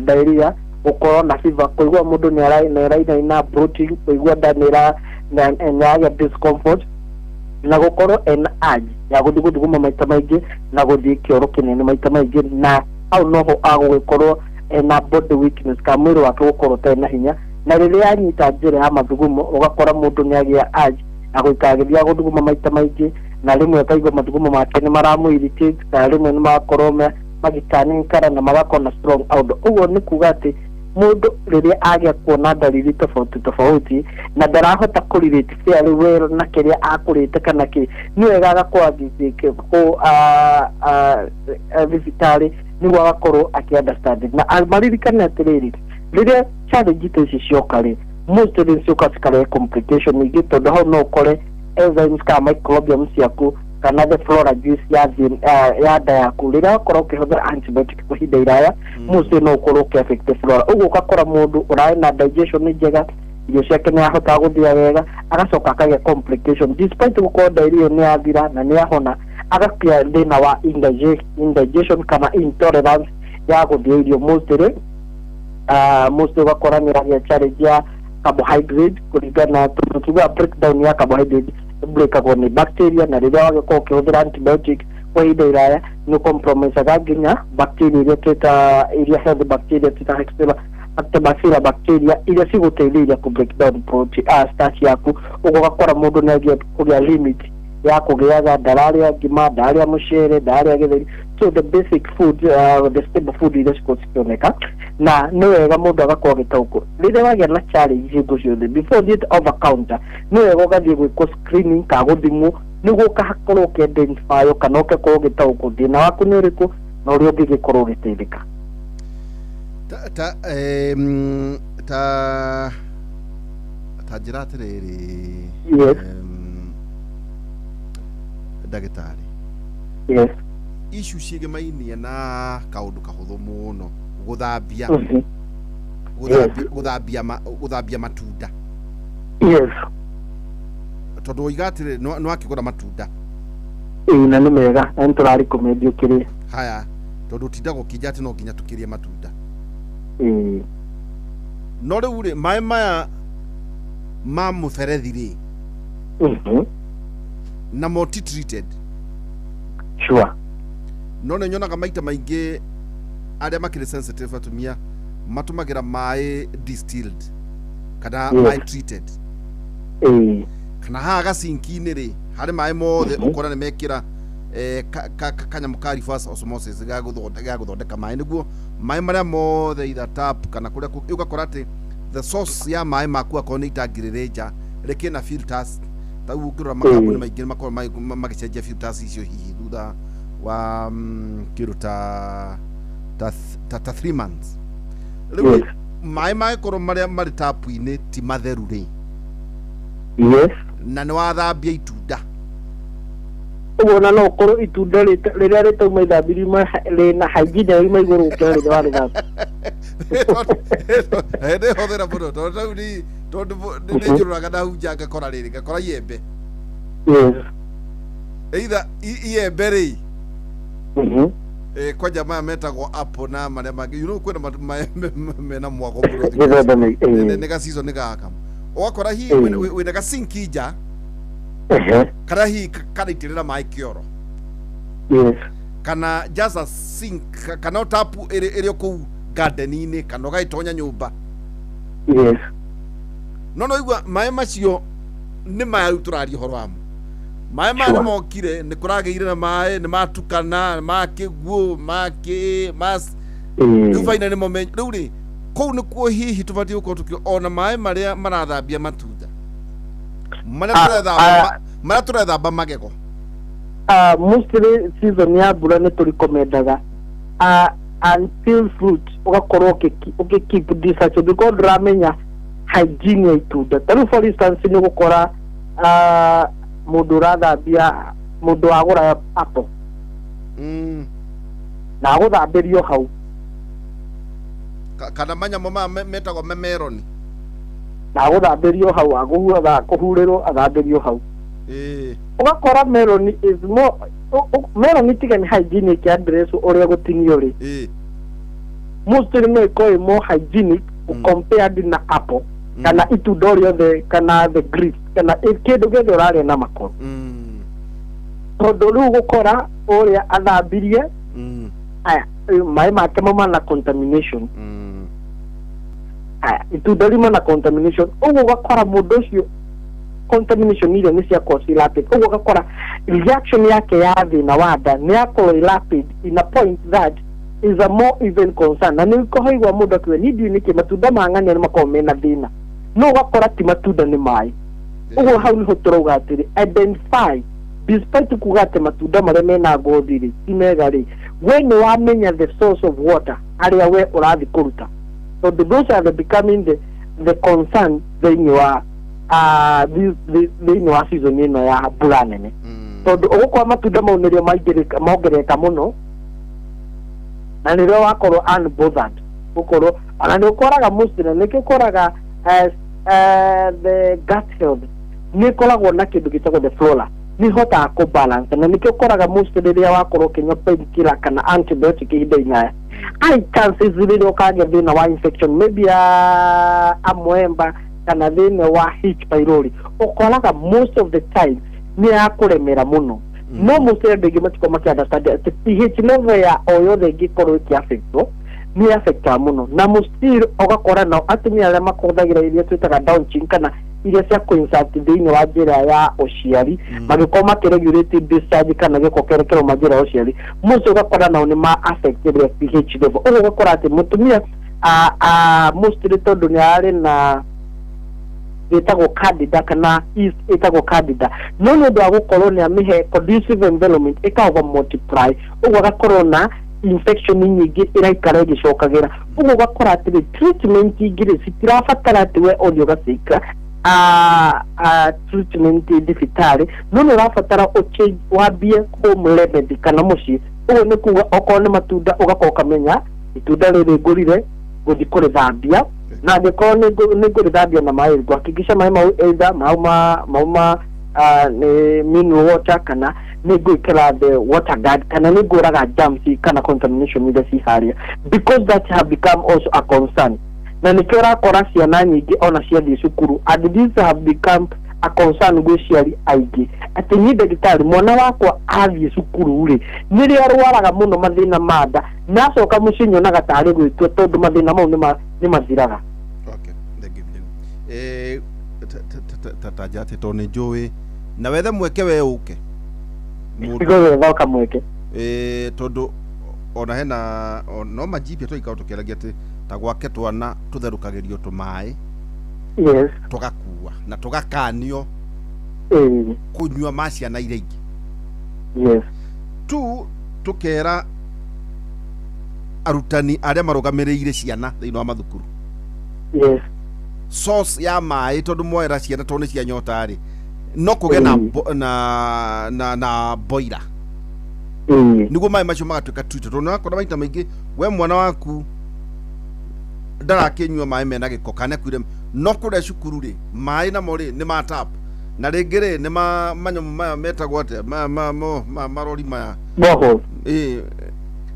Diarrhea, gũkorwo na fever, kũigua mũndũ nĩ arainaina, bloating, kũigua nda nĩ ĩragĩa discomfort, na gũkorwo ena urge ya gũthiĩ gũthuguma maita maingĩ na gũthiĩ kĩoro kĩnene maita maingĩ. Na hau noho agũgĩkorwo ena body weakness kana mwĩrĩ wake gũkorwo ũtarĩ na hinya. Na rĩrĩa anyita njĩra ya mathugumo, ũgakora mũndũ nĩ agĩa urge na gũikara agĩthiaga gũthuguma maita maingĩ, na rĩmwe akaigua mathugumo make nĩ maramũ irritate, kana rĩmwe nĩ marakorwo magĩkanikara na magakorwo na strong odor. Ũguo nĩ kuga atĩ mũndũ rĩrĩa agĩa kuona ndariri tofauti tofauti na ndarahota kũ relate fairly well na kĩrĩa akũrĩte kana kĩ, nĩ wega agakorwo agĩthiĩ kũ thibitarĩ nĩguo agakorwo akĩ understand. Na maririkane atĩrĩrĩ, rĩrĩa challenge ta ici cioka rĩ, mostly nĩ ciũka cikarehe complication ingĩ, tondũ hau no ũkore enzymes kana microbiome ciaku kana the flora juice ya ya nda yaku, rĩrĩa wakorwo ũkĩhũthĩra antibiotic kwa ihinda iraya, mostly no ũkorwo ũkĩ affect the flora. Ũguo ũgakora mũndũ ũrarĩ na digestion njega, irio ciake nĩ ahotaga gũthĩa wega, agacoka akagĩa complication despite gũkorwo diarrhea nĩ yathira na nĩ yahona, agakĩa thĩna wa indigestion kana intolerance ya gũthĩa irio. Mostly ũgakora nĩ agĩa challenge ya carbohydrate, kũringana tondũ tugaga breakdown ya carbohydrate breakagwo nĩ bacteria, na rĩrĩa wagĩkorwo ũkĩhũthĩra antibiotic kwa ihinda iraya, nĩ compromisaga nginya bacteria iria twĩta iria healthy bacteria, twĩta Lactobacillus bacteria, iria cigũteithĩrĩria kũ break down protein, starch yaku. Ũguo ũgakora mũndũ nĩ agĩa kũgĩa limit ya kũgĩaga, ndararĩa ngima, ndararĩa mũcere, ndararĩa gĩtheri, so the basic food, the stable food iria cikorwo cikĩoneka. Na nĩ wega mũndũ agakorwo agĩtaũkwo, rĩrĩa wagĩa na challenge hingo ciothe, before ũthiĩte over counter, nĩ wega ũgathiĩ gwĩkwo screening kana gũthimwo, nĩguo ũgakorwo ũkĩ-identify kana ũgakorwo ũgĩtaũkwo thĩna waku nĩ ũrĩkũ na ũrĩa ũngĩgĩkorwo ũgĩteithĩka. Ta njĩra atĩrĩrĩ, Yes. Ndagĩtarĩ, Yes. issue ciĩgemainie na kaũndũ kahũthũ mũno, gũthambia gũthambia matunda. Tondũ woiga atĩrĩ, nĩ wakĩgũra matunda. Ĩĩ, na nĩ mega na nĩ tũrarecommend ũkĩrĩe. Haya, tondũ ũtindaga ũkĩnja atĩ no nginya tũkĩrĩe matunda. No rĩu rĩ, maĩ maya ma mũberethi rĩ, namo ti treated. No nĩ nyonaga maita maingĩ arĩa makĩrĩ sensitive, atumia matũmagĩra maĩ distilled kana maĩ treated, kana haha gacinki-inĩ rĩ, harĩ maĩ mothe, ũkona nĩ mekĩra kanyamũ ka reverse osmosis ga gũthondeka maĩ, nĩguo maĩ marĩa mothe, either tap kana kũrĩa kũngĩ, ũgakora atĩ the source ya maĩ maku, akorwo nĩ itangi rĩrĩ nja, rĩkĩna filters. Ta rĩu ũngĩrora makambuni maingĩ nĩ makoragwo magĩcenjia filters icio hihi thutha wa kĩndũ ta 3 months. Rĩu maĩ mangĩkorwo marĩa marĩ tapu-inĩ ti matheru rĩ, na nĩ wathambia itunda, Ũguo na no ũkorwo itunda rĩrĩa rĩtauma ithambirio rĩna hygiene riuma igũrũ gũkĩra rĩrĩa warĩthambia. Nĩ hũthĩra mũno, tondũ rĩu nĩ tondũ nĩ njũrũraga na hunja, ngakora rĩrĩ, ngakora iembe, either iembe rĩ, kwanja maya metagwo apple na marĩa mangĩ, kwĩna maembe mena mwago mũno thikũ ici. Mĩthemba Nĩ ga season gaka, ũgakora hihi wĩna gacinki nja, kana hihi karaitĩrĩra maĩ kĩoro, kana just a sink kana o tapu ĩrĩ o kũu garden-inĩ, kana ũgagĩtonya nyũmba. No igua maĩ macio nĩ maya rĩu tũraria ũhoro wamo, maĩ maya nĩ mokire, nĩ kũragĩire na maĩ nĩ matukana, ma kĩguũ, ma kĩ mas rĩu baina nĩmo rĩu rĩ, kũu nĩkuo hihi tũbatiĩ gũkorwo tũkĩ ona maĩ marĩa marathambia matunda, marĩa tũrethamba, marĩa tũrethamba magego. Mostly season ya mbura nĩ tũrikomendaga unpeeled fruit, ũgakorwo ũkĩ keep distance ũngĩkorwo ndũramenya hygiene ya itunda. Ta rĩu, for instance, nĩ ũgũkora mũndũ ũrathambia, mũndũ wagũra apple na agũthambĩrio hau. Kana manyamũ maya metagwo memeroni. Na agũthambĩrio hau, kũhurĩrwo athambĩrio hau. Ũgakora melon is more melon tiga nĩ hygienic address ũrĩa gũtinio rĩ. Mostly no ĩkorwo ĩ more hygienic compared na apple kana itunda o rĩothe kana the grapes kana kĩndũ gĩothe ũrarĩa na makoro, tondũ rĩu gũkora ũrĩa athambirie aya maĩ make mauma na contamination. Aya, itunda riuma na contamination, ũguo ũgakora mũndũ ũcio contamination iria nĩ ciakorwo ci rapid, ũguo ũgakora reaction yake ya thĩna wa nda nĩ yakorwo ĩ rapid in a point that is a more even concern. Na nĩ ũkaigua mũndũ akiuga, "Niĩ ndiũĩ nĩkĩ matunda ma ng'ania nĩ makoragwo mena thĩna," no ũgakora ti matunda, nĩ maĩ. Ũguo hau nĩho tũrauga atĩrĩ, identify, despite kuga atĩ matunda marĩa mena ngothi rĩ ti mega rĩ, we nĩ wamenya the source of water harĩa we ũrathiĩ kũruta, tondũ those are the becoming the concern thĩinĩ wa thĩinĩ wa season ĩno ya mbura nene, tondũ ũgũkora matunda mau nĩrĩo maingĩrĩka mongerereka mũno na nĩrĩo wakorwo unbothered gũkorwo ona nĩ ũkoraga mostly na nĩkĩo ũkoraga the gut health nĩ ĩkoragwo na kĩndũ gĩtagwo the flora, nĩ ĩhotaga kũ balance, na nĩkĩo ũkoraga mostly rĩrĩa wakorwo ũkĩnyua painkiller kana antibiotic ihinda inaya, high chances rĩrĩa ũkagĩa thĩna wa infection, maybe ya amoeba kana thĩna wa H pylori, ũkoraga most of the time nĩ yakũremera mũno. No mostly andũ aingĩ matikorwo makĩ understand atĩ pH level ya o yothe ĩngĩkorwo ĩkĩ-affectwo nĩ affectaga mũno. Na still ũgakora nao atumia arĩa mahũthagĩra iria twĩtaga douching kana iria cia kũ-insert thĩinĩ wa njĩra ya ũciari, magĩkorwo makĩregulate discharge kana gĩko kĩrĩa kĩrauma njĩra ya ũciari, mũcio ũgakora nao nĩ ma affect their pH level. Ũguo ũgakora atĩ mũtumia mostly tondũ nĩ ararĩ na ĩtagwo candida kana yeast ĩtagwo candida, no nĩ ũndũ wa gũkorwo nĩ amĩhe conducive environment ĩka over multiply, ũguo agakorwo na infection nyingĩ ĩraikara ĩgĩcokagĩra. Ũguo ũgakora atĩrĩ, treatment ingĩ citirabatara atĩ we ũthiĩ ũgacika treatment thibitarĩ, no nĩ ũrabatara ũchange, wambie home remedy kana mũciĩ. Ũguo nĩ kuga okorwo nĩ matunda, ũgakorwo ũkamenya itunda rĩrĩ ngũrire ngũthiĩ kũrĩthambia, na angĩkorwo nĩ ngũrĩthambia na maĩ, ngũhakikisha maĩ mau either mauma nĩ mineral water kana nĩ ngwĩkĩra the water guard kana nĩ ngũraga germs kana contamination iria ci harĩa, because that have become also a concern. Na nĩkĩo ũrakora ciana nyingĩ ona ciathiĩ cukuru, and this have become a concern gwĩ ciari aingĩ, atĩ niĩ ndagĩtarĩ, mwana wakwa athiĩ cukuru rĩ, nĩrĩo arwaraga mũno mathĩna ma nda, na acoka mũciĩ nyonaga tarĩ gwĩtua, tondũ mathĩna mau nĩ mathiraga. Okay, thank you, thank you. Ta nja atĩ tondũ nĩ njũĩ na wethe mweke we ũke mũndũ. Nĩgũgĩtha kamweke. Tondũ ona hena no majibia tũikorwo tũkĩaragia atĩ ta gwake twana tũtherũkagĩrio tũmaĩ tũgakua na tũgakanio kũnyua ma ciana iria ingĩ. Tu tũkera arutani arĩa marũgamĩrĩire ciana thĩinĩ wa mathukuru source ya maĩ, tondũ moera ciana tondũ nĩ cia nyota rĩ, no kũgĩe na na boiler nĩguo maĩ macio magatuĩka treated, tondũ nĩwakora maita maingĩ we mwana waku ndarakĩnyua maĩ mena gĩko kana akuire, no kũrĩa cukuru rĩ, maĩ namo rĩ nĩ ma tap na rĩngĩ rĩ nĩ ma manyamũ maya metagwo atĩa, maya ma marori maya. Borehole. Ĩ,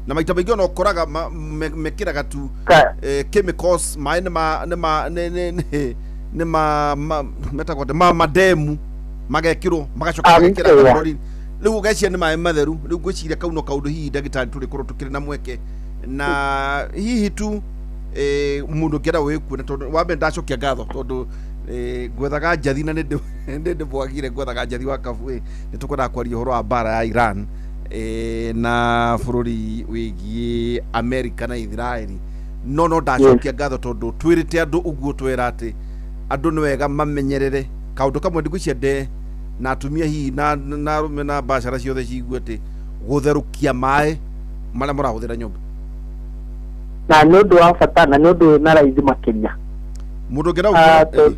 na maita maingĩ ona ũkoraga mekĩraga tu chemicals, maĩ nĩ ma nĩ ma metagwo atĩa, ma mademu magekĩrwo magacoka magekĩra marori, rĩu ũgeciria nĩ maĩ matheru. Rĩu ngwĩciria kau no kaũndũ hihi ndagĩtarĩ tũrĩkorwo tũkĩrĩ na mweke na hihi tu mũndũ ũngĩenda wĩkuona, tondũ wa mbere ndacokia ngatho tondũ ngwethaga njathi na nĩ ndĩmwagire, ngwethaga njathi wa kabu nĩ tũkwendaga kwaria ũhoro wa mbara ya Iran na bũrũri wĩgiĩ Amerika na Israeli, no ndacokia ngatho tondũ twĩrĩte andũ ũguo, twera atĩ andũ nĩ wega mamenyerere kaũndũ kamwe ndigwĩciria nde na atumia hihi na arũme na mbacara ciothe ciigue atĩ gũtherũkia maĩ marĩa mũrahũthĩra nyũmba. Na nĩ ũndũ wa bata na nĩ ũndũ wĩna raithi makĩria. Mũndũ ũngĩenda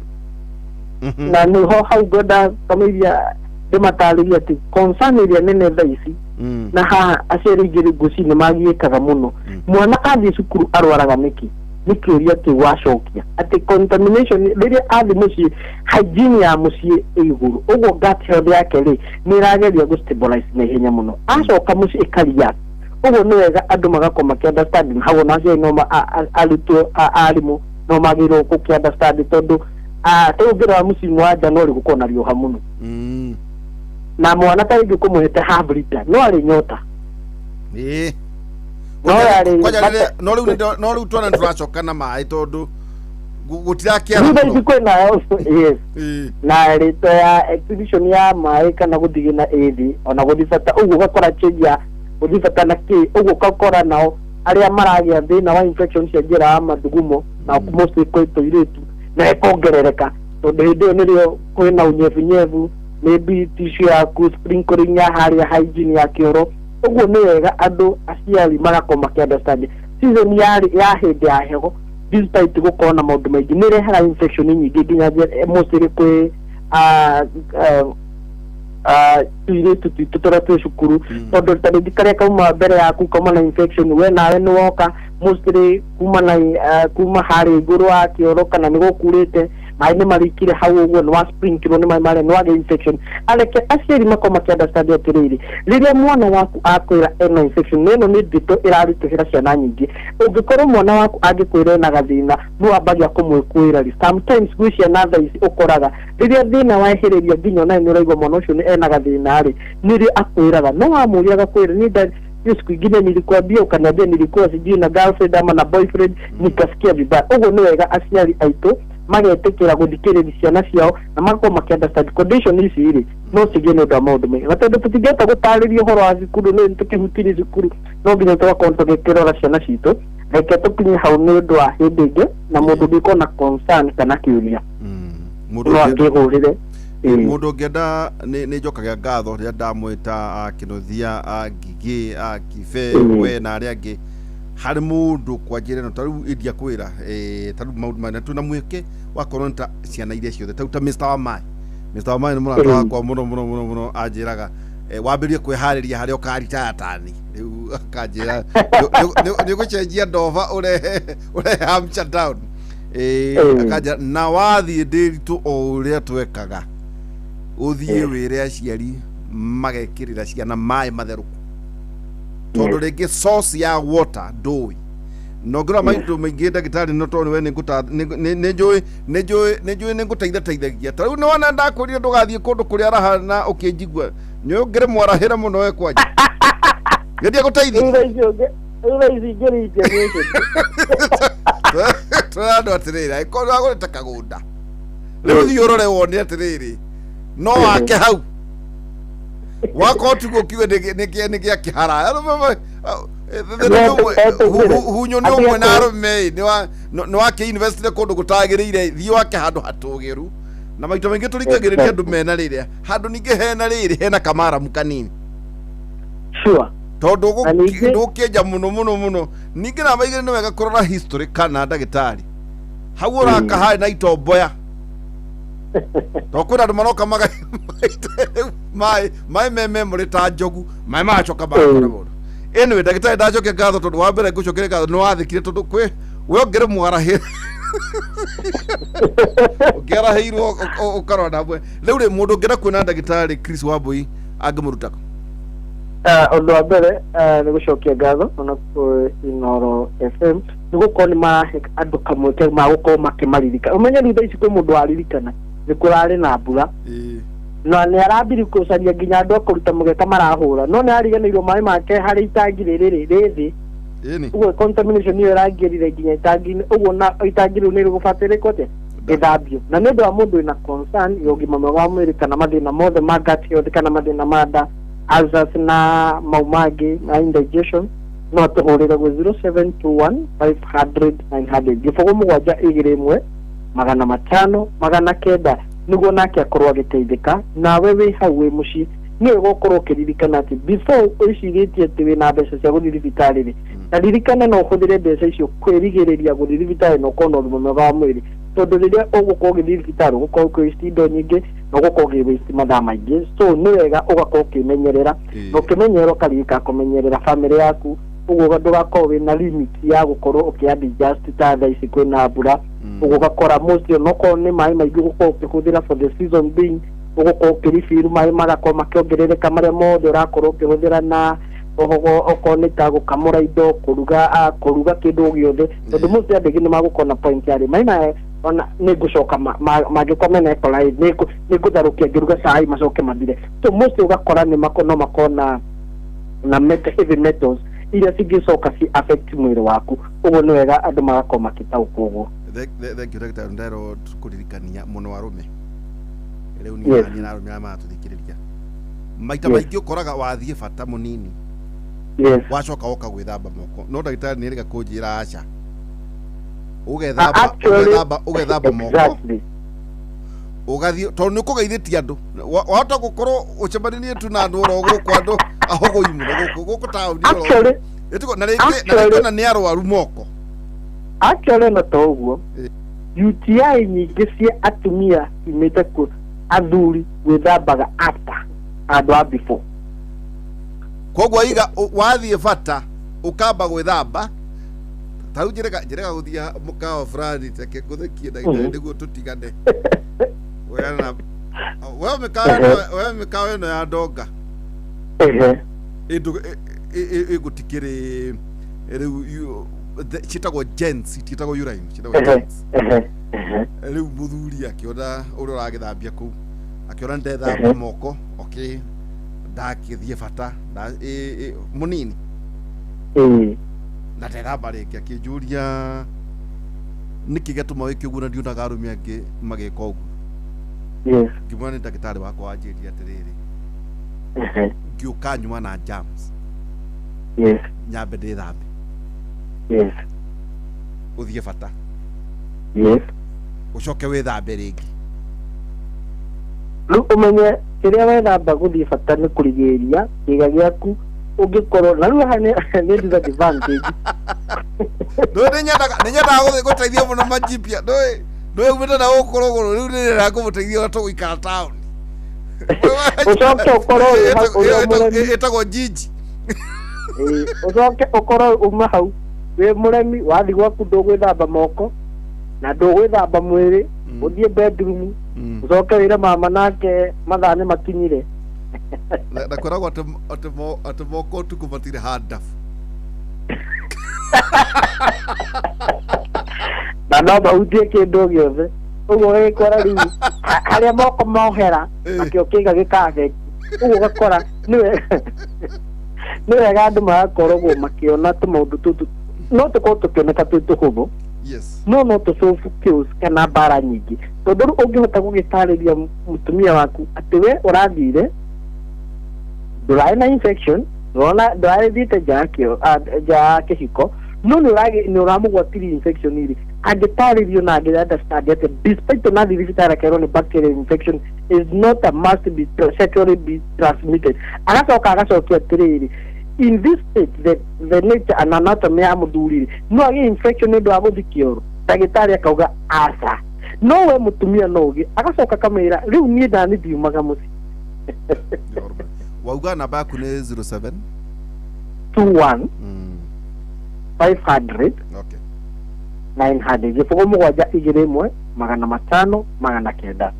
Na nĩho hau ngwenda kamũiria ndĩmatarĩrie atĩ concern ĩrĩa nene thaa ici na haha aciari aingĩ rĩ ngwĩciria nĩ magiĩkaga mũno, mwana athiĩ cukuru arwaraga nĩkĩ? Nĩ kĩũria kĩu wacokia atĩ contamination rĩrĩa athiĩ mũciĩ, hygiene ya mũciĩ ĩ igũrũ, ũguo gut health yake rĩ nĩ ĩrageria gũ stabilize na ihenya mũno, acoka mũciĩ ĩkaria. Ũguo nĩ wega andũ magakorwo makĩ understand hau, ona aciari no arutwo, arimũ no magĩrĩirwo gũkĩ understand, tondũ rĩu ũngĩrora mũcimu wa January gũkorwo na riũa mũno na mwana ta rĩngĩ kũmũhete half liter no arĩ nyota. No yarĩ Kwanja no rĩu no rĩu twana nĩtũracoka na maĩ tondũ gũtirakĩara thutha ici kwĩna, yes. Na rĩtwa ya exhibition ya maĩ kana gũthiĩ na ĩthi ona gũthiĩ bata ũguo, ũgakora change ya gũthiĩ bata na kĩ ũguo, ũgakora nao arĩa maragĩa thĩna wa infection cia njĩra ya mathugumo na mostly kwĩ tũirĩtu na ĩkongerereka, tondũ hĩndĩ ĩyo nĩrĩo kwĩna ũnyevunyevu, maybe tissue yaku, sprinkling ya harĩa, hygiene ya kĩoro. Ũguo nĩ wega andũ aciari magakorwo makĩ understand season ya hĩndĩ ya heho, despite gũkorwo na maũndũ maingĩ, nĩ ĩrehaga infection nyingĩ nginya mostly kwĩ tũirĩtu twitũ tũrĩa twĩ cukuru, tondũ ta rĩngĩ karĩa kauma mbere yaku kauma na infection, we nawe nĩ woka mostly kuma na kuma harĩa igũrũ wa kĩoro kana nĩ gũkurĩte, maĩ nĩ marikire hau, ũguo nĩ wa sprinkle nĩ maĩ marĩa nĩ wagĩa infection. Areke aciari makorwo makĩ understand atĩrĩrĩ, rĩrĩa mwana waku akwĩra ena infection, na ĩno nĩ ndeto ĩraritũhĩra ciana nyingĩ. Ũngĩkorwo mwana waku angĩkwĩra ena gathĩna, nĩ wambagia kũmwĩkũĩra rĩ. Sometimes gwĩ ciana thaa ici ũkoraga rĩrĩa thĩna wehereria nginya onawe nĩ ũraigua mwana ũcio nĩ ena gathĩna rĩ, nĩrĩo akwĩraga. No wamũria agakwĩra, "Ni hiyo siku ingine nilikuambia, ukaniambia nilikuwa sijui na girlfriend ama na boyfriend, nikasikia vibaya." Ũguo nĩ wega aciari aitũ magetĩkĩra gũthikĩrĩria ciana ciao na magakorwo makĩ understand condition ici rĩ no cigĩe nĩ ũndũ wa maũndũ maingĩ, na tondũ tũtingĩhota gũtarĩria ũhoro wa cukuru, nĩ tũkĩhutirie cukuru, no nginya tũgakorwo tũgĩkĩrora ciana citũ. Reke tũkinye hau nĩ ũndũ wa hĩndĩ ĩngĩ, na mũndũ ũngĩkorwo na concern kana kĩũria Mũndũ no akĩhũrĩre. Ĩĩ. Mũndũ ũngĩenda, nĩ njokagia ngatho rĩrĩa ndamwĩta a Kĩnuthia, a Ngigĩ, a Kibe, we na arĩa angĩ harĩ mũndũ kwa njĩra ĩno. Ta rĩu india kwĩra ta rĩu maũndũ maya twĩna mweke wa kuona ciana iria ciothe, ta rĩu ta Mr. Wamai. Mr. Wamai nĩ mũrata wakwa mũno mũno mũno mũno. Anjĩraga wambĩrĩrie kwĩharĩria harĩa ũkaritaya tani rĩu, akanjĩra nĩ ũgũcenjia ndova ũrehe Hampshire Down. Akanjĩra na wathiĩ ndĩritũ o ũrĩa twekaga, ũthiĩ wĩre aciari magekĩrĩra ciana maĩ matherũku, tondũ rĩngĩ source ya water ndũĩ. Na ũngĩrora maũndũ maingĩ, ndagĩtarĩ, no tondũ we nĩ njũĩ nĩ ngũteithateithagia. Ta rĩu nĩ wona ndakwĩrire ndũgathiĩ kũndũ kũrĩa raha na ũkĩnjigua nĩ ũngĩrĩ mwarahĩra mũno we kwanja ngendia gũteithia. Rĩu thaa ici ngĩrĩ information. Tũrera andũ atĩrĩrĩ, angĩkorwo nĩ wagũrĩte kagũnda rĩu, thiĩ ũrore wone atĩrĩrĩ, no wake hau wakorwo tiguo kiuge nĩ gĩa kĩhara. Hunyũ nĩ ũmwe na arũme ĩ, nĩ wake investire kũndũ gũtagĩrĩire, thiĩ wake handũ hatũgĩru. Na maita maingĩ tũringagĩrĩria andũ mena rĩrĩa handũ ningĩ hena rĩrĩ hena kamaramu kanini. Tondũ Na ningĩ- ndũkĩenja mũno mũno mũno. Ningĩ namba igĩrĩ, nĩ wega kũrora history kana ndagĩtarĩ hau ũraka harĩ na itomboya, to kwĩna andũ maroka magaita maĩ me memory ta njogu, maĩ magacoka magakora mũndũ. Anyway, ndagĩtarĩ, ndacokia ngatho, tondũ wa mbere ngũcokeria ngatho nĩ wathĩkire, tondũ kwĩ we ũngĩrĩ mwarahĩre ũngĩarahĩirwo ũkarora na mbwe. Rĩu rĩ, mũndũ ũngĩenda kuona ndagĩtarĩ Chris Wambui angĩmũrutaga? Ũndũ wa mbere nĩ gũcokia ngatho ona kwĩ Inooro FM nĩ gũkorwo nĩ marahe andũ kamweke ma gũkorwo makĩmaririkana. Ũmenye rĩu thaa ici kwĩ mũndũ waririkana nĩ kũrarĩ na mbura na nĩ arambiri gũcaria nginya andũ a kũruta mũgeka marahũra, no nĩ ariganĩirwo maĩ make harĩ itangi rĩrĩ rĩ rĩ thĩ. Ũguo contamination ĩyo ĩrangĩrire nginya itangi-inĩ, ũguo na itangi rĩu nĩ rĩgũbatiĩ rĩkwo atĩa? Gĩthambio. Na nĩ ũndũ wa mũndũ wĩna concern ya ũgima mwega wa mwĩrĩ kana mathĩna mothe ma gut health kana mathĩna ma nda, ulcers na mau mangĩ na indigestion, no atũhũrĩre gwĩ 0721 500 900, 0721 500 900, nĩguo nake akorwo agĩteithĩka. Nawe wĩ hau wĩ mũciĩ, nĩ wega ũkorwo ũkĩririkana atĩ before wĩcirĩtie atĩ wĩna mbeca cia gũthiĩ thibitarĩ rĩ, na ririkana no ũhũthĩre mbeca icio kwĩrigĩrĩria gũthiĩ thibitarĩ na ũkorwo na ũgima mwega wa mwĩrĩ, tondũ rĩrĩa ũgũkorwo ũgĩthiĩ thibitarĩ ũgũkorwo ũkĩ waste indo nyingĩ na ũgũkorwo ũgĩ waste mathaa maingĩ. So nĩ wega ũgakorwo ũkĩmenyerera, na ũkĩmenyerera ũkaririkana kũmenyerera family yaku, ũguo ndũgakorwo wĩna limit ya gũkorwo ũkĩ adjust. Ta thaa ici kwĩna mbura, ũguo ũgakora mostly onokorwo nĩ maĩ maingĩ ũgũkorwo ũkĩhũthĩra for the season being, ũgũkorwo ũkĩ refill maĩ magakorwo makĩongerereka marĩa mothe ũrakorwo ũkĩhũthĩra na Okorwo nĩ ta gũkamũra indo, kũruga, kũruga kĩndũ gĩothe, tondũ most andũ aingĩ nĩ magũkorwo na point yarĩ maĩ maya ona nĩ ngũcoka mangĩkorwo mena E. coli nĩ ngũtherũkia ngĩruga cai macoke mathire. So most ũgakora nĩ no makorwo na heavy metals iria cingĩcoka ci affect mwĩrĩ waku. Ũguo nĩ wega andũ magakorwo makĩtaũkwo ũguo. Thank you, Dr. Ndero, kũririkania mũno arũme rĩu nĩ na arũme arĩa maratũthikĩrĩria maita maingĩ ũkoraga wathiĩ bata mũnini, wacoka woka gwĩthamba moko, no ndagĩtarĩ nĩ erĩga kũnjĩra aca, ũgethamba moko ũgathiĩ, tondũ nĩ ũkũgeithĩtie andũ, wahota gũkorwo ũcemanirie tu na andũ oro gũkũ, andũ ahogoi mũno gũkũ taũni oro na rĩngĩ na nĩ arwaru moko. Actually no to ũguo UTI nyingĩ cia atumia imĩte kũ athuri gwĩthambaga after andũ a before. Koguo iga wathiĩ bata ũkamba gwĩthamba. Ta rĩu njĩrega gũthiĩ mũkawa fulani, reke ngũthekie ndagĩtarĩ nĩguo tũtigane. We mĩkawa ĩno ya ndonga ĩgũtikĩrĩ rĩu ciĩtagwo gents, itiĩtagwo urine, ciĩtagwo gents. Rĩu mũthuri akĩona ũrĩa ũragĩthambia kũu, akĩona ndethamba moko, okay, ndakĩthiĩ bata mũnini na ndethamba rĩngĩ, akĩnjũria nĩkĩ gĩatũma wĩke ũguo na ndionaga arũme angĩ magĩka ũguo. Ngĩmwĩra nĩ ndagĩtarĩ wakwa wanjĩrire atĩrĩrĩ, ngĩũka nyuma na germs, nyambe ndĩthambe, ũthiĩ bata, ũcoke wĩthambe rĩngĩ. Rĩu ũmenye kĩrĩa wethamba gũthiĩ bata nĩ kũrigĩrĩria kĩga gĩaku ũngĩkorwo na rĩu haha nĩ disadvantage. Ndũĩ nĩ nyendaga gũteithia mũno majipia, ndũĩ umĩte na gũkũ rũgũrũ, rĩu nĩ nyendaga kũmũteithia ũrĩa tũgũikara taũni. Ũcoke ũkorwo wĩ mũremi, ĩtagwo jiji. Ũcoke ũkorwo uma hau wĩ mũremi, wathiĩ gwaku ndũgwĩthamba moko na ndũgwĩthamba mwĩrĩ, ũthiĩ bedroom ũcoke wĩre mama nake mathaa nĩ makinyire. Na kwĩragwo atĩ moko ũtukũ matirĩ handabu. Na no mahutie kĩndũ gĩothe. Ũguo ũgagĩkora rĩu harĩa moko mohera nakĩo kĩga gĩka-affect. Ũguo ũgakora nĩ wega andũ magakoragwo makĩona tũmaũndũ tũtũ no tũkorwo tũkĩoneka twĩ tũhũthũ, no tũcobu chaos kana mbara nyingĩ, tondũ rĩu ũngĩhota gũgĩtarĩria mũtumia waku atĩ we ũrathire ndũrarĩ na infection, ndũrathiĩte nja ya kĩhiko, no nĩ ũramũgwatirie infection rĩ, angĩtarĩrio na angĩ understand atĩ despite onathiĩ thibitarĩ akerwo nĩ bacterial infection is not a must be sexually be transmitted, agacoka agacokia atĩrĩrĩ, in this state the nature and anatomy ya mũthuri no agĩe infection nĩ ũndũ wa gũthiĩ kĩoro, ndagĩtarĩ akauga aca, no we mũtumia no ũgĩe, agacoka akamwĩra rĩu niĩ ndani ndiumaga mũciĩ. Wauga namba yaku nĩ 07 21 500 900 0 7 21 500 900.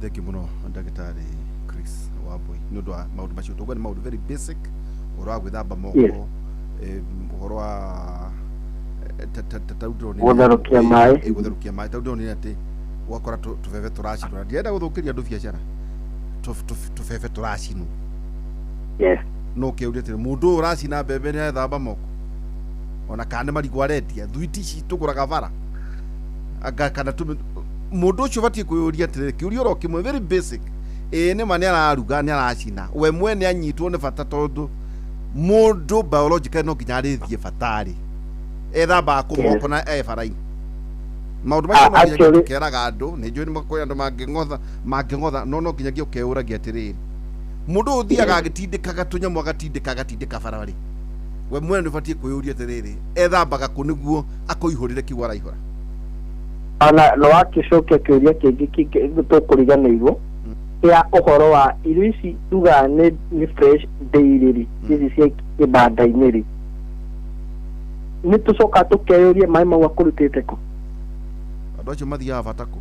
Thank you mũno ndagĩtarĩ Chris Wambui nĩ ũndũ wa maũndũ macio. Tũguo nĩ maũndũ very basic, ũhoro wa gwĩthamba moko, ũhoro wa gũtherũkia maĩ, gũtherũkia maĩ, tondũ ndĩronire atĩ ũgakora tũbebe tũracinwo, na ndirenda gũthũkĩria andũ biacara, tũbebe tũracinwo. No kĩũria atĩrĩ, mũndũ ũyũ ũracina mbembe nĩ arethamba moko, ona kana nĩ marigũ arendia, thwiti ici tũgũraga bara, kana mũndũ ũcio ũbatiĩ kwĩyũria atĩrĩrĩ, kĩũria oro kĩmwe very basic, ĩĩ nĩ ma nĩ araruga, nĩ aracina, we mwene anyitwo nĩ bata, tondũ mũndũ biologically no nginya arĩthiĩ bata-rĩ, ethambaga kũ moko na e bara-inĩ. Maũndũ macio no nginyagia tũkeraga andũ, nĩ njũĩ nĩ kũrĩ andũ mangĩng'otha, no no nginyagia ũkeyũragia atĩrĩrĩ, mũndũ ũyũ ũthiaga agĩtindĩkaga tũnyamũ, agatindĩka agatindĩka bara-rĩ, we mwene nĩ ũbatiĩ kwĩyũria atĩrĩrĩ, ethambaga kũ nĩguo akũihũrĩre kiugo araihũra. Ona no wakĩcokia kĩũria kĩngĩ tũkũriganĩirwo kĩa ũhoro wa irio ici tugaga nĩ fresh daily rĩ, ici cia kĩbanda-inĩ rĩ, nĩ tũcokaga tũkeyũria maĩ mau akũrutĩte kũ? Andũ acio mathiaga bata kũ?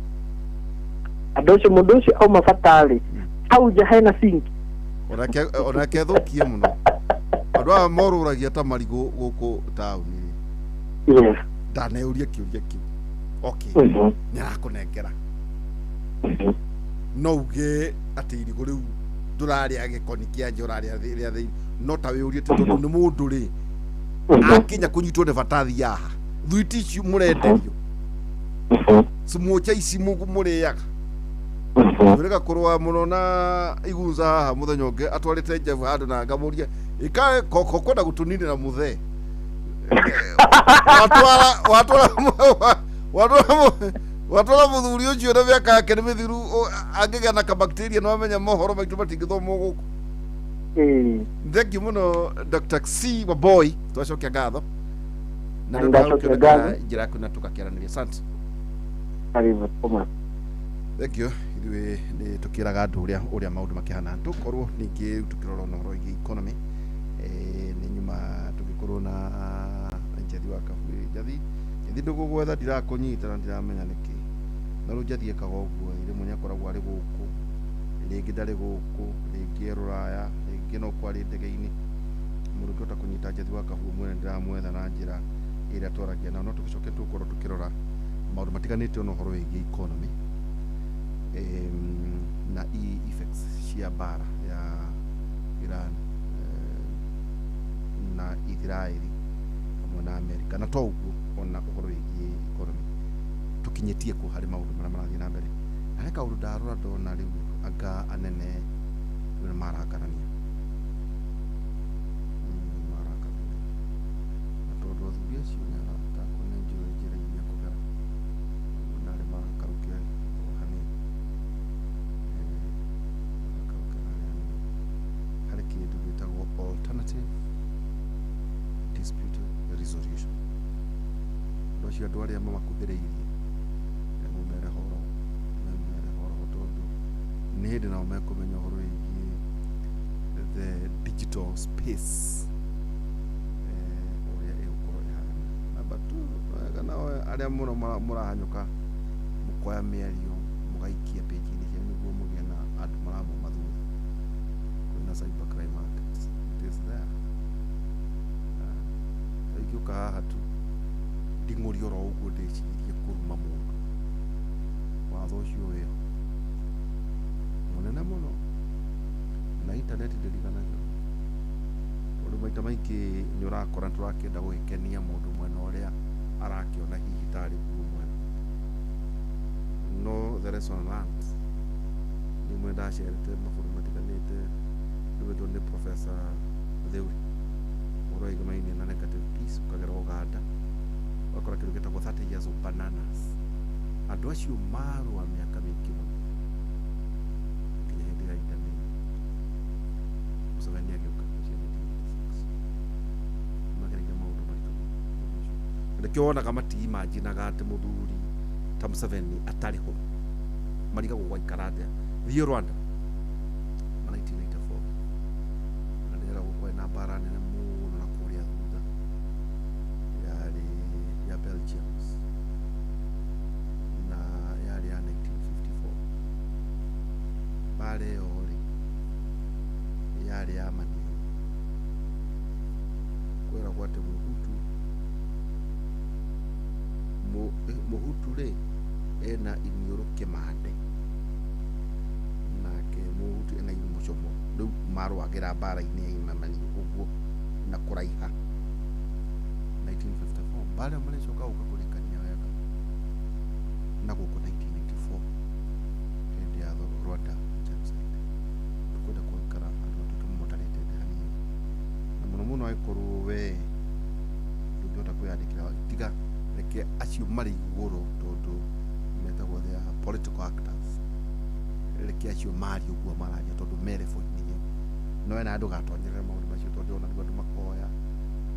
Andũ acio, mũndũ ũcio auma bata rĩ, hau nja hena sink. Onake ethũkie mũno. Andũ aya morũragia ta marigũ gũkũ taũni. Yes. Ndaneuria kĩũria kĩu. Okay. Nĩ arakũnengera. No uge atĩ irigũ rĩu ndũrarĩa gĩkoni kĩa nja, ũrarĩa rĩa thĩinĩ. No ta wĩũrie atĩ tondũ nĩ mũndũ rĩ, akinya kũnyitwo nĩ bata athiaga. Thwiti ici mũrenderio. Smocha ici mũrĩaga. Wĩrĩga kũrũa mũno na igunza haha mũthenya ũngĩ atwarĩte njabu handũ na ngamũria ĩka koko kwenda gũtũninĩra mũthee. Watwara watwara watwara watwara mũthuri ũcio na mĩaka yake nĩ mĩthiru, angĩgĩa na kabacteria no amenya mohoro maitũ matingĩthomwo gũkũ. Thank you mũno Dr. C Wamboi, twacokia ngatho na Na nĩ ũndũ wa ndacokia gũkĩonekana ngatho. njĩra yaku na tũgakĩaranĩria. Asante. Karibu kuma. Thank you. Ithuĩ nĩ tũkĩraga andũ ũrĩa ũrĩa maũndũ makĩhana, tũkorwo ningĩ rĩu tũkĩrora ona ũhoro wĩgiĩ economy, nĩ nyuma tũgĩkorwo na Njathi wa Kabui. Njathi, Njathi, ndũgũgwetha, ndirakũnyita na ndiramenya nĩkĩ. Na rĩu Njathi ekaga ũguo, rĩmwe nĩ akoragwo arĩ gũkũ, rĩngĩ ndarĩ gũkũ, rĩngĩ e rũraya, rĩngĩ no kwarĩ ndege-inĩ. Mũndũ ũngĩhota kũnyita Njathi wa Kabui mwene ndĩramwetha na njĩra ĩrĩa twaragia nao, no tũgĩcoke tũgũkorwo tũkĩrora maũndũ matiganĩte ona ũhoro wĩgiĩ economy, na effects cia mbara ya Iran na Israeli hamwe na America, na to ũguo ona ũhoro wĩgiĩ economy tũkinyĩtie kũ harĩ maũndũ marĩa marathiĩ na mbere. Na he kaũndũ ndarora ndona rĩu anga anene rĩu nĩ marakarania. Marakarania na tondũ athuri acio nĩ arata akwa, nĩ njũĩ njĩra iria kũgera na arĩa marakarũke o hanini. Marakarũke na arĩa hanini harĩ kĩndũ gĩtagwo alternative dispute resolution. Andũ acio, andũ arĩa mamakuhĩrĩirie, mũmere horo, mũmere horo, tondũ nĩ hĩndĩ nao mekũmenya ũhoro wĩgiĩ the digital space, ũrĩa ĩgũkorwo ĩhana. Number two, wega nao arĩa mũno mũrahanyũka mũkoya mĩario mũgaikia page-inĩ cianyu nĩguo mũgĩe na andũ maramuma thutha, kwĩna Cyber Crime Act, it is there. Ah, ingĩũka haha tu nding'ũrie oro ũguo ndĩcirie kũruma mũndũ, watho ũcio wĩho mũnene mũno na internet ndĩriganagĩrwo, tondũ maita maingĩ nĩ ũrakora tũrakĩenda gũgĩkenia mũndũ mwena ũrĩa arakĩona hihi tarĩ guo mwega, no the lesson learned nĩ mwe ndacerete mabũrũri matiganĩte ndũmĩtwo nĩ Professor Theuri ũhoro wĩgĩmainie na negative peace, ũkagera Uganda ũgakora kĩndũ gĩtagwo 30 years of bananas. Andũ acio marũa mĩaka mĩingĩ mũno nginya hĩndĩ ya Idi Amin, Museveni agĩũka ũcio 1986, magereire maũndũ maritũ mũno. Ũndũ ũcio na nĩkĩo wonaga matiimaginaga atĩ mũthuri ta Museveni atarĩ ho marigagwo gwaikara atĩa. Thiĩ Rwanda ma 1994 na ndĩragwo kwarĩ na mbara nene mũno na kũrĩa thutha yarĩ ya Belgians na yarĩ ya 1954. Mbara ĩyo rĩ yarĩ ya maniũrũ, kwĩragwo atĩ mũhutu mũhutu rĩ ena iniũrũ kĩmande nake mũhutu ena mũcomo. Rĩu marũagĩra mbara-inĩ ya maniũrũ ũguo na kũraiha 1954. Mbara ĩyo marĩcoka gũka kũrĩkania wega na gũkũ 1984 hĩndĩ ya Rwanda genocide. Tũkwenda gũikara andũ matuĩke moderated hanini na mũno mũno angĩkorwo we ndũngĩhota kwĩyandĩkĩra, tiga reke acio marĩ igũrũ, tondũ metagwo they are political actors, reke acio marie ũguo mararia tondũ me level-inĩ ĩyo. No we nawe ndũgatonyerere maũndũ macio tondũ ona rĩu andũ makoya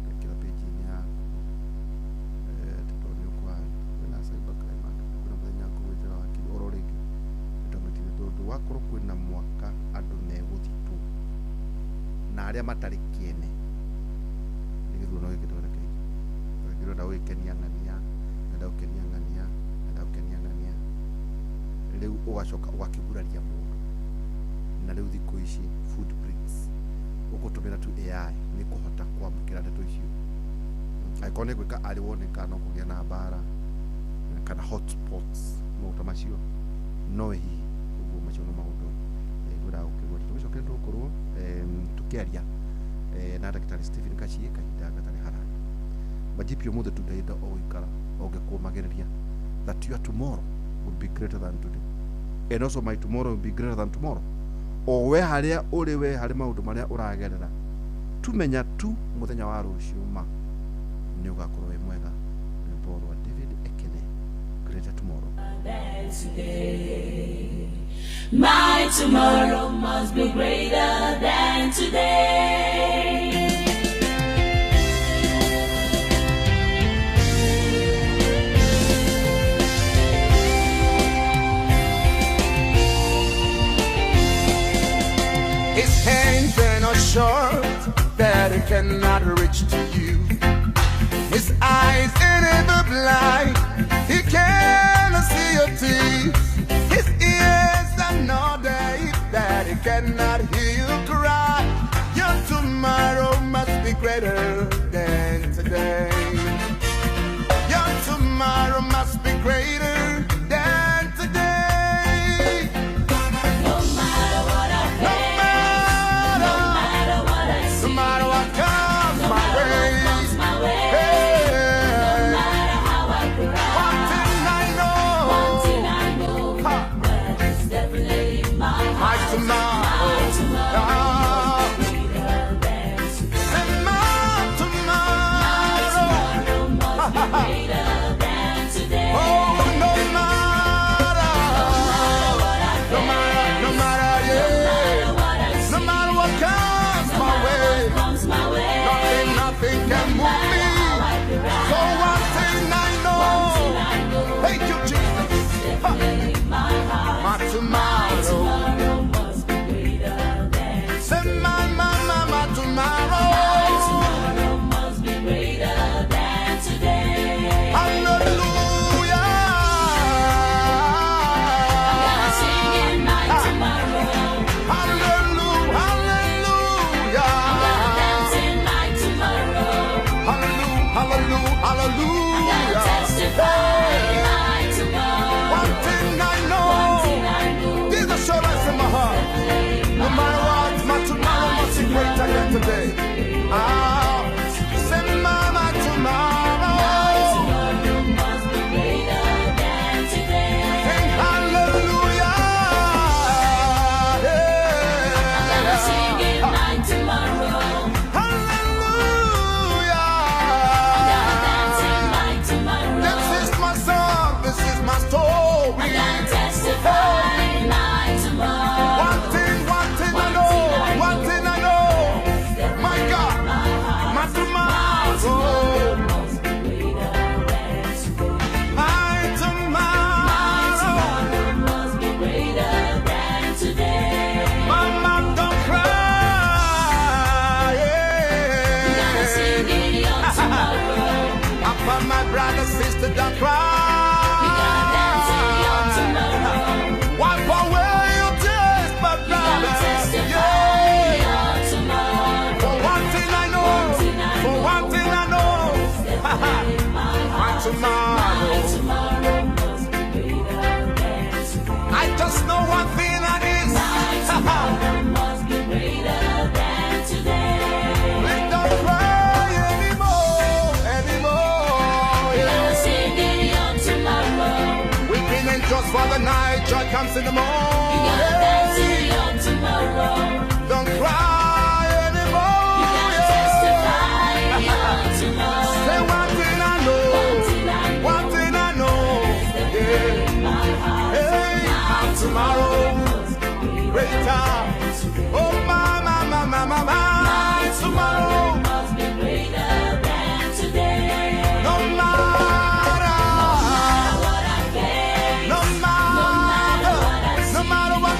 gekĩra page-inĩ yaku, tondũ nĩ ũkũhana kwĩna Cyber Crime Act na kwĩna mũthenya ngũgwĩtĩra wakiri oro rĩngĩ ĩtamĩtire, tondũ wakorwo kwĩna mwaka andũ megũthitwo na arĩa matarĩ kĩene nĩ gĩthurano gĩkĩ twerekeire. Rĩngĩ ũrenda gũgĩkenia ng'ania, ũrenda gũkenia ng'ania, ũrenda gũkenia ng'ania, rĩu ũgacoka ũgakĩguraria mũndũ. Na rĩu thikũ ici footprints Ũgũtũmĩra tu AI nĩ kũhota kwamũkĩra ndeto icio. Angĩkorwo nĩ gwĩka arĩ woneka no kũgĩa na mbara kana hotspots, maũndũ ta macio no hihi ũguo. Macio no maũndũ ngwendaga gũkĩgweta. Tũgĩcoke tũgũkorwo tũkĩaria na ndagĩtarĩ Stephen Gachie kahinda gatarĩ haraya. Majipi ũmũthĩ tu ndĩrenda o gũikara o ngĩkũmagĩrĩria that your tomorrow will be greater than today, and also my tomorrow will be greater than tomorrow. O we harĩa ũrĩ, we harĩ maũndũ marĩa ũragerera, tumenya tu mũthenya wa rũciũ ma nĩ ũgakorwo wĩ mwega. Rwĩmbo rwa David Ekene, Greater Tomorrow. Than today. My tomorrow must be greater than today. His hands are not short that he cannot reach to you. His eyes are never blind, he cannot see your tears. His ears are not deaf that he cannot hear you cry. Your tomorrow must be greater than today. Your tomorrow must be greater than today. No matter what I No face, matter, no matter what I see, no matter what comes no my matter what way. comes my way, no Hey, matter how I cry, one thing I know, one thing I know, ha, that is definitely in my my heart. tomorrow, My tomorrow ah, must be greater than today. and my My tomorrow. tomorrow must be greater than today. Oh, no matter, No matter what I no matter, no face, matter, no yeah, matter what I no see, matter what comes no my matter way, what comes my way, nothing, nothing no can move matter me. how I So cry, one thing I one thing know, I know, thank you, that Jesus. is Ha, definitely my heart. my My tomorrow. tomorrow must be greater than Say today. my tomorrow. My tomorrow must be greater than today. Hallelujah. I'm gonna sing in my Ah, tomorrow. Hallelujah. I'm gonna dance Hallelujah. in my tomorrow. Hallelujah. Hallelujah. I'm gonna Hallelujah. testify in Hey. my tomorrow. One thing I One thing know. I know, There's assurance in my heart. definitely in No my matter heart. what, my tomorrow My must be greater than tomorrow today. must be greater Ah, than today. say my My tomorrow. tomorrow must be greater than today. Sing hallelujah. I'm gonna Yeah. sing in my tomorrow. Hallelujah. I'm gonna dance in my tomorrow. This is my song. This is my I'm story. gonna testify Hey, in my tomorrow. one thing I One know. thing I One know, thing I know. that is My definitely God, in my my heart. My tomorrow. tomorrow must be greater than today. My My tomorrow. tomorrow must be greater than today. Mama, don't cry. You're gonna sing Yeah. in your tomorrow. Papa, my brother, sister, don't You're gonna dance in your cry. tomorrow. Wipe away your tears, my You're gonna brother. testify in Yeah. your tomorrow. For one thing I One know, thing I for one know, thing I know, that is definitely in my my heart. My tomorrow. tomorrow must be greater than today. I just know one thing and it's My tomorrow must be greater than today. Please don't cry anymore, anymore. You're gonna Yeah. sing in your tomorrow. Weeping and just for the night, joy comes in the You're gonna dance in morning. your tomorrow. Don't cry anymore. You're gonna Yeah. testify in your Say tomorrow. one thing I One know, thing I one know, thing I know. that is Yeah. definitely in my heart. Hey, My my tomorrow, tomorrow must be greater greater. than today. Oh my, My tomorrow. tomorrow must be greater than today. No No matter, matter what I no face, no matter matter, what I no matter see, what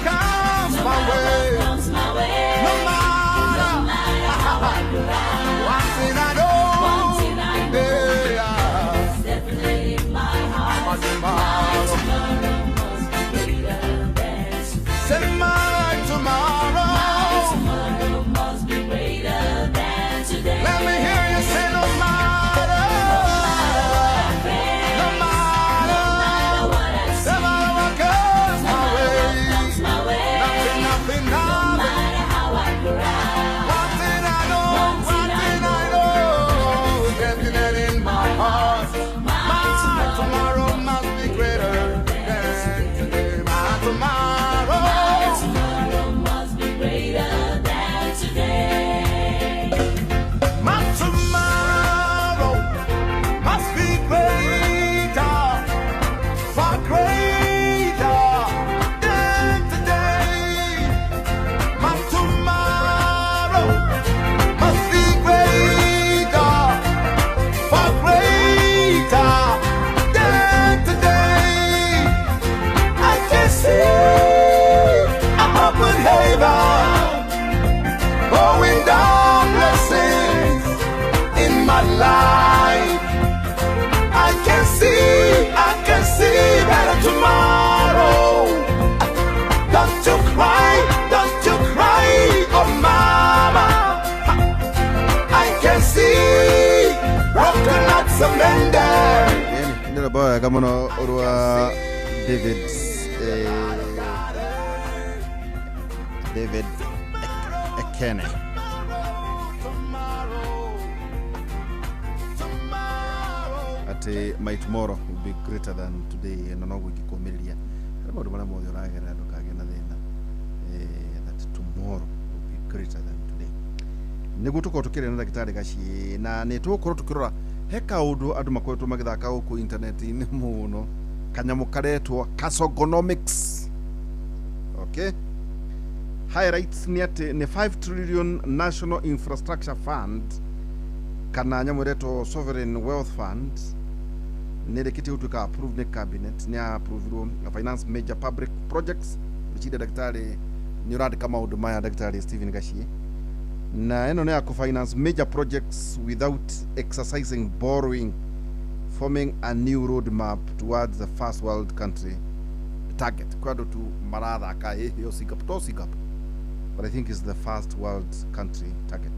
Wega mũno rwa David David Ekene. Atĩ my tomorrow will be greater than today, na noguo ingĩkũmĩrĩria harĩ maũndũ marĩa mothe ũragerera, ndũkagĩe na thĩna, that tomorrow will be greater than today. Nĩguo tũkorwo tũkĩaria na ndagĩtarĩ Gaciĩ, na nĩ tũgũkorwo tũkĩrora he kaũndũ andũ makoretwo magĩthaka gũkũ intaneti-inĩ mũno, kanyamũ karetwo Kasogonomics. Okay, highlights nĩ atĩ nĩ 5 trillion National Infrastructure Fund kana nyamũ ĩretwo Sovereign Wealth Fund nĩ ĩrĩkĩtie gũtuĩka approved nĩ cabinet, nĩ approvirwo finance major public projects. Rĩciria ndagĩtarĩ nĩ ũrandĩka maũndũ maya, ndagĩtarĩ Stephen Gaciĩ, na ĩno nĩ ya kũ-finance major projects without exercising borrowing, forming a new roadmap towards the first world country target. Kwĩ andũ tu marathaka ĩyo Singapore, to Singapore, but I think it's the first world country target.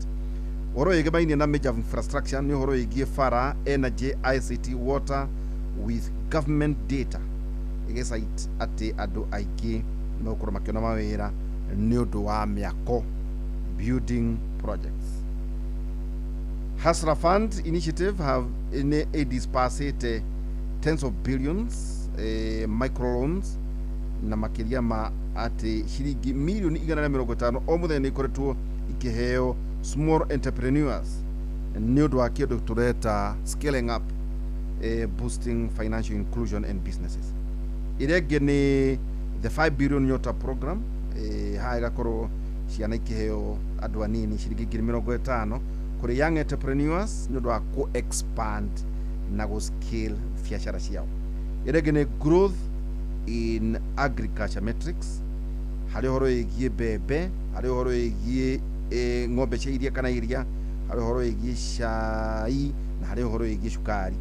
Ũhoro wĩgĩmainie na major infrastructure nĩ ũhoro wĩgiĩ bara, energy, ICT, water, with government data ĩgĩcite atĩ andũ aingĩ megũkorwo makĩona mawĩra nĩ ũndũ wa mĩako, building projects. Hustler Fund initiative have nĩ ĩdispersĩte tens of billions microloans, na makĩria ma atĩ ciringi mirioni 150 o mũthenya nĩ ikoretwo ikĩheo small entrepreneurs nĩ ũndũ wa kĩndũ tũreta scaling up, boosting financial inclusion and businesses. Ĩrĩa ĩngĩ nĩ the 5 billion Nyota program. Haha ĩgakorwo ciana ikĩheo, andũ anini, ciringi 50,000 kũrĩ young entrepreneurs nĩ ũndũ wa kũ expand na gũ scale biacara ciao. Ĩrĩa ĩngĩ nĩ growth in agriculture metrics, harĩ ũhoro wĩgiĩ mbembe, harĩ ũhoro wĩgiĩ ng'ombe cia iria kana iria, harĩ ũhoro wĩgiĩ cai na harĩ ũhoro wĩgiĩ cukari,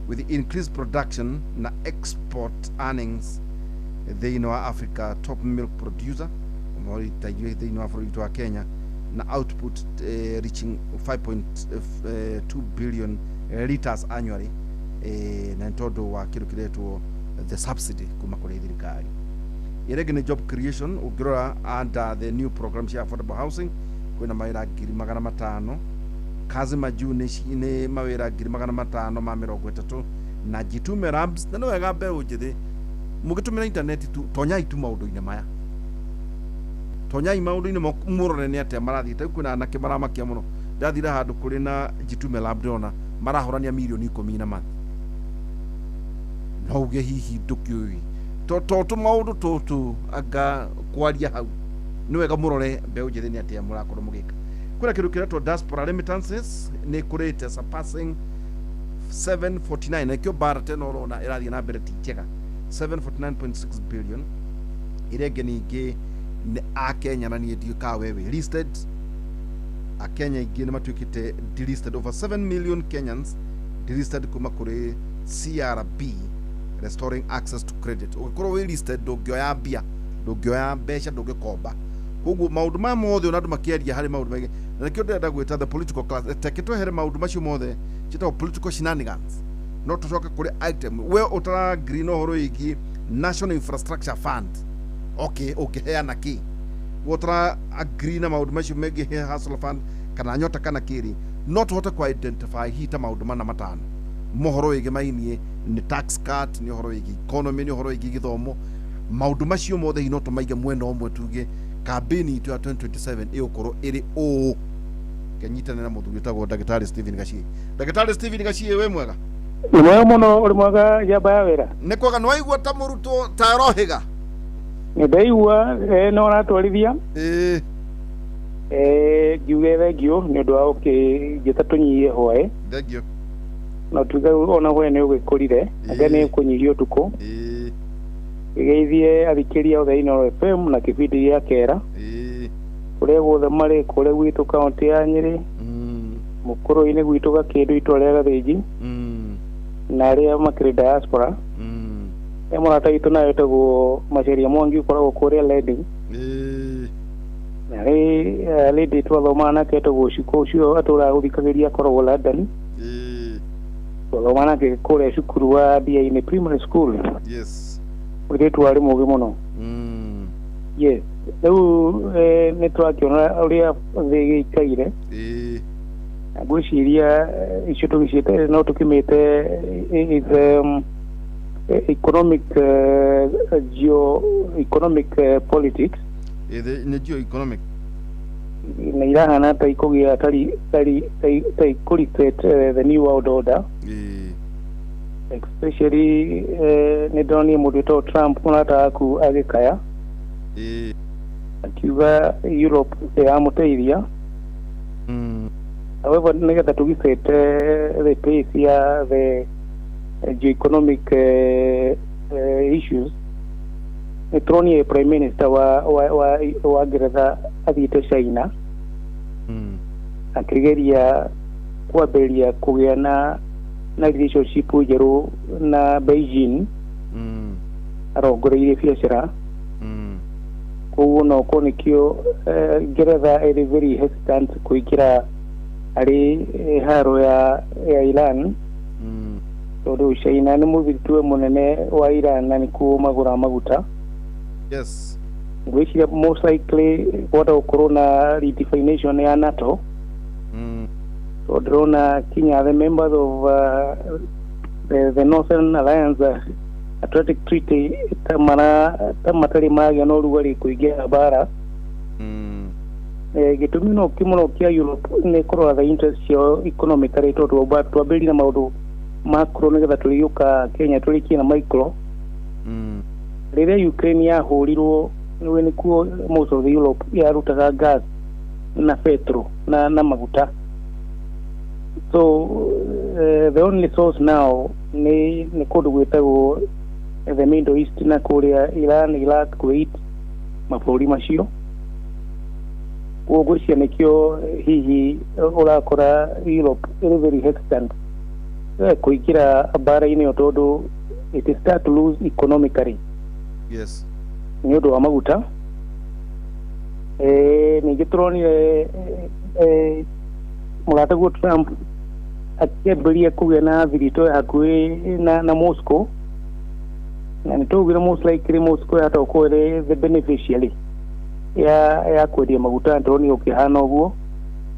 with increased production na export earnings thĩinĩ wa Africa top milk producer ta ithuĩ thĩinĩ wa bũrũri witũ wa Kenya, na output reaching 5.2 billion liters annually, na nĩ tondũ wa kĩndũ kĩretwo the subsidy kuma kũrĩ thirikari. Ĩrĩa ĩngĩ nĩ job creation. Ũngĩrora under the new program cia affordable housing, kwĩna mawĩra 500,000. Kazi Majuu nĩ mawĩra 530,000 na Jitume Labs. Na nĩ wega mbeũ njĩthĩ mũgĩtũmĩra intaneti tu, tonyai tu maũndũ-inĩ maya, tonyai maũndũ-inĩ mũrore nĩ atĩa marathiĩ. Ta rĩu kwĩna anake maramakia mũno. Ndathire handũ kũrĩ na Jitume Lab, ndĩrona marahũrania mirioni 10 na mathi no uge hihi ndũkĩũĩ to to tũmaũndũ tũtũ anga kwaria hau. Nĩ wega mũrore mbeũ njĩthĩ nĩ atĩa mũrakorwo mũgĩka. Kwĩna kĩndũ kĩretwo diaspora remittances nĩ kũrĩte, surpassing 749, na ikĩo mbara tena ũrona ĩrathiĩ na mbere ti njega, 749.6 billion. Ĩrĩa ĩngĩ ningĩ nĩ akenya, na niĩ ndiũĩ kana we wĩ listed, akenya aingĩ nĩ matuĩkĩte delisted, over 7 million Kenyans delisted kuma kũrĩ CRB, restoring access to credit. Ũngĩkorwo wĩ listed, ndũngĩoya mbia, ndũngĩoya mbeca, ndũngĩkomba. Koguo maũndũ maya mothe ona andũ makĩaria harĩ maũndũ maingĩ, na nĩkĩo ndĩrenda gwĩta the political class, teke twehere maũndũ macio mothe ciĩtagwo political shenanigans. No tũcoke kũrĩ item we ũtara agree na ũhoro wĩgiĩ National Infrastructure Fund. Okay, ũngĩheana kĩ we ũtara agree na maũndũ macio megiĩ Hustler Fund kana Nyota kana kĩrĩ? No tũhote ku identify hihi ta maũndũ mana matano mohoro wĩgĩmainie nĩ tax cut, nĩ ũhoro wĩgiĩ economy, nĩ ũhoro wĩgiĩ gĩthomo. Maũndũ macio mothe hihi no tũmaige mwena ũmwe, tuge kambĩni itũ ya 2027 ĩgũkorwo ĩrĩ ũũ. Kenyitanĩra na mũthuri ũtagwo ndagĩtarĩ Stephen Gaciĩ. Ndagĩtarĩ Stephen Gaciĩ, wĩ mwega? Nĩ mwega mũno, ũrĩ mwega njamba ya wĩra? Nĩ kwega. Nĩ waigua ta mũrutwo ta arohĩga? Nĩ ndaigua no ũratwarithia. Ngiuge thengiũ nĩ ũndũ wa ũkĩnjĩta tũnyihie hwaĩ. Thengiũ. No tuge ona hwaĩ nĩ ũgĩkũrire anga nĩ ũkũnyihia ũtukũ. Gĩgeithie athikĩria othe Inooro FM na kĩbindi gĩa kera kũrĩa guothe marĩ, kũrĩa gwitũ kaũntĩ ya Nyĩrĩ, mũkũrũ-inĩ gwitũ Gakĩndũ, itũra rĩa Gathĩnji, na arĩa makĩrĩ diaspora. He mũrata witũ nawe wĩtagwo Maceria Mwangi, ũkoragwo kũrĩa Reading, na rĩ lady twathomaga nake etagwo Ciko, ũcio atũraga gũthikagĩria, akoragwo London. Twathoma nake kũrĩa cukuru wa Ndiainĩ Primary School. Yes. Mũirĩtu warĩ mũgĩ mũno. Yes, rĩu nĩ tũrakĩona ũrĩa thĩ ĩgĩikaire. Na ngwĩciria icio tũgĩciĩte no tũkĩmĩte is economic, geo economic politics. Nĩ geo economic. Na irahana ta ikũgĩa tari tari ta ikũreset the new world order. Especially nĩ ndonire mũndũ wĩtagwo Trump, mũrata waku, agĩkaya akiuga Europe ĩramũteithia. However, nĩgetha tũgĩset the pace ya the geoeconomic issues, nĩ tũronire prime minister wa Ngeretha athiĩte China akĩgeria kwambĩrĩria kũgĩa na relationship njerũ na Beijing arongoreirie biacara. Koguo no korwo nĩkĩo Ngeretha ĩrĩ very hesitant kũingĩra harĩ haro ya Iran, tondũ China nĩ mũthitue mũnene wa Iran na nĩkuo magũra maguta. Ngwĩciria most likely kwenda gũkorwo na redefinition ya NATO, tondũ ndĩrona kinya the members of the Northern Alliance Atlantic Treaty ta mara ta matarĩ magĩa na ũrugarĩ kũingĩra mbara. Gĩtũmi no kĩmũno kĩa Europe nĩ kũrora the interest ciao economically, tondũ twambĩrĩrie na maũndũ macro nĩgetha tũrĩũka Kenya tũrĩkie na micro. Rĩrĩa Ukraine yahũrirwo, nĩwe nĩkuo most of the Europe yarutaga gas na petro na maguta. So the only source now nĩ kũndũ gwĩtagwo the Middle East na kũrĩa Iran, Iraq, Kuwait, mabũrũri macio. Koguo ngwĩciria nĩkĩo hihi ũrakora Europe ĩrĩ very hesitant kũingĩra mbara-inĩ ĩyo, tondũ it start to lose economically nĩ ũndũ wa maguta. Ningĩ tũronire mũrataguo Trump akĩambĩrĩria kũgĩa na thiritũ ya hakuhĩ na Moscow, na nĩ tũugire most likely Moscow yahota gũkorwo ĩrĩ the beneficiary ya kwendia maguta, na tũronire ũkĩhana ũguo.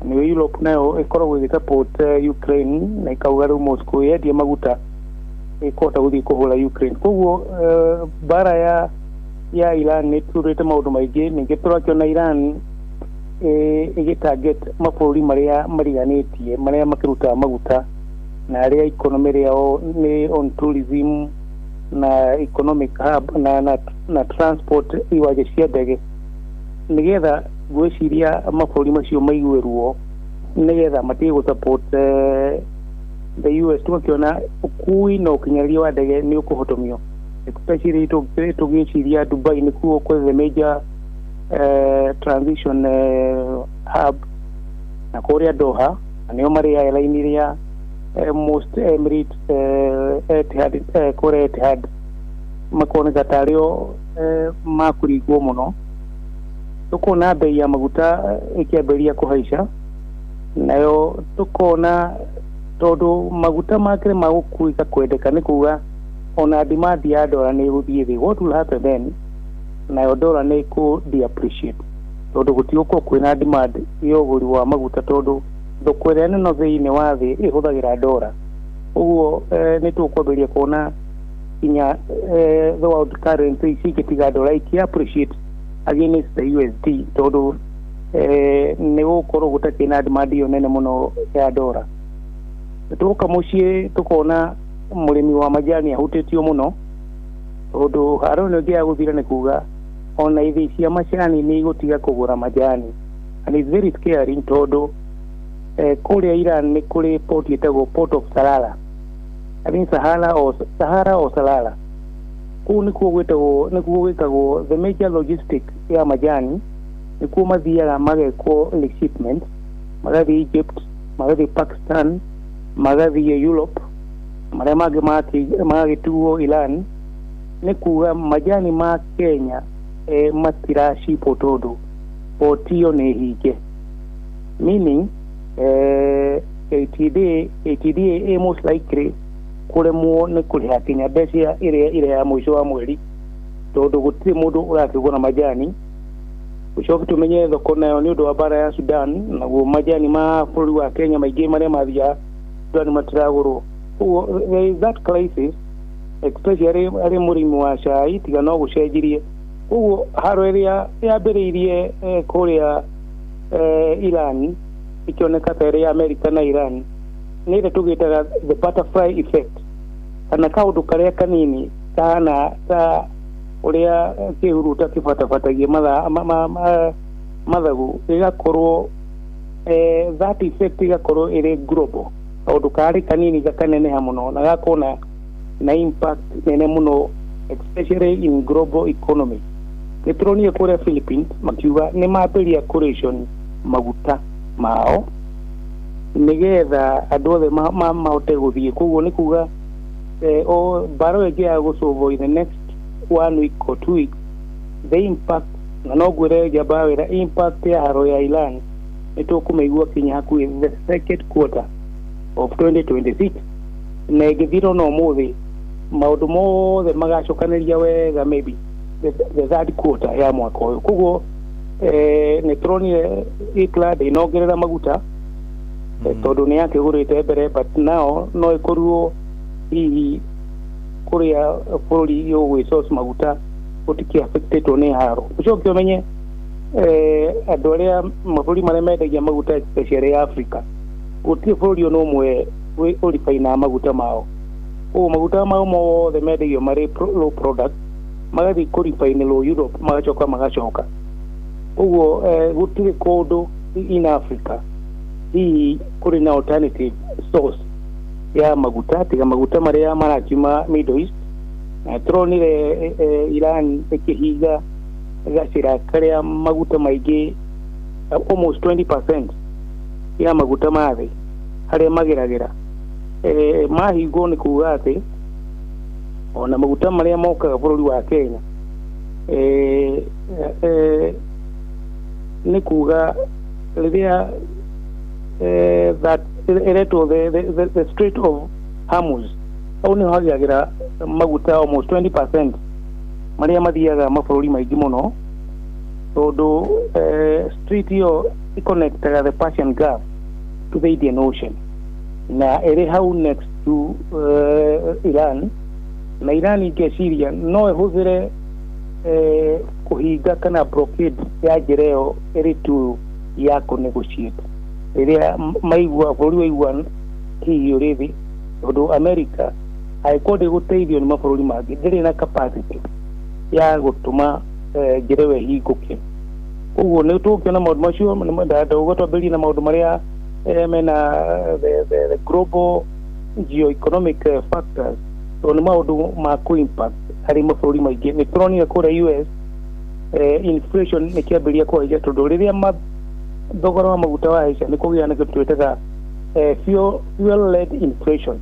Nĩyo Europe nayo ĩkoragwo ĩgĩ support Ukraine na ĩkauga rĩu Moscow yendia maguta ĩkũhota gũthiĩ kũhũra Ukraine. Koguo mbara ya Iran nĩ ĩturĩte maũndũ maingĩ. Ningĩ tũrakĩona Iran ĩgĩtarget mabũrũri marĩa mariganĩtie, marĩa makĩrutaga maguta na arĩa economy rĩao nĩ on tourism na economic hub na transport, iwanja cia ndege, nĩgetha ngwĩciria mabũrũri macio maigue ruo nĩgetha matige gũ support the US. Tũgakĩona ũkui na ũkinyanĩria wa ndege nĩ ũkũhotomio, especially tũgĩciria Dubai nĩkuo kwĩ the major transition hub, na kũrĩa Doha na nĩo marĩ airline ĩrĩa most Emirates, Etihad, kũrĩa Etihad makoneka tarĩo makũringwo mũno. Tũkona bei ya maguta ĩkĩambĩrĩria kũhaica nayo, tũkona tondũ maguta makĩrĩ ma gũkuĩka kwendeka, nĩ kuga ona demand ya dola nĩ ĩgũthiĩ thĩ. What will happen then? Nayo dola nĩ ĩkũ depreciate, tondũ gũtigũkorwo kwĩna demand ya ũgũri wa maguta, tondũ thoko ĩrĩa nene thĩinĩ wa thĩ ĩhũthagĩra dola. Ũguo nĩ tũkwambĩrĩria kuona kinya the world currency ici ingĩtiga dola iki appreciate against the USD, tondũ nĩ gũkorwo gũtakĩrĩ na demand ĩyo nene mũno ya dola. Tũka mũciĩ tũkona mũrĩmi wa majani ahutĩtio mũno, tondũ haro ĩno ĩngĩ ya gũthira nĩ kuga ona ithĩi cia macani nĩ igũtiga kũgũra majani, and it's very scary, tondũ kũrĩa Iran nĩ kũrĩ port ĩtagwo Port of Salala, I think Sahara or Sahara or Salala. Kũu nĩkuo gwĩtagwo, nĩkuo gwĩkagwo the major logistic ya majani, nĩkuo mathiaga magekwo shipment, magathiĩ Egypt, magathiĩ Pakistan, magathiĩ Europe, marĩa mangĩ magagĩtuo Iran. Nĩ kuga majani ma Kenya matiracipwo tondũ port ĩyo nĩ hinge, meaning KTDA most likely Kũremwo nĩ kũrĩha kinya mbeca ĩrĩa ya mũico wa mweri, tondũ gũtirĩ mũndũ ũrakĩgũra majani. Ũcoke tũmenye thoko nayo nĩ ũndũ wa mbara ya Sudan, naguo majani ma bũrũri wa Kenya maingĩ marĩa mathiaga Sudan matiragũrwo. Koguo there is that crisis, especially arĩ mũrĩmi wa cai, tiga no gũcenjirie. Koguo haro ĩrĩa yambĩrĩirie kũrĩa Iran ĩkĩoneka ta ĩrĩ ya America na Iran nĩ ĩrĩa tũgĩtaga the butterfly effect, kana kaũndũ karĩa kanini kahana ta ũrĩa kĩhuruta kĩbatabatagia mathagu, gĩgakorwo that effect ĩgakorwo ĩrĩ global. Kaũndũ karĩ kanini gakaneneha mũno na gakorwo na impact nene mũno, especially in global economy. Nĩ tũronire kũrĩa Philippines makiuga nĩ mambĩrĩria kũration maguta mao nĩgetha andũ othe mahote gũthiĩ. Koguo nĩ kuga o mbara ĩyo ĩngĩaga gũcũvwo in the next one week or 2 weeks, the impact, na no ngwĩre njamba wĩra, impact ya haro ya Iran nĩ tũkũmĩigua kinya hakuhĩ the second quarter of 2026, na ĩngĩthirwo na ũmũthĩ maũndũ mothe magacokanĩria wega maybe the third quarter ya mwaka ũyũ. Koguo nĩ tũronire Hitler ndĩnongerera maguta tondũ nĩ yakĩgũrĩte mbere, but now no ĩkorirwo hihi kũrĩa bũrũri ũgwĩ maguta gũtikĩ affectedwo nĩ haro. Ũcoke ũmenye andũ arĩa mabũrũri marĩa mendagia maguta, especially Africa, gũtirĩ bũrũri ona ũmwe ũribainaga maguta mao. Koguo maguta mao mothe mendagio marĩ low product, magathiĩ kũribainĩrwo Europe, magacoka magacoka. Koguo gũtirĩ kũndũ in Africa hihi kũrĩ na alternative source ya maguta tiga maguta marĩa marakiuma Middle East. Na tũronire Iran ĩkĩhinga gacĩra karĩa maguta maingĩ, almost 20% ya maguta ma thĩ harĩa mageragĩra mahingwo. Nĩ kuga atĩ ona maguta marĩa mokaga bũrũri wa Kenya, nĩ kuga rĩrĩa that ĩretwo the Strait of Hormuz, hau nĩho hagĩagĩra maguta almost 20% marĩa mathiaga mabũrũri maingĩ mũno, tondũ strait ĩyo ĩconnectaga the Persian Gulf to the Indian Ocean, na ĩrĩ hau next to Iran. Na Iran ingeciria no ĩhũthĩre kũhinga kana blockade ya njĩra ĩyo ĩrĩ tu ya kũ-negotiate rĩrĩa maigua bũrũri waigua hihi ũrĩ thĩ, tondũ America angĩkorwo ndĩgũteithio nĩ mabũrũri mangĩ ndĩrĩ na capacity ya gũtũma njĩra ĩyo ĩhingũke. Koguo nĩ tũgũkĩona maũndũ macio. Ndauga twambĩrĩrie na maũndũ marĩa mena the global geoeconomic factors, tondũ nĩ maũndũ ma kũ impact harĩ mabũrũri maingĩ. Nĩ tũronire kũrĩa US inflation nĩ kĩambĩrĩria kũhaica, tondũ rĩrĩa thogora wa maguta wahaica nĩ kũgĩa na kĩndũ twĩtaga fuel led inflation,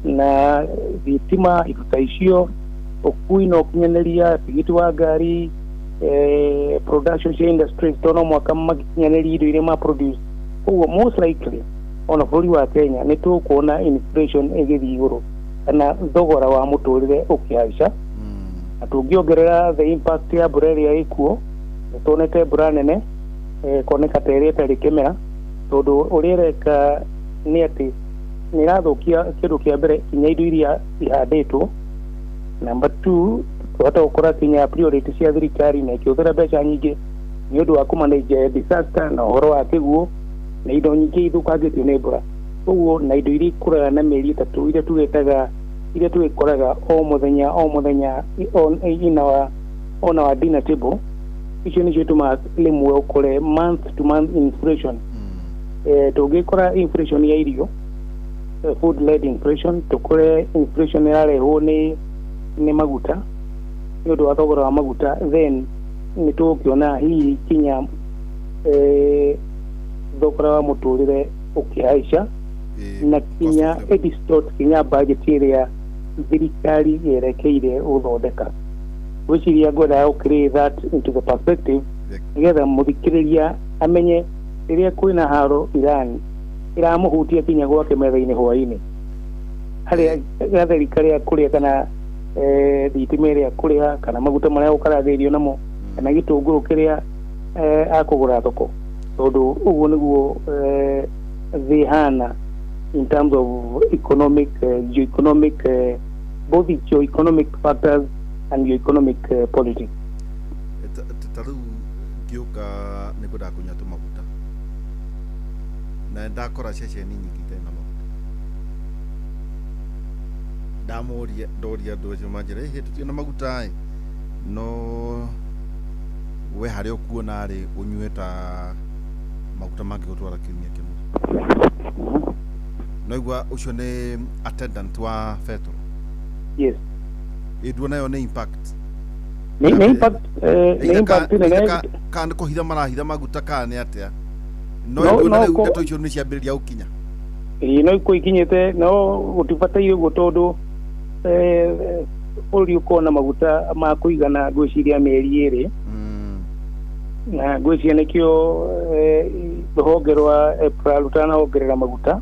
na thitima, indo ta icio, ũkui na ũkinyanĩria tigiti wa ngari, production cia industries, tondũ no mwaka magĩkinyanĩria indo iria ma produce. Koguo most likely ona bũrũri wa Kenya nĩ tũkuona inflation ĩgĩthiĩ igũrũ kana thogora wa mũtũrĩre ũkĩhaica. Na tũngĩongerera the impact ya mbura ĩrĩa ĩkuo, nĩ tuonete mbura nene koneka ta ĩrĩa ĩtarĩ kĩmera, tondũ ũrĩa ĩreka nĩ atĩ nĩ ĩrathũkia kĩndũ kĩa mbere kinya indo iria ihandĩtwo. Number two, twahota gũkora kinya priority cia thirikari na ĩkĩhũthĩra mbeca nyingĩ nĩ ũndũ wa kũmanage disaster na ũhoro wa kĩguũ na indo nyingĩ ithũkangĩtio nĩ mbura. Koguo na indo iria ikũraga na mĩeri 3, iria tũgĩtaga, iria tũgĩkoraga o mũthenya o mũthenya on our dinner table, icio nĩcio itũmaga rĩmwe ũkore month to month inflation. Tũngĩkora inflation ya irio, food led inflation, tũkore inflation ĩrarehwo nĩ maguta nĩ ũndũ wa thogora wa maguta, then nĩ tũgũkĩona hihi kinya thogora wa mũtũrĩre ũkĩhaica na kinya cost of living. Ĩdistort kinya budget ĩrĩa thirikari yerekeire gũthondeka. Gwĩciria ngwendaga gũkĩrĩ that into the perspective nĩgetha mũthikĩrĩria amenye rĩrĩa kwĩna haro Iran ĩramũhutia kinya gwake metha-inĩ hwaĩ-inĩ. Harĩa gatheri karĩa kũrĩa kana thitima ĩrĩa kũrĩha kana maguta marĩa gũkaranga irio namo kana gĩtũngũrũ kĩrĩa akũgũra thoko, tondũ ũguo nĩguo thĩ hana in terms of economic, geoeconomic, both geoeconomic factors and geoeconomic politics. Ta rĩu ngĩũka nĩ ngwendaga kũnyua tũmaguta na ndakora ceceni nyingĩ itarĩ na maguta. Ndamũria, ndoria andũ acio manjĩra, ĩhĩ, tũtirĩ na maguta ĩ, no we harĩa ũkuona rĩ, ũnyue ta maguta mangĩgũtwara kiumia kĩmwe. No igua ũcio nĩ attendant wa betũrũ. Yes. Ĩ, nduona ĩyo nĩ impact. Nĩ impact, nĩ impact nene. Kana nĩ kũhitha marahitha maguta kana nĩ atĩa? No nduona rĩu ndeto icio nĩ ciambĩrĩria gũkinya. Ĩĩ, no ikuo ikinyĩte, no gũtibataire ũguo tondũ bũrũri ũkorwo na maguta ma kũigana ngwĩciria mĩeri 2. Na ngwĩciria nĩkĩo rũhonge rwa EPRA rũtanahongerera maguta,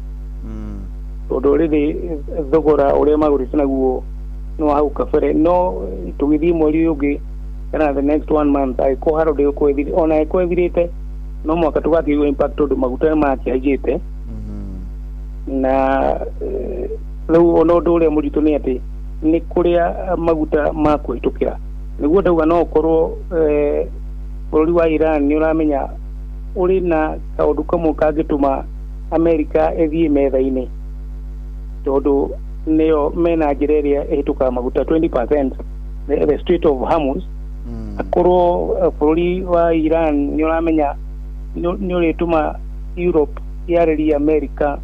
tondũ rĩrĩ thogora ũrĩa magũrĩte naguo nĩ wa hau kabere. No tũgĩthiĩ mweri ũyũ ũngĩ kana the next one month, angĩkorwo haro ndĩgũkorwo ĩthirĩte, ona angĩkorwo ĩthirĩte, no mũhaka tũgakĩigua impact tondũ maguta nĩ makĩhaicĩte. Na rĩu ona ũndũ ũrĩa mũritũ nĩ atĩ nĩ kũrĩa maguta ma kũhĩtũkĩra. Nĩguo ndauga no ũkorwo bũrũri wa Iran nĩ ũramenya ũrĩ na kaũndũ kamwe kangĩtũma Amerika ĩthiĩ metha-inĩ, tondũ nĩyo mena njĩra ĩrĩa ĩhĩtũkaga maguta 20%, the Strait of Hormuz. Akorwo bũrũri wa Iran nĩ ũramenya nĩ ũrĩtũma Europe yarĩrie Amerika,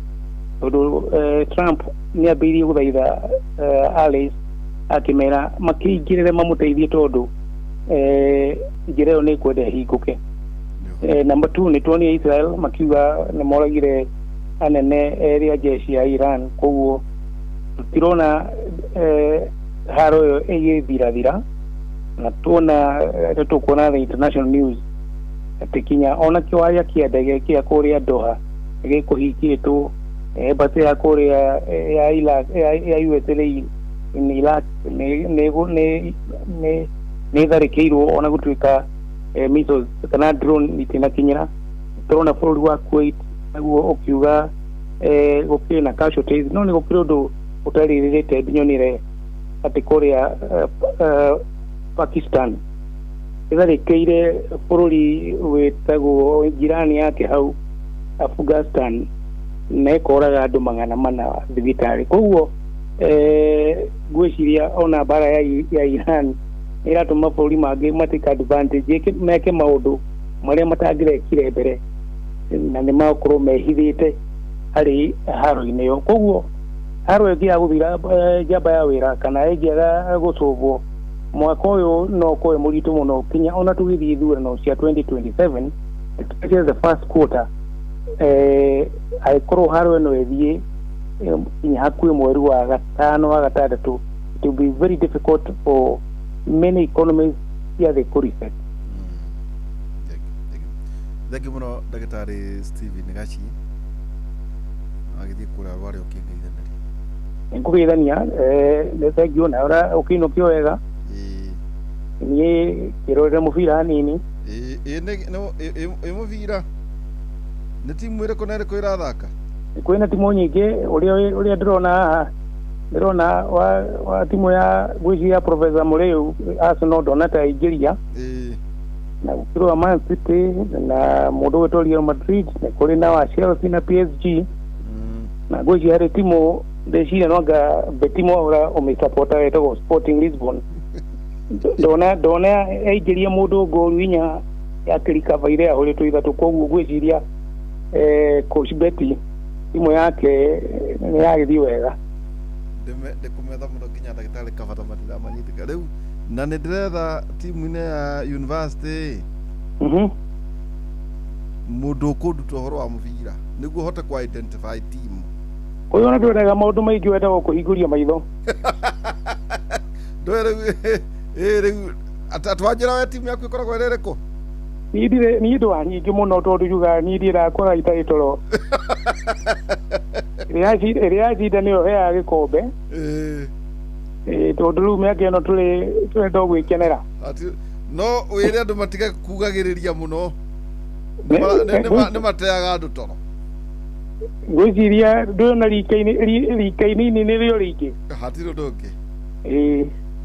tondũ Trump nĩ ambĩrĩirie gũthaitha allies akĩmera makĩingĩrĩre mamũteithie, tondũ njĩra ĩyo nĩ ĩkwenda ĩhingũke. Number 2, nĩ tuonire Israel makiuga nĩ moragire anene erĩ a jeshi ya Iran, koguo tũtirona haro ĩyo ĩgĩthirathira. Na tuona nĩ tũkuona the international news atĩ kinya ona kĩwanja kĩa ndege kĩa kũrĩa Doha gĩkũhingĩtwo, embassy ya kũrĩa ya Iraq, ya USA in Iraq nĩ ĩtharĩkĩirwo, ona gũtuĩka missiles kana drone itinakinyĩra. Tũrona bũrũri wa Kuwait naguo ũkiuga gũkĩrĩ na casualties, no nĩ gũkĩrĩ ũndũ ũtarĩrĩte nyonire atĩ kũrĩa Pakistan ĩtharĩkĩire bũrũri wĩtagwo jirani yake hau Afghanistan na ĩkoraga andũ 400 thibitarĩ. Koguo ngwĩciria ona mbara ya Iran ĩratũma bũrũri mangĩ matake advantage, meke maũndũ marĩa matangĩrekire mbere na nĩ makorwo mehithĩte harĩ haro-inĩ ĩyo. Koguo haro ĩngĩaga gũthira njamba ya wĩra kana ĩngĩaga gũcũbwo, mwaka ũyũ no ũkorwo wĩ mũritũ mũno kinya ona tũgĩthiĩ ithurano cia 2027, especially the first quarter. Angĩkorwo haro ĩno ĩthiĩ kinya hakuhĩ mweri wa gatano wa gatandatũ, it will be very difficult for many economies cia thĩ kũ reset. Thank you mũno Ndagĩtarĩ Stephen Gachi, agĩthiĩ kũrĩa rware ũkĩngeithanĩria. Nĩngũgeithania, nĩ thengiũ na ũrĩa ũkĩinũkio wega. Niĩ ngĩrorera mũbira hanini. Ĩ mũbira nĩ timu ĩrĩkũ na ĩrĩkũ ĩrathaka? Kwĩna timu nyingĩ, ũrĩa ndĩrona haha, ndĩrona wa timu ya ngwĩciria Professor Mũrĩu Arsenal ndona ta aingĩria. Na gũkĩrĩ wa Man City na mũndũ ũgwĩtwo Real Madrid, nĩ kũrĩ na wa Chelsea na PSG. Na ngwĩciria harĩ timu ndĩciria no anga Betty Mwaura ũmĩsapota wetagwo Sporting Lisbon. Ndona aingĩria mũndũ ngoru 4 yakĩrikaba ire ahũrĩtwo 3, koguo ngwĩciria Coach Betty timu yake nĩ yagĩthiĩ wega. Ndĩkũmetha mũno nginya ndagĩtarĩ kabata matiramanyitĩka rĩu, na nĩ ndĩretha timu-inĩ ya university mũndũ ũkũnduta ũhoro wa mũbira nĩguo hote kũ identify team. Ũyũ ona ndwendaga maũndũ maingĩ, wendagwo kũhingũria maitho. Ndũĩ rĩu, rĩu atwanjĩra we timu yaku ĩkoragwo ĩrĩ ĩrĩkũ? Niĩ ndirĩ, niĩ ndwa nyingĩ mũno tondũ njugaga niĩ ndiendaga kwaga itarĩ toro. Ĩrĩa yacinda nĩyo heaga gĩkombe. Tondũ rĩu mĩaka ĩno tũrĩ to gwĩkenera. No wĩre andũ matige kugagĩrĩria mũno. Nĩ mateaga andũ toro. Ngwĩciria ndũrona rika-inĩ nĩrĩo rĩingĩ. Hatirĩ ũndũ ũngĩ.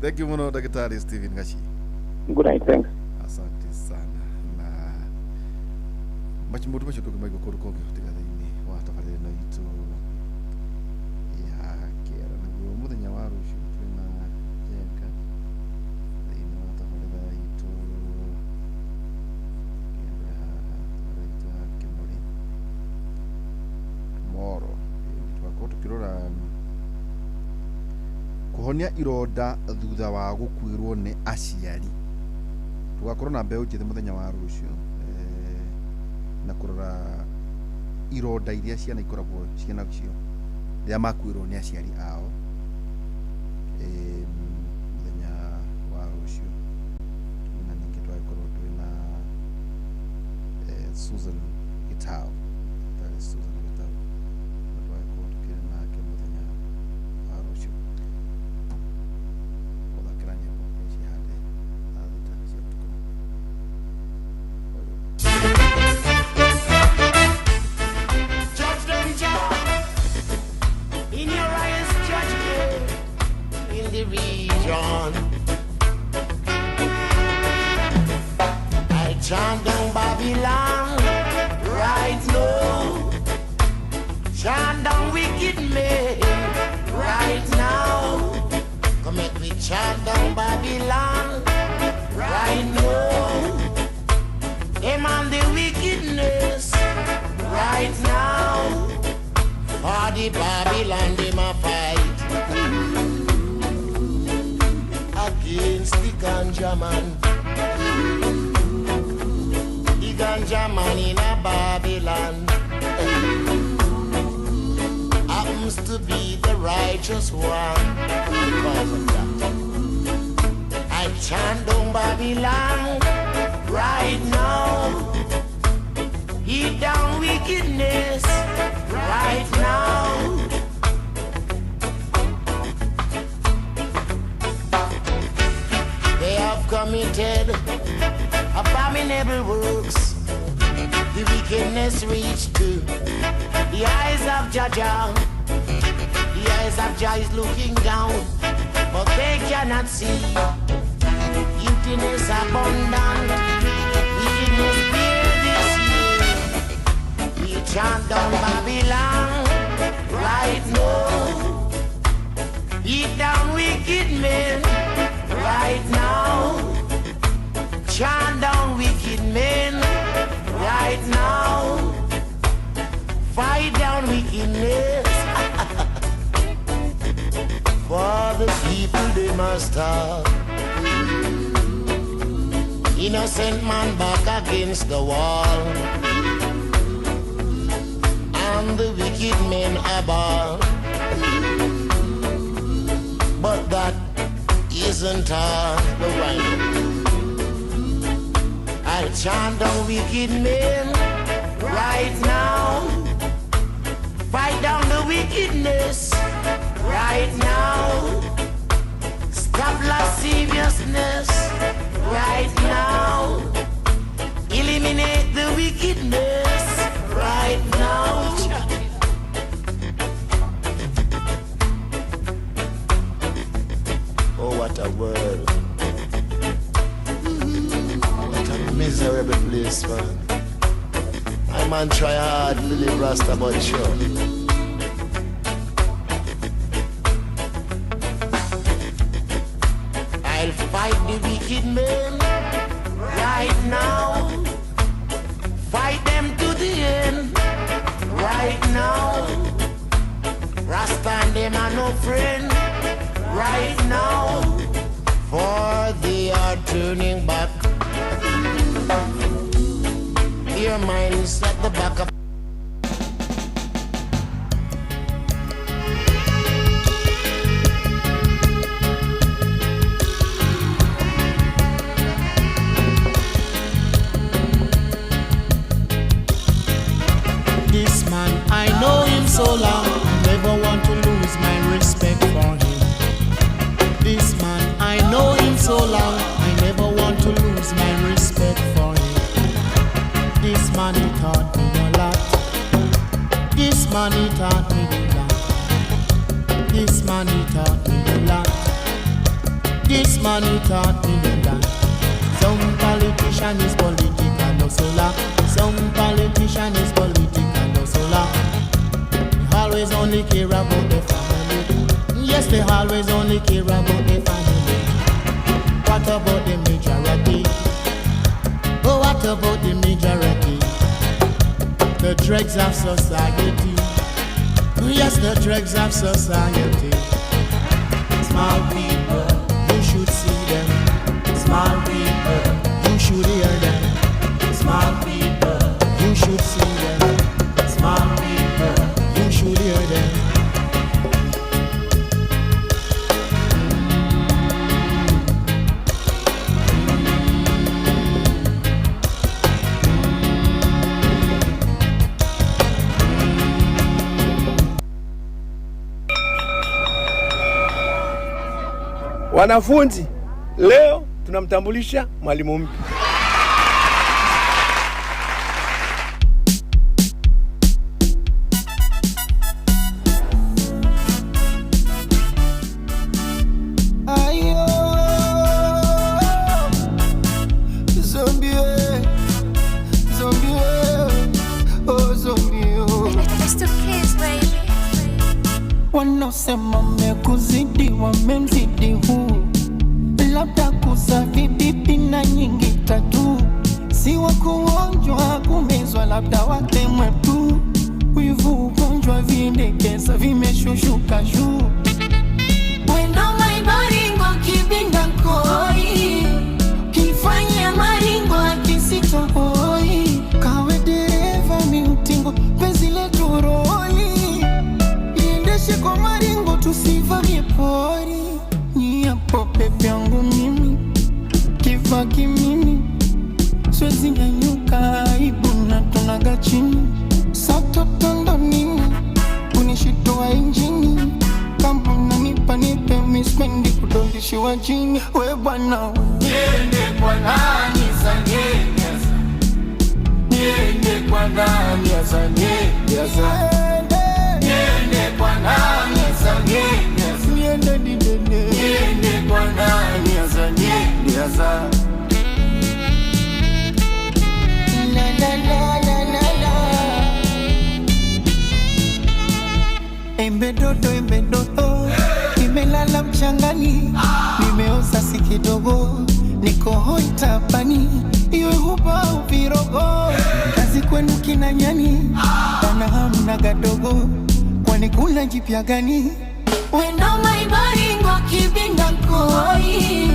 Thank you mũno Ndagĩtarĩ Stephen Gachi. Good night, thanks. Asante sana. Na maũndũ macio ndũngĩmaigua kũndũ kũngĩ tiga thĩinĩ wa tabarĩra ĩno itũ ya kĩara. Naguo mũthenya wa rũciũ twĩna Njenga thĩinĩ wa tabarĩra itũ kĩendere haha tabarĩra itũ ya Kĩmũrĩ tomorrow. Tũgakorwo tũkĩrora kũhonia ironda thutha wa gũkuĩrwo nĩ aciari. Tũgakorwo na mbeũ njĩthĩ mũthenya wa rũciũ na kũrora ironda iria ciana ikoragwo ciĩ nacio rĩrĩa makuĩrwo nĩ aciari ao mũthenya wa rũciũ. Na ningĩ tũgagĩkorwo twĩna Susan Gitau, Ndagĩtarĩ Susan Gitau, na tũgagĩkorwo tũkĩrĩ nake mũthenya wa rũciũ. Gũthakĩra nyĩmbo cihande thaa 6 cia ũtukũ. Judge them, judge. In your eyes, judge them. In the region. I chant down Babylon right now. Chant down wicked men right now. Come make me chant down Babylon right now. Them and the wickedness right now. For the Babylon them a fight against the ganja man. The ganja man in a Babylon happens to be the righteous one. Because of that, I chant down Babylon right now. Heat down wickedness right now. They have committed abominable works. The wickedness reached to the eyes of Jah. The eyes of Jah is looking down, but they cannot see. Guiltiness abundant, wickedness bear this year. We chant down Babylon right now. Beat down wicked men right now. Chant down wicked men right now. Fight down wickedness. For the people they must have innocent man back against the wall, and the wicked men above. But that isn't all the right. I chant down wicked men right now. Fight down the wickedness right now. Stop lasciviousness right now. Eliminate the wickedness right now. Oh, what a world. What a miserable place, man. I man try hard to live Rasta, but sure. I'll fight the wicked men right now. Fight them to the end right now. Rasta and them are no friend right now, for they are turning back. Their minds at the back of this man. I know him so long. so long, I never want to lose my respect for him. This man he taught me a lot. This man he taught me a lot. This man he taught me a lot. This man he taught me a lot. Some politician is political hustler. Some politician is political hustler. They always only care about the family. Yes, they always only care about the family. What about the majority? Oh, what about the majority? The dregs of society. Yes, the dregs of society. Small people, you should see them. Small people, you should hear them. Small people, you should see them. Small people, you should hear them. Wanafunzi, leo tunamtambulisha mwalimu mpya. Ayo, zombie, zombie, oh zombie, oh. It's kids, baby. Wanaosema mekuzidi wamemzidi huu, labda kusafi bibi na nyingi tatu, si wa kuonjwa kumezwa, labda watemwe tu, wivu ugonjwa vindekeza vimeshushuka juu. Wendo maibaringo kibinda koi, kifanya maringo akisitohoi, kawe dereva miutingo penzi letu roli, liendeshe kwa maringo tusivamie pori. Niapo pepe yangu mimi kifaa kimimi, siwezi nyanyuka aibu na tunaga chini, satoto nini unishitoa injini, kama unanipa nipe mispendi kudondishiwa chini. We bwana niende kwa nani sanyenya, niende kwa nani sanyenya, niende kwa nani sanyenya, niende didene, niende kwa nani sanyenya. La la la la la la. Embe dodo, nimelala mchangani, nimeoza si kidogo, niko hoi tapani, iwe huba au virogo, kazi kwenu kina nyani, bana hamna gadogo, kwani kuna jipya gani? Wendo maibaringo kibinda koi,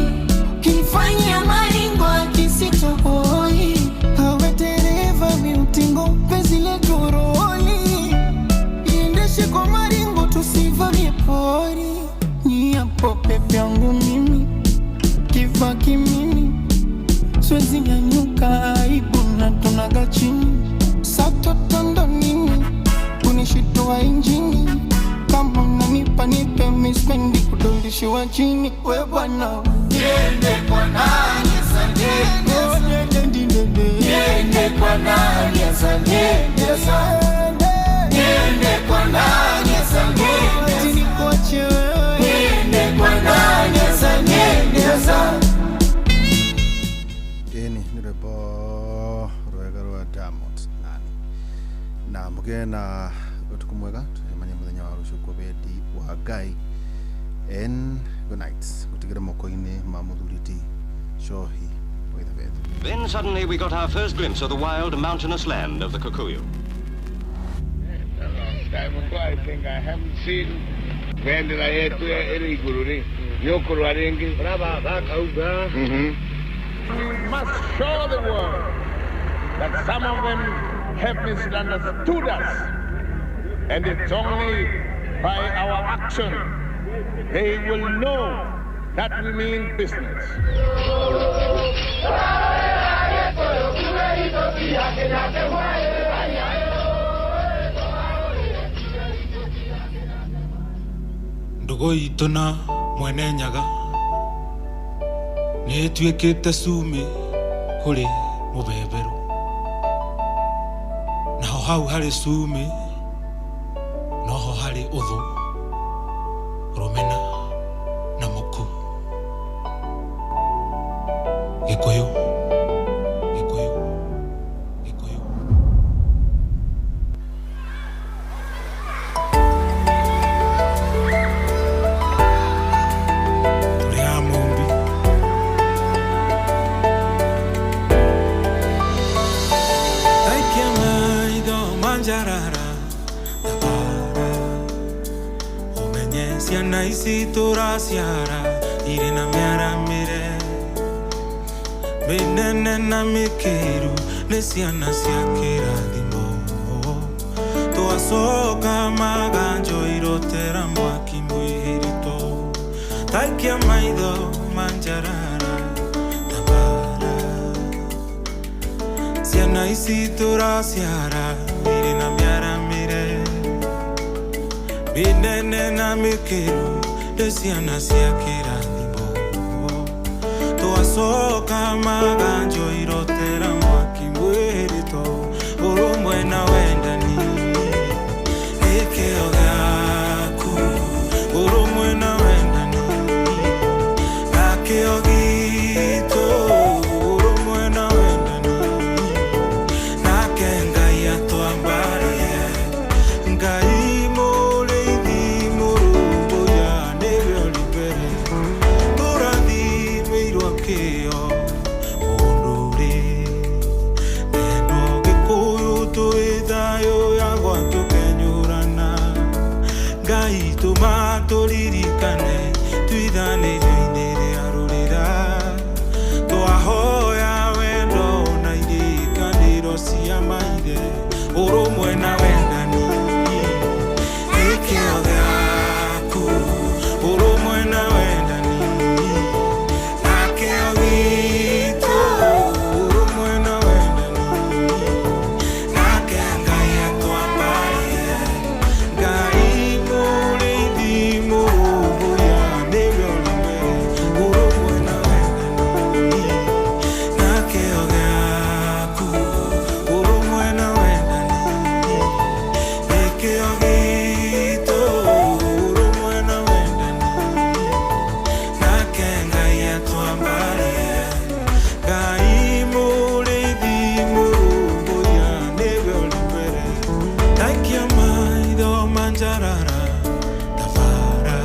kinifanya maringo akisitohoi, hawe dereva miutingo penzi letu roli, iendeshe kwa maringo tusivamie pori. Niapo pepe yangu mimi kifaa kimimi, siwezi nyanyuka aibu na tunaga chini, satoto nini unishitoa injini, kama unanipa nipe mispendi kudondishiwa chini. We bwana niende kwa nani sanyenya, niende kwa nani sanyenya, niende kwa nani sanyenya, nikuache wewe, niende kwa nani sanyenya. Eni ni rwimbo rwega rwa Diamond nani na muge na utuku mwega tucemanie muthenya wa rucio kwa wendi wa Ngai. And good night gutigire moko-inĩ ma mũthuri ti Shohi Waithabethu. Then suddenly we got our first glimpse of the wild mountainous land of the Kikuyu. A long time ago, I think I haven't seen bendera yetu ya ere iguru ri nyokorwa ringi. We must show the world that some of them have misunderstood us, and it's only by our action they will know that we mean business. Ndugu itũ na Mwene Nyaga. Nĩ ĩtuĩkĩte cumĩ kũrĩ mũbeberũ, naho hau harĩ cumĩ noho harĩ ũthũ, rũmena na mũku. Gĩkũyũ, Gĩkũyũ, Gĩkũyũ. Tũrĩ a Mũmbi. Aikia maitho manjarara tabara, ũmenye ciana ici tũraciara irĩ na mĩaramĩre mĩnene na mĩkĩru, nĩ ciana cia kĩrathimo. Twacoka maganjo irotera mwaki mwĩhĩrito. Taikia maitho manjarara tabara, ciana ici tũraciara irĩ na mĩaramĩre mĩnene na mĩkĩru, nĩ ciana cia kĩrathimo. Twacoka maganjo irotera mwaki mwĩhĩrito, ũrũmwe na wendani nĩ kĩo gĩaku, ũrũmwe na wendani na kĩo gitũ, ũrũmwe na wendani nake Ngai atwambarie. Ngai mũrĩithi mũrũmbũiya nĩwe ũrĩ mbere, tũrathimĩirwo kĩo mũndũ rĩ neno Gĩkũyũ twĩ thayũ yagwa tũkenyũrana. Ngai tũma tũririkane twithanĩrio-inĩ rĩa rũrĩra, twahoya wendo na irĩkanĩro cia maithe, ũrũmwe na wendani nĩ kĩo gĩaku, ũrũmwe na wendani na kĩo gitũ, ũrũmwe na wendani nake Ngai atwambarie. Ngai mũrĩithi mũrũmbũiya nĩwe ũrĩ mbere, ũrũmwe na wendani na kĩo gĩaku, ũrũmwe na wendani nĩ kĩo gitũ, ũrũmwe na wendani nake Ngai atwambarie. Ngai mũrĩithi mũrũmbũiya nĩwe ũrĩ mbere. Taikia maitho manjarara tabara,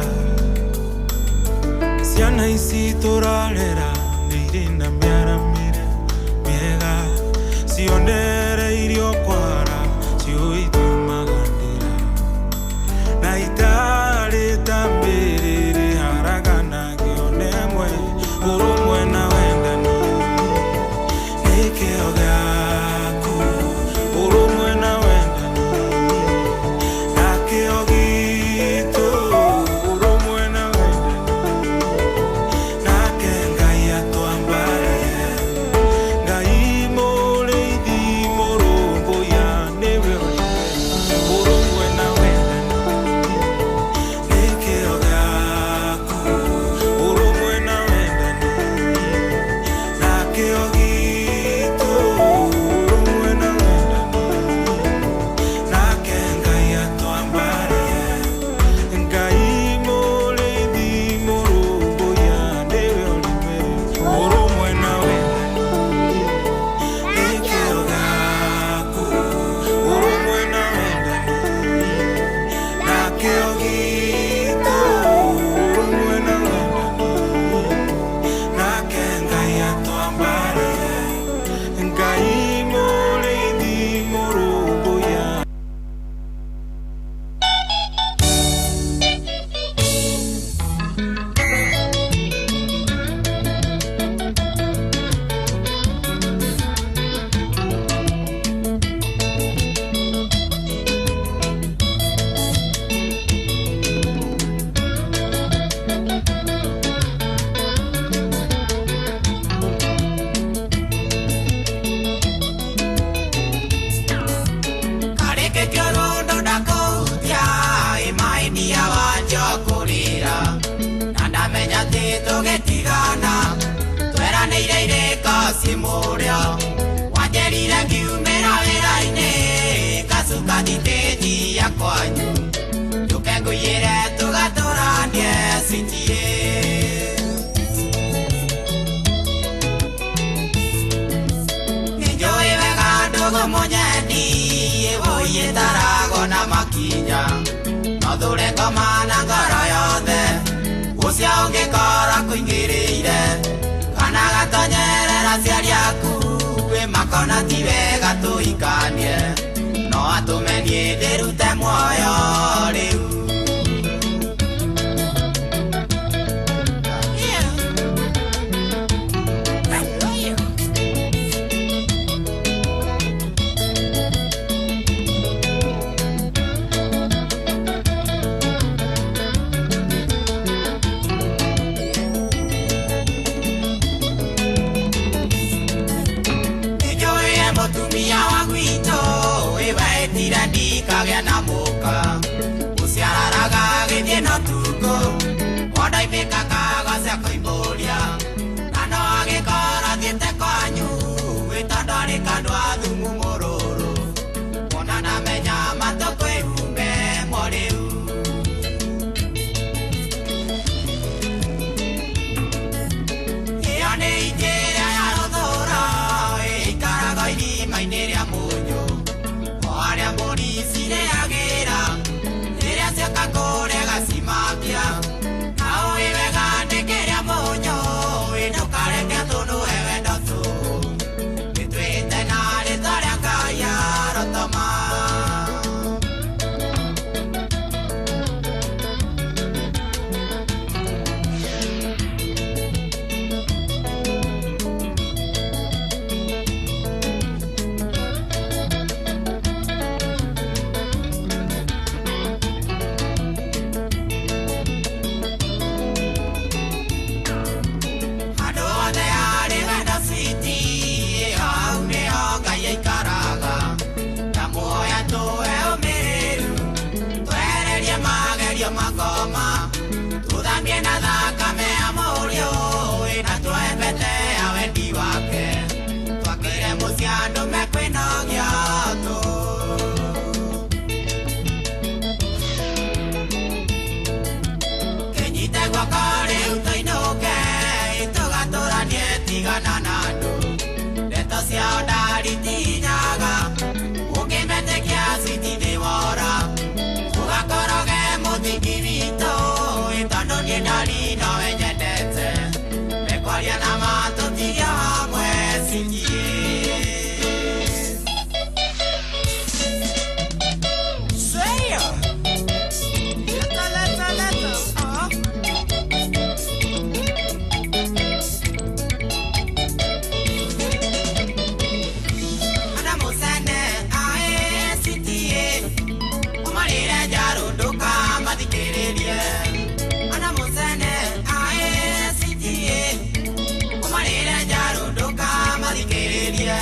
ciana ici tũrarera nĩ irĩ na mĩaramĩre mĩega, cionereirio kwara ciũĩ itiumagandĩra, na itarĩ ta mĩrĩrĩ haraganagio nemwe, ũrũmwe na wendani nĩ kĩo gĩaku, ũrũmwe na wendani na kĩo gitũ, ũrũmwe na wendani nake Ngai atwambarie. Ngai mũrĩithi Sitie. Nĩnjũĩ wega ndũgũ mũnyendi ĩwũiyĩtarago na makinya no thure ngoma na ngoro yothe ũcio ũngĩkora kũingĩrĩire kana gatonyerera aciari aku wĩ makona ti wega tũhikanie no atũme niĩ ndĩrute muoyo rĩu. Mũtumia wa gwitũ wĩwetire ndikagĩa na mũka ũciararaga gĩthiĩ na ũtukũ wondoimĩkaga cia kũimbũria na no agĩkorwo thiĩte kwanyu wĩ tondũ arĩ kandũ a thumu mũrũrũ wona ndamenya matũ kwĩhume morĩu. Ĩyo nĩ ingĩrĩa ya rũthũra ĩikaraga irima-inĩ rĩa mũnyũ o harĩa mbũri cirĩagĩra rĩrĩa cioka kũrĩa gacimakia na ũĩ wega nĩ kĩrĩa mũnyũ ĩ ndũkareke tũnũhe wendo tũhũ nĩtwĩte na rĩtwa rĩa Ngai arotoma. Andũ othe arĩ wendo citi hau nĩho Ngai aikaraga ndamuoya tũhe ũmĩrĩru twehererie magerio makoma tũthambie na thakame ya mũriũ na tuoe mbete ya wendi wake twakĩre mũciĩ andũ mekwĩnogia tũ. Kĩnyite guoko rĩu tũinũke tũgatũranie tigana na andũ ndeto ciao ndaritinyaga ũngĩmetĩkia citinĩwora ũgakoroge mũthingi witũ tondũ niĩ ndari nowe nyendete mekwaria na matũtige hamwe cikie. Say leta leta leta Adamusene ae umarire njarũ ndũkamathikĩrĩrie Adamusene ae umarire njarũ ndũkamathikĩrĩrie.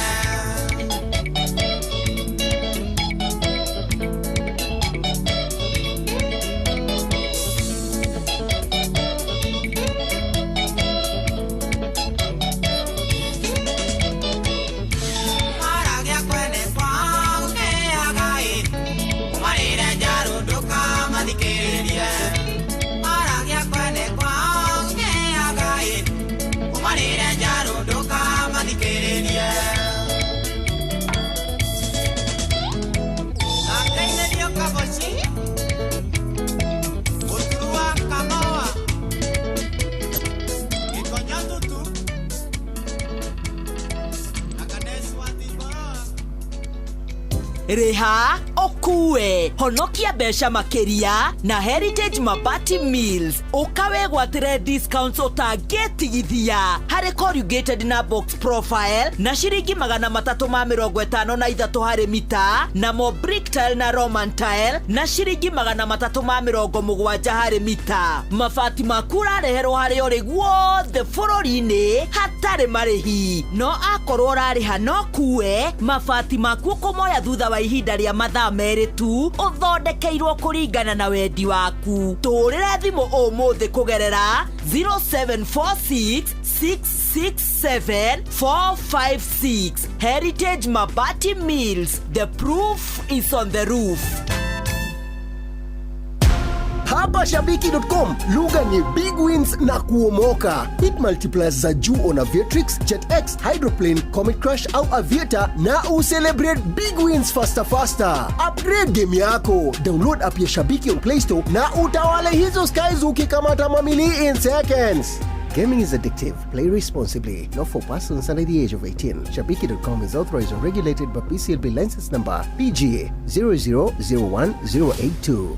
Maragia kwene kwao gũkĩaga ĩ umarire njarũ ndũkamathikĩrĩrie Maragia kwene kwao gũkĩaga ĩ umarire njarũ ndũkamathikĩrĩrie. Nateithĩrio Kaboci Mũturu wa Kamoa Gĩkonyo Tutu na Kanesh wa Timboroa. Rĩha ũkue honokia mbeca makĩria na Heritage Mabati Mills ũkawegwatĩre discounts ũtangĩtigithia harĩ corrugated na box profile na ciringi 353 harĩ mita namo brick tile na roman tile na ciringi 370 harĩ mita. Mabati maku ũrareherwo harĩa ũrĩ guothe bũrũri-inĩ hatarĩ marĩhi no akorwo ũrarĩha no kue mabati maku ũkũmoya thutha wa ihinda rĩa mathaa 2 tu ũthondekeirwo kũringana na wendi waku. Tũhũrĩre thimũ ũmũthĩ kũgerera 0746 667 456. Heritage Mabati Mills, the proof is on the roof. Hapa shabiki.com lugha ni big wins na kuomoka. Hit multipliers za juu on Aviatrix, JetX, Hydroplane, Comet Crash au Aviator na ucelebrate big wins faster faster. Upgrade game yako. Download app ya Shabiki on Play Store na utawale hizo skies ukikamata mamili in seconds. Gaming is addictive. Play responsibly. Not for persons under the age of 18. Shabiki.com is authorized and regulated by PCLB license number PGA 0001082.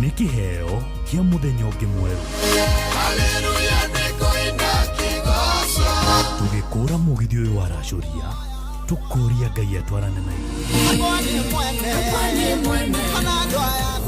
Nĩ kĩheo kĩa mũthenya ũngĩ mwerũ. Tũgĩkũra mũgithi ũyũ waracũria, tũkũria Ngai atwarane na ithuĩ.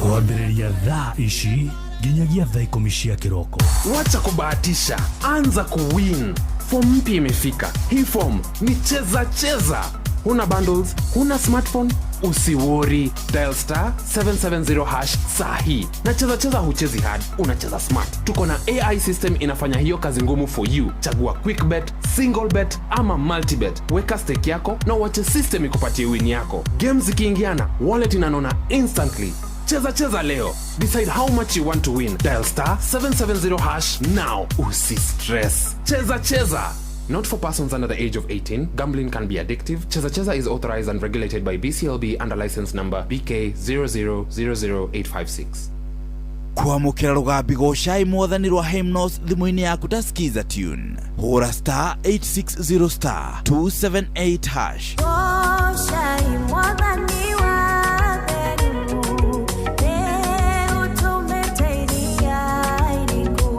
Kwambĩrĩria thaa ici nginyagia thaa 10 cia kĩroko. Wacha kubahatisha, anza kuwin. Form mpya imefika. Hii form ni cheza cheza. Huna bundles, huna smartphone, usiwori. Dial star 770 hash sahi. Na cheza cheza huchezi hard, unacheza smart. Tuko na AI system inafanya hiyo kazi ngumu for you. Chagua quick bet, single bet ama multi bet. Weka stake yako na uache system ikupatie win yako. Games zikiingiana, wallet inanona instantly. Cheza cheza leo. Decide how much you want to win. Dial star 770 hash now. Usi stress. Cheza cheza. Not for persons under the age of 18. Gambling can be addictive. Cheza Cheza is authorized and regulated by BCLB under license number BK 0000856. Kwamũkĩra rũgambi gocai mwathani rwa Hymnos thimũ-inĩ yaku ta Skiza tune. Hũra star 860 star 278 hash. Gocai mwathani wa theru, nĩũtũmĩte iria iriku,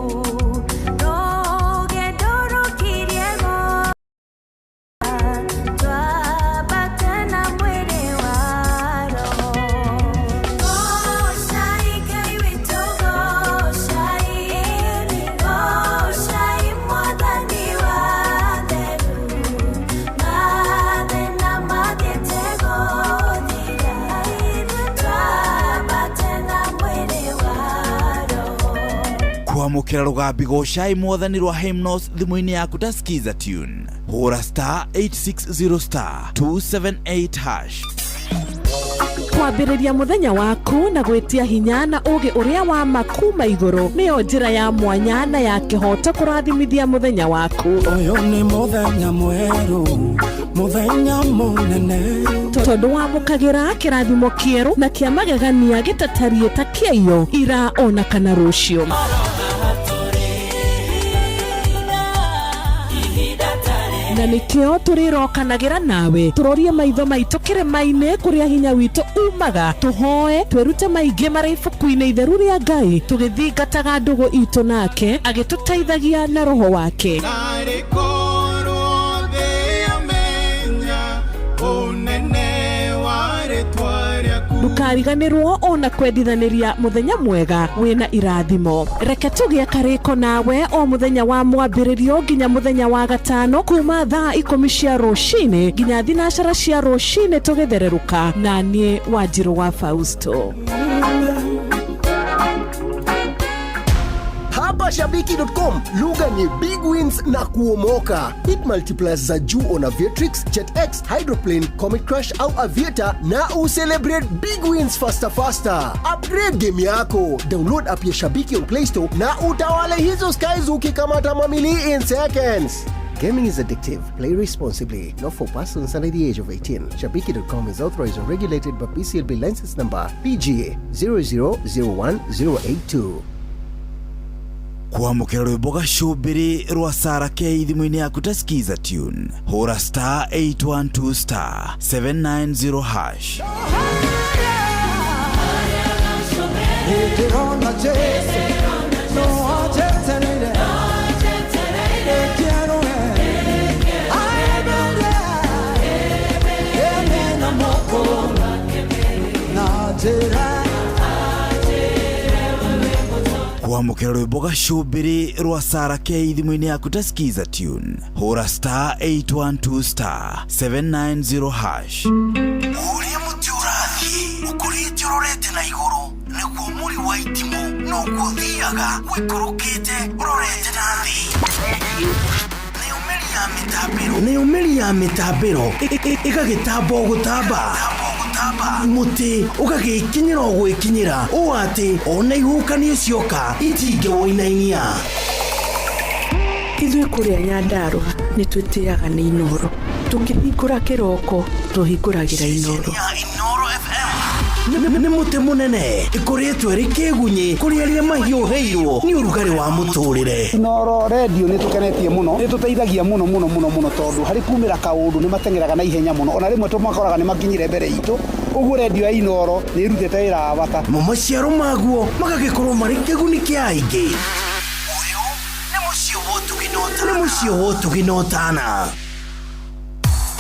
rũgendo rũkirie go, twambate na mwĩrĩ wa roho. Gocai Ngai witũ, gocai, gocai mwathani wa theru, mathĩna mathiĩte gũthira, twambate na mwĩrĩ wa roho. Kwamũkĩra rũgambi gocai mwathani rwa Hymnos thimũ-inĩ yaku ta Skiza tune. Hũra star 860 star 278 hash. Kwambĩrĩria mũthenya waku na gwĩtia hinya na ũũgĩ ũrĩa wa ma kuma igũrũ nĩyo njĩra ya mwanya na ya kĩhooto kũrathimithia mũthenya waku. Ũyũ nĩ mũthenya mwerũ, mũthenya mũnene. Tondũ wamũkagĩra kĩrathimo kĩerũ na kĩa magegania gĩtatariĩ ta kĩaiyo ira ona kana rũciũ. Na nĩkĩo tũrĩrokanagĩra nawe tũrorie maitho maitũ kĩrĩma-inĩ kũrĩa hinya witũ umaga, tũhoe twĩrute maingĩ marĩ ibuku-inĩ itheru rĩa Ngai, tũgĩthingataga ndũgũ itũ nake agĩtũteithagia na roho wake. Narĩ korwo thĩ yamenya ũnene wa rĩtwa rĩaku. Ndũkariganĩrwo ona kwendithanĩria mũthenya mwega wĩna irathimo. Reke tũgĩe karĩko nawe o mũthenya wa mwambĩrĩrio nginya mũthenya wa gatano kuma thaa 10 cia rũcinĩ nginya 12 cia rũcinĩ tũgĩthererũka na niĩ Wanjirũ wa Fausto. Hapa shabiki.com lugha ni big wins na kuomoka. Hit multipliers za juu on Aviatrix, JetX, Hydroplane, Comet Crash au Aviator na ucelebrate big wins faster faster. Upgrade game yako. Download app ya Shabiki on Play Store na utawale hizo skies ukikamata mamili in seconds. Gaming is addictive. Play responsibly. Not for persons under the age of 18. Shabiki.com is authorized and regulated by PCLB license number PGA 0001082. Kwamũkĩra rwĩmbo gacũmbĩrĩ rwa Sarah K thimũ-inĩ yaku ta Skiza tune. Hũra star 812 star 790 hash. Nĩndĩrona Jesũ, no anjetereire, nĩkĩerũe, aemere, ene na moko, na njĩra. Kwamũkĩra Kwamũkĩra rwĩmbo gacũmbĩrĩ rwa Sara K thimũ-inĩ yaku ta Skiza tune, hũra star 812 star 790 hash. Ũrĩa mũtĩ ũrathiĩ ũkũrĩte ũrorete na igũrũ, nĩguo mũri wa itimũ noguo ũthiaga ũikũrũkĩte ũrorete na thĩ. Nayo mĩri ya mĩtambĩro ĩgagĩtamba o gũtamba, mũtĩ ũgagĩkinyĩra o gwĩkinyĩra, ũũ atĩ ona ihuhũkanio cioka itingĩwũinainia. Ithuĩ kũrĩa Nyandarũa nĩ twĩtĩaga nĩ Inooro. Tũkĩhingũra kĩroko tũhingũragĩra Inooro. Nĩ mũtĩ mũnene ĩkoretwo ĩrĩ kĩgunyĩ kũrĩ arĩa mahiũhĩirwo nĩ ũrugarĩ wa mũtũrĩre. Inooro redio nĩ tũkenetie mũno, nĩ tũteithagia mũno mũno mũno mũno, tondũ harĩ kumĩra kaũndũ nĩ mateng'eraga na ihenya mũno, ona rĩmwe tũmakoraga nĩ makinyire mbere itũ. Ũguo redio ya Inooro nĩ ĩrutĩte wĩra wa bata. Mo maciaro maguo magagĩkorwo marĩ kĩguni kĩa aingĩ. Nĩ mũciĩ wa ũtugi na ũtana.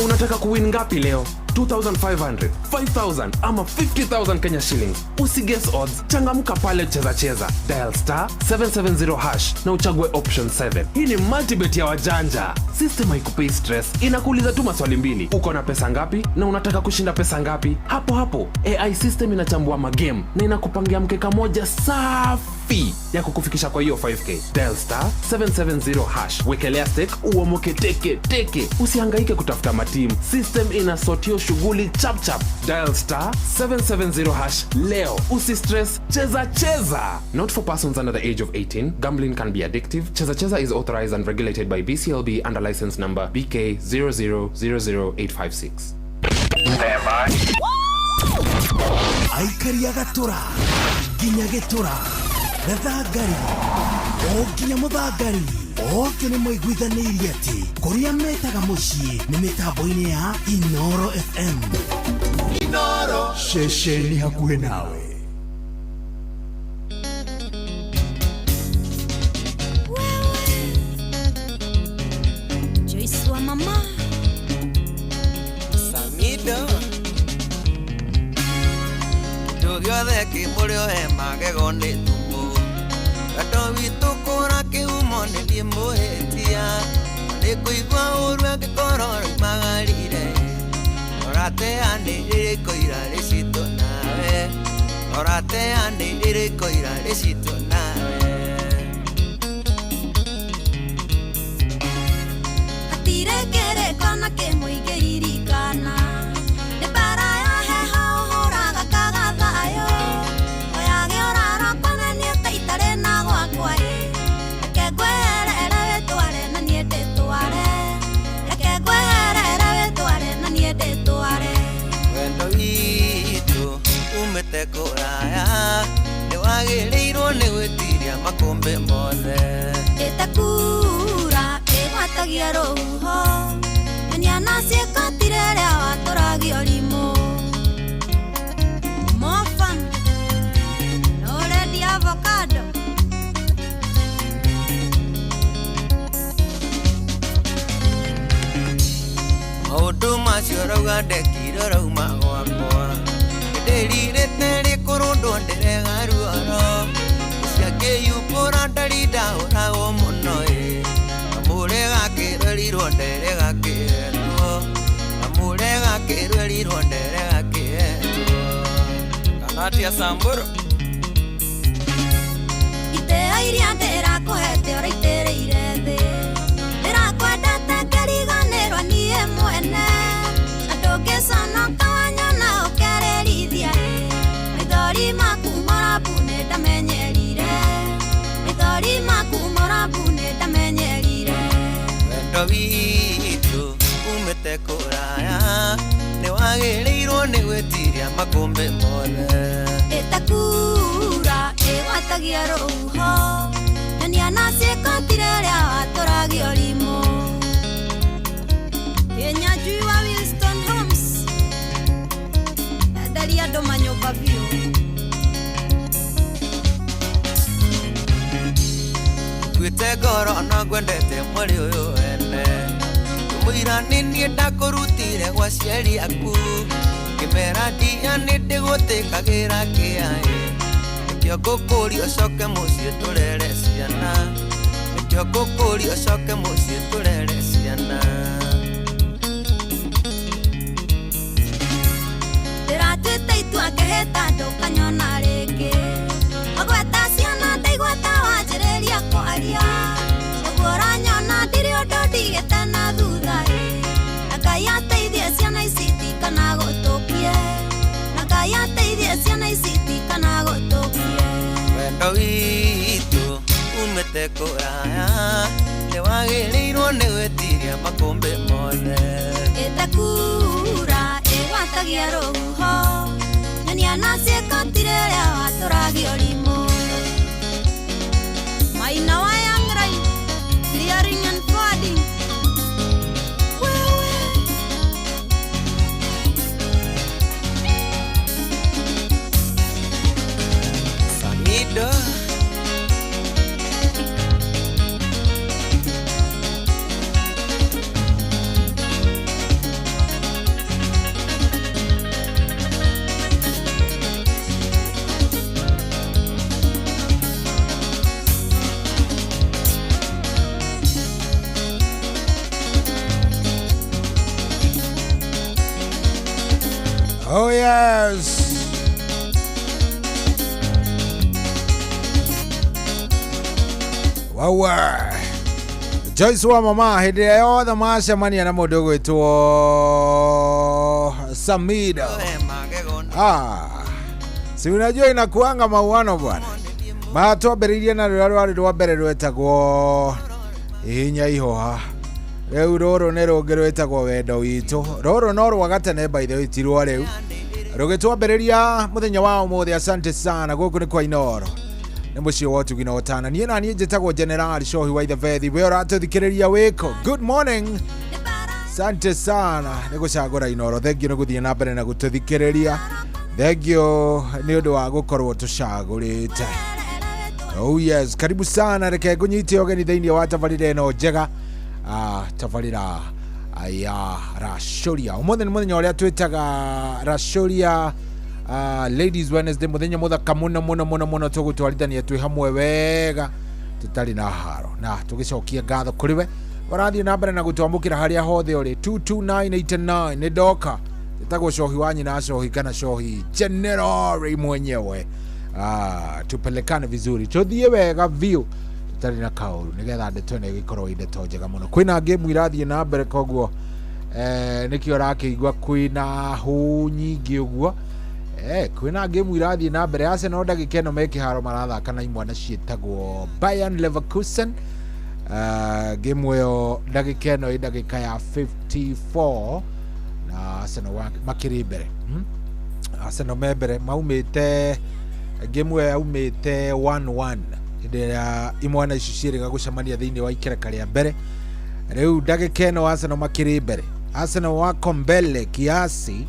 Unataka kuwin ngapi leo? 2500, 5000 ama 50000 Kenya shillings? Usiguess odds, changamka pale Cheza Cheza. Dial star 770 hash na uchague option 7. Hii ni multibet ya wajanja. System haikupei stress, inakuuliza tu maswali mbili: uko na pesa ngapi na unataka kushinda pesa ngapi? Hapo hapo AI system inachambua magame na inakupangia mkeka moja safi ya kukufikisha kwa hiyo 5K. Dial star 770 hash, wekelea stake, uomoke teke teke. Usihangaike kutafuta matimu, system inasort shughuli chap chap. Dial star 770 hash leo, usistress, cheza cheza. Not for persons under the age of 18. Gambling can be addictive. Cheza Cheza is authorized and regulated by BCLB under license number BK 0000856. Aikari a Gatũra nginya Gĩtũra, Gathangari o nginya Mũthangari, othe nĩ maiguithanĩirie atĩ kũrĩa metaga mũciĩ nĩ mĩtambo-inĩ ya Inooro FM. Inooro. Ceceni hakuhĩ nawe. Joyce wa mama Samido Kĩndũ gĩothe kĩ mũrĩo he magego nĩ thumu. Wendo witũ kũra kĩhumo nĩ niĩ mũhĩtia, nĩ kũigua ũru angĩkorwo raumagarire. Ũrateanĩrĩre ikoira rĩcitũ nawe, ũrateanĩrĩre ikoira rĩcitũ nawe. Hatirĩ kĩrĩko na kĩmwe ingĩririkana, nĩ mbara ya heho ũhũraga kaga thayũ. Oyage ũrarokwa na niĩ ta itarĩ na gwakwa ĩ, reke ngweherere wĩtware na niĩ ndĩtware, reke ngweherere wĩtware na niĩ ndĩtware. Wendo witũ umĩte kũraya, nĩ wagĩrĩirwo nĩ gwĩtiria makũmbĩ mothe. Ĩtakura ĩgwatagia rũhuho, nyonia na ciĩkotire rĩrĩa watũragia ũrimũ. Mofan, no ũrendia avocado? Maũndũ macio ũrauga ndekire ũrauma gwakwa, nĩndĩrirĩte rĩkũrũndwo ndĩrega ruoro. Ciakĩyumbũra ndari ndahũragwo mũno ĩ, kamũre gakĩrwerirwo ndere gakĩhetwo, kamũre gakĩrwerirwo ndere gakĩhetwo. Kana atia Samburu? Itĩo iria ndĩrakũhete ũraitĩrĩire thĩ, ndĩrakwendete ngĩriganĩrwo niĩ mwene, na ndũngĩconoka wanyona ũkerĩrithia ĩ, maithori maku morabu nĩndamenyerire, maithori maku morabu nĩndamenyerire. Wendo witũ umĩte kũraya, nĩ wagĩrĩirwo nĩ gwĩtiria makũmbĩ mothe. Ĩtakura ĩgwatagia rũhuho, nyonia na ciĩkotire rĩrĩa watũragia ũrimũ. Kĩnyanjui wa Wilston Homes, enderia andũ manyũmba biũ. Nguĩte ngoro no ngwendete mwarĩ ũyũ wene, mũira nĩ niĩ ndakũrutire gwa aciari aku, ngĩmera ndia nĩ ndĩgũtĩkagĩra kĩaĩ, nĩkĩo Nĩkĩo ngũkũria ũcoke mũciĩ tũrere ciana. Nĩkĩo ngũkũria ũcoke mũciĩ tũrere ciana. Ndĩratuĩte itua ngĩhĩta ndũkanyona rĩngĩ. Wagweta ciana ndaigua ta wanjĩrĩria kwaria. Ũguo ũranyona ndirĩ ũndũ ndigĩte na thutha ĩ. Na Ngai ateithie ciana ici itikanagũtũkie. Na Ngai ateithie ciana ici itikanagũtũkie. Wendo witũ umĩte kũraya, nĩwagĩrĩirwo nĩ gwĩtiria makũmbĩ mothe. Ĩtakura ĩgwatagia rũhuho, nyonia na ciĩko ti rĩrĩa watũragia ũrimũ. Maina wa Young Rai, clearing and forwarding. Wewe. Samido. Oh yes. Wawa. Joyce wa mama hĩndĩ ĩrĩa yothe macemania na mũndũ ũgwĩtwo Samido. Si unajua inakuanga mauano bwana. Matwambĩrĩirie na rũrĩa rwarĩ rwa mbere rwetagwo Ihinya Ihoha. Rĩu rũrũ nĩ rũngĩ rwĩtagwo Wendo Witũ. Rũrũ no rwa gatene by the way, ti rwa rĩu. Rũgĩtwambĩrĩria mũthenya wa ũmũthĩ. Asante sana. Gũkũ nĩ kwa Inoro, nĩ mũciĩ wa ũtugi na ũtana. Niĩ na niĩ njĩtagwo General Shohi wa Ithebethi. We ũratũthikĩrĩria wĩkũ? Good morning. Asante sana nĩ gũcagũra Inoro. Thengiũ nĩ gũthiĩ na mbere na gũtũthikĩrĩria. Thengiũ nĩ ũndũ wa gũkorwo tũcagũrĩte. Oh yes, karibu sana. Reke ngũnyite ũgeni thĩinĩ wa tabarĩra ĩno njega, tabarĩra ya Racũria. Ũmũthĩ nĩ mũthenya ũrĩa twĩtaga Racũria Ladies Wednesday, mũthenya mũthaka mũno mũno mũno mũno, tũgũtwarithania twĩ hamwe wega tũtarĩ na haro, na tũgĩcokia ngatho kũrĩ we ũrathiĩ na mbere na gũtwamũkĩra harĩa hothe ũrĩ. 22989 nĩ ndoka ĩtagwo Cohi wa nyina Cohi kana Cohi General mwenyewe. Tupelekane vizuri, tũthiĩ wega biũ tũtarĩ na kaũru, nĩgetha ndeto ĩno ĩgĩkorwo ĩ ndeto njega mũno. Kwĩna ngĩmu irathiĩ na mbere, koguo nĩkĩo ũrakĩigua kwĩna hũ nyingĩ ũguo. Kwĩna ngĩmu irathiĩ na mbere. Arsenal ndagĩka ĩno me kĩharo marathaka na imwana ciĩtagwo Bayern Leverkusen. Ngĩmu ĩyo ndagĩka ĩno ĩ ndagĩka ya 54 na Arsenal makĩrĩ mbere. Arsenal me mbere, maumĩte ngĩmu ĩyo yaumĩte 1-1 hĩndĩ ĩrĩa imwana ici ciĩrĩga gũcemania thĩinĩ wa ikereka rĩa mbere. Rĩu ndagĩka ĩno Arsenal makĩrĩ mbere. Arsenal wako mbele kiasi,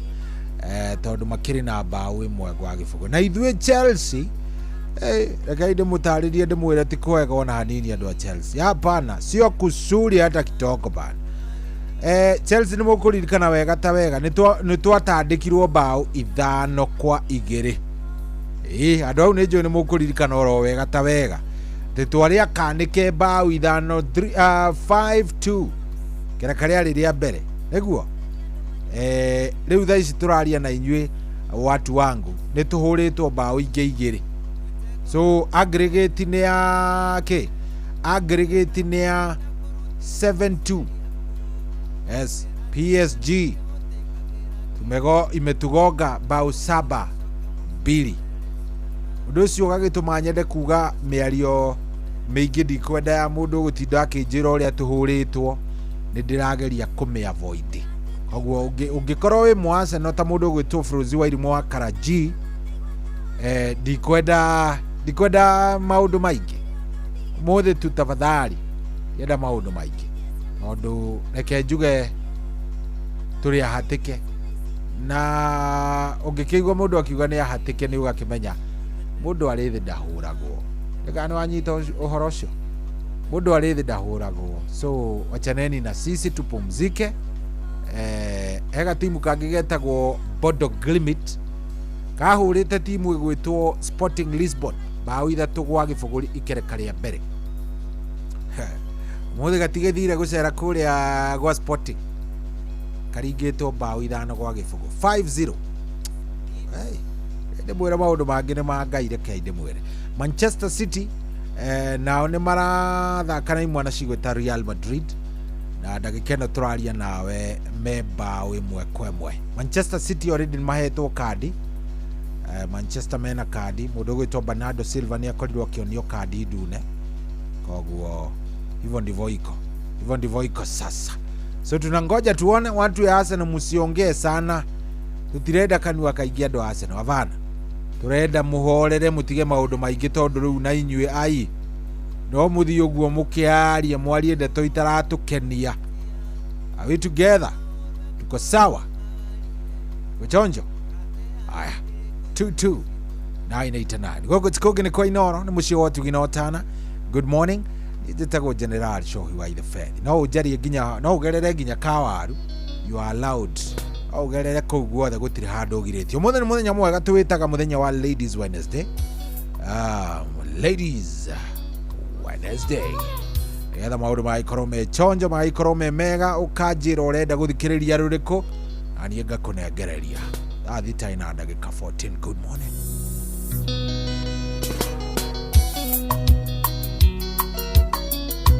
tondũ makĩrĩ na mbaũ ĩmwe gwa gĩbũgũ. Na ithuĩ Chelsea, rekei ndĩmũtarĩrie ndĩmwĩre ti kwega ona hanini andũ a Chelsea. Hapana, sio kusuri hata kidogo bana. Chelsea nĩ mũkũririkana wega ta wega nĩ twatandĩkirwo mbaũ 5-2. Andũ au nĩ njũĩ nĩ mũkũririkana oro wega ta wega. Atĩ twarĩ akanĩke mbaũ 5 5-2 kĩreka rĩarĩ rĩa mbere nĩguo. Rĩu thaa ici tũraria na inyuĩ watu wangu nĩ tũhũrĩtwo mbaũ ingĩ 2. So aggregate nĩ ya kĩ? Aggregate nĩ ya 7-2. Yes, PSG imetugonga bao 7-2. Ũndũ ũcio ũgagĩtũma nyende kuga mĩario mĩingĩ ndikwenda ya mũndũ gũtinda akĩnjĩra ũrĩa tũhũrĩtwo, nĩ ndĩrageria kũmĩ-avoid. Koguo ũngĩkorwo wĩ mũ Arsenal ta mũndũ ũgwĩtwo Frozi wa Irimũ wa Karaji, ndikwenda maũndũ maingĩ ũmũthĩ tu, tafadhali ndienda maũndũ maingĩ, tondũ reke njuge tũrĩ ahatĩke, na ũngĩkĩigua mũndũ akiuga nĩ ahatĩke nĩ ũgakĩmenya mũndũ arĩ thĩ ndahũragwo. Kana nĩ wanyita ũhoro ũcio? Mũndũ arĩ thĩ ndahũragwo. So wachaneni na sisi tupumzike. Hega timu kangĩ getagwo Bodo Glimt kahũrĩte timu ĩgwĩtwo Sporting Lisbon Bao 3-0 ikereka rĩa mbere. Mũthĩ gatigĩthire gũcera kũrĩa gwa Sporting. Karingĩtwo bao 5-0. 5-0. Hey, ndĩmwĩre maũndũ mangĩ nĩ ma Ngai, reke ndĩmwĩre. Manchester City nao nĩ marathaka na imwana cigwĩta Real Madrid na ndagĩka ĩno tũraria nawe me bao 1-1. Manchester City already nĩ mahetwo kandi. Manchester mena kandi, mũndũ ũgwĩtwo Bernardo Silva nĩ akorirwo akĩonio kandi ndune, koguo hivyo ndivyo iko, hivyo ndivyo iko sasa. So tunangoja tuone. Watu ya Arsenal musiongee sana, tutirenda kanua kaingĩ andũ a Arsenal, avana turenda muhorere mutige maundu maingi tondu riu na inyue ai no muthii uguo mukiaria mwarie ndeto itaratukenia. Are we together? Tuko sawa? Gũchonjo aya 22989 gũkũ tikũngĩ nĩ kwa Inoro nĩ mũciĩ wa ũtugi na ũtana. Good morning, njĩtagwo General Shohi wa the Faith. No ũnjarie nginya, no ũgerere nginya Kawaru, you are allowed. No ũgerere kũu guothe gũtirĩ handũ ũgirĩtio. Ũmũthĩ nĩ mũthenya mwega tũwĩtaga mũthenya wa Ladies Wednesday. Ladies Wednesday nĩgetha maũndũ magĩkorwo me chonjo, magĩkorwo me mega. Ũkanjĩra ũrenda gũthikĩrĩria rũrĩkũ na niĩ ngakũnengereria. Thaa 3:14. Good morning.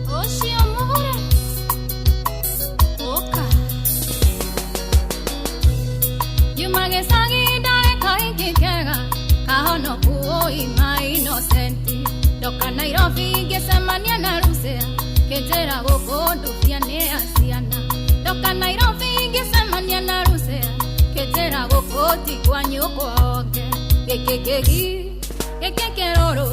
Ũcio mũgũre ũka Nyuma gĩcagi ndarĩ kaingĩ kega kahonoku ũima innocent. Ndoka Nairobi ngĩcemania na Rusea kĩnjĩra gũkũ ndubia nĩ ya ciana. Ndoka Nairobi ngĩcemania na Rusea kĩnjĩra gũkũ ti kwa nyũkwa onge. Gĩkĩ kĩgi gĩkĩ kĩrũrũ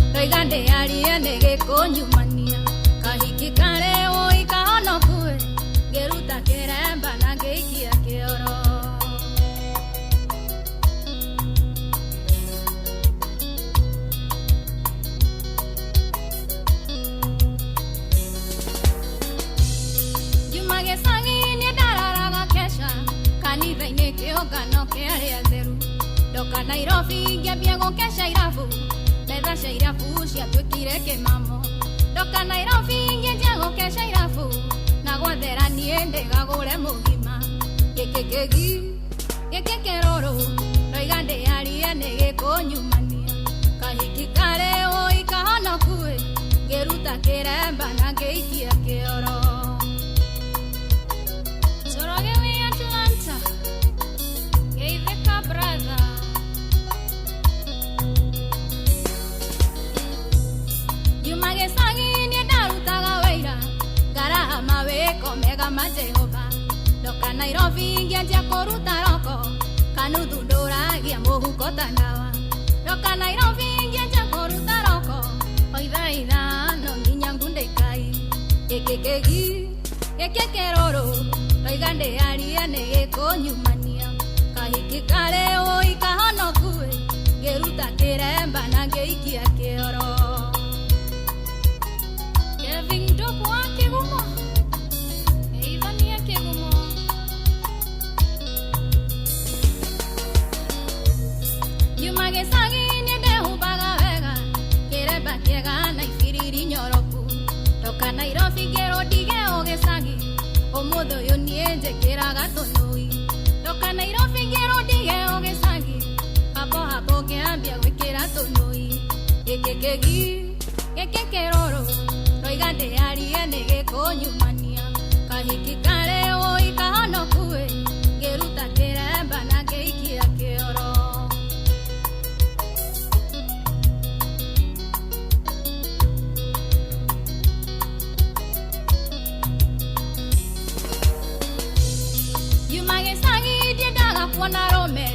ndoiga ndĩarie nĩ gĩkũnyumania. Kahiki kare ũi kahonokue ngĩruta kĩremba na ngĩikia kĩoro. Nyuma gĩcagi nĩ ndararaga kesha kanitha-inĩ kĩũngano kĩa arĩa atheru. Ndoka Nairobi ngĩambia gũkesha irabu, metha cia irabu ciatuĩkire kĩmamo. Ndoka Nairobi ngĩanjia gũkesha irabu na gwathera niĩ ndĩgagũre mũgima. Gĩkĩ kĩgi gĩkĩ kĩrũrũ ndoiga ndĩarie nĩ gĩkũnyumania. Kahiki karĩ ũi kahonokue ngĩruta kĩremba na ngĩikia kĩoro. Njoroge wĩ Atlanta geithĩka brother. Nyuma gĩcagi niĩ ndarutaga wĩira ngaraha mawĩko mega ma Jehova. Ndoka Nairobi ngĩanjia kũruta roko kanuthu ndũragia mũhuko ta ndawa. Ndoka Nairobi ngĩanjia kũruta roko o ithaa 5 nginya ngunde ikai. Gĩkĩ kĩgi gĩkĩ kĩrũrũ ndoiga ndĩarie nĩ gĩkũnyumania. Kahiki karĩ ũi kahonokue ngĩruta kĩremba na ngĩikia kĩoro. Kevin Ndoku wa Kĩgumo, geithania Kĩgumo. Nyuma gĩcagi niĩ ndehumbaga wega kĩremba kĩega na ibiriri nyoroku. Ndoka Nairobi ngĩrwo ndige o gĩcagi ũmũthĩ ũyũ niĩ njĩkĩraga tũnũi. Ndoka Nairobi ngĩrwo ndige o gĩcagi hapo hapo ngĩambia gwĩkĩra tũnũi. Gĩkĩ kĩgi gĩkĩ kĩrũrũ ndoiga ndĩarie nĩ gĩkũnyumania. Kahiki karĩ ũi kahonokue ngĩruta kĩremba na ngĩikia kĩoro. Nyuma gĩcagi ndiendaga kuona rũme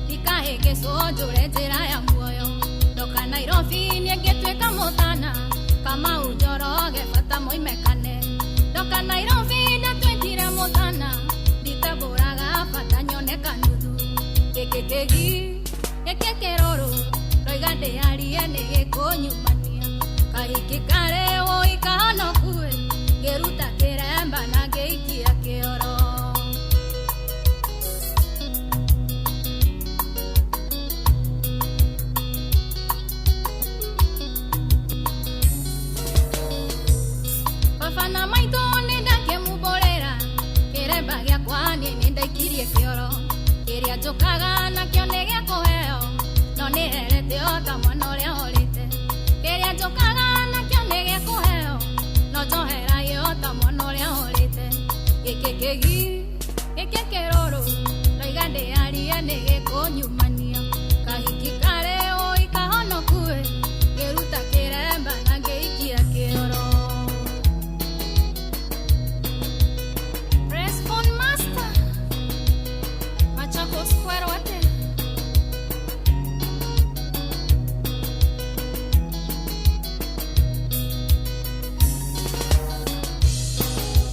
ndikahĩngĩcwo njũre njĩra ya muoyo. Ndoka Nairobi niĩ ngĩtuĩka mũtana Kamau Njoroge bata moimekane. Ndoka Nairobi ndatuĩkire mũtana nditambũraga bata nyone kanuthu. Gĩkĩ kĩgi gĩkĩ kĩrũrũ ndoiga ndĩarie nĩ gĩkũnyumania. Kahiki karĩ ũi kahonokue ngĩruta kĩremba na ngĩikia kĩoro. Gĩakwa niĩ nĩ ndaikirie kĩoro kĩrĩa njũkaga nakĩo nĩ gĩa kũheo no nĩ herete o ta mwana ũrĩa ũrĩte kĩrĩa njũkaga nakĩo nĩ gĩa kũheo no njoheragia o ta mwana ũrĩa ũrĩte gĩkĩ kĩgi gĩkĩ kĩrũrũ ndaiga ndĩarie nĩ gĩkũnyumania kahiki karĩ ũi kahonokue ngĩruta kĩremba na ngĩikia kĩoro. Response Master Machakos Square wate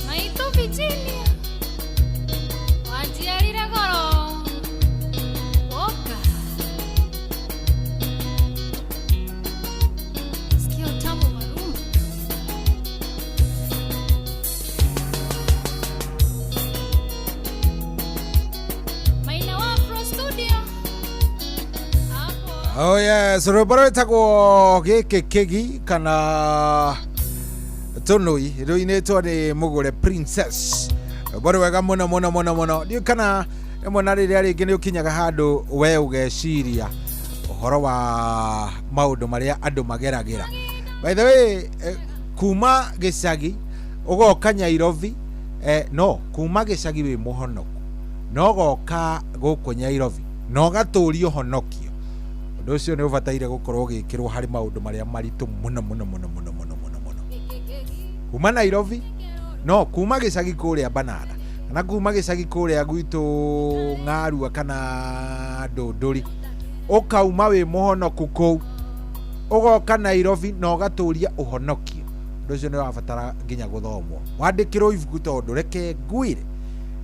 Maito Virginia Wajiarire goro Woka Sikia utamu wa rumba. Maina wa Afro Studio. Oh yes, rwĩmbo rwĩtagwo gĩkĩ kĩgi kana tũnũi rũinĩtwo nĩ Mũgũre Princess. Rwĩmbo rwega mũno mũno mũno mũno. Ndiũĩ kana rĩmwe na rĩrĩa rĩngĩ nĩ ũkinyaga handũ we ũgeciria ũhoro wa maũndũ marĩa andũ mageragĩra. By the way, kuma gĩcagi ũgoka Nyairobi, no kuma gĩcagi wĩ mũhonoku no ũgoka gũkũ Nyairobi na ũgatũria ũhonokio. Ũndũ ũcio nĩ ũbataire gũkorwo ũgĩkĩrwo harĩ maũndũ marĩa maritũ mũno mũno mũno mũno mũno mũno mũno. Kuma Nairobi no kuma gĩcagi kũrĩa Banana kana kuma gĩcagi kũrĩa gwitũ Ng'arua kana Ndũndũri ũkauma wĩ mũhonoku kũu ũgoka Nairobi na ũgatũria ũhonokio. Ũndũ ũcio nĩ ũrabatara nginya gũthomwo wandĩkĩrwo ibuku tondũ reke ngwĩre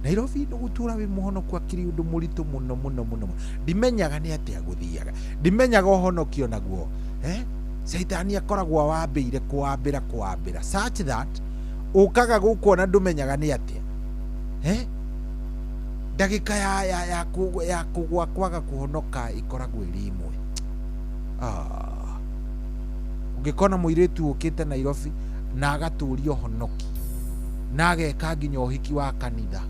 Nairobi nĩ gũtũra wĩ mũhonoku akĩrĩ ũndũ mũritũ mũno mũno mũno mũno. Ndimenyaga nĩ atĩa gũthiaga, ndimenyaga ũhonokio naguo caitani akoragwo awambĩire kũwambĩra kũwambĩra such that ũkaga gũkũ ona ndũmenyaga nĩ atĩa ndagĩka ya kũgwa kwaga kũhonoka ĩkoragwo ĩrĩ ĩmwe. Ũngĩkona mũirĩtu ũkĩte Nairobi na agatũria ũhonoki na ageka nginya ũhiki wa kanitha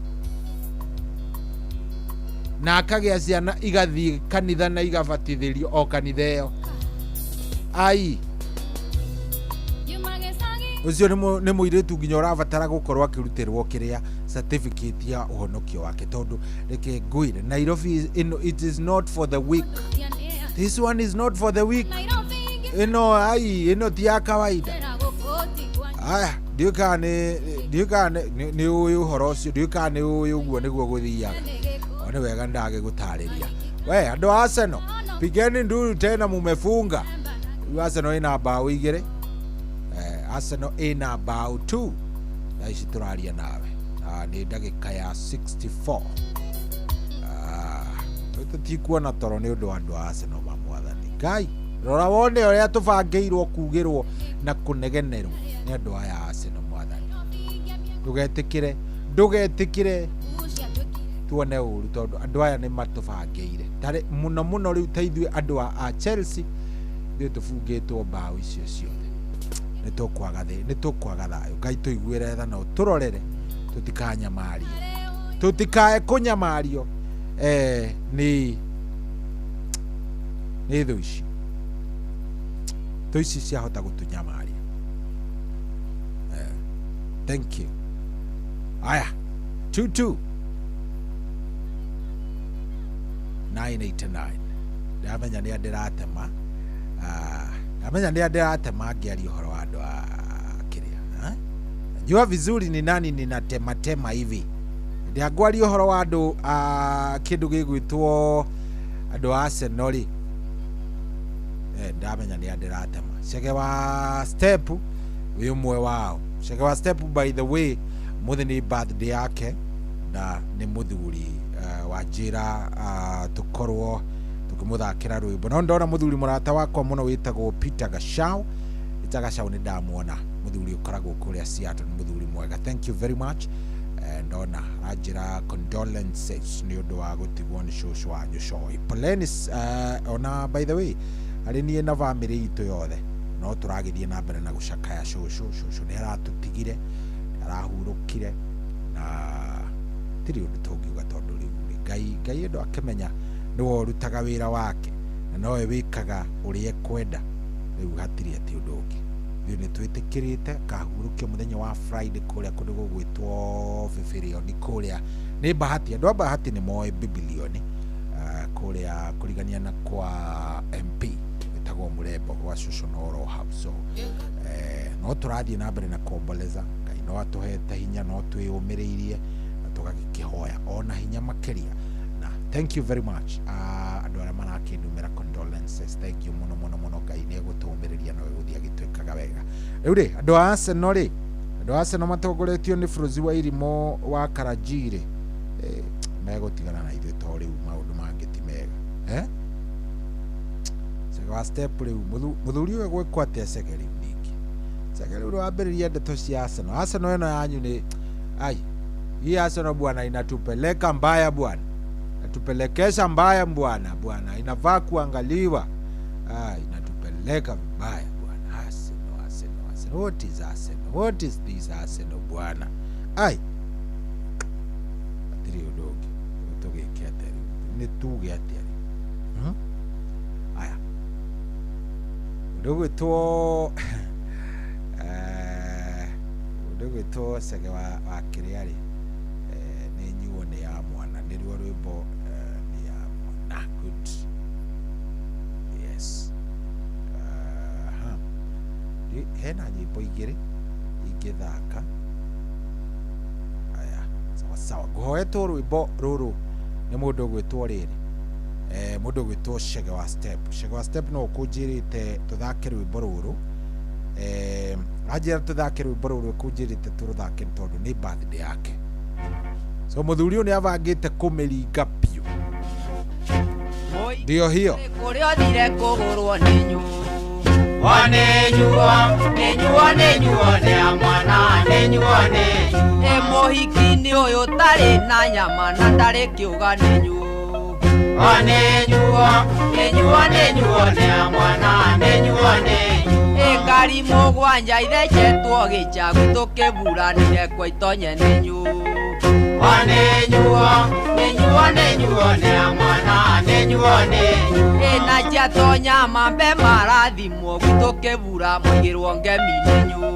na akagĩa ciana igathiĩ kanitha na igabatithĩrio o kanitha ĩyo, ai ũcio nĩ mũirĩtu nginya ũrabatara gũkorwo akĩrutĩrwo kĩrĩa certificate ya ũhonokio wake tondũ reke ngwĩre Nairobi ĩno it is not for the weak. This one is not for the weak. Ĩno ai ĩno ti ya kawaida. Aya ndiũĩ kana ndiũĩ kana nĩ ũĩ ũhoro ũcio, ndiũĩ kana nĩ ũĩ ũguo nĩguo gũthiaga. O nĩ wega ndagĩgũtarĩria. We andũ a Arsenal pigeni nduru tena mumefunga. Rĩu Arsenal ĩna mbaũ igĩrĩ. Arsenal ĩna mbaũ 2. Thaa ici tũraria nawe. Nĩ ndagĩka ya 64. Tũtikuona toro nĩ ũndũ wa andũ a Arsenal ma mwathani. Ngai rora wone ũrĩa tũbangĩirwo kugĩrwo na kũnegenerwo nĩ andũ aya a Arsenal mwathani. Ndũgetĩkĩre, ndũgetĩkĩre tuone ũru tondũ andũ aya nĩ matũbangĩire. Tarĩ mũno mũno rĩu ta ithuĩ andũ a Chelsea ithuĩ tũbungĩtwo mbaũ icio ciothe. Nĩ tũkwaga thĩ, nĩ tũkwaga thayũ. Ngai tũiguĩre tha na ũtũrorere tũtikanyamario. Tũtikae kũnyamario nĩ thũ ici. Thũ ici ciahota gũtũnyamaria. Thank you. Aya 22 989. Ndamenya nĩ ndĩratema. Ndamenya nĩ ndĩratema ngĩaria ũhoro wa andũ a kĩrĩa. Najua vizuri ni nani ninatema tema hivi. Ndĩangwaria ũhoro wa andũ a kĩndũ gĩgwĩtwo andũ a Arsenal rĩ. Ndamenya nĩ ndĩratema. Chege wa Step wĩ ũmwe wao. Chege wa Step by the way mũthĩ nĩ birthday yake na nĩ mũthuri wa njĩra tũkorwo tũkĩmũthakĩra rwĩmbo. No ndona mũthuri mũrata wakwa mũno wĩtagwo Peter Gachau. Peter Gachau nĩ ndamuona, mũthuri ũkoragwo kũrĩa Seattle, nĩ mũthuri mwega. Thank you very much. Ndona aranjĩra condolences nĩ ũndũ wa gũtigwo nĩ cũcũ wanyu Coĩ. Poleni ona by the way harĩ niĩ na bamĩrĩ itũ yothe no tũragĩthiĩ na mbere na gũcakaya cũcũ. Cũcũ nĩ aratũtigire, nĩ arahurũkire na Hatirĩ ũndũ tũngiuga tondũ rĩu Ngai Ngai endo akĩmenya nĩwe ũrutaga wĩra wake na nowe wĩkaga ũrĩa ekwenda. Rĩu hatirĩ atĩ ũndũ ũngĩ. Ithuĩ nĩ twĩtĩkĩrĩte kahurũkio mũthenya wa Friday kũrĩa kũndũ gũgwĩtwo Bibirioni kũrĩa nĩ Bahati. Andũ a Bahati nĩ moĩ Bibilioni kũrĩa kũrigania na kwa MP ĩtagwo Mũrembo gwa cũcũ no hau. So no tũrathiĩ na mbere na kuomboleza. Ngai no atũhete hinya, no twĩyũmĩrĩirie na tũgagĩkĩhoya ona hinya makĩria. Na thank you very much andũ arĩa marakĩndũmĩra condolences, thank you mũno mũno mũno. Ngai nĩ egũtũũmĩrĩria na egũthiĩ agĩtwĩkaga wega. Rĩu rĩ, andũ a Arsenal rĩ, andũ a Arsenal matongoretio nĩ Frozi wa Irimũ wa Karanji rĩ, megũtigana na ithuĩ to rĩu maũndũ mangĩ ti mega. Cege wa step rĩu mũthuri ũyũ gwĩkwo atĩa Cege rĩu ningĩ? Cege rĩu wambĩrĩria ndeto cia Arsenal. Arsenal ĩno yanyu nĩ ai, hii Arsenal bwana inatupeleka mbaya bwana, inatupelekesha mbaya bwana, bwana inafaa kuangaliwa. Inatupeleka vibaya bwana. Arsenal, Arsenal, Arsenal. What is Arsenal? What is this Arsenal bwana? Ai, hatirĩ ũndũ ũngĩ tũgĩke atĩa rĩu? Nĩ tuge atĩa rĩu? Aya, ũndũ ũgwĩtwo ũndũ ũgwĩtwo Cege wa kĩrĩa rĩ, nĩ nyuo nĩ ya mwana, nĩruo rwĩmbo nĩ ya mwana. Good, yes. Hena nyĩmbo igĩrĩ ingĩthaka. Aya, sawa sawa. Ngũhoetwo rwĩmbo rũrũ nĩ mũndũ ũgwĩtwo rĩrĩ, mũndũ ũgwĩtwo Cege wa Step. Cege wa Step no ũkũnjĩrĩte tũthake rwĩmbo rũrũ. Anjĩra tũthake rwĩmbo rũrũ, ũkũnjĩrĩte tũrũthake tondũ nĩ birthday yake. So mũthuri ũyũ nĩ abangĩte kũmĩringa biũ. Ndio hiyo. Kũrĩa ũthire kũgũrwo nĩ nyuo. Nĩ nyuo, nĩ nyuo, nĩ nyuo, nĩ ya mwana, nĩ nyuo, nĩ nyuo. Ĩ mũhiki-inĩ ũyũ ũtarĩ na nyama na ndarĩ kĩũga nĩ nyuo. Nĩ nyuo, nĩ nyuo, nĩ nyuo, nĩ ya mwana, nĩ nyuo, nĩ nyuo. Ĩ ngari mũgwanja ithecetwo gĩchagu tũkĩburanire kwa itonye nĩ nyuo. Nĩ nyuo, nĩ nyuo, nĩ nyuo, nĩ ya mwana, nĩ nyuo, nĩ nyuo. Ĩ na ciatonya mambe marathimwo gwitũ kĩbura mũigĩrwo ngemi nĩ nyuo.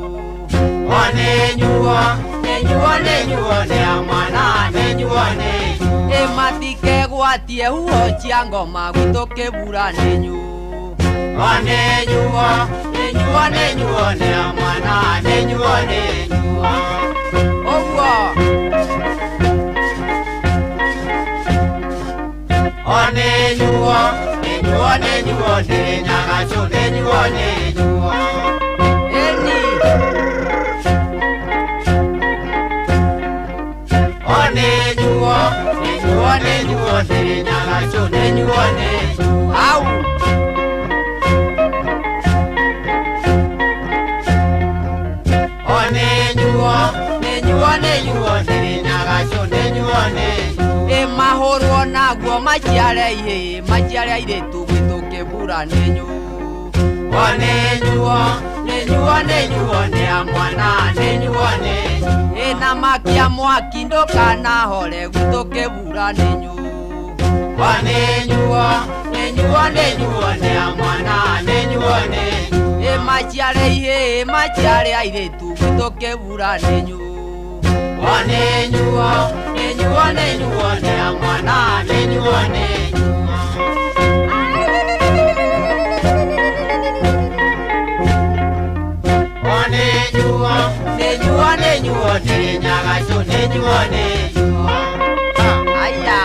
Nĩ nyuo, nĩ nyuo, nĩ nyuo, nĩ ya mwana, nĩ nyuo, nĩ nyuo. Ĩ matikegwatie huho cia ngoma gwitũ kĩbura nĩ nyuo. Nĩ nyuo, nĩ nyuo, nĩ nyuo, nĩ ya mwana, nĩ nyuo, nĩ nyuo. Ũguo. Nĩ nyuo, nĩ nyuo, nĩ nyuo, nĩ nyagacũ, nĩ nyuo, nĩ nyuo. Ĩni. Nĩ nyuo, nĩ nyuo, nĩ nyuo, nĩ nyagacũ, nĩ nyuo, nĩ nyuo. Au. Nĩ nyuo, nĩ nyuo, nĩ nyuo, nĩ nyagacũ, nĩ nyuo, nĩ nyuo. Ĩ mahũrwo naguo maciare ihĩĩ, maciare airĩtu gwitũ kĩbura nĩ nyuo. Nĩ nyuo, nĩ nyuo, nĩ nyuo, nĩ ya mwana, nĩ nyuo, nĩ nyuo. Ĩ na makia mwaki ndũkanahore gwitũ kĩbura nĩ nyuo. Nĩ nyuo, nĩ nyuo, nĩ nyuo, nĩ ya mwana, nĩ nyuo, nĩ nyuo. Ĩ maciare ihĩĩ, maciare airĩtu gwitũ kĩbura nĩ nyuo. Nĩ nyuo, nĩ nyuo, nĩ nyuo, nĩ ya mwana, nĩ nyuo, nĩ nyuo. Nĩ nyuo, nĩ nyuo, nĩ nyuo, nĩ nyagacũ, nĩ nyuo, nĩ nyuo. Aya.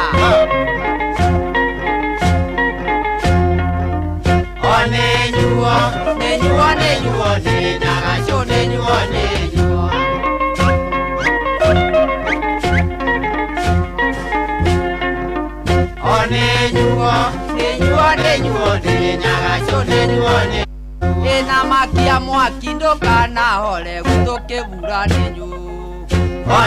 Nĩ nyuo, nĩ nyuo, nĩ nyuo, nĩ nyagacũ, nĩ nyuo, nĩ nyuo. Nĩ nyuo, nĩ nyuo, nĩ nyuo, nĩ nyagacũ, nĩ nyuo, nĩ nyuo. Ĩ na makia mwaki ndũkanahore gwitũ kĩbura nĩ nyuo.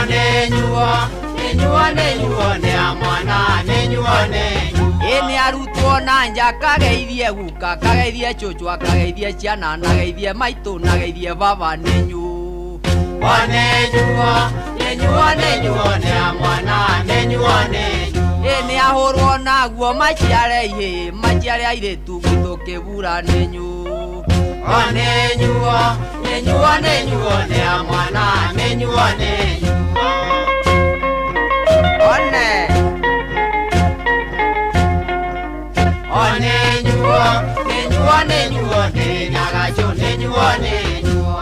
Nĩ nyuo, nĩ nyuo, nĩ nyuo, nĩ ya mwana, nĩ nyuo, nĩ nyuo. Ĩ nĩ arutwo na nja kageithie guka, kageithie cũcũ, akageithie ciana, na geithie maitũ, na geithie baba nĩ nyuo. Nĩ nyuo, nĩ Nĩnyuo nĩnyuo nĩ a mwana nĩnyuo nĩnyuo. Ĩ nĩ ahũrwo naguo maciare ihĩĩ maciare airĩtu gwitũ kĩbura nĩnyu. O nĩnyuo nĩnyuo nĩnyuo nĩ a mwana nĩnyuo nĩnyuo. One O nĩnyuo nĩnyuo nĩnyuo nĩ nyagacũ nĩnyuo nĩnyuo.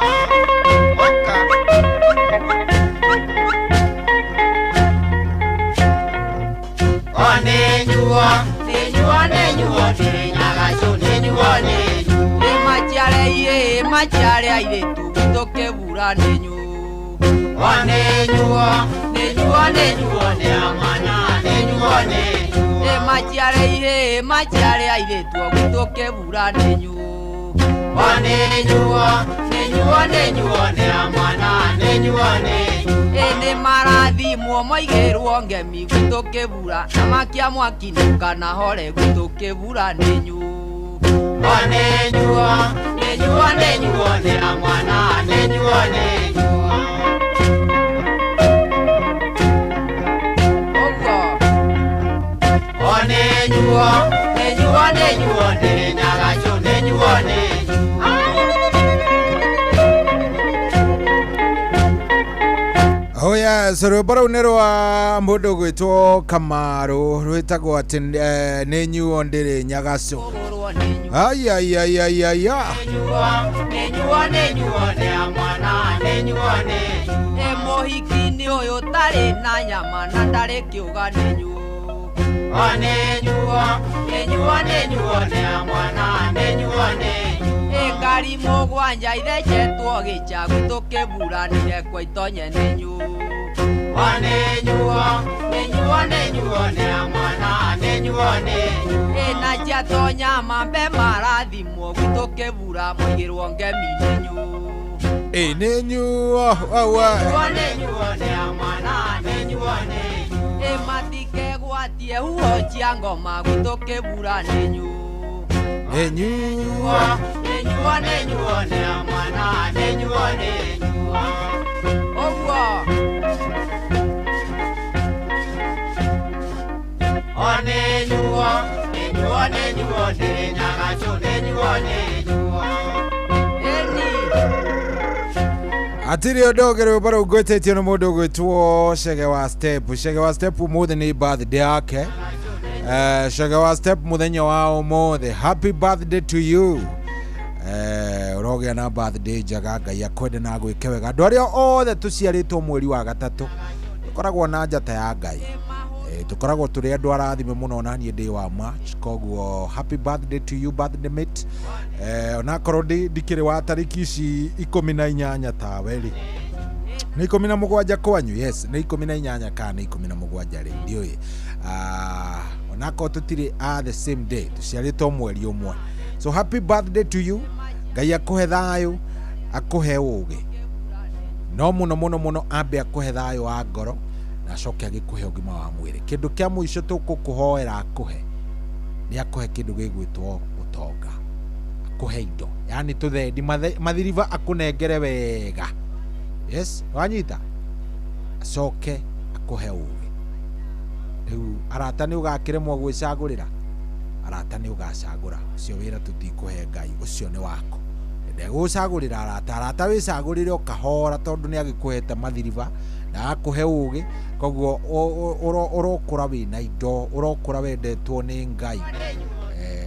O nĩnyuo nĩnyuo nĩnyuo nĩ nyagacũ nĩnyuo nĩnyuo. Nĩ maciare ihĩĩ maciare airĩtu gwitũ kĩbura nĩnyu. O nĩnyuo nĩnyuo nĩnyuo nĩ a mwana nĩnyuo nĩnyuo. Nĩ maciare ihĩĩ maciare airĩtu gwitũ kĩbura nĩnyu. O nĩnyuo nĩnyuo nĩnyuo nĩ a mwana nĩnyuo nĩnyuo. Ĩ nĩ marathimwo moigĩrwo ngemi gwitũ kĩbura na makia mwaki ndũkanahore gwitũ kĩbura nĩnyu. O nĩnyuo nĩnyuo nĩnyuo nĩ a mwana nĩnyuo nĩnyuo. Ũguo O nĩnyuo nĩnyuo nĩnyuo nĩ nyagacũ nĩnyuo nĩnyuo. Oh yes, rwĩmbo rũu nĩ rwa mũndũ gwĩtwo Kamaru rwĩtagwo atĩ nĩ nyuo ndĩrĩ nyagacũ. Ai ai ai ai ai ai. Nĩnyuo nĩnyuo nĩ a mwana nĩnyuo nĩnyuo. Ĩ mũhiki nĩ ũyũ ũtarĩ na nyama na ndarĩ kĩũga nĩnyuo. O nĩnyuo nĩnyuo nĩnyuo nĩ a mwana nĩnyuo nĩnyuo. Ĩ ngari mũgwanja ithecetwo gĩcha gwitũ kĩbura nĩrekwo itonye nĩnyuo. O nĩnyuo nĩnyuo nĩnyuo nĩ a mwana nĩnyuo nĩnyuo. Ĩ na ciatonya mambe marathimwo gwitũ kĩbura moigĩrwo ngemi nĩnyuo. Ĩ nĩnyuo wawa. Nĩnyuo nĩnyuo nĩ a mwana nĩnyuo nĩnyuo. Ĩ matikegwatie huho cia ngoma gwitũ kĩbura nĩnyuo. Nĩnyuo nĩnyuo nĩnyuo nĩ a mwana nĩnyuo nĩnyuo. Ũguo O nĩnyuo nĩnyuo nĩnyuo nĩ nyagacũ nĩnyuo nĩnyuo. Ĩni Hatirĩ ũndũ ũngĩ rwĩmbo rũu ngwĩtĩtio nĩ mũndũ ũgwĩtwo Chege wa Step. Chege wa Step ũmũthĩ nĩ birthday yake. Chege wa Step mũthenya wa ũmũthĩ. Happy birthday to you. Ũrogĩa na birthday njega Ngai akwende na agwĩke wega. Andũ arĩa othe tũciarĩtwo mweri wa gatatũ tũkoragwo na njata ya Ngai. Tũkoragwo tũrĩ andũ arathime mũno na niĩ ndĩ wa March, koguo happy birthday to you birthday mate. Onakorwo ndikĩrĩ wa tarĩki ici 18 tawe rĩ, nĩ 17 kwanyu. Yes, nĩ 18 kana nĩ 17 rĩ, ndiũĩ. Onakorwo tũtirĩ a the same day, tũciarĩtwo mweri ũmwe. So happy birthday to you. Ngai akũhe thayũ, akũhe ũũgĩ, no mũno mũno mũno ambe akũhe thayũ wa ngoro na acoke agĩkũhe ũgima wa mwĩrĩ. Kĩndũ kĩa mũico tũkũkũhoera akũhe nĩ akũhe kĩndũ gĩgwĩtwo ũtonga, akũhe indo, yani tũthendi mathiriba akũnengere wega. Yes, wanyita, acoke akũhe ũũgĩ. Rĩu arata nĩ ũgakĩremwo gwĩcagũrĩra, arata nĩ ũgacagũra, ũcio wĩra tũtikũhe Ngai, ũcio nĩ waku. Ndegũcagũrĩra arata, arata wĩcagũrĩre o kahora tondũ nĩ agĩkũhete mathiriba na akũhe ũũgĩ, koguo ũrokũra wĩna indo, ũrokũra wendetwo nĩ Ngai.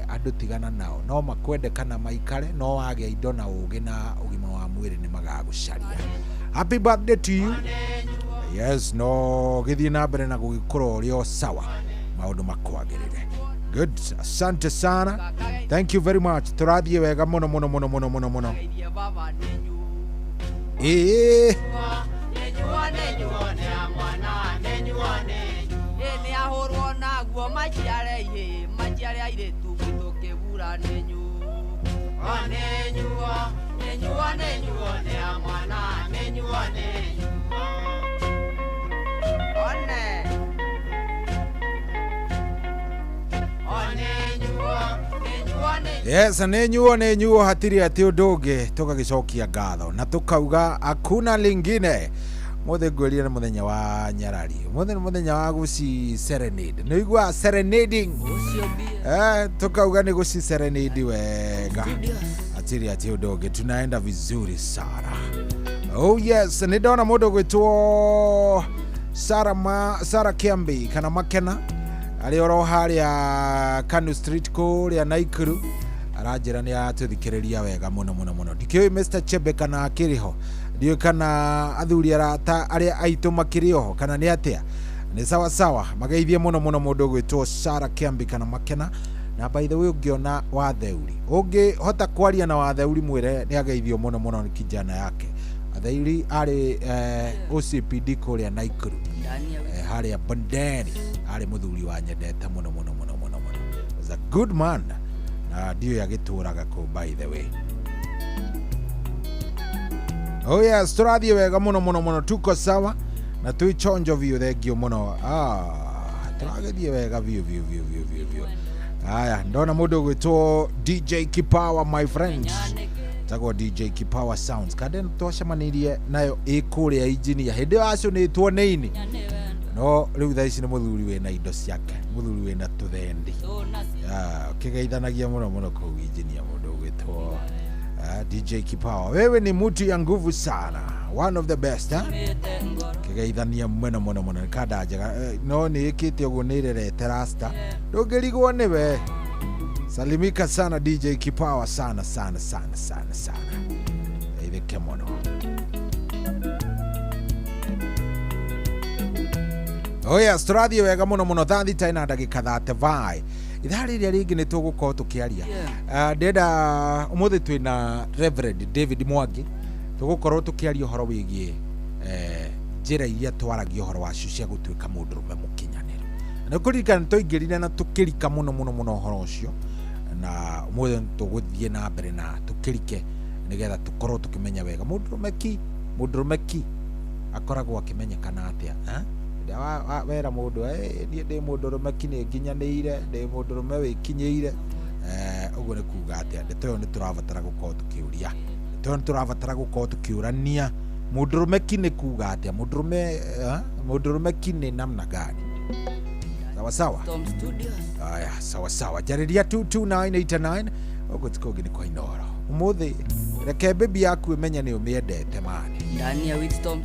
Andũ tigana nao, no makwende kana maikare, no wagĩa indo na ũũgĩ na ũgima wa mwĩrĩ nĩ magagũcaria. Happy birthday to you. Yes, no gĩthiĩ na mbere na gũgĩkũra ũrĩ o sawa, maũndũ makwagĩrĩre. Good, asante sana, thank you very much. Tũrathiĩ wega mũno mũno mũno mũno mũno mũno. Ĩĩ Nĩnyuo nĩnyuo nĩ a mwana nĩnyuo nĩnyuo. Ĩ nĩ ahũrwo naguo maciare ihĩĩ maciare airĩtu gwitũ kĩbura nĩnyuo. O nĩnyuo nĩnyuo nĩnyuo nĩ a mwana nĩnyuo nĩnyuo. One O nĩnyuo nĩnyuo nĩnyuo. Yes, nĩnyuo nĩnyuo, hatirĩ atĩ ũndũ ũngĩ, tũgagĩcokia ngatho na tũkauga hakuna lingine. Mũthĩ ngwĩrire nĩ mũthenya wa nyarari, mũthĩ nĩ mũthenya wa gũci serenade. Nĩ ũiguaga serenading? Tukauga nĩ gũci serenade wega, atiri ati ũndũ ũngĩ, tunaenda vizuri sana. Oh yes, nĩ ndona mũndũ gwĩtwo Sara, Sara Kiambi kana Makena arĩ oro harĩa Kanu Street kũrĩa Naikuru, aranjĩra nĩ aratũthikĩrĩria wega mũno mũno mũno. Ndikĩũĩ Mr. Chebe kana akĩrĩ ho, ndiũĩ kana athuri arata arĩa aitũ makĩrĩ oho kana nĩ atĩa. Nĩ sawa sawa, mageithie mũno mũno mũndũ ũgwĩtwo Sara Kiambi kana Makena. Na by the way, ũngĩona Watheuri, ũngĩhota kwaria na Watheuri, mwĩre nĩ ageithio mũno mũno nĩ kijana yake. Watheuri arĩ OCPD kũrĩa Naikuru, harĩa Bondeni, arĩ mũthuri wa nyendete mũno mũno mũno mũno mũno. Was a good man, na ndiũĩ agĩtũraga kũ by the way. Oh yes, tũrathiĩ wega mũno mũno mũno, tuko sawa na twĩ chonjo biũ. Thengio mũno. Tũragĩthiĩ wega biũ biũ biũ biũ biũ biũ. Haya, ndona mũndũ ũgwĩtwo DJ Kipawa, my friend tagwo DJ Kipawa Sounds, kande twacemanirie nayo ĩ kũrĩa engineer hĩndĩ ĩyo acũnĩtwo nĩ ini, no rĩu thaa ici nĩ mũthuri wĩna indo ciake, mũthuri wĩna tũthendi. Ũkĩgeithanagia mũno mũno kũu engineer, mũndũ ũgwĩtwo DJ Kipawa, wewe ni mtu ya nguvu sana, one of the best, eh? Kĩgeithania mũno mũno mũno, nĩ kanda njega. No nĩ ĩkĩte ũguo, nĩ ĩrerete rasta, ndũngĩrigwo nĩwe. Salimika sana DJ Kipawa, sana sana sana sana sana, ithike mũno. Oh yes, tũrathiĩ wega mũno mũno. Thaa 6 na ndagĩka 35, ithaa rĩrĩa rĩngĩ nĩ tũgũkorwo tũkĩaria. Ndĩrenda ũmũthĩ twĩna Reverend David Mwangi, tũgũkorwo tũkĩaria ũhoro wĩgiĩ njĩra iria twaragia ũhoro wacio cia gũtuĩka mũndũrũme mũkinyanĩru. Na kũririkana twaingĩrire na tũkĩrika mũno mũno mũno ũhoro ũcio, na ũmũthĩ tũgũthiĩ na mbere na tũkĩrike nĩgetha tũkorwo tũkĩmenya wega mũndũrũme ki akoragwo akĩmenyekana atĩa, eh? Rĩrĩa wera mũndũ, "Niĩ ndĩ mũndũrũme ki, nĩ nginyanĩire, ndĩ mũndũrũme wĩkinyĩire," ũguo nĩ kuga atĩa? Ndeto ĩyo nĩ tũrabatara gũkorwo tũkĩũria, ndeto ĩyo nĩ tũrabatara gũkorwo tũkĩũrania, mũndũrũme ki nĩ kuga atĩa, mũndũrũme ki nĩ namna gani? Sawa sawa. Aya, sawa sawa, njarĩria 22989. Ũguo ti kũngĩ nĩ kwa Inooro. Ũmũthĩ reke bebi yaku ĩmenye nĩ ũmĩendete mani,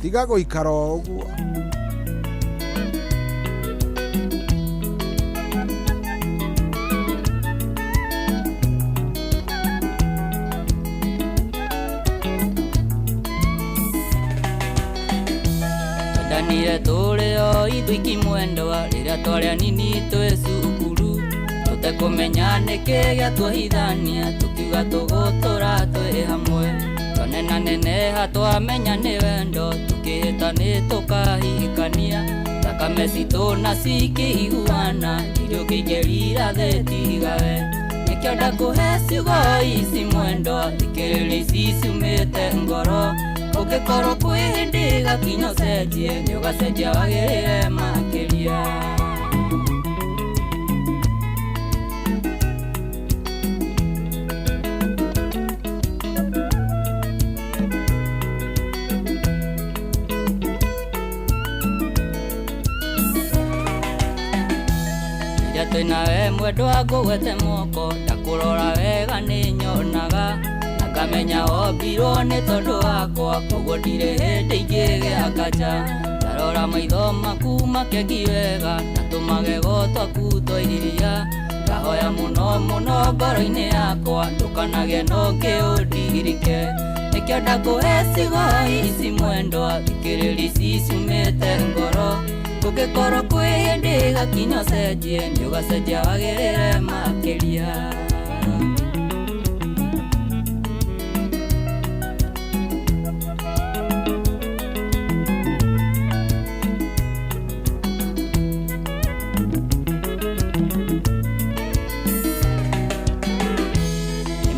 tiga gũikara o ũguo. Twendanire tũrĩ o ithuiki mwendwa, rĩrĩa twarĩ anini twĩ cukuru, tũtekũmenya nĩkĩ gĩatuohithania, tũkiuga tũgũtũra twĩ hamwe. Twanenaneneha twamenya nĩ wendo, tũkĩhĩta nĩ tũkahikania, thakame citũ na cikĩiguana, irio kĩingĩrira thĩ tigawe. Nĩkĩo ndakũhe ciugo ici mwendwa, thikĩrĩria ici ciumĩte ngoro, ũngĩkorwo kwĩ hĩndĩ gakinya ũcenjie, nĩ ũgacenjia wagĩrĩre makĩria. Rĩrĩa twĩnawe mwendwa ngũgwete moko, ndakũrora wega nĩ nyonaga, na ngamenya wombirwo nĩ tondũ wakwa, koguo ndirĩ hĩndĩ ingĩgĩa nganja. Ndarora maitho maku makĩngi wega, na tũmagego twaku twa iria, ngahoya mũno mũno ngoro-inĩ yakwa, ndũkanagĩe na ũngĩ ũndirike. Nĩkĩo ndakũhe ciugo ici mwendwa, thikĩrĩria ici ciumĩte ngoro, kũngĩkorwo kwĩ hĩndĩ gakinya ũcenjie, nĩ ũgacenjia wagĩrĩre makĩria.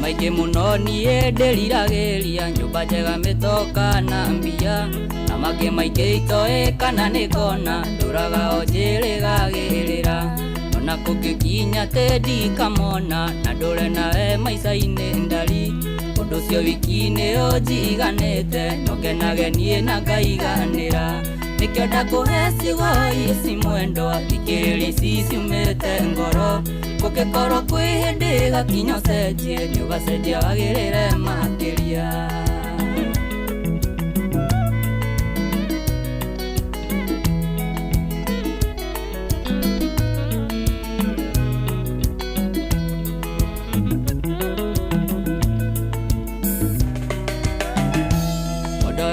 Maingĩ mũno niĩ ndĩriragĩria, nyũmba njega mĩtoka na mbia, na mangĩ maingĩ itoĩ kana nĩ ngona, ndũraga o njĩrĩgagĩrĩra. Ona kũngĩkinya atĩ ndikamona na ndũre nawe maica-inĩ ndari. Ũndũ ũcio wiki nĩ ũnjiganĩte, no ngenage niĩ na ngaiganĩra. Nĩkĩo ndakũhe ciugo ici mwendwa, thikĩrĩria ici ciumĩte ngoro. Kũngĩkorwo kwĩ hĩndĩ gakinya ũcenjie, nĩũgacenjia wagĩrĩre makĩria.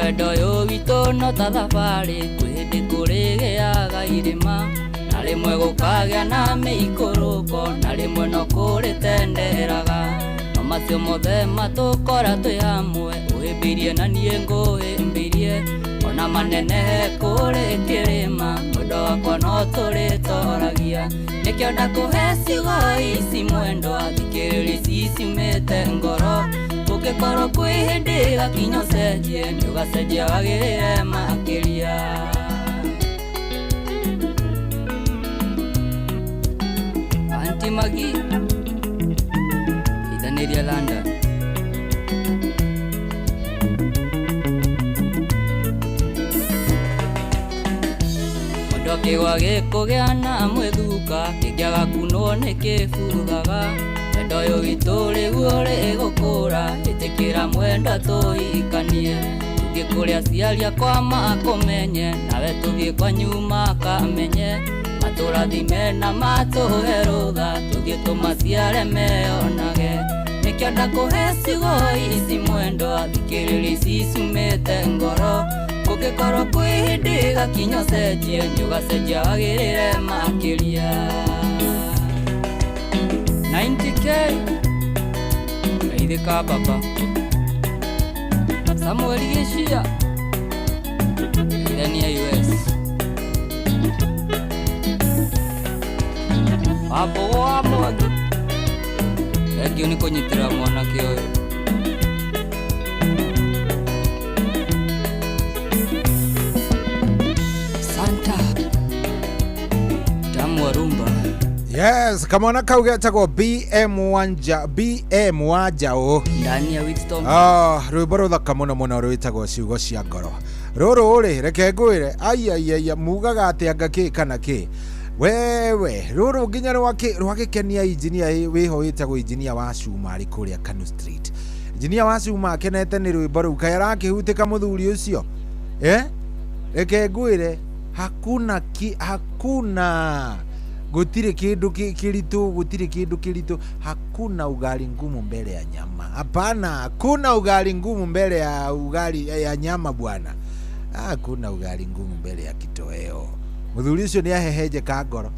Wendo ũyũ witũ no ta thabarĩ, kwĩ hĩndĩ kũrĩgĩaga irĩma, na rĩmwe gũkagĩa na mĩikũrũko, na rĩmwe no kũrĩtenderaga. No macio mothe matũkora twĩ hamwe, ũhĩmbĩirie na niĩ ngũhĩmbĩirie. Ona manenehe kũrĩ kĩrĩma, mwendo wakwa no tũrĩtoragia. Nĩkĩo ndakũhe ciugo ici mwendwa, thikĩrĩria ici ciumĩte ngoro. Ũngĩkorwo kwĩ hĩndĩ gakinya ũcenjie, nĩũgacenjia wagĩrĩre makĩria. Aunty Maggie, ithanĩria London. Mũndũ akĩgwa gĩkũgĩa na mwĩthuka, kĩngĩaga kunwo nĩ kĩbuthaga. Wendo ũyũ witũ rĩu ũrĩgũkũra, ĩtĩkĩra mwendwa tũhikanie. Tũthiĩ kũrĩ aciari akwa makũmenye, nawe tũthiĩ kwanyu makamenye. Matũrathime na matũhe rũtha, tũthiĩ tũmaciare meyonage. Nĩkĩo ndakũhe ciugo ici mwendwa, thikĩrĩria ici ciumĩte ngoro. Kũngĩkorwo kwĩ hĩndĩ gakinya ũcenjie, nĩũgacenjia wagĩrĩre makĩria. 90K Geithĩka baba. Samuel Gĩcia, Geithania US. Baba wa Mwangi, thengiũ nĩ kũnyitĩrĩra mwanake ũyũ. Santa Tamu wa rumba. Yes, kamwana kau getagwo BM Wanja, BM Wanjaũ. Ndani ya Winston. Rwĩmbo rũthaka mũno mũno rwĩtagwo ciugo cia ngoro. Rũrũ rĩ, reke ngwĩre, ai ai ai, mugaga atĩ anga kĩ kana kĩ. Wewe, rũrũ nginya rwagĩkenia injinia wĩho wĩtagwo injinia wa Cuma arĩ kũrĩa Kanu Street. Injinia wa Cuma akenete nĩ rwĩmbo rũu, kaĩ arakĩhutĩka mũthuri ũcio. Reke ngwĩre, hakuna ki, hakuna gũtirĩ kĩndũ kĩritũ, gũtirĩ kĩndũ kĩritũ, hakuna ugali ngumu mbele ya nyama. Hapana, hakuna ugali ngumu mbele ya ugali ya nyama bwana. Hakuna ugali ngumu mbele ya kitoweo. Mũthuri ũcio nĩ ahehenjeka ngoro.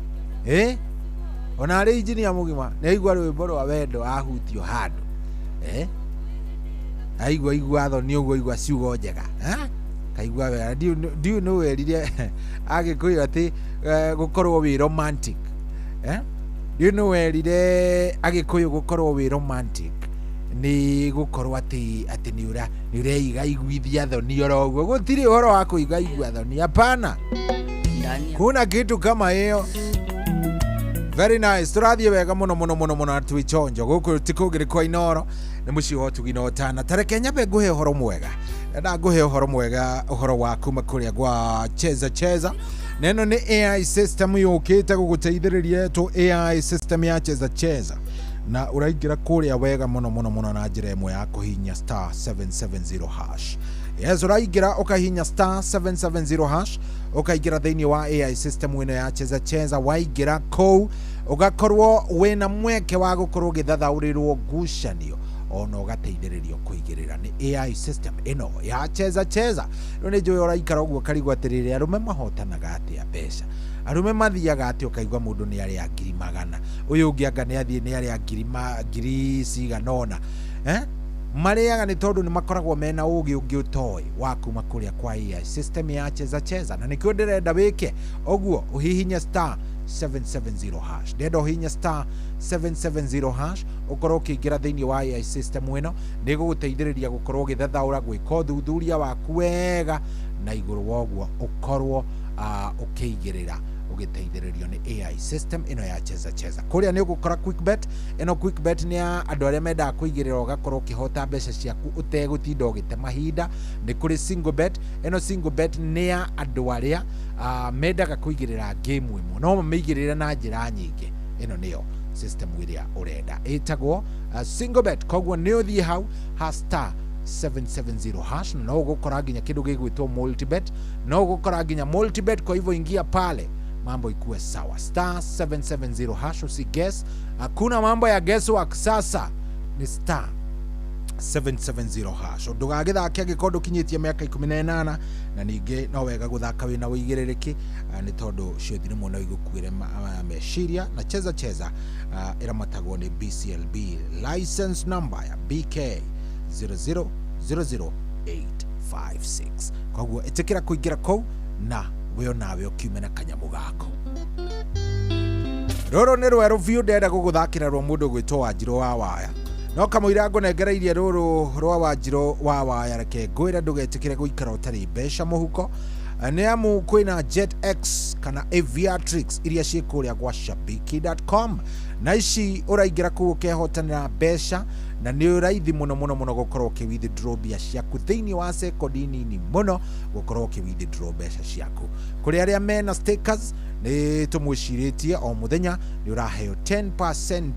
Ona arĩ injinia mũgima, nĩ aigua rwĩmbo rwa wendo ahutio handũ. Aigua igua thoni ũguo, aigua ciugo njega. Kaigua wega. Ndiũ nĩ werire Agĩkũyũ atĩ gũkorwo wĩ romantic. Ndiũ nĩ werire Agĩkũyũ gũkorwo wĩ romantic nĩ gũkorwo atĩ nĩ ũreiga iguithia thoni oro ũguo. Gũtirĩ ũhoro wa kũiga igua thoni, hapana. Kuna kitu kama hiyo. Very nice. Tũrathiĩ wega mũno mũno mũno mũno na twĩ chonjo. Gũkũ ti kũngĩ nĩ kwa Inooro, nĩ mũciĩ wa ũtugi na ũtana. Ta reke nyambe ngũhe ũhoro mwega. Ndenda ngũhe ũhoro mwega, ũhoro wa kuma kũrĩa gwa Cheza Cheza. Neno nĩ AI system yũkĩte gũgũteithĩrĩria ĩtwo AI system ya Cheza Cheza. Na ũraingĩra kũrĩa wega mũno mũno mũno na njĩra ĩmwe ya kũhihinya star 770 hash. Yes, ũraingĩra ũkahihinya star 770 hash, ũkaingĩra thĩinĩ wa AI system ĩno ya Cheza Cheza. Waingĩra kũu ũgakorwo wĩna mweke wa gũkorwo ũgĩthathaũrĩrwo ngucanio ona ũgateithĩrĩrio kũigĩrĩra nĩ AI system ĩno ya Cheza Cheza. Rĩu nĩ njũĩ ũraikara ũguo ũkarigwo atĩrĩrĩ, arũme mahotanaga atĩa mbeca? Arũme mathiaga atĩa ũkaigua mũndũ nĩ arĩa ngiri magana, ũyũ ũngĩ anga nĩ athiĩ nĩ arĩa ngiri cigana ũna. Marĩaga nĩ tondũ nĩ makoragwo mena ũgĩ ũngĩ ũtoĩ wa kuma kũrĩa kwa AI system ya Cheza Cheza. Na nĩkĩo ndĩrenda wĩke ũguo, ũhihinye star 770 hash. Ndĩrenda ũhihinye star 770 hash ũkorwo ũkĩingĩra thĩinĩ wa AI system ĩno, nĩ ĩgũgũteithĩrĩria gũkorwo ũgĩthathaũra, gwĩka ũthuthuria waku wega, na igũrũ wa ũguo ũkorwo ũkĩigĩrĩra Ũgĩteithĩrĩrio nĩ AI system ĩno ya Cheza Cheza. Kũrĩa nĩ ũgũkora quick bet. Ĩno quick bet nĩ ya andũ arĩa mendaga kũigĩrĩra, ũgakorwo ũkĩhota mbeca ciaku ũtegũtinda ũgĩte mahinda. Nĩ kũrĩ single bet. Ĩno single bet nĩ ya andũ arĩa mendaga kũigĩrĩra game ĩmwe no mamĩigĩrĩre na njĩra nyingĩ. Ĩno nĩyo system ĩrĩa ũrenda, ĩtagwo single bet. Koguo nĩ ũthiĩ hau ha star 770 hash, na no ũgũkora nginya kĩndũ gĩgwĩtwo multibet, no ũgũkora nginya multibet. Kwa hivyo ingia pale, mambo ikuwe sawa. Star 770 hash, usiguess, hakuna mambo ya guesswork. Sasa ni star 770 hash. Ndũgagĩthake angĩkorwo ndũkinyĩtie mĩaka 18, na ningĩ no wega gũthaka wĩna ũigĩrĩrĩki, nĩ tondũ ciũthi rĩmwe no igũkuĩre meciria. Na Cheza Cheza ĩramatagwo nĩ BCLB license number ya BK 0000856. Koguo ĩtĩkĩra kũingĩra kũu na we onawe ũkiume na kanyamũ gako. Rũrũ nĩ rwerũ biũ, ndĩrenda gũgũthakĩra rwa mũndũ gwĩtwo Wanjirũ wa Waya. No kamũira ngũnengereirie rũrũ rwa Wanjirũ wa Waya, reke ngwĩre ndũgetĩkĩre gũikara ũtarĩ mbeca mũhuko, nĩ amu kwĩna Jet X kana Aviatrix iria ciĩ kũrĩa gwa shabiki.com, na ici ũraingĩra kũu ũkehotanĩra mbeca, na nĩ raithi mũno mũno mũno gũkorwo ũkĩ withdraw mbia ciaku thĩinĩ wa sekondi nini mũno, gũkorwo ũkĩ withdraw mbeca ciaku. Kũrĩ arĩa mena stickers, nĩ tũmwĩcirĩtie o mũthenya nĩ ũraheo 10%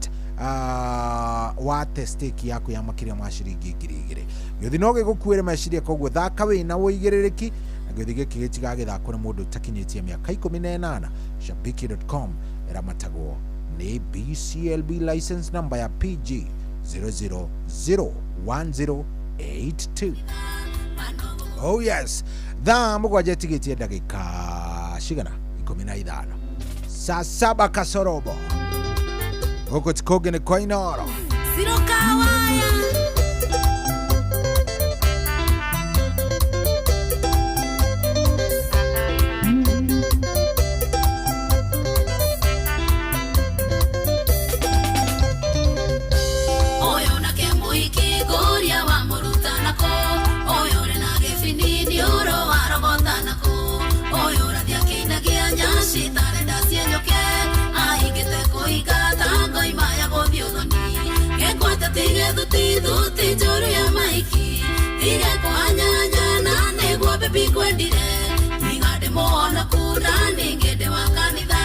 wate stake yaku ya makĩria ma ciringi 2000. Gĩũthi no gĩgũkuĩre meciria, koguo thaka wĩna ũigĩrĩrĩki, na gĩũthi gĩkĩ gĩtigagĩthakwo nĩ mũndũ ũtakinyĩtie mĩaka 18. Shabiki.com ĩramatagwo nĩ BCLB license number ya PG 0001082. Oh yes, thaa 7 ĩtigĩtie ndagĩka cigana? 15, saa saba kasorobo. Gũkũ ti kũngĩ, nĩ kwa Inoro. Sirokawaya. Ũyũ nake mũhiki ngũria wa mũrutanako, ũyũ ũrĩ na gĩbini nĩ ũrũ warogotanako, ũyũ ũrathiĩ akĩinagia nyaci tarenda cienyoke, ahingĩte kũhinga ta ngoima ya gũthiĩ ũthoni. Gĩkwate tige thuti thuti njũru ya maiki, tige kũhanyanya na nĩguo baby ngwendire, tiga ndĩmuonaku na ningĩ ndĩ wa kanitha,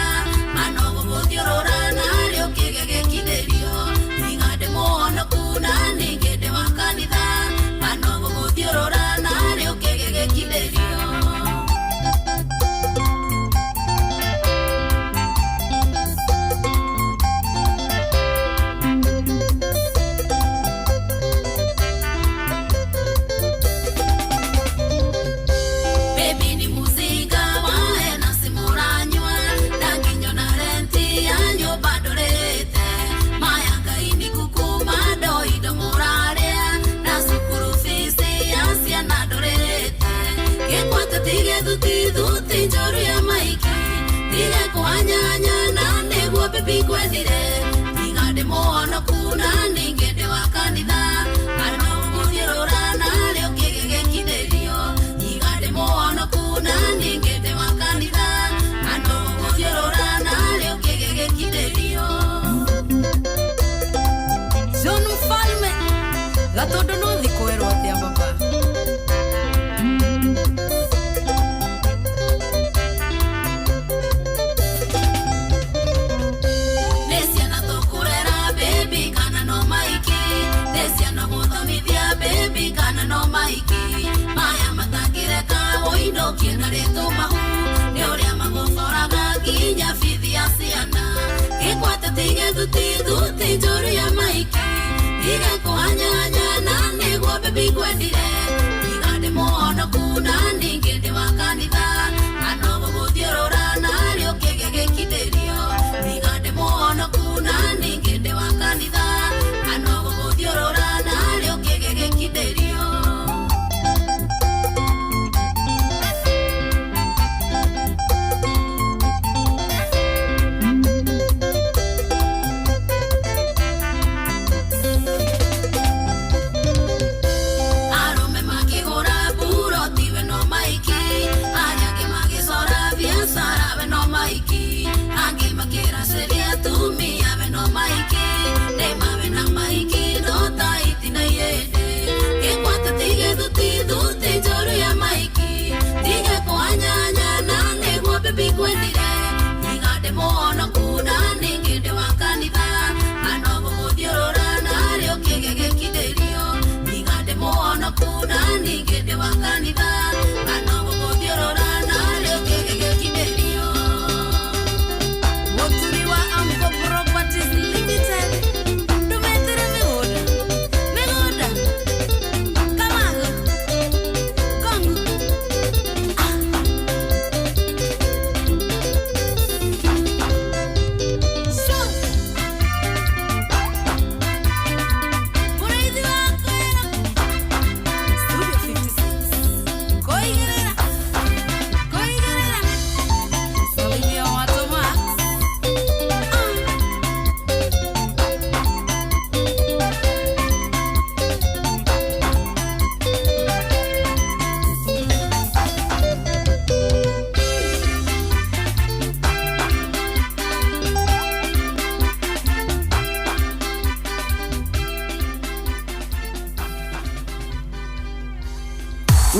mano gũgũthiũrũra narĩo kĩge gĩkindĩrio, tiga ndĩmuonaku na ningĩ ndĩ wa kanitha, mano gũgũthiũrũra narĩo kĩge gĩkindĩrio. Baby ni muzinga wae na simuranywa, ndanginyona renti ya nyũmba ndũrĩte, maya Ngai ni kukuma ndo indo mũrarĩa, na cukuru fees ya ciana ndũrĩte, gĩkwate tige thuti thuti njũru ya maiki, tige kũhanyanya na nĩguo baby ngwendire, tiga ndĩmuonaku na ningĩ ndĩ wa kanitha, ano gũthiũrũra narĩo kĩge gĩkindĩrio, tiga ndĩmuonaku na ningĩ ndĩ wa kanitha, ano gũthiũrũra narĩo kĩge gĩkindĩrio. John Mfalme gatundu no thikwĩrwo atĩa baba. Nĩ ciana tũkũrera baby kana no maiki, nĩ ciana gũthomithia baby kana no maiki, maya matangĩreka ũinũkie na rĩtũmahu, nĩ ũrĩa magũboraga nginya bithi ya ciana, gĩkwate tige thuti thuti njũru ya maiki, tige kũhanyanya na nĩguo baby ngwendire, tiga ndĩmuonaku na ningĩ ndĩ wa kanitha, ano gũgũthiũrũra narĩo kĩge gĩkindĩrio, tiga ndĩmuonaku na ningĩ ndĩ wa kanitha, ano gũgũthiũrũra narĩo kĩge gĩkindĩrio. Arũme Kĩraceria atumia meno maingĩ, nĩ mawĩna maingĩ no ta itina yende. Kĩkwata tige thuti thuti njoru ya maiki, tige kũhanyanya na nĩguo baby kwendire. Tiga ndĩ mũhonoku na ningĩ ndĩ wa kanitha, kana gũgũthiũrũra narĩo kĩgege gĩkindĩrio. Tiga ndĩ mũhonoku na ningĩ ndĩ wa kanitha, kana gũgũthiũrũra narĩo kĩgege gĩkindĩrio. Mũturi wa Amco Properties Limited, ndũmetĩre mĩgũnda mĩgũnda Kamago Kongu. Mũrĩithi wa kwĩra Studio 56 Koigĩrĩra Koigĩrĩra Salimia watu Max.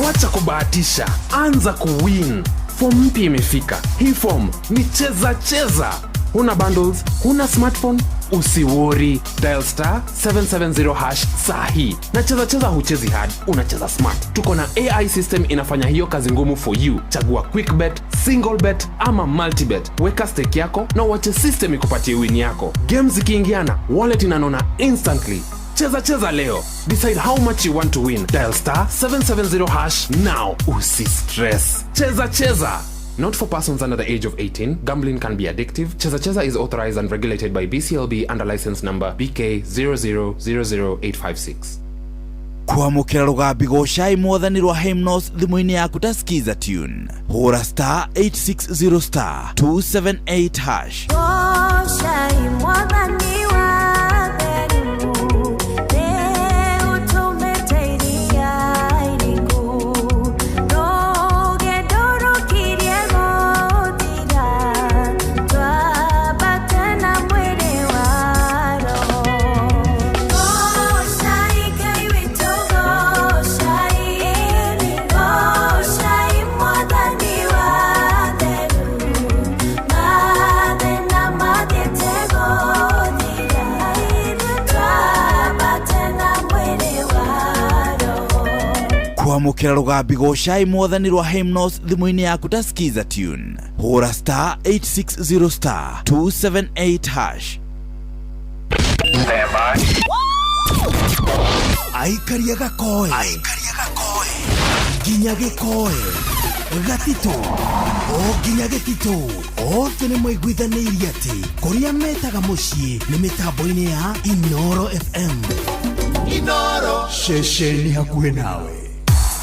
Wacha kubahatisha, anza kuwin. Form mpya imefika. Hii form ni cheza cheza. Huna bundles, huna smartphone, usiwori. Dial star 770 hash sahi. Na cheza cheza huchezi hard, unacheza smart. Tuko na AI system inafanya hiyo kazi ngumu for you. Chagua quick bet, single bet ama multi bet. Weka stake yako na uache system ikupatie win yako. Games zikiingiana, wallet inanona instantly. Cheza cheza leo. Decide how much you want to win. Dial star 770 hash now. Usi stress. Cheza cheza. Not for persons under the age of 18. Gambling can be addictive. Cheza Cheza is authorized and regulated by BCLB under license number BK 0000856. Kwamũkĩra rũgambi gocai mwathani rwa Hymnos thimũ-inĩ yaku ta skiza tune hũra star 860 star 278 hash. Goshai mwathani wa theru, nĩũtũmĩte iria iriku, rũgendo rũkirie gũthira, twambate na mwĩrĩ wa roho. Goshai Ngai witũ, goshai, goshai mwathani wa theru, mathĩna mathiĩte gũthira, twambate na mwĩrĩ wa roho. Kwamũkĩra rũgambi gocai mwathani rwa Hymnos thimũ-inĩ yaku ta skiza tune hũra star 860 star 278 hash. Aikaria gakoe nginya gĩkoe gatitũ o nginya gĩtitũ othe nĩ maiguithanĩirie atĩ kũrĩa metaga mũciĩ nĩ mĩtambo-inĩ ya Inoro FM. Inoro. Ceceni hakuhĩ nawe.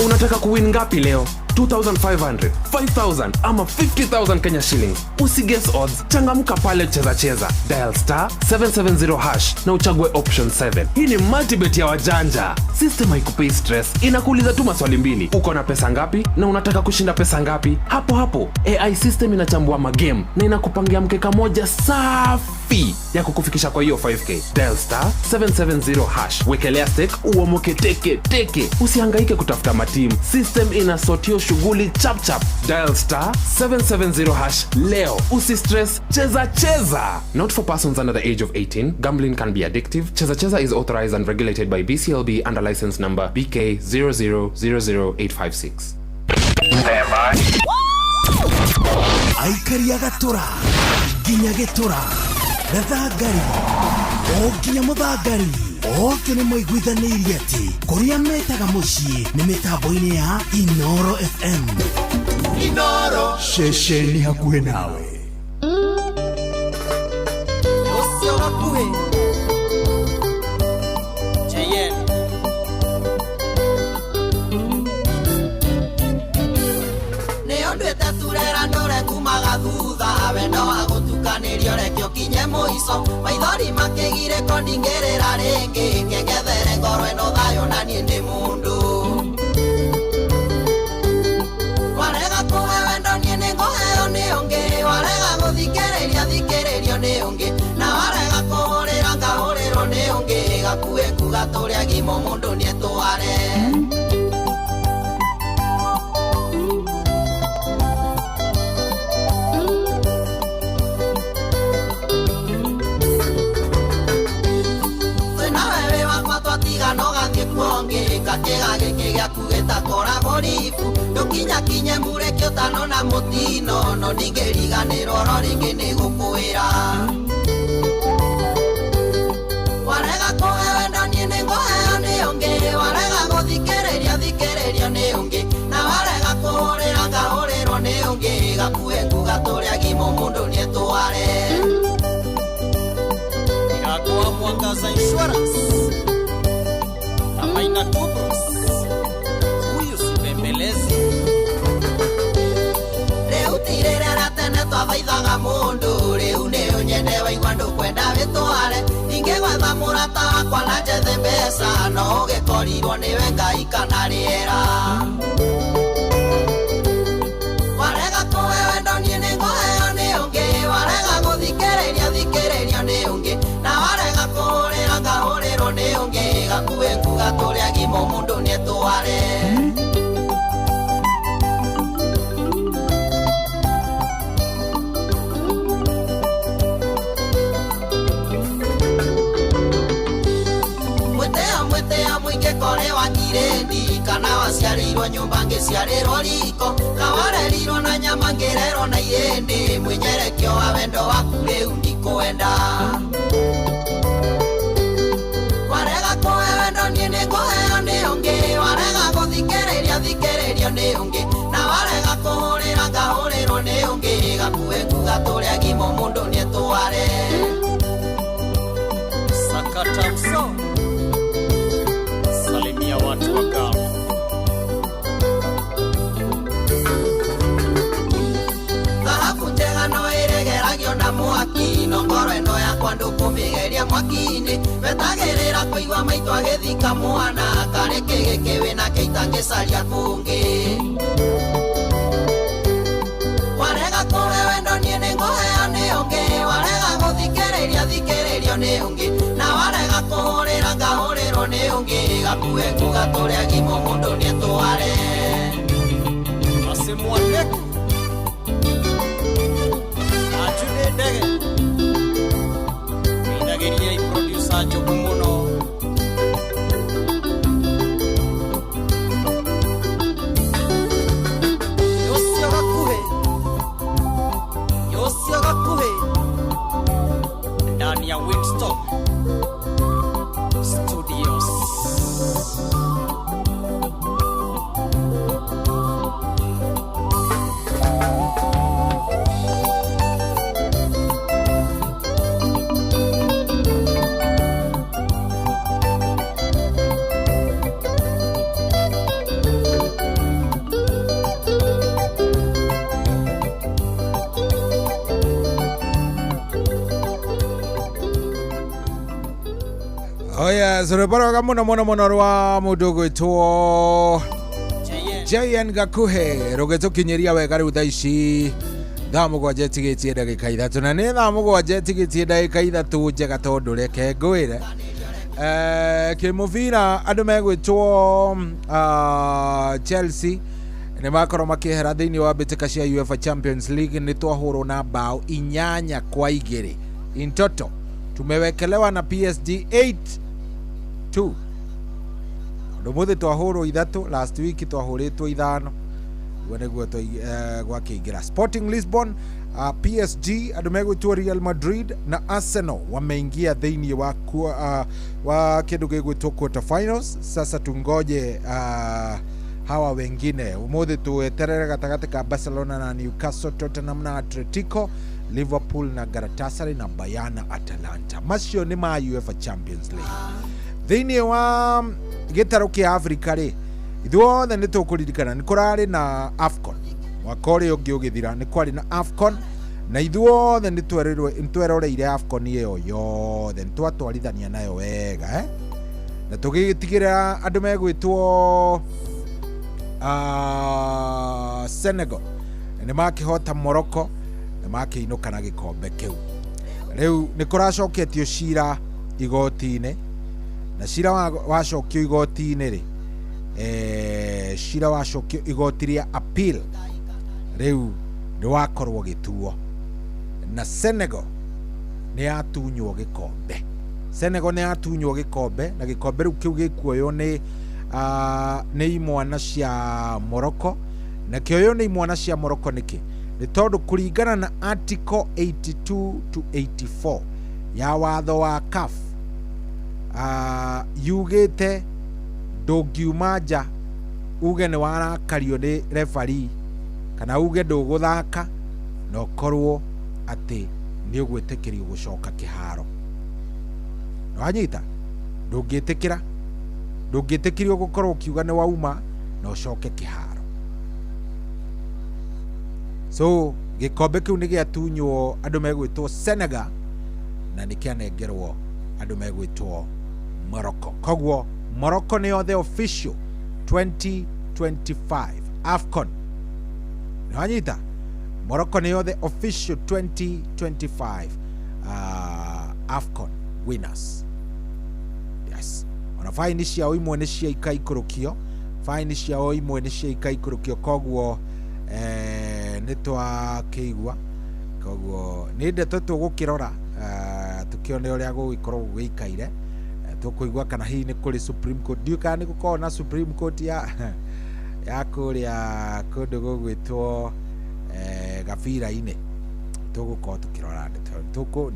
Unataka kuwin ngapi leo? 2500, 5000 ama 50000 Kenya shillings. Usigess odds, changamka pale cheza cheza. Dial star 770 hash na uchague option 7. Hii ni multibet ya wajanja. System haikupei stress, inakuuliza tu maswali mbili. Uko na pesa ngapi na unataka kushinda pesa ngapi? Hapo hapo AI system inachambua magame na inakupangia mkeka moja safi ya kukufikisha kwa hiyo 5k. Dial star 770 hash. Wekelea stake uomoke teke teke. Usihangaike kutafuta matimu. System inasotio shughuli chap chap. Dial star 770 hash leo. Usistress, cheza cheza. Not for persons under the age of 18. Gambling can be addictive. Cheza Cheza is authorized and regulated by BCLB under license number BK 0000856. Aikaria gatũra nginya gĩtũra gathangari o nginya mũthangari othe nĩ maiguithanĩirie atĩ kũrĩa metaga mũciĩ nĩ mĩtambo-inĩ ya Inoro FM. Inoro. Ceceni hakuhĩ nawe. Ũcio hakuhĩ JN Nĩ ũndũ ĩteturera ndũre kumaga thutha wendo wa gũtukanĩrio reke ũkinye mũico maithori makĩgirĩko ndingĩrĩra rĩngĩ kengethere ngoro ĩno thayũ na niĩ ndĩ mũndũ warega kũhe wendo niĩ nĩngũheo nĩ ũngĩ warega gũthikĩrĩria thikĩrĩrio ngũthikĩrĩrio nĩ ũngĩ na warega kũhũrĩra ngahũrĩrwo nĩ ũngĩ gakuĩ kuga tũrĩ agima mũndũ nĩetware. Kakĩga gĩkĩ gĩaku gĩtakoragwo ribu ndũkinyakinye mũrekio ũtano na mũtino no ndingĩriganĩrwo oro rĩngĩ nĩ gũkwĩra. Warega kũhe wendo niĩ nĩngũheo nĩ ũngĩ warega gũthikĩrĩria thikĩrĩrio nĩ ũngĩ na warega kũhũrĩra ngahũrĩrwo nĩ ũngĩ gakuĩ nguga tũrĩ agima mũndũ nĩetware. Irakoa Mwangaza Insurance Maina Kubros, huyu si bembelezi. Rĩu ti rĩrĩa tene twathaithaga mũndũ rĩu nĩ ũnyende waigua ndũkwenda wĩtware ingĩgwetha mũrata wakwa na njethe mbeca no ũgĩkorirwo nĩwe Ngai kana rĩera. Warega kũhe wendo niĩ nĩngũheo nĩ ũngĩ warega gũthikĩrĩria thikĩrĩrio nĩ ũngĩ na warega kũhũrĩra ngahũrĩrwo nĩ ũngĩ gakuĩ nguga tũrĩ agima mũndũ nĩetware. Mwĩtĩo mũingĩ kore wa kirĩndi kana waciarĩirwo nyũmba ngĩciarĩrwo riko kawarerirwo na nyama ngĩrerwo na ihĩndĩ mwĩnyerekio wa wendo waku rĩu ndikwenda. Warega kũhe wendo niĩ nĩngũheo nĩ ũngĩ warega gũthikĩrĩria thikĩrĩrio nĩ ũngĩ na warega kũhũrĩra ngahũrĩrwo nĩ ũngĩ gakuĩ nguga tũrĩ agima mũndũ nĩetware. Sakata mso salimia watu wa Gulf. Thahabu njega no ĩregeragio na mwaki no ngoro ĩno yakwa ndũkũmĩgeria mwaki-inĩ wetagĩrĩra kũigua maitũ agĩthika mwana karĩ kĩ gĩkĩ wĩnakĩo itangĩcaria kũngĩ. Warega kũhe wendo niĩ nĩngũheo nĩ ũngĩ warega gũthikĩrĩria thikĩrĩrio nĩ ũngĩ na warega kũhũrĩra ngahũrĩrwo nĩ ũngĩ gakuĩ nguga tũrĩ agima mũndũ nĩetware. Asimwandeke Achune ndege Inagĩriai producer Njogu mũno. Yosia gakuhĩ Yosia gakuhĩ ndani ya Winston Studios. Oh yes, rwĩmbo rwega mũno mũno mũno rwa mũndũ ũgwĩtwo JN Gakuhĩ rũgĩtũkinyĩria wega rĩu thaa ici thaa mũgwanja ĩtigĩtie ndagĩka ithatũ na nĩ thaa mũgwanja ĩtigĩtie ndagĩka ithatũ njega tondũ reke ngwĩre kĩmũbira andũ megwĩtwo Chelsea nĩ makorwo makĩehera thĩinĩ wa mbĩtĩka cia UEFA Champions League nĩ twahũrwo na bao 8-2 in total tumewekelewa na PSG 8-2 ndo muthi twahũrwo ithatũ last week twahũrĩtwo ithano guo nĩguo gwakĩingĩra Sporting Lisbon PSG andũ megwĩtwo Real Madrid na Arsenal wameingia thĩinĩ wa kĩndũ gĩgwĩtwo quarter finals. Sasa tungoje hawa wengine umuthi tueterere gatagatĩ ka Barcelona na Newcastle, Tottenham na Atletico, Liverpool na Galatasaray na Bayern na Atalanta. Macio nĩ ma UEFA Champions League. Thĩinĩ wa gĩtarũ kĩa Africa rĩ ithuothe nĩ tũkũririkana nĩ kũrarĩ na AFCON mwaka ũrĩa ũngĩ ũgĩthira nĩ kwarĩ na AFCON na ithuothe nĩ tweroreire AFCON ĩyo yothe nĩ twatwarithania nayo wega na tũgĩtigĩra andũ megwĩtwo Senegal nĩ makĩhota Morocco na makĩinũka na gĩkombe kĩu. Rĩu nĩ kũracoketio cira igoti-inĩ, na cira wacokio igoti-inĩ rĩ, cira wacokio igoti rĩa appeal rĩu nĩ wakorwo gĩtuo, na Senegal nĩ yatunywo gĩkombe. Senegal nĩ yatunywo gĩkombe, na gĩkombe rĩu kĩu gĩkuoywo nĩ nĩ imwana cia Morocco. Na kĩoywo nĩ imwana cia Morocco nĩkĩ? Nĩ tondũ kũringana na article 82 to 84 ya watho wa CAF, yugĩte ndũngiuma nja uge nĩ warakario nĩ referee kana uge ndũgũthaka na ũkorwo atĩ nĩ ũgwĩtĩkĩrio gũcoka kĩharo. Nĩwanyita? Ndũngĩtĩkĩra, ndũngĩtĩkĩrio gũkorwo ũkiuga nĩ wauma na ũcoke kĩharo. So gĩkombe kĩu nĩ gĩatunywo andũ megwĩtwo Senegal, na nĩ kĩanengerwo andũ megwĩtwo Morocco. Koguo Morocco nĩyo the official 2025 AFCON. Nĩwanyita? Morocco nĩyo the official 2025 AFCON winners. Yes. Ona faini ciao imwe nĩ ciaikaikũrũkio, faini ciao imwe nĩ ciaikaikũrũkio, koguo nĩ twakĩigua. Koguo nĩ ndeto tũgũkĩrora, tũkĩone ũrĩa gũgĩkorwo gũgĩikaire. Tũkũigua kana hihi nĩ kũrĩ Supreme Court, ndiũĩ kana nĩ gũkoragwo na Supreme Court ya kũrĩa kũndũ gũgwĩtwo gabira-inĩ. Tũgũkorwo tũkĩrora ndeto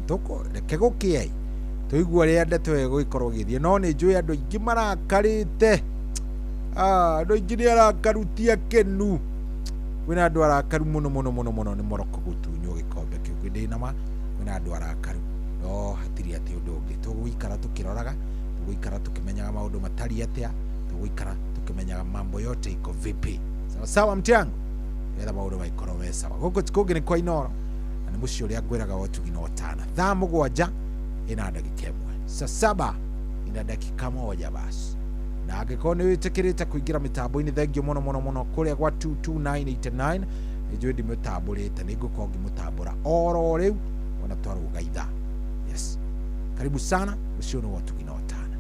tũkũ reke gũkĩe tũigue ũrĩa ndeto ĩyo ĩgũgĩkorwo ĩgĩthiĩ. No nĩ njũĩ andũ aingĩ marakarĩte, andũ aingĩ nĩ arakaru, ti akenu. Kwĩna andũ arakaru mũno mũno mũno mũno nĩ Morocco gũtunywo gĩkombe kĩu. Ndĩ na ma kwĩna andũ arakaru, no hatirĩ atĩ ũndũ ũngĩ. Tũgũikara tũkĩroraga, tũgũikara tũkĩmenyaga maũndũ matariĩ atĩa, tũgũikara tũkĩmenyaga mambo yote iko vipi. Sawa sawa mtiangu, nĩgetha maũndũ maikorwo me sawa. Gũkũ kũngĩ nĩ kwa Inooro, na nĩ mũciĩ ũrĩa ngwĩraga wa ũtugi na ũtana. Thaa 7 ina dakika 1, saa 7 ina dakika 1 basi. Na angĩkorwo nĩ wĩtĩkĩrĩte kũingĩra mĩtambo-inĩ, thengio mũno mũno mũno kũrĩa gwa 22989. Nĩ njũĩ ndimũtambũrĩte, nĩ ngũkorwo ngĩmũtambũra oro rĩu ona twarũga ithaa. Yes, karibu sana, ũcio nĩ wa ũtugi na ũtana.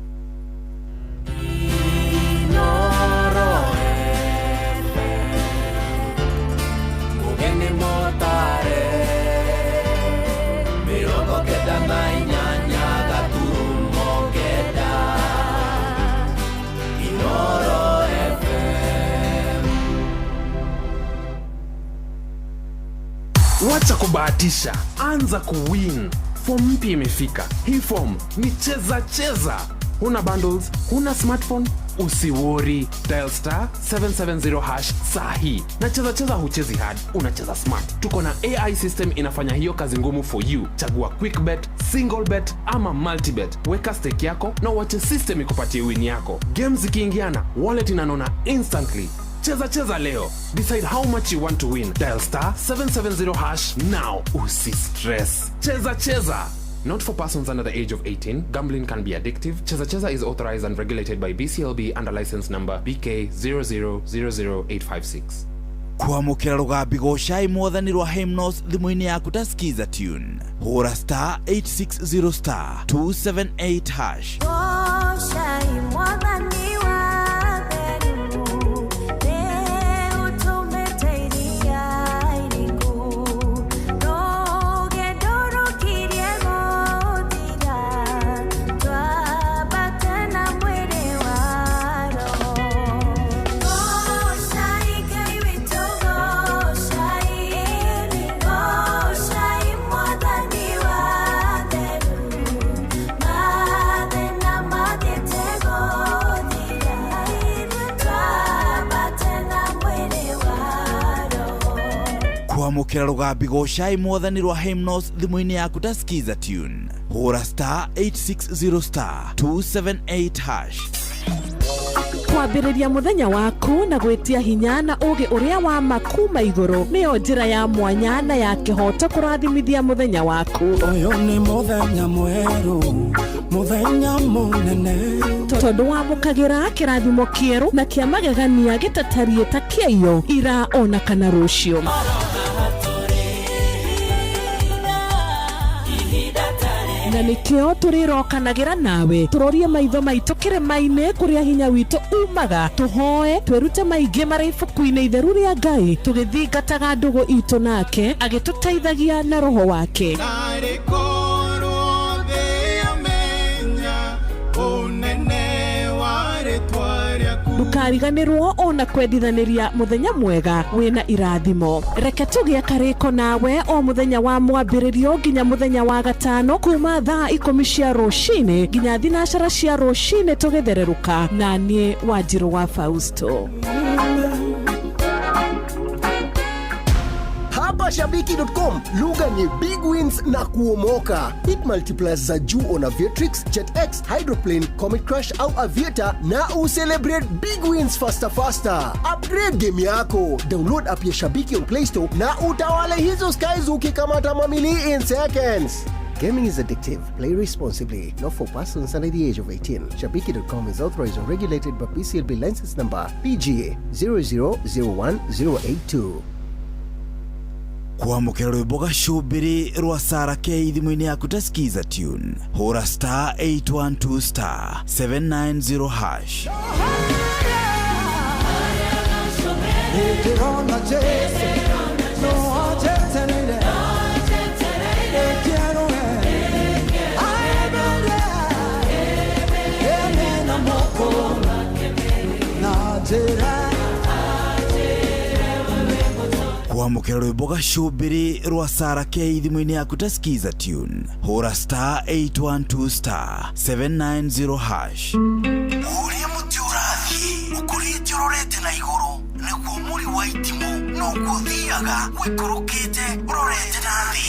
Mugeni motare 98.9 Inooro FM. Wacha kubahatisha, anza kuwin. Form mpya imefika. Hii form ni cheza cheza. Huna bundles, huna smartphone, usiwori. Dial star 770 hash sahi. Na cheza cheza huchezi hard, unacheza smart. Tuko na AI system inafanya hiyo kazi ngumu for you. Chagua quick bet, single bet ama multi bet. Weka stake yako na uache system ikupatie win yako. Games zikiingiana, wallet inanona instantly. Cheza cheza leo. Decide how much you want to win. Dial star 770 hash now. Usi stress. Cheza cheza. Not for persons under the age of 18. Gambling can be addictive. Cheza Cheza is authorized and regulated by BCLB under license number BK 0000856. Kwamũkĩra rũgambi gocai mwathani rwa Hymnos thimũ-inĩ yaku ta skiza tune. Hũra star 860 star 278 hash. Gocai mwathani wa theru, nĩũtũmĩte iria iriku, rũgendo rũkirie gũthira, twambate na mwĩrĩ wa roho. Gocai Ngai witũ, gocai, gocai mwathani wa theru, mathĩna mathiĩte gũthira, twambate na mwĩrĩ wa roho. Kwamũkĩra rũgambi gocai mwathani rwa Hymnos thimũ-inĩ yaku ta skiza tune. Hũra star 860 star 278 hash. Kwambĩrĩria mũthenya waku na gwĩtia hinya na ũũgĩ ũrĩa wa ma kuma igũrũ nĩyo njĩra ya mwanya na ya kĩhooto kũrathimithia mũthenya waku. Ũyũ nĩ mũthenya mwerũ, mũthenya mũnene. Tondũ wamũkagĩra kĩrathimo kĩerũ na kĩa magegania gĩtatariĩ ta kĩaiyo ira ona kana rũciũ. Ihinda Na nĩkĩo tũrĩrokanagĩra nawe tũrorie maitho maitũ kĩrĩma-inĩ kũrĩa hinya witũ umaga, tũhoe twĩrute maingĩ marĩ ibuku-inĩ itheru rĩa Ngai, tũgĩthingataga ndũgũ itũ nake agĩtũteithagia na roho wake. Narĩ korwo thĩ yamenya ũnene wa rĩtwa rĩaku. Ndũkariganĩrwo ona kwendithanĩria mũthenya mwega wĩna irathimo. Reke tũgĩe karĩko nawe o mũthenya wa mwambĩrĩrio nginya mũthenya wa gatano kuma thaa 10 cia rũcinĩ nginya 9 cia rũcinĩ tũgĩthererũka na niĩ Wanjirũ wa Fausto. Hapa shabiki.com lugha ni big wins na kuomoka. Hit multipliers za juu on Aviatrix, JetX, Hydroplane, Comet Crush au Aviator na ucelebrate big wins faster faster. Upgrade game yako. Download app ya Shabiki on Play Store na utawale hizo skies ukikamata mamili in seconds. Gaming is addictive. Play responsibly. Not for persons under the age of 18. Shabiki.com is authorized and regulated by PCLB license number PGA 0001082. Kwamũkĩra rwĩmbo gacũmbĩrĩ rwa Sara K thimũ-inĩ yaku ta Skiza tune, hũra star 812 star 790 hash. Nĩndĩrona Jesũ, no anjetereire. Nĩngĩerũhe, aemere, ene na moko, na njĩra. Kwamũkĩra rwĩmbo gacũmbĩrĩ rwa Sara K thimũ-inĩ yaku ta Skiza tune, hũra star 812 star 790 hash. Ũrĩa mũtĩ ũrathiĩ ũkũrĩte ũrorete na igũrũ nĩguo mũri wa itimũ noguo ũthiaga ũikũrũkĩte ũrorete na thĩ.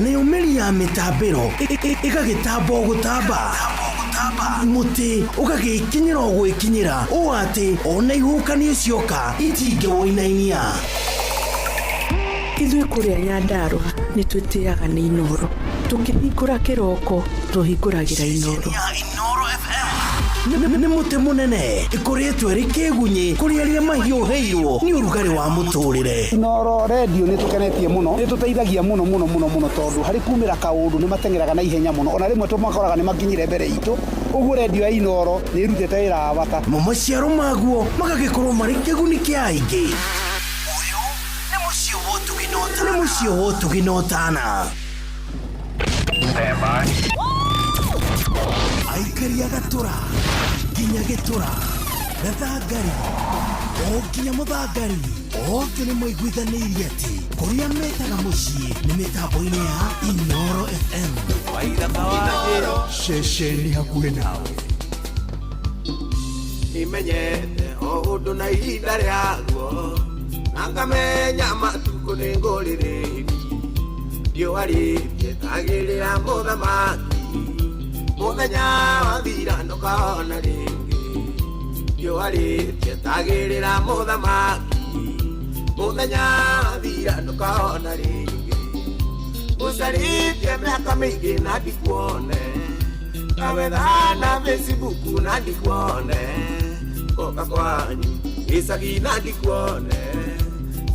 Nayo mĩri ya mĩtambĩro ĩgagĩtamba o gũtamba, mũtĩ ũgagĩkinyĩra o gwĩkinyĩra ũũ atĩ ona ihuhũkanio cioka itingĩwũinainia. Ithuĩ kũrĩa Nyandarũa nĩ twĩtĩaga nĩ Inoro, tũkĩhingũra kĩroko tũhingũragĩra Inoro. Nĩ mũtĩ mũnene ĩkũrĩtwo ĩrĩ kĩgunyĩ kũrĩ arĩa mahiũhĩirwo nĩ ũrugarĩ wa mũtũrĩre. Inoro redio nĩ tũkenetie mũno, nĩ tũteithagia mũno mũno mũno mũno tondũ harĩ kumĩra kaũndũ nĩ mateng'eraga na ihenya mũno, ona rĩmwe tũmakoraga nĩ makinyire mbere itũ. Ũguo redio ya Inoro nĩ ĩrutĩte wĩra wa bata. Mo maciaro maguo magagĩkorwo marĩ kĩguni kĩa aingĩ. Ũyũ nĩ mũciĩ wa ũtugi na ũtana. Aikaria gatũra nginya gĩtũra gathangari o nginya mũthangari othe nĩ maiguithanĩirie atĩ kũrĩa metaga mũciĩ nĩ mĩtambo-inĩ ya Inoro FM. Ceceni hakuhĩ nawe. Nimenyete o ũndũ na ihinda rĩaguo na ngamenya matukũ nĩ ngũrĩrĩri riũa rĩtagĩrĩra mũthamaki mũthenya wathira ndũkona rĩngĩ riũa rĩtagĩrĩra mũthamaki mũthenya wathira ndũkona rĩngĩ ũcarĩtie mĩaka mĩingĩ na ndikuone ngawetha na Facebook na ndikuone ngoka kwanyu gĩcagi na ndikuone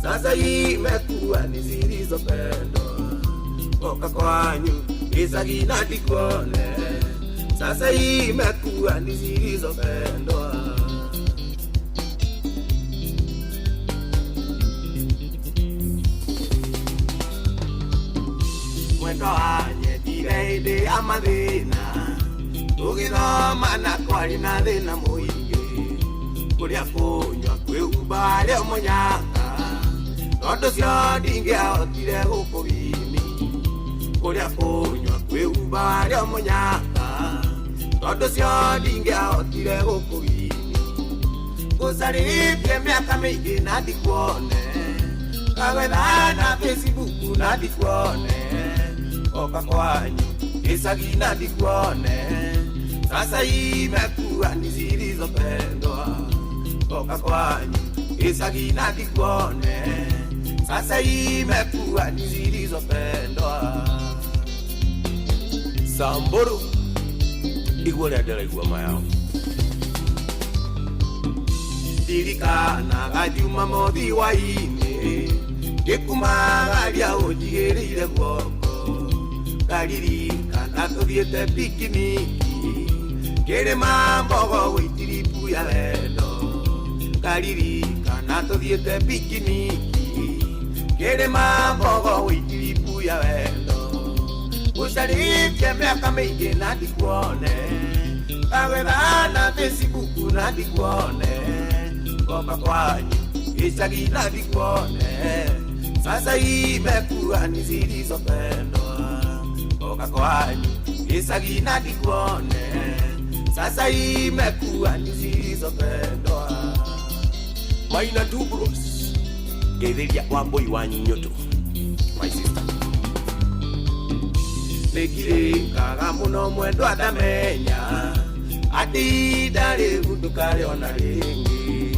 sasa imekuwa ni zilizopendwa ngoka kwanyu gĩcagi na ndikuone sasa imekuwa ni zilizopendwa. Mwendo wanyendire hĩndĩ ya mathĩna tũgĩthoma na kwarĩ na thĩna mũingĩ kũrĩa kũnyua kwĩhumba warĩ mũnyaka tondũ cio ndingĩahotire gũkũwini kũrĩa kũnyua kwĩhumba warĩ mũnyaka tondũ cio ndingĩahotire gũkũwini ngũcarĩtie mĩaka mĩingĩ na ndikuone ngawetha na Facebook na ndikuone ngoka kwanyu gĩcagi na ndikuone sasa imekuwa ni zilizopendwa ngoka kwanyu gĩcagi na ndikuone sasa imekuwa ni zilizopendwa. Samburu igua rĩa ndĩraigua mayao ndirikanaga Jumamothi hwaĩ-inĩ ngĩkumagaria ũnjigĩrĩire guoko Ngaririkana tũthiĩte pikiniki kĩrĩma mbogo gwĩtiribu ya wendo. Ngaririkana tũthiĩte pikiniki kĩrĩma mbogo gwĩtiribu ya wendo. Ũcarĩtie mĩaka mĩingĩ na ndikuone, ngagwetha na Facebook na ndikuone, ngoka kwanyu gĩcagi na ndikuone. Sasa imekuwa ni zilizopendwa, ngoka kwanyu gĩcagi na ndikuone. Sasa imekuwa ni zilizopendwa. Maina two bros ngeithĩria Wambũi wa Nyũtũ, my sister. Nĩngirĩkaga mũno mwendwa ndamenya atĩ ihinda rĩu ndũkarĩona rĩngĩ.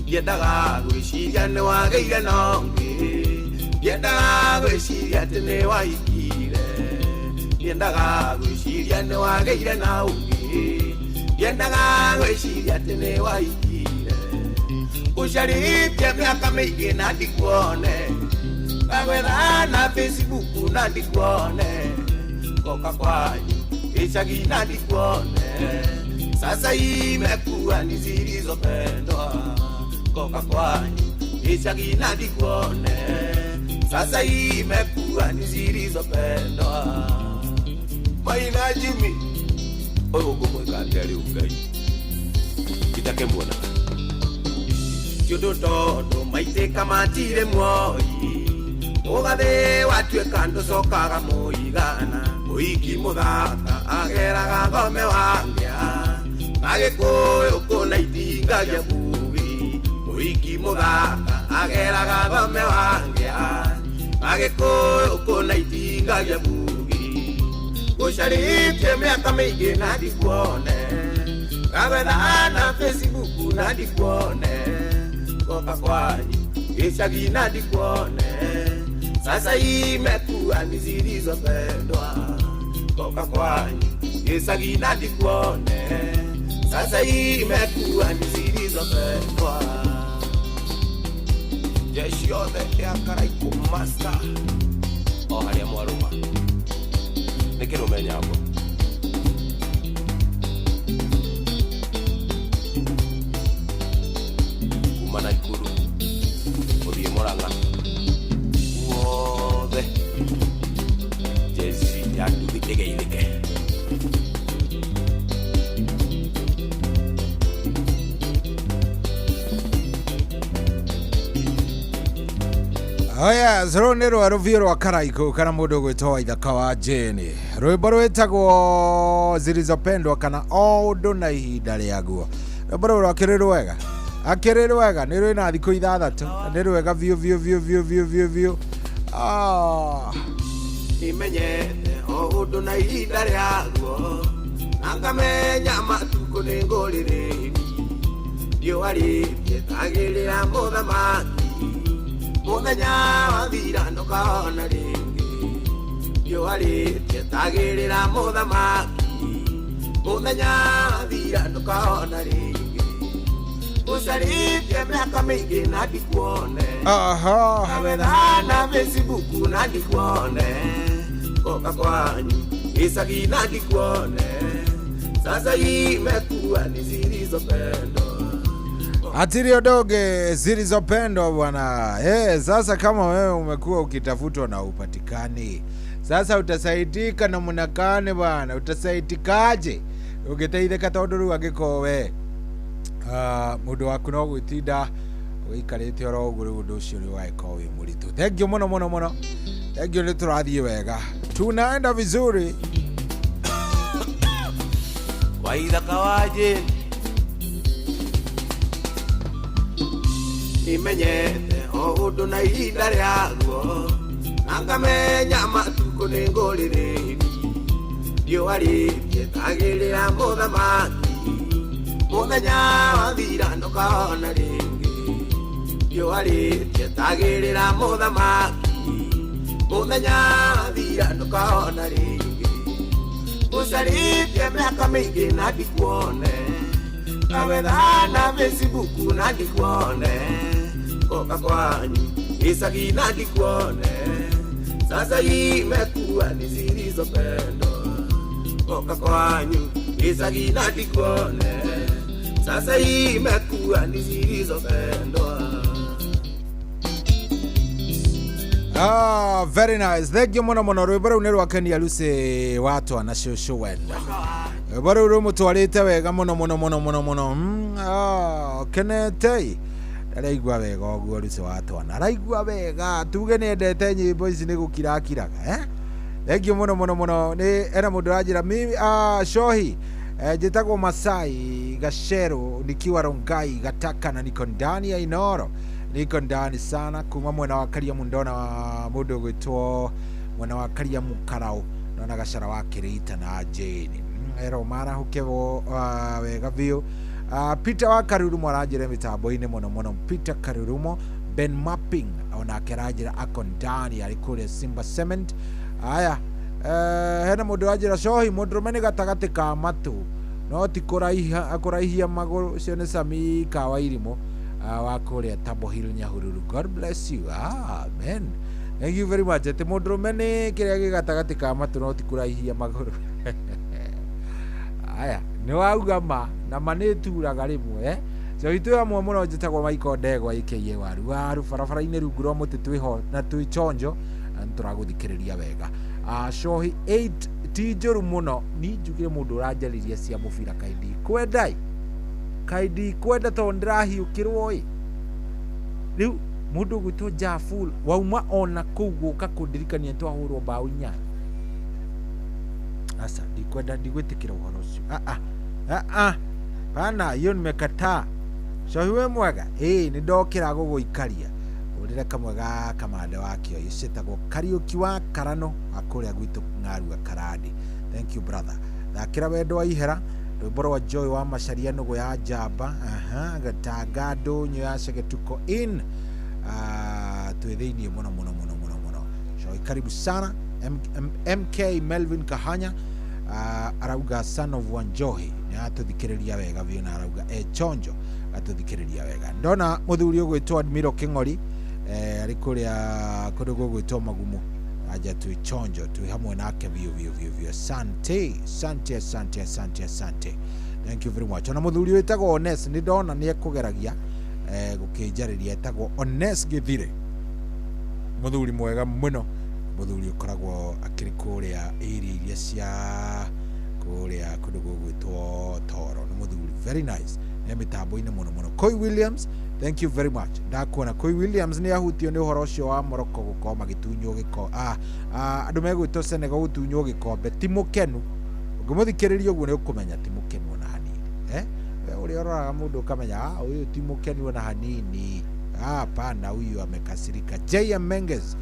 Ndiendaga gwĩciria nĩwagĩire na ũngĩ, ndiendaga gwĩciria atĩ nĩwahikire, ndiendaga gwĩciria nĩwagĩire na ũngĩ, ndiendaga gwĩciria atĩ nĩwahikire. Ũcarĩtie mĩaka mĩingĩ na ndikuone, ngagwetha na Facebook na ndikuone, ngoka kwanyu gĩcagi na ndikuone. Sasa imekuwa ni zilizopendwa, ngoka kwanyu gĩcagi na ndikuone. Sasa imekuwa ni zilizopendwa. Maina Jimmy ũyũ ngũmwĩka atĩa rĩu Ngai itakĩmuona ti ũndũ tondũ maitĩka matirĩ muoyi, ũgathĩ watuĩka ndũcokaga mũigana. Mũhiki mũthaka ageraga thome wangĩa, na Gĩkũyũ kũna itingagia bugi. Mũhiki mũthaka ageraga thome wangĩa, na Gĩkũyũ kũna itingagia bugi. Ũcarĩtie mĩaka mĩingĩ na ndikuone, ngagwetha na Facebook na ndikuone, ngoka kwanyu gĩcagi na ndikuone. Sasa imekuwa ni zilizopendwa, ngoka kwanyu gĩcagi na ndikuone. Sasa imekuwa ni zilizopendwa. Jeshi yothe ya Karaikũ master o harĩa mwarũma nĩ kĩrũme nyambo. Kuma Naikuru ũthiĩ Mũrang'a guothe jeshi ya nduthi ĩgeithĩke. Oya, rũrũ nĩ rwa rũbiũ rwa Karaikũ kana mũndũ ũgwĩtwo Waithaka wa Jane. Rwĩmbo rwĩtagwo zilizopendwa kana o ũndũ na ihinda rĩaguo. Rwĩmbo rũrũ akĩrĩ rwega, akĩrĩ rwega, nĩ rwĩna thikũ ithathatũ na nĩ rwega biũ biũ biũ biũ biũ biũ biũ. Ah. Nimenyete o ũndũ na ihinda rĩaguo, na ngamenya matukũ nĩ ngũrĩrĩri. Riũa rĩtietagĩrĩra mũthamaki, mũthenya wathira ndũkona rĩngĩ. Riũa rĩtietagĩrĩra mũthamaki, mũthenya wathira ndũkona rĩngĩ. Ũcarĩtie mĩaka mĩingĩ na ndikuone, ngagwetha na Facebook na ndikuone, ngoka kwanyu gĩcagi na ndikuone. Sasa imekuwa ni zilizopendwa. Atiri odoge zilizopendwa bwana. Sasa kama wewe umekuwa ukitafutwa na upatikani, sasa utasaidika na munakane bwana. Utasaidikaje ũngĩteithĩka tondũ rĩu angĩkorwo we mũndũ waku no gwĩtinda ũikarĩte oro ũguo, rĩu ũndũ ũcio nĩ wagĩkorwo wĩ mũritũ. Thank you mũno mũno mũno, thank you, nĩ tũrathiĩ wega, tunaenda vizuri. Waithaka wa Jane Nimenyete o ũndũ na ihinda rĩaguo, na ngamenya matukũ nĩ ngũrĩrĩri. Riũa rĩtietagĩrĩra mũthamaki, mũthenya wathira ndũkona rĩngĩ. Riũa rĩtietagĩrĩra mũthamaki, mũthenya wathira ndũkona rĩngĩ. Ũcarĩtie mĩaka mĩingĩ na ndikuone, ngawetha na Facebook na ndikuone, ngoka kwanyu gĩcagi na ndikuone. Sasa hii imekuwa ni zilizopendwa. Oka kwanyu gicagi na ndikuone. Sasa hii imekuwa ni zilizopendwa. Ah, very nice. Thank you muno muno. Rwimbo rũu nĩ rwakenia Lucy watwa na cũcũ wendo. Rwimbo rũu rũmũtwarĩte wega muno muno muno muno muno. Ah, kenete. Araigua wega ũguo Lucy watwa. Na araigua wega. Tuge nĩ endete nyĩmbo ici nĩ gũkira akiraga, eh? Thank you muno muno muno. Nĩ ena mũndũ ũranjĩra mimi Shohi. Njĩtagwo Masai Gashero nikiwa Rongai Gataka na niko ndani ya Inoro. Niko ndani sana kuma mwena wa Kariamu ndona mũndũ ũgwĩtwo mwena wa Kariamu Karau ndona Gachara wa Kĩrĩita na Jane ero marahuke wega biũ. Peter wa Karurumo aranjĩra mĩtambo-inĩ mũno mũno. Peter Karurumo Ben Mapping onake aranjĩra ako ndani arĩ kũrĩa Simba Cement. Aya, hena mũndũ ũranjĩra Shohi mũndũrũme nĩ gatagatĩ ka matũ no ti kũraihia magũrũ. Ũcio nĩ Sami Kawairimũ wa kũrĩa Tabo Hill Nyahururu. God bless you. Amen. Thank you very much. Atĩ mũndũrũme nĩ kĩrĩa gĩ gatagatĩ ka matũ no ti kũraihia magũrũ. Aya, nĩ wauga ma na ma nĩ ĩturaga rĩmwe, eh? So itũ amwe mũno njĩtagwo Michael Ndegwa aka Waru Waru barabara-inĩ rungu rwa mũtĩ twĩho na twĩ chonjo na nĩ tũragũthikĩrĩria wega. Shohi 8 ti njũru mũno ni njugire mũndũ ũranjarĩria cia mũbira kaĩ ndikwenda kaĩ ndikwenda tondũ ndĩrahiũkĩrwo ĩ. Rĩu mũndũ ũgwĩtwo Jaful wauma ona kũu gũka kũndirikania twahũrwo mbaũ 8. Asa ndikwenda ndigwĩtĩkĩra ũhoro ũcio. Pana hiyo nimekataa. Shohi we mwega nĩ ndokĩra gũgũikaria ũrĩre kamwe ga kamande wa kĩoi cĩtagwo Kariũki wa Karano wa kũrĩa gwitũ Ng'arua Karandi. Thank you brother. Thakĩra wendo wa ihera rwĩmbo rwa Joy wa Macharia nũgũ ya njamba. Gatanga ndũnyũ ya Cegetuko in twĩ thĩiniĩ mũno mũno mũno mũno mũno. Shohi karibu sana. MK Melvin Kahanya arauga son of Wanjohi nĩ atũthikĩrĩria wega biũ na arauga chonjo atũthikĩrĩria wega. Ndona mũthuri ũgwĩtwo Admiro Kĩng'ori arĩ kũrĩa kũndũ gũgwĩtwo Magumu aja twĩ chonjo twĩ hamwe nake biũ biũ biũ biũ. Asante asante asante asante asante. Thank you very much. Ona mũthuri wĩtagwo Ones nĩ ndona nĩ ekũgeragia gũkĩnjarĩria etagwo Ones Gĩthire, mũthuri mwega mũno, mũthuri ũkoragwo akĩrĩ kũrĩa area iria cia kũrĩa kũndũ gũgwĩtwo Toro. Nĩ mũthuri very nice nĩ mĩtambo-inĩ mũno mũno. Koi Williams, thank you very much. Ndakuona Koi Williams nĩ ahutio nĩ ũhoro ũcio wa Morocco gũkorwo magĩtunywo gĩko andũ megwĩtwo Senegal gũtunywo gĩkombe. Ti mũkenu, ũngĩmũthikĩrĩria ũguo nĩ ũkũmenya ti mũkenu ona hanini, eh? Ũrĩa ũroraga mũndũ ũkamenya ũyũ ti mũkenu ona hanini. Hapana, huyu amekasirika. JM Menges,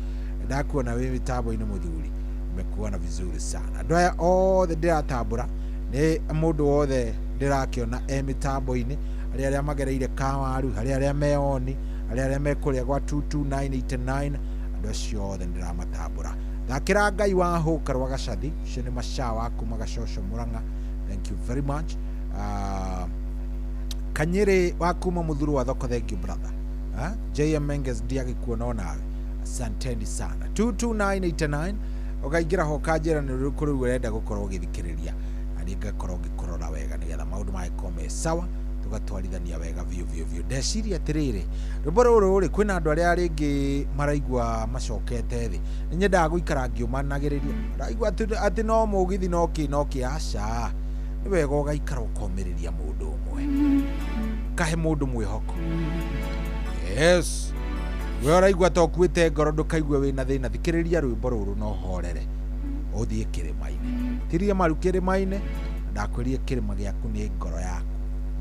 ndakuona wĩ mĩtambo-inĩ mũthuri, nimekuona vizuri sana. Andũ aya othe ndĩratambũra nĩ mũndũ wothe ndĩrakĩona e mĩtambo-inĩ, arĩa arĩa magereire Kawaru, arĩa arĩa me oni, arĩa arĩa me kũrĩa gwa 22989, andũ acio othe ndĩramatambũra. Thakĩra Ngai wa Hũka rwa Gacathi, ũcio nĩ Maca wa kuma Gacoco Mũrang'a. Thank you very much. Kanyĩrĩ wa kuma Mũthuru wa Thoko, thank you brother. JM Menges ndiagĩkuona onawe, asanteni sana. 22989 ũkaingĩra ho ũkanjĩra nĩ rũrĩkũ rũu ũrenda gũkorwo ũgĩthikĩrĩria na niĩ ngakorwo ngĩkũrora wega nĩgetha maũndũ magĩkorwo me sawa, tũgatwarithania wega biũ biũ biũ. Ndeciria atĩrĩrĩ, rwĩmbo rũrũ rĩ, kwĩna andũ arĩa rĩngĩ maraigua macokete thĩ. Nĩ nyendaga gũikara ngĩũmanagĩrĩria, raigua atĩ no mũgithi no kĩ no kĩ, aca nĩ wega ũgaikara ũkomĩrĩria mũndũ ũmwe, kahe mũndũ mwĩhoko. Yes, we ũraigua ta ũkuĩte ngoro ndũkaigue wĩna thĩna, thikĩrĩria rwĩmbo rũrũ na ũhorere ũthiĩ kĩrĩma-inĩ. Tiria maru kĩrĩma-inĩ, ndakwĩrire kĩrĩma gĩaku nĩ ngoro yaku.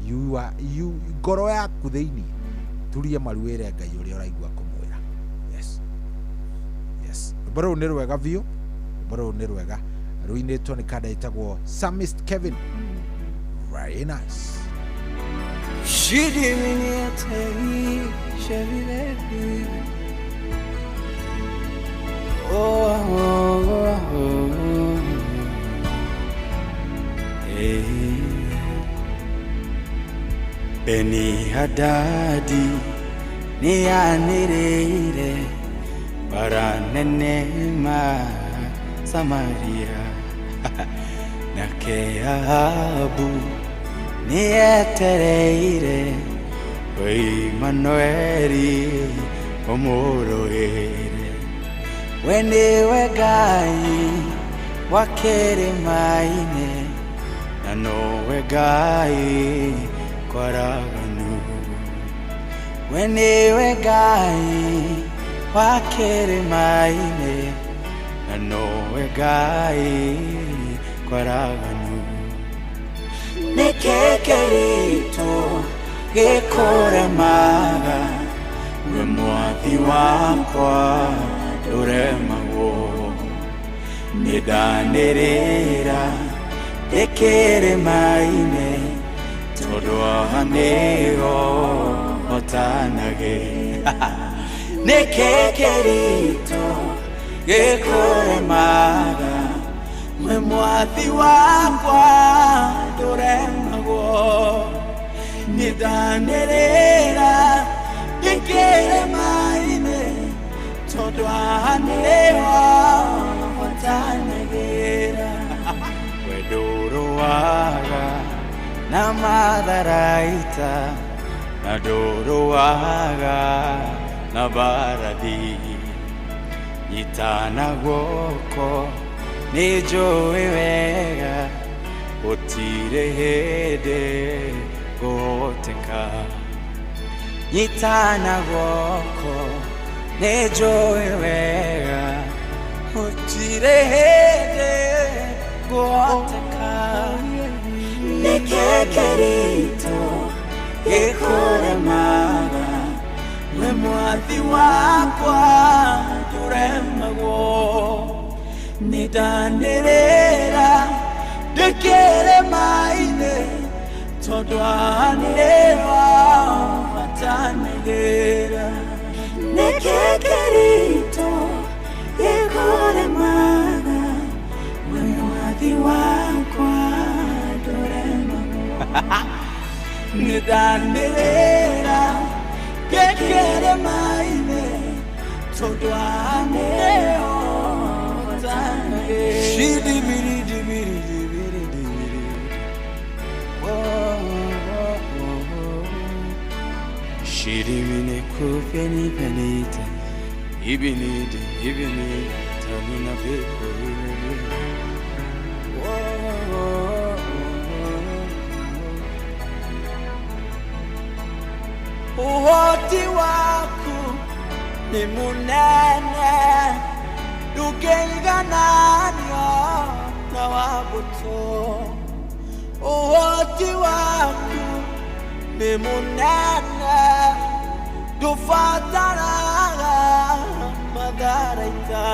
You are, you, ngoro yaku thĩinĩ. Turie maru wĩre Ngai ũrĩa ũraigua kũmwĩra. Yes, yes, rwĩmbo rũrũ nĩ rwega biũ, rwĩmbo rũrũ nĩ rwega, rũinĩtwo nĩ kanda ĩtagwo Psalmist Kevin. Very nice. Oh, oh, oh, hey. Beni Hadadi ni anireire Bara nene ma Samaria nake Ahabu nĩetereire we Imanueli ũmũrũĩre. We nĩwe Ngai wa kĩrĩma-inĩ na nowe Ngai kwaraganu. We nĩwe Ngai wa kĩrĩma-inĩ na nowe Ngai kwaraganu. Nĩkĩ kĩritũ gĩkũremaga we mwathi wakwa ndũremagwo. Nĩndanĩrĩra ndĩ kĩrĩma-inĩ tondũ haha nĩho hotanagĩra. Nĩkĩ kĩritũ gĩkũremaga we mwathi wakwa ndũremagwo. Nĩndanĩrĩra ndĩ kĩrĩma-inĩ tondũ haha nĩho hotanagĩra. We ndũrũaga na matharaita na ndũrũaga na mbarathi. Nyitana guoko nĩnjũĩ wega gũtirĩ hĩndĩ ngũhoteka. Nyitana guoko nĩnjũĩ wega gũtirĩ hĩndĩ ngũhoteka. Nĩkĩ kĩritũ gĩkũremaga we mwathi wakwa ndũremagwo. Nĩndanĩrĩra ndĩ kĩrĩma-inĩ tondũ haha nĩho hotanagĩra. Nĩkĩ kĩritũ gĩkũremaga we mwathi wakwa ndũremagwo. Nĩndanĩrĩra ndĩ kĩrĩma-inĩ tondũ haha nĩho hotanagĩra. Shidibiri-dibiri-dibiri-dibiri. Shirimine kupeni penite ibinide ibinide tanina beko. Ũhoti waku nĩ mũnene ndũngĩigananio na wa mbũtũ. Ũhoti waku nĩ mũnene ndũbataraga matharaita.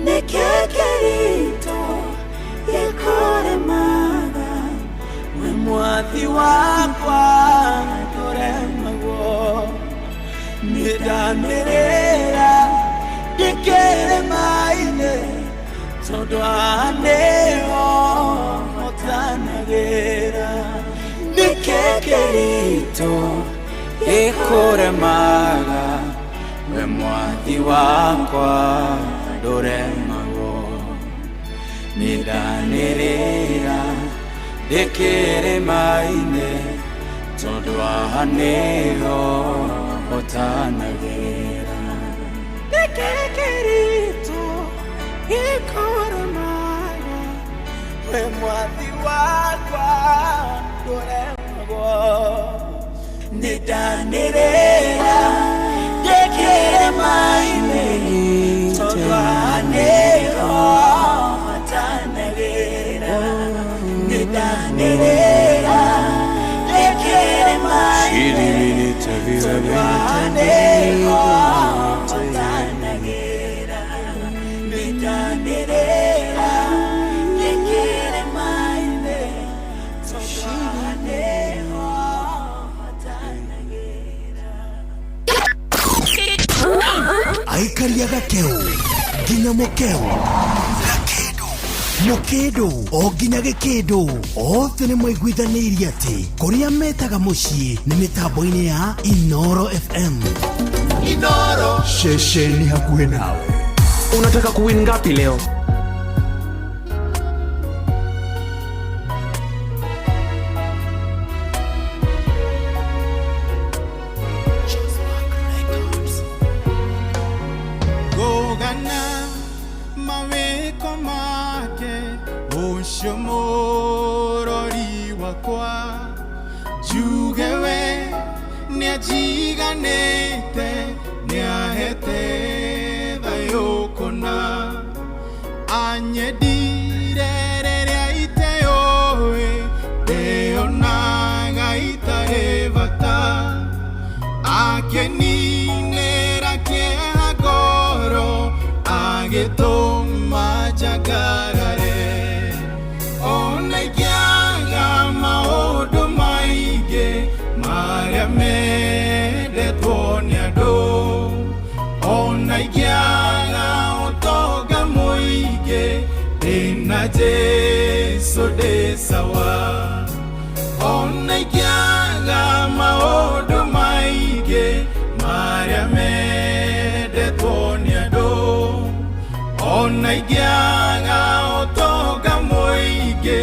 Nĩkĩ kĩritũ gĩkũremaga we mwathi wakwa ndũremagwo. Nĩndanĩrĩra ndĩ kĩrĩma-inĩ tondũ haha nĩho hotanagĩra. Nĩkĩ kĩritũ gĩkũremaga we mwathi wakwa ndũremagwo. Nĩndanĩrĩra ndĩ kĩrĩma-inĩ tondũ haha nĩho hotanagĩra. Nĩkĩ kĩritũ gĩkũremaga we mwathi wakwa ndũremagwo. Nĩndanĩrĩra ndĩ kĩrĩma-inĩ tondũ haha nĩho hotanagĩra. Nĩndanĩrĩra ndĩ kĩrĩma-inĩ tondũ haha nĩho hotanagĩra. Nĩndanĩrĩra ndĩ kĩrĩma-inĩ tondũ haha nĩho hotanagĩra. Aikaria gakeu nginya mũkeu mũkĩndũ o nginya gĩkĩndũ othe nĩ maiguithanĩirie atĩ kũrĩa metaga mũciĩ nĩ mĩtambo-inĩ ya Inoro FM. Inoro. Ceceni hakuhĩ nawe. Unataka kuwin ngapi leo? Ngũgana mawĩko make ũcio mũrori wakwa njuge we nĩanjiganĩte nĩahete thayũ kũna anyendire rĩrĩa iteũĩ ndĩonaga itarĩ bata akeninĩra kĩeha ngoro agĩtũma njangarare ona ingĩaga maũndũ maingĩ marĩa mendetwo nĩ andũ ona ingĩaga ũtonga mũingĩ ndĩna Jesũ ndĩ sawa ona ingĩaga maũndũ maingĩ marĩa mendetwo nĩ andũ ona ingĩaga ũtonga mũingĩ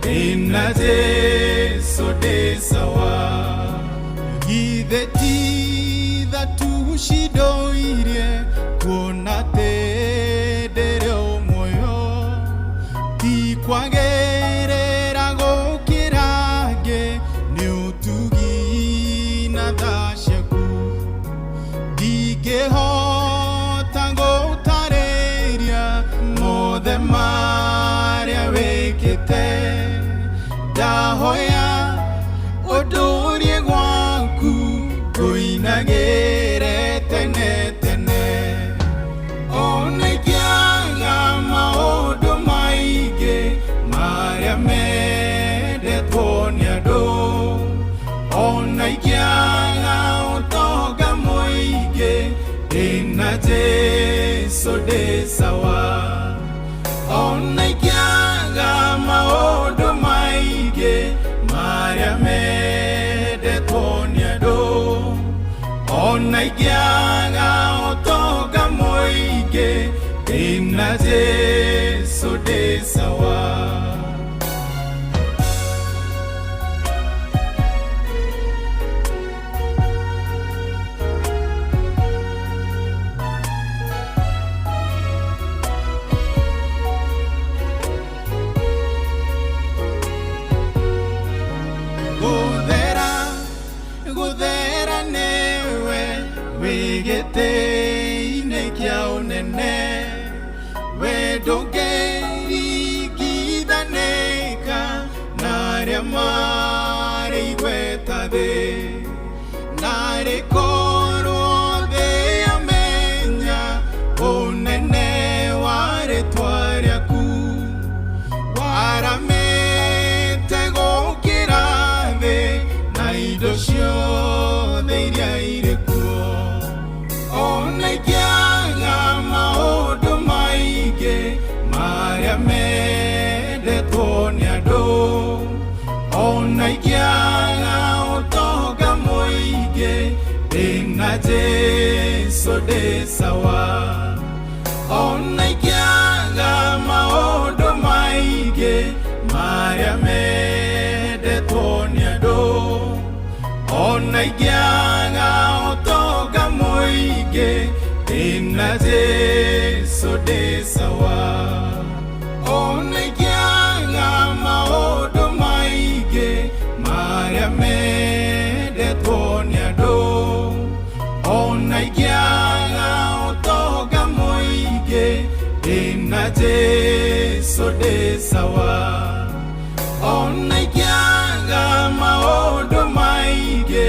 ndĩna Jesũ ndĩ sawa githĩ ti tha tu cindoirie kuona atĩ ndĩrĩ o muoyo ti kwagĩrĩra gũkĩra angĩ nĩ ũtugi na tha ciaku ndingĩhota gũtarĩria mothe marĩa wĩkĩte ndahoya ũndũrie gwaku ngũinagĩre tene tene ona ingĩaga maũndũ maingĩ marĩa mendetwo nĩ andũ ona ingĩaga ũtonga mũingĩ ndĩna Jesũ ndĩ sawa ona ingĩaga maũndũ maingĩ marĩa mendetwo nĩ andũ ona ingĩaga ũtonga mũingĩ ndĩna Jesũ ndĩ sawa. Guthera guthera nĩwe wĩ gĩtĩ-inĩ kĩa ũnene we ndũngĩringithanĩka na arĩa marĩ igweta thĩ narĩ korwo thĩ yamenya ũnene wa rĩtwa rĩaku waramĩte gũkĩra thĩ na indo ciothe iria irĩ kuo ona ingĩaga maũndũ maingĩ marĩa mendetwo nĩ andũ ona ingĩaga ũtonga mũingĩ ndĩna Jesũ ndĩ sawa ona ingĩaga maũndũ maingĩ marĩa mendetwo nĩ andũ ona ingĩaga ũtonga mũingĩ ndĩna Jesũ ndĩ sawa ona ingĩaga maũndũ maingĩ marĩa mendetwo nĩ andũ ona ingĩaga ũtonga mũingĩ ndĩna Jesũ ndĩ sawa ona ingĩaga maũndũ maingĩ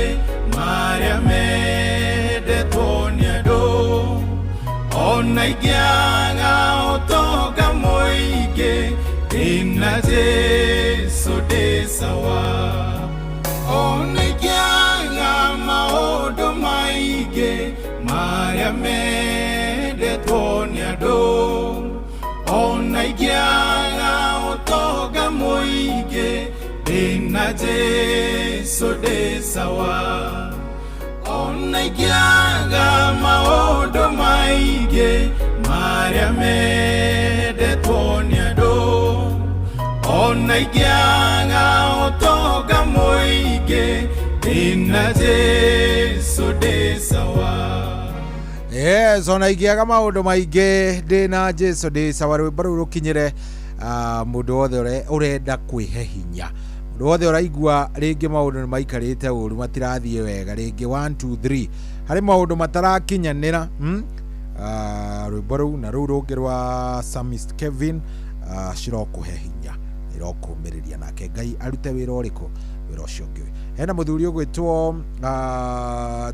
marĩa mendetwo nĩ andũ ona ingĩaga ũtonga mũingĩ ndĩna Jesũ ndĩ sawa ona ingĩaga maũndũ maingĩ marĩa mendetwo nĩ andũ ona ingĩaga ũtonga mũingĩ ndĩna Jesũ ndĩ sawa. Ona ingĩaga maũndũ maingĩ marĩa mendetwo nĩ andũ, ona ingĩaga ũtonga mũingĩ, ndĩna Jesũ ndĩ sawa. Yes, ona ingĩaga maũndũ maingĩ ndĩna Jesũ ndĩ sawa. Rwĩmbo rũu rũkinyĩre mũndũ wothe ũrenda kwĩhe hinya, mũndũ wothe ũraigua rĩngĩ maũndũ nĩ maikarĩte ũru, matirathiĩ wega, rĩngĩ 1 2 3 harĩ maũndũ matarakinyanĩra. Rwĩmbo rũu na rũu rũngĩ rwa Psalmist Kevin cirokũhe hinya, irokũmĩrĩria, nake Ngai arute wĩra ũrĩkũ, wĩra ũcio ũngĩ. Hena mũthuri ũgwĩtwo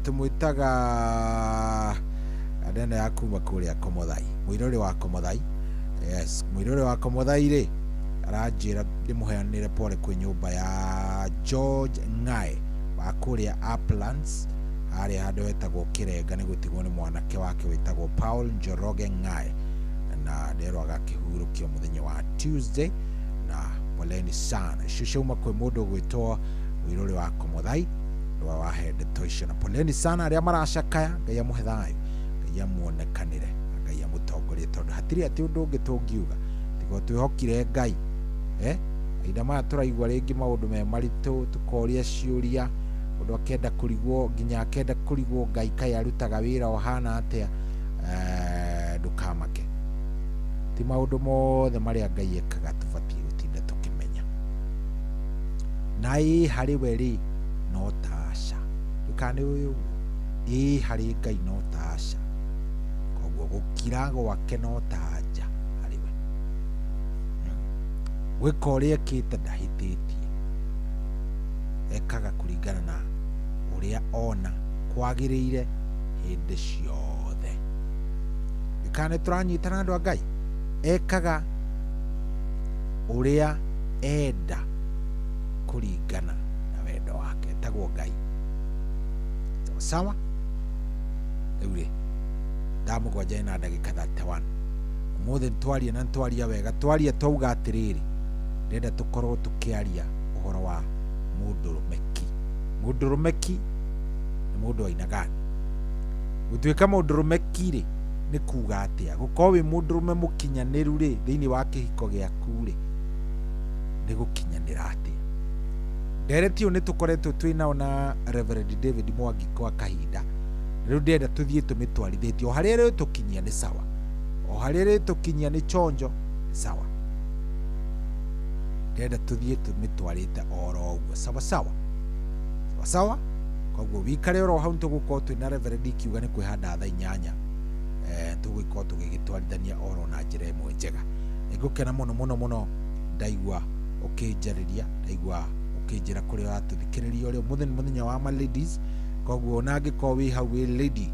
tũmwĩtaga anene ya kuma kũrĩa Komothai, mũirũrĩ wa Komothai. Yes, mũirũrĩ wa Komothai rĩ aranjĩra ndĩmũheanĩre pole kwĩ nyũmba ya George Ng'ae wa kũrĩa Uplands, harĩa handũ hetagwo Kĩrenga, nĩ gũtigwo nĩ mwanake wake wĩtagwo Paul Njoroge Ng'ae, na nderwo agakĩhurũkio mũthenya wa Tuesday, na poleni sana. Icio ciauma kwĩ mũndũ ũgwĩtwo mũirũrĩ wa Komothai rwa wahe ndeto icio, na poleni sana arĩa maracakaya. Ngai amũhe thayũ, Ngai amuonekanĩre, na Ngai amũtongorie, tondũ hatirĩ atĩ ũndũ ũngĩ tũngiuga tiga twĩhokire Ngai. Mahinda maya tũraigua rĩngĩ maũndũ me maritũ, tũkoria ciũria, mũndũ akenda kũrigwo, nginya akenda kũrigwo Ngai kaĩ arutaga wĩra ũhana atĩa. Ndũkamake, ti maũndũ mothe marĩa Ngai ekaga tũbatiĩ gũtinda tũkĩmenya, na ĩ harĩ we rĩ no ta aca, ndũkane ũyũ ũguo, ĩ harĩ Ngai no ta aca, koguo gũkira gwake no ta anja harĩ we. Gwĩka ũrĩa ekĩte ndahĩtĩtie, ekaga kũringana na ũrĩa ona kwagĩrĩire hĩndĩ ciothe. Kana nĩ tũranyitana andũ a Ngai? Ekaga ũrĩa enda kũringana na wendo wake, etagwo Ngai. Sawa sawa. Rĩu rĩ thaa 7 na ndagĩka 31, ũmũthĩ nĩtwaria na nĩtwaria wega, twaria twauga atĩrĩrĩ, ndĩrenda tũkorwo tũkĩaria ũhoro wa mũndũrũme ki. Mũndũrũme ki nĩ mũndũ wa aina gani? Gũtuĩka mũndũrũme ki rĩ nĩ kuga atĩa? Gũkorwo wĩ mũndũrũme mũkinyanĩru rĩ thĩinĩ wa kĩhiko gĩaku rĩ nĩ gũkinyanĩra atĩa? Ndereti ũyũ nĩ tũkoretwo twĩ nao na Reverend David Mwangi kwa kahinda, rĩu ndĩrenda tũthiĩ tũmĩtwarithĩtie o harĩa rĩu tũkinyia nĩ sawa, o harĩa rĩu tũkinyia nĩ chonjo nĩ sawa, ndĩrenda tũthiĩ tũmĩtwarĩte oro ũguo sawa sawa sawa sawa. Koguo wikare oro hau, tũgũkorwo twĩna Reverend ikiuga nĩ kwĩhanda thaa 8, tũgũkorwo tũgĩgĩtwarithania oro na njĩra ĩmwe njega. Nĩngũkena mũno mũno mũno ndaigua ũkĩnjarĩria, ndaigua ũkĩnjĩra kũrĩa ũratũthikĩrĩria ũrĩa. Ũmũthĩ nĩ mũthenya wa ma ladies, koguo ona angĩkorwo wĩ hau wĩ lady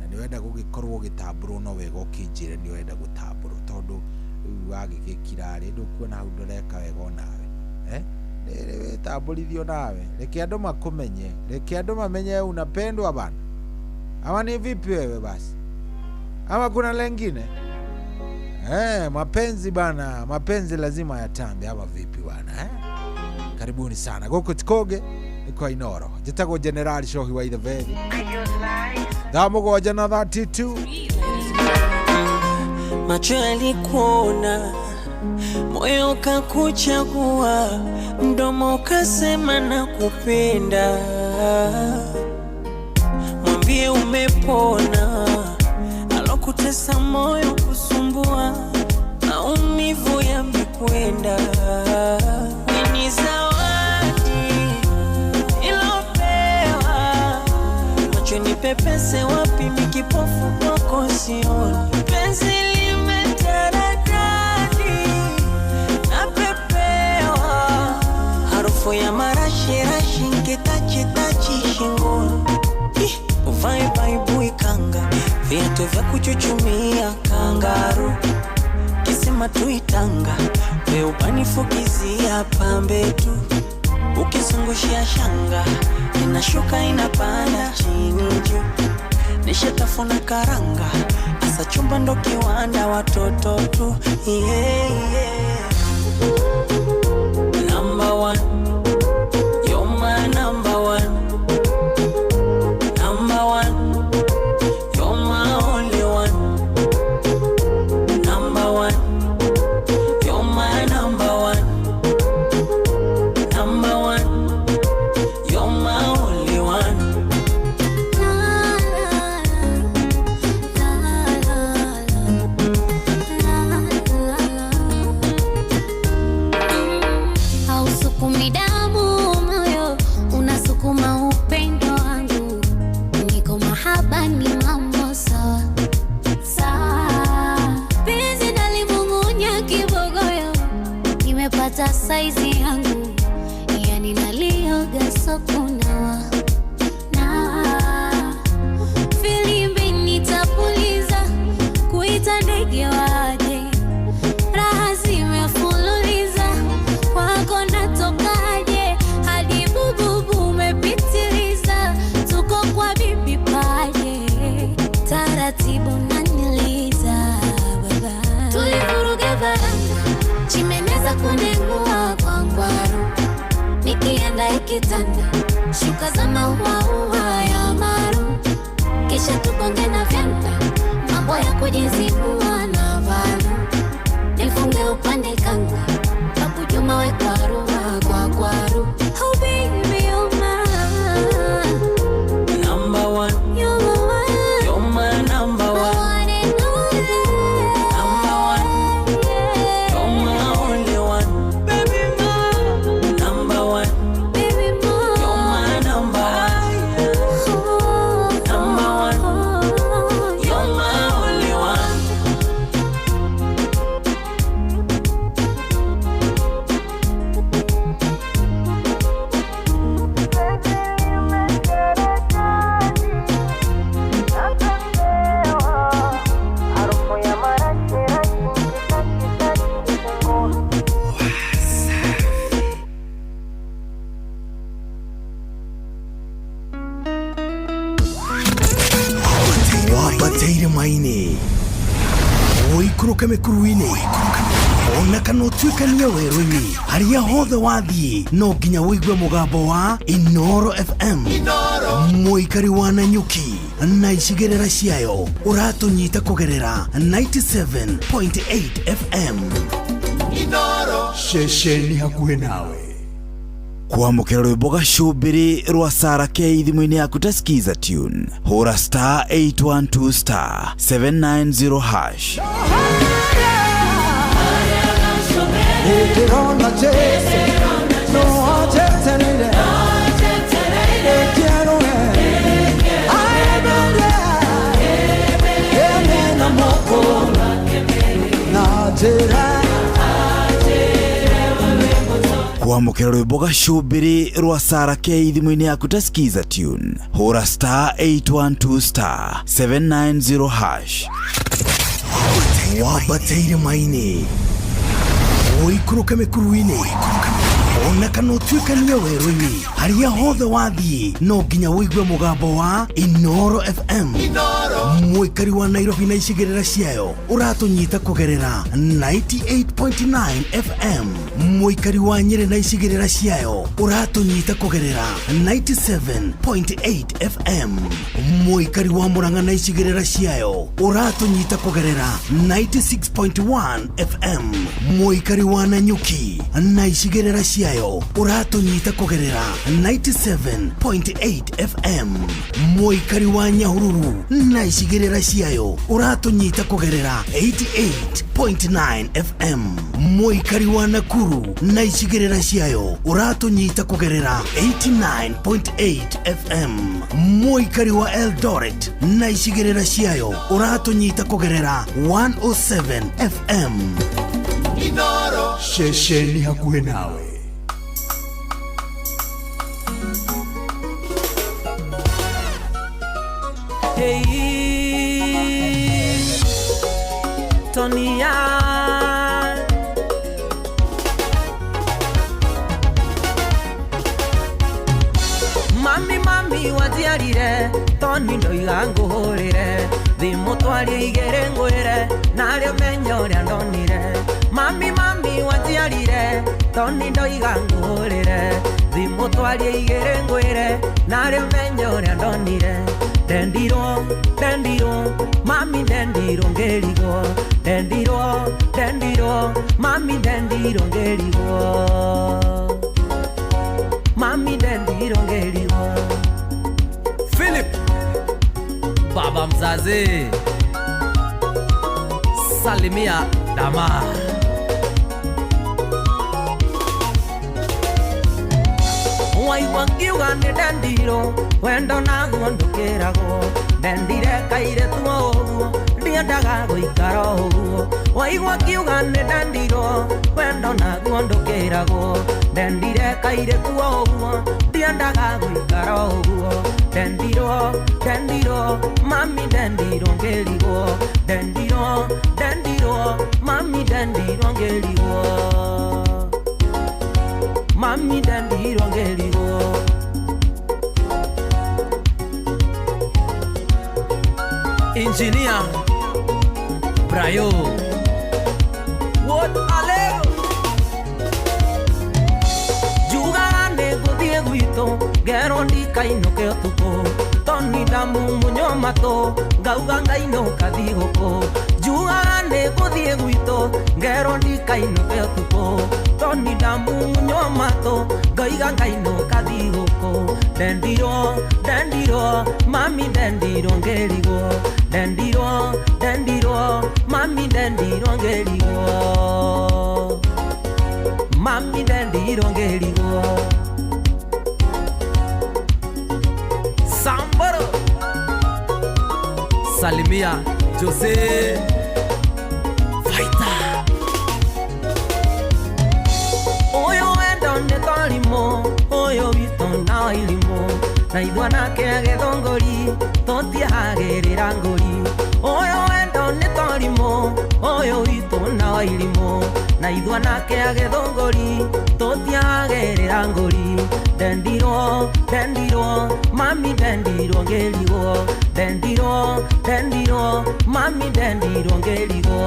na nĩ ũrenda gũgĩkorwo ũgĩtambũrwo, no wega ũkĩnjĩre nĩ ũrenda gũtambũrwo, tondũ rĩu wagĩgĩkira rĩ ndũkuona hau ndũreka wega onawe. Rĩrĩ wĩtambũrithio nawe, reke andũ makũmenye, reke andũ mamenye unapendwa bana, ama ni vipi wewe basi, ama kuna lengine? Mapenzi bana, mapenzi lazima yatambe, ama vipi bana? Karibuni sana gũkũ tikoge nĩ kwa Inoro. Njĩtagwo General Shohi wa Itheveri, thaa 7 na 32. Macho yalikuona, moyo ukakuchagua, mdomo ukasema nakupenda. Mwambie umepona, alokutesa moyo kusumbua, maumivu yamekwenda. Ni zawadi ilopewa, macho nipepese wapi, mikipofu kwako sioni. Penzi limetaradadi napepewa, harufu ya marashi rashi nkitachi tachi shingoni. Uvae baibui kanga, viatu vya kuchuchumia kangaru, kisima tuitanga, we ubanifukizia pambe tu, ukizungushia shanga inashuka inapanda chini juu, nishatafuna karanga, asa chumba ndo kiwanda watoto tu. Yeah, yeah. Number one, you're my number one. Number one. Nimepata saizi yangu, yani nalioga sokunawa na filimbi nitapuliza, kuita ndege waje, raha zimefululiza, kwako natokaje, hadi bububu umepitiliza, tuko kwa bibi paje, taratibu naniliza baba, tulivuruga varanda, chimeneza kunengua kwa ngwaru, nikienda ikitanda, shuka za maua ya maru, kisha tukonge na vyanda, mambo ya kujizibua na valu, nifunge upande kanga, babu Juma we kwaru kwa kwaru. Oh baby you're my number one, you're my one, you're my number my one, one and only, number one, yeah. You're my only one, baby my number one, baby my, you're my number one, number one, you're my only one. Wambateire maini ũikũrũke mĩkuru-inĩ ona kana ũtuĩkanie werũ-inĩ harĩa hothe wathiĩ no nginya ũigue mũgambo wa Inoro FM mũikari wa Nanyuki na icigĩrĩra ciayo ũratũnyita kũgerera 97.8 FM. Ceceni hakuhĩ nawe kwamũkĩra rwĩmbo gacũmbĩrĩ rwa Sara K thimũ-inĩ yaku ta skiza tune hũra star 812 star 790 hash. Nĩndĩrona Jesũ no anjetereire ĩkĩerũe aemere ene na moko na njĩra kwamũkĩra rwĩmbo gacũmbĩrĩ rwa Sara K thimũ-inĩ yaku ta skiza tune hũra star 812 star 790 hash. Wambateire maini ũikũrũke mĩkuru-inĩ ona kana ũtuĩkanie werũ-inĩ harĩa hothe wathiĩ no nginya ũigue mũgambo wa Inoro FM mũikari wa Nairobi na icigĩrĩra ciayo ũratũnyita kũgerera 98.9 FM mũikari wa Nyĩrĩ na icigĩrĩra ciayo ũratũnyita kũgerera 97.8 FM mũikari wa Murang'a na icigĩrĩra ciayo ũratũnyita kũgerera 96.1 FM mũikari wa Nanyuki na icigĩrĩra ciayo ũratũnyita kũgerera 97.8 FM mũikari wa Nyahururu na icigĩrĩra ciayo ũratũnyita kũgerera 88.9 FM mũikari wa Nakuru na icigĩrĩra ciayo ũratũnyita kũgerera 89.8 FM mũikari wa Eldoret na icigĩrĩra ciayo ũratũnyita kũgerera 107 FM. Ceceni hakuhĩ nawe. Hey, Tonia, mami mami wajiarire Toni ndoiga nguhurire thimu twarie igere ngwire nario menya uria ndonire. Mami mami wajiarire Toni ndoiga nguhurire thimu twarie igere ngwire nario menya uria ndonire. Ndendirwo ndendirwo mami ndendirwo ngĩrigwo ndendirwo ndendirwo mami ndendirwo ngĩrigwo mami ndendirwo ngĩrigwo. Philip baba mzazi salimia dama. Waigua ngiuga nĩ ndendirwo wendo naguo ndũkĩragwo ndendire kairĩtu o ũguo ndiendaga gũikara o ũguo. Waigua ngiuga nĩ ndendirwo wendo naguo ndũkĩragwo. ndũkĩragwo ndendire kairĩtu o ũguo ndiendaga gũikara o ũguo ndendirwo ndendirwo mami ndendirwo ngĩrigwo ndendirwo ndendirwo mami ndendirwo ngĩrigwo mami ndendirwo ngĩrigwo. Engineer Brayo What aleo Jugaga nĩngũthiĩ gwitũ ngerwo ndikainũke ũtukũ toni ndamumunywo matũ ngauga ngainũka thigũkũ njugaga nĩngũthiĩ gwitũ ngerwo ndikainũke ũtukũ toni ndamumunywo matũ ngaiga ngainũka thigũkũ ndendirwo ndendirwo mami ndendirwo ngĩrigwo ndendirwo ndendirwo mami ndendirwo ngĩrigwo mami ndendirwo ngĩrigwo. Samboro Salimia Jose Fighter Oyo wendo nĩ torimũ ũyũ witũ na irimũ na ithuĩ anake a gĩthũngũri tũtiehagĩrĩra ngũri ũyũ wendo nĩ torimũ ũyũ witũ na irimũ na ithuĩ anake a gĩthũngũri tũtiehagĩrĩra ngũri ndendirwo ndendirwo mami ndendirwo ngĩrigwo ndendirwo ndendirwo mami ndendirwo ngĩrigwo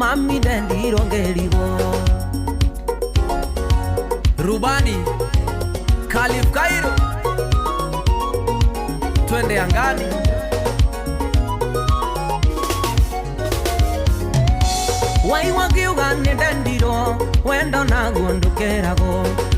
mami ndendirwo ngĩrigwo. Rubani Khalif Cairo twende angani. Waigua ngiuga nĩ ndendirwo wendo naguo ndũkĩragwo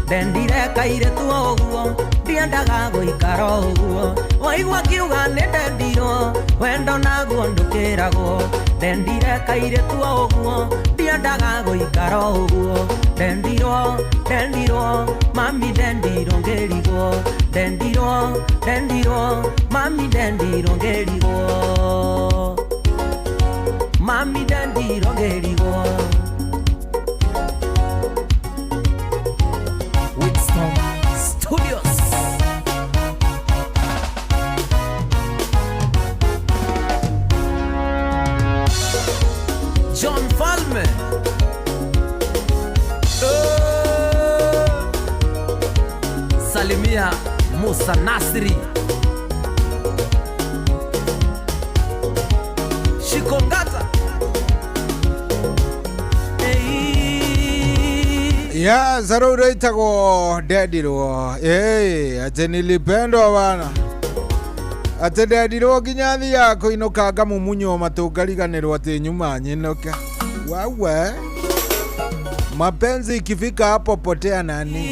ndendire kairĩtu o ũguo ndiendaga gũikara o ũguo waigua ngiuga nĩ ndendirwo wendo naguo ndũkĩragwo ndendire kairĩtu o ũguo ndiendaga gũikara o ũguo ndendirwo ndendirwo mami ndendirwo ngĩrigwo ndendirwo ndendirwo mami ndendirwo ngĩrigwo mami ndendirwo ngĩrigwo. Winston Studios. John Falme Salimia Musa Nasri Shikongata. Ya zaro rĩtagwo ndendirwo atĩ nilipendwa bana atĩ ndendirwo nginya thiaga kũinũka ngamumunywo matũ ngariganĩrwo atĩ nyuma nyinũke wawe mapenzi ikifika hapo potea nani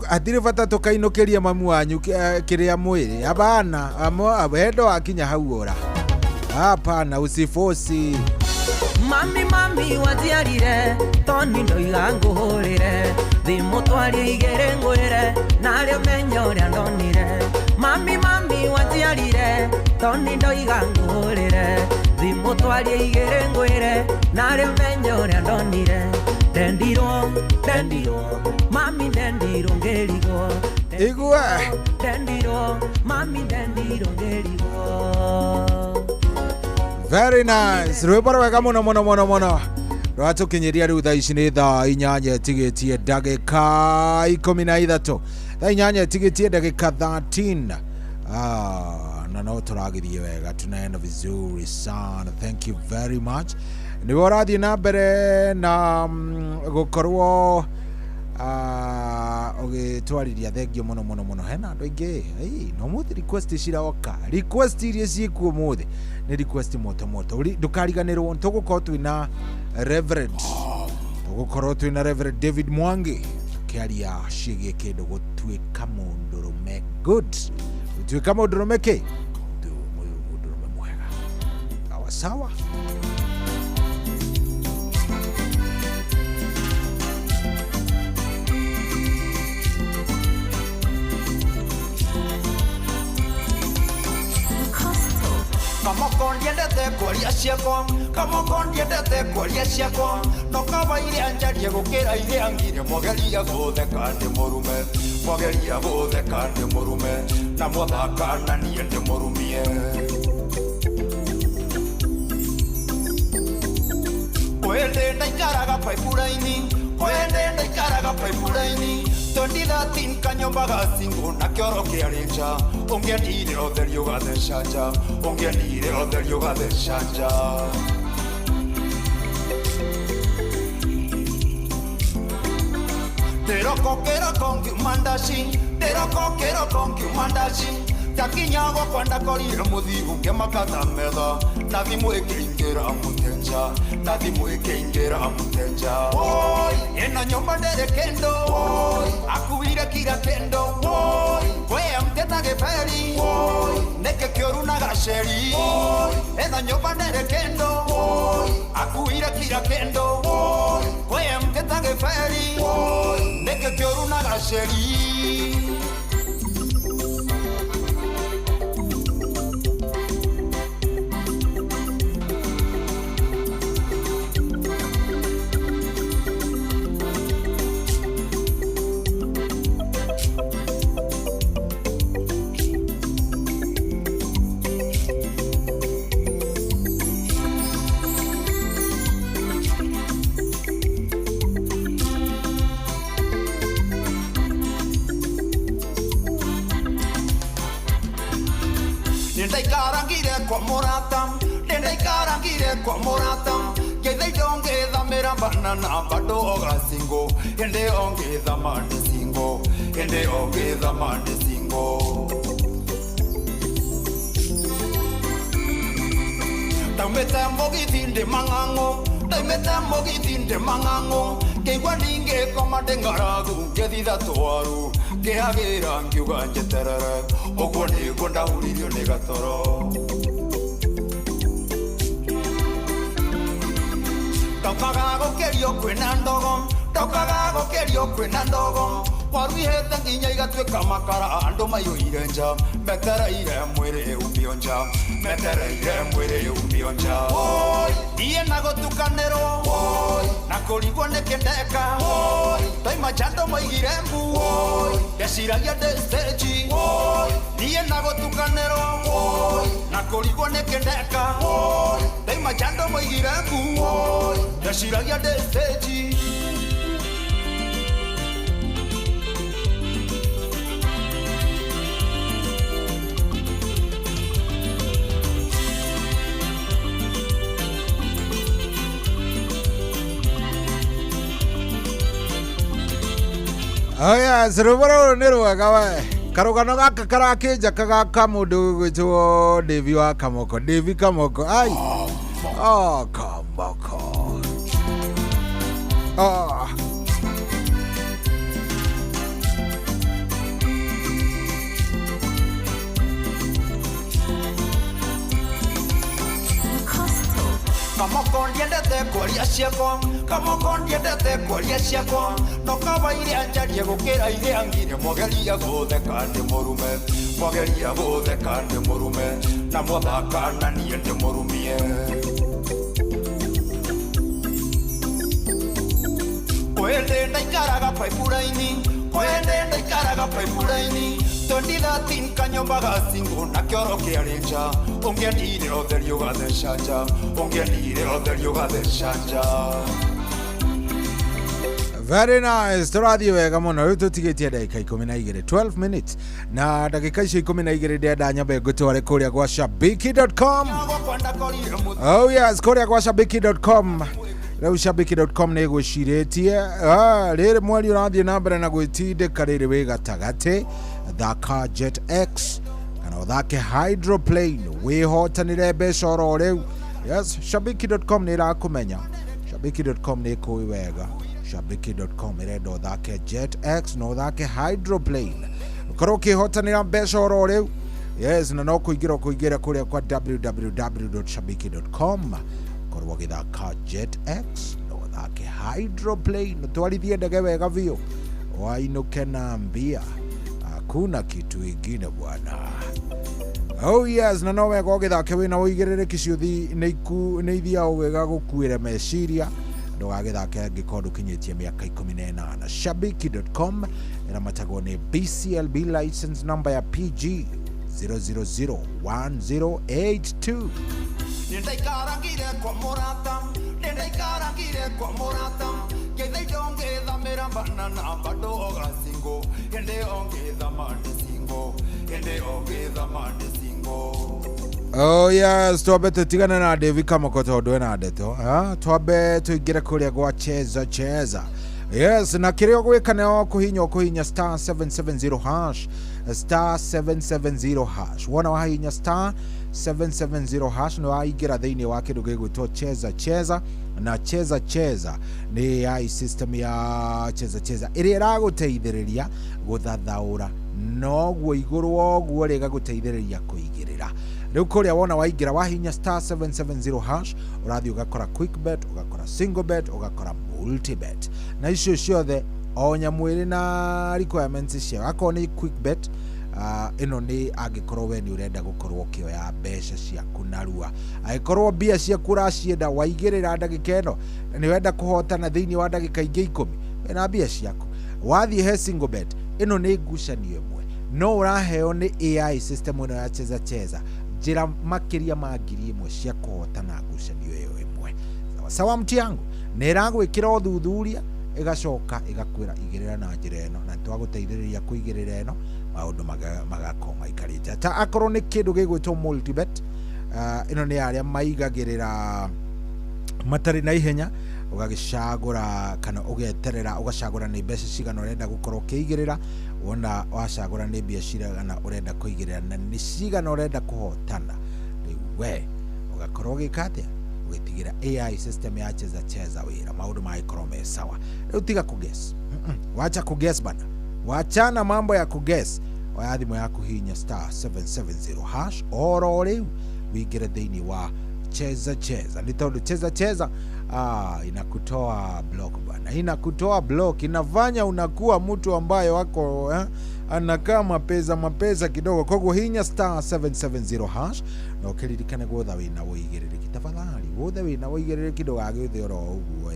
hatirĩ bata tũkainũkĩria mamu wanyu kĩrĩa mwĩrĩ abana wendo wakinya hau ora hapana usifosi. Mami mami wajiarire toni ndoiga nguhurire thimũ twarie igĩrĩ ngwĩre narĩo menya ũrĩa ndonire mami mami wajiarire toni ndoiga nguhurire thimũ twarie igĩrĩ ngwĩre narĩo menya ũrĩa ndonire ndendirwo ndendirwo mami ndendirwo ngĩrigwo igua ndendirwo mami ndendirwo ngĩrigwo. Very nice. Rwĩmbo rwega mũno mũno mũno mũno rwatũkinyĩria rĩu thaa ici nĩ thaa 8 ĩtigĩtie ndagĩka 13 thaa 8 ĩtigĩtie ndagĩka 13. Na no tũragĩthiĩ wega tunaenda vizuri sana. Thank you very much. Nĩwe ũrathiĩ na mbere na gũkorwo ũgĩtwarĩria thengio mũno mũno mũno hena andũ aingĩ no mũthĩ request ciroka request iria ciĩkuo mũthĩ nĩ request moto moto ndũkariganĩrwo tũgũkorwo twĩna Reverend tũgũkorwo twĩna Reverend David Mwangi tũkĩaria ciĩgiĩ kĩndũ gũtuĩka mũndũrũme good gũtuĩka mũndũrũme kĩ mũndũrũme mwega sawa sawa. Kama kondiendete Ndiendete kwaria ciakwa Kamoko ndiendete kwaria ciakwa No kaba iria njarie gũkĩra iria ngire Mwageria gũtheka ndĩ mũrume Mwageria gũtheka ndĩ mũrume Na mwathaka na niĩ ndĩ mũrumie Kwende ndaikaraga pipeline Kwende ndaikaraga pipeline 2013 kanyomba gacingo na kĩoro kĩarĩ nja Ũngĩendire ũtheri ũgatheca nja Ũngĩendire ũtheri ũgatheca nja Ndĩroko kĩroko ngiuma ndaci Ndĩroko kĩroko ngiuma ndaci Ndakinya gwakwa ndakorire mũthiu ngĩmaka ta metha Na thimũ ĩkĩingĩra mũtenja Na thimũ ĩkĩingĩra mũtenja Woi, ĩno nyũmba ndĩrĩ kĩndũ Woi, akuire kira kĩndũ Woi, kwĩ mteta gĩberi Woi, nĩkĩ kĩũru na gaceri Woi, ĩno nyũmba ndĩrĩ kĩndũ Woi, akuire kira kĩndũ Woi, kwĩ mteta gĩberi Woi, nĩkĩ kĩũru na gaceri Kwa murata gethe ndongithamĩra banana bado ogacingo ende ongithama ndĩ singo ende ongithama ndĩ singo ndaumĩte mũgithi ndĩ mang'ang'o ndaumĩte mũgithi ndĩ mang'ang'o ngĩigua ningĩkoma ndĩ ng'aragu ngĩthitha twaru ngĩhagĩra ngiuga njeterere ũguo nĩguo ndahuririo nĩ gatoro Ndokaga gũkĩrio kwĩna ndogo Ndokaga gũkĩrio kwĩna ndogo Waru ihĩte nginya igatuĩka makara andũ maiyũire nja Metereire mwĩrĩ umio nja Metereire mwĩrĩ umio nja Woi, niĩ na gũtukanĩrwo Woi, na kũrigwo nĩkĩ ndeka Woi, ndaima nja andũ maigire mbu Woi, ndeciragia ndĩ stage Woi, niĩ na gũtukanĩrwo Woi, na kũrigwo nĩkĩ ndeka Woi, ndaima nja andũ maigire mbu Woi, ndeciragia ndĩ stage Oh yes, rwĩmbo rũrũ nĩ rwega we karũgano gaka karakĩnjakaga ka mũndũ gwĩtwo Davy wa Kamoko Davy Kamoko ai oh Kamoko oh Kamoko ndiendete kwaria ciakwa Kamoko ndiendete kwaria ciakwa No kaba iria njarie gũkĩra iria ngire Mwageria gũtheka ndĩ mũrume Mwageria gũtheka ndĩ mũrume Na mwathaka na niĩ ndĩ mũrumie Kwende ndaikaraga pipeline Kwende ndaikaraga pipeline 2013 kanyomba gacingo na kĩoro kĩarĩ nja Ũngĩendire ũtheri ũgatheca nja Ũngĩendire ũtheri ũgatheca nja Very nice. Tũrathiĩ wega mũno rĩu tũtigĩtie ndagĩka 12 12 minutes na ndagĩka icio 12 ndĩrenda nyambe ngũtware kũrĩa gwa shabiki.com. Oh yes, kũrĩa gwa shabiki.com. Rĩu shabiki.com nĩ ĩgwĩcirĩtie rĩrĩ mweri ũrathiĩ na mbere na gwĩtindĩka rĩrĩ wĩ gatagatĩ thaka Jet X kana ũthake Hydroplane wĩhotanĩre mbeca oro rĩu. Yes, shabiki.com nĩ ĩrakũmenya. Shabiki.com nĩ ĩkũĩ wega. Shabiki.com ĩrenda ũthake Jet X na ũthake Hydroplane ũkorwo ũkĩhotanĩra mbeca oro rĩu. Yes, na no kũingĩra ũkũingĩra kũrĩa kwa www.shabiki.com korwo ũgĩthaka Jet X na ũthake Hydroplane ũtwarithie ndege wega biũ wainũke na mbia hakuna kitu ingine bwana. Oh yes, na no wega ũgĩthake wĩna ũigĩrĩrĩki, ciũthi nĩ ithiaga wega gũkuĩra meciria. Ndũgagĩthake angĩkorwo ndũkinyĩtie mĩaka 18. Shabiki.com ĩramatagwo nĩ BCLB license number ya PG 0001082. Nĩndaikarangire kwa mũrata, nĩndaikarangire kwa mũrata, ngeitha indo ngĩthamĩra banana bado ogacingo, hĩndĩ ongĩthama ndĩ single, hĩndĩ ongĩthama ndĩ single. Oh yes, twambe tũtigane na David Kamoko tondũ ena ndeto. Twambe tũingĩre kũrĩa gwa Cheza Cheza. Yes, na kĩrĩa ũgwĩka nĩ o kũhinya ũkũhinya star 770 hash, star 770 hash. Wona wahinya star 770 hash nĩ waingĩra thĩinĩ wa kĩndũ gĩgwĩtwo Cheza Cheza, na Cheza Cheza nĩ AI system ya Cheza Cheza ĩrĩa ĩragũteithĩrĩria gũthathaũra noguo igũrũ woguo rĩgagũteithĩrĩria kũigĩrĩra. Rĩu kũrĩa wona waingĩra wahinya star 770 hash ũrathiĩ ũgakora quick bet, ũgakora single bet, ũgakora multi bet, na icio ciothe o nyamũ ĩrĩ na requirements ciayo. Akorwo nĩ quick bet, ĩno nĩ angĩkorwo we nĩ ũrenda gũkorwo ũkĩoya mbeca ciaku narua, angĩkorwo mbia ciaku ũracienda waigĩrĩra ndagĩka ĩno na nĩ ũrenda kũhotana thĩinĩ wa ndagĩka ingĩ 10, wĩna mbia ciaku. Wathiĩ he single bet, ĩno nĩ ngucanio ĩmwe no ũraheo nĩ AI system ĩno ya Cheza Cheza njĩra makĩria ma 1000 cia kũhotana ngucanio ĩyo ĩmwe. Sawa sawa, mti yangu, nĩ ĩragwĩkĩra ũthuthuria ĩgacoka ĩgakwĩra igĩrĩra na njĩra ĩno, na twagũteithĩrĩria kũigĩrĩra ĩno maũndũ magakorwo maikarĩte. Ta akorwo nĩ kĩndũ gĩgwĩtwo multibet, ĩno nĩ arĩa maigagĩrĩra matarĩ na ihenya, ũgagĩcagũra kana ũgeterera ũgacagũra nĩ mbeca cigana ũrenda gũkorwo ũkĩigĩrĩra. Wona wacagũra nĩ mbia cigana ũrenda kũigĩrĩra na nĩ cigana ũrenda kũhotana, rĩu we ũgakorwo ũgĩka atĩa? Ũgĩtigĩra AI system ya Cheza Cheza wĩra, maũndũ magĩkorwo me sawa. Rĩu tiga kũguess, wacha kũguess bana, wachana mambo ya kũguess. Oya thimũ yaku hinya star 770 hash oro rĩu wĩingĩre thĩinĩ wa Cheza Cheza, nĩ tondũ Cheza Cheza inakutoa block bana, inakutoa block, inafanya unakuwa mtu ambaye wako anakaa mapesa mapesa kidogo. Koguo hinya star 770 hash na ũkĩririkane gwotha wĩna ũigĩrĩrĩki, tafadhali wothe wĩna ũigĩrĩrĩki ndũgagĩũthe oro ũguo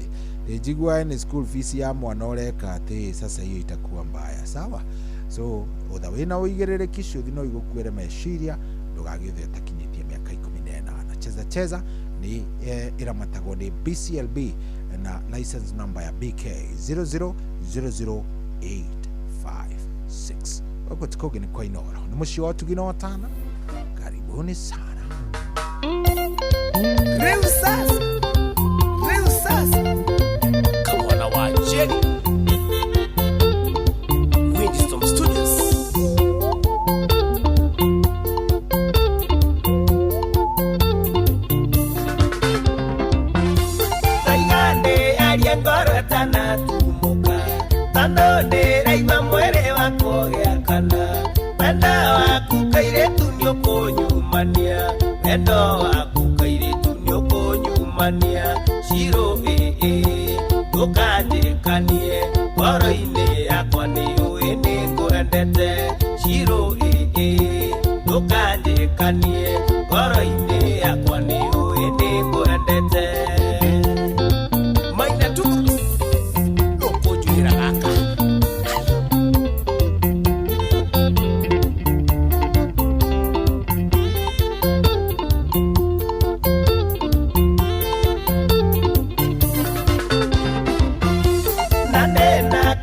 ĩ njigua ni school fees ya mwana ũreka atĩ sasa hiyo itakuwa mbaya. Sawa, so ũtha wĩna ũigĩrĩrĩki ciũthi no igũkuĩre meciria, ndũgagĩũthe ũtakinyĩtie mĩaka 18. Cheza Cheza ni ĩramatagwo nĩ BCLB na license number ya BK 0000856. Gũkũ ti kũngĩ nĩ kwa Inooro, nĩ mũciĩ wa ũtugi na watana. Karibuni sana. Rĩu sasa, rĩu sasa, kamwana wa Jerry, Windstorm Studios. Taigane aria ngoro ĩtanatumuka, tondũ ndĩraigua mwĩrĩ wakwa ũgĩakana. Wendo waku kairĩtu nĩũkũnyumania, wendo waku kairĩtu nĩũkũnyumania. Ciro ĩĩ ndũkanjĩkanie, ngoro-inĩ yakwa nĩũĩ nĩngwendete. Ciro ĩĩ ndũkanjĩkanie, ngoro-inĩ yakwa nĩũĩ nĩngwendete. Maina tu ndũkũnjũhĩra gaka.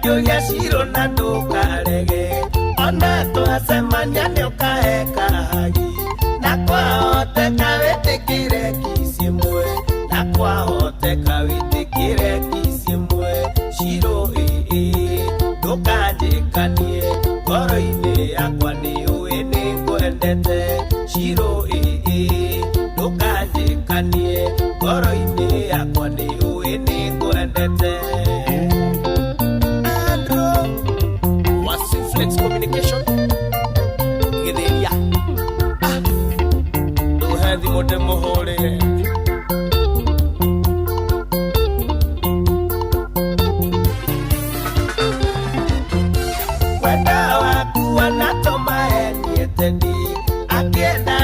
Kĩũria ciro na ndũkarege, ona twacemania nĩũkahe kahagi. Na kwahoteka wĩtĩkĩre kiss ĩmwe, na kwahoteka wĩtĩkĩre kiss ĩmwe. Ciro ĩĩ ndũkanjĩkanie, ngoro-inĩ yakwa nĩũĩ nĩngwendete. Ciro ĩĩ ndũkanjĩkanie, ngoro-inĩ yakwa nĩũĩ nĩngwendete. Flex Communication Gĩthĩria ndũhe thimũ ndĩmũhũrĩre. Wenda waku wanatũma eniete ndi akĩenda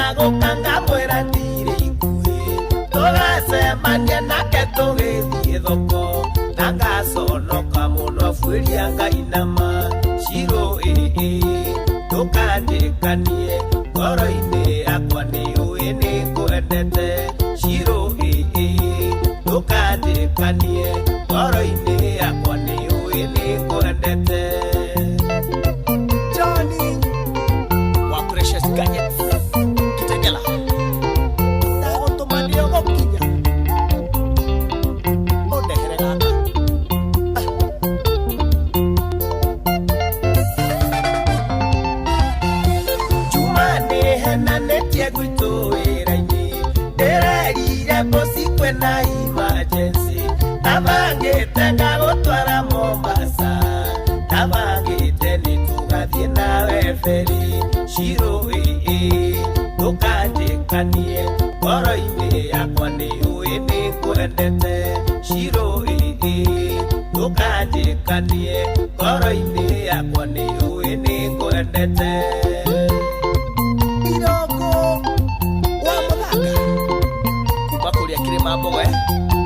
Tũgĩthiĩ thoko na ngaconoka mũno abuĩria ngainama Shiro ĩĩ ndũkanjĩkanie ngoro-inĩ yakwa nĩũĩ nĩngwendete Shiro ĩĩ ndũkanjĩkanie ngoro-inĩ yakwa nĩũĩ nĩngwendete Johnny wa Precious Gadgets Kitegela ndagũtũma nĩũgũkinya ũndehere gaka Juma nĩhenanĩtie gwitũ wĩra-inĩ ndĩrerire bosi kwĩna emergency ndabangĩte ngagũtwara Mombasa ndabangĩte nĩtũgathiĩ nawe feri Shiro ĩĩ ndũkanjĩkanie ngoro-inĩ yakwa nĩũĩ nĩngwendete Shiro ĩĩ ndũkanjĩkanie ngoro-inĩ yakwa nĩũĩ nĩngwendete Iroko wa mũthanga kuma kũrĩa kĩrĩma mbogo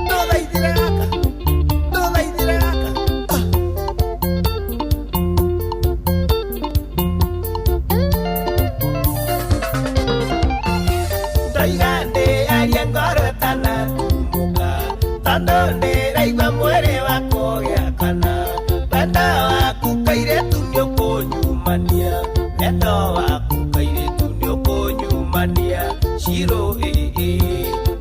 ndũthaithĩre gaka ndũthaithĩre gaka ndoiga ndĩarie ngoro ĩtanatumũka tondũ ndĩraigua mwĩrĩ wakwa ũgĩakana wendo waku kairĩtu nĩũkũnyumania wendo waku kairĩtu nĩũkũnyumania Shiro ĩĩ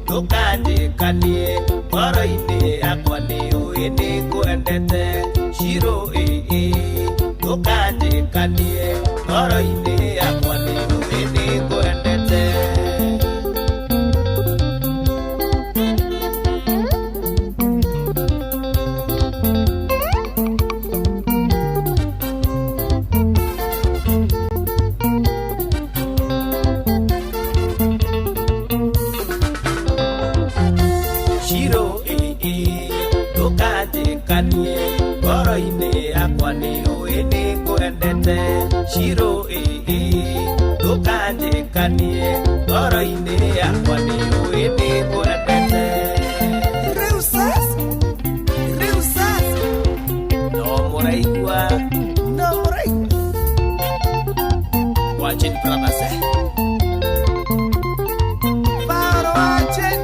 ndũkanjĩkanie ngoro-inĩ yakwa nĩũĩ nĩngwendete Shiro ĩĩ ndũkanjĩkanie ngoro-inĩ yakwa nĩũĩ nĩngwendete Shiro ĩĩ ndũkanjĩkanie ngoro-inĩ yakwa nĩũĩ nĩngwendete Shiro ĩĩ ndũkanjĩkanie ngoro-inĩ yakwa nĩũĩ nĩngwendete Rĩu sasa rĩu sasa no mũraigua no mũraigua Wajin Brothers Faro Wajin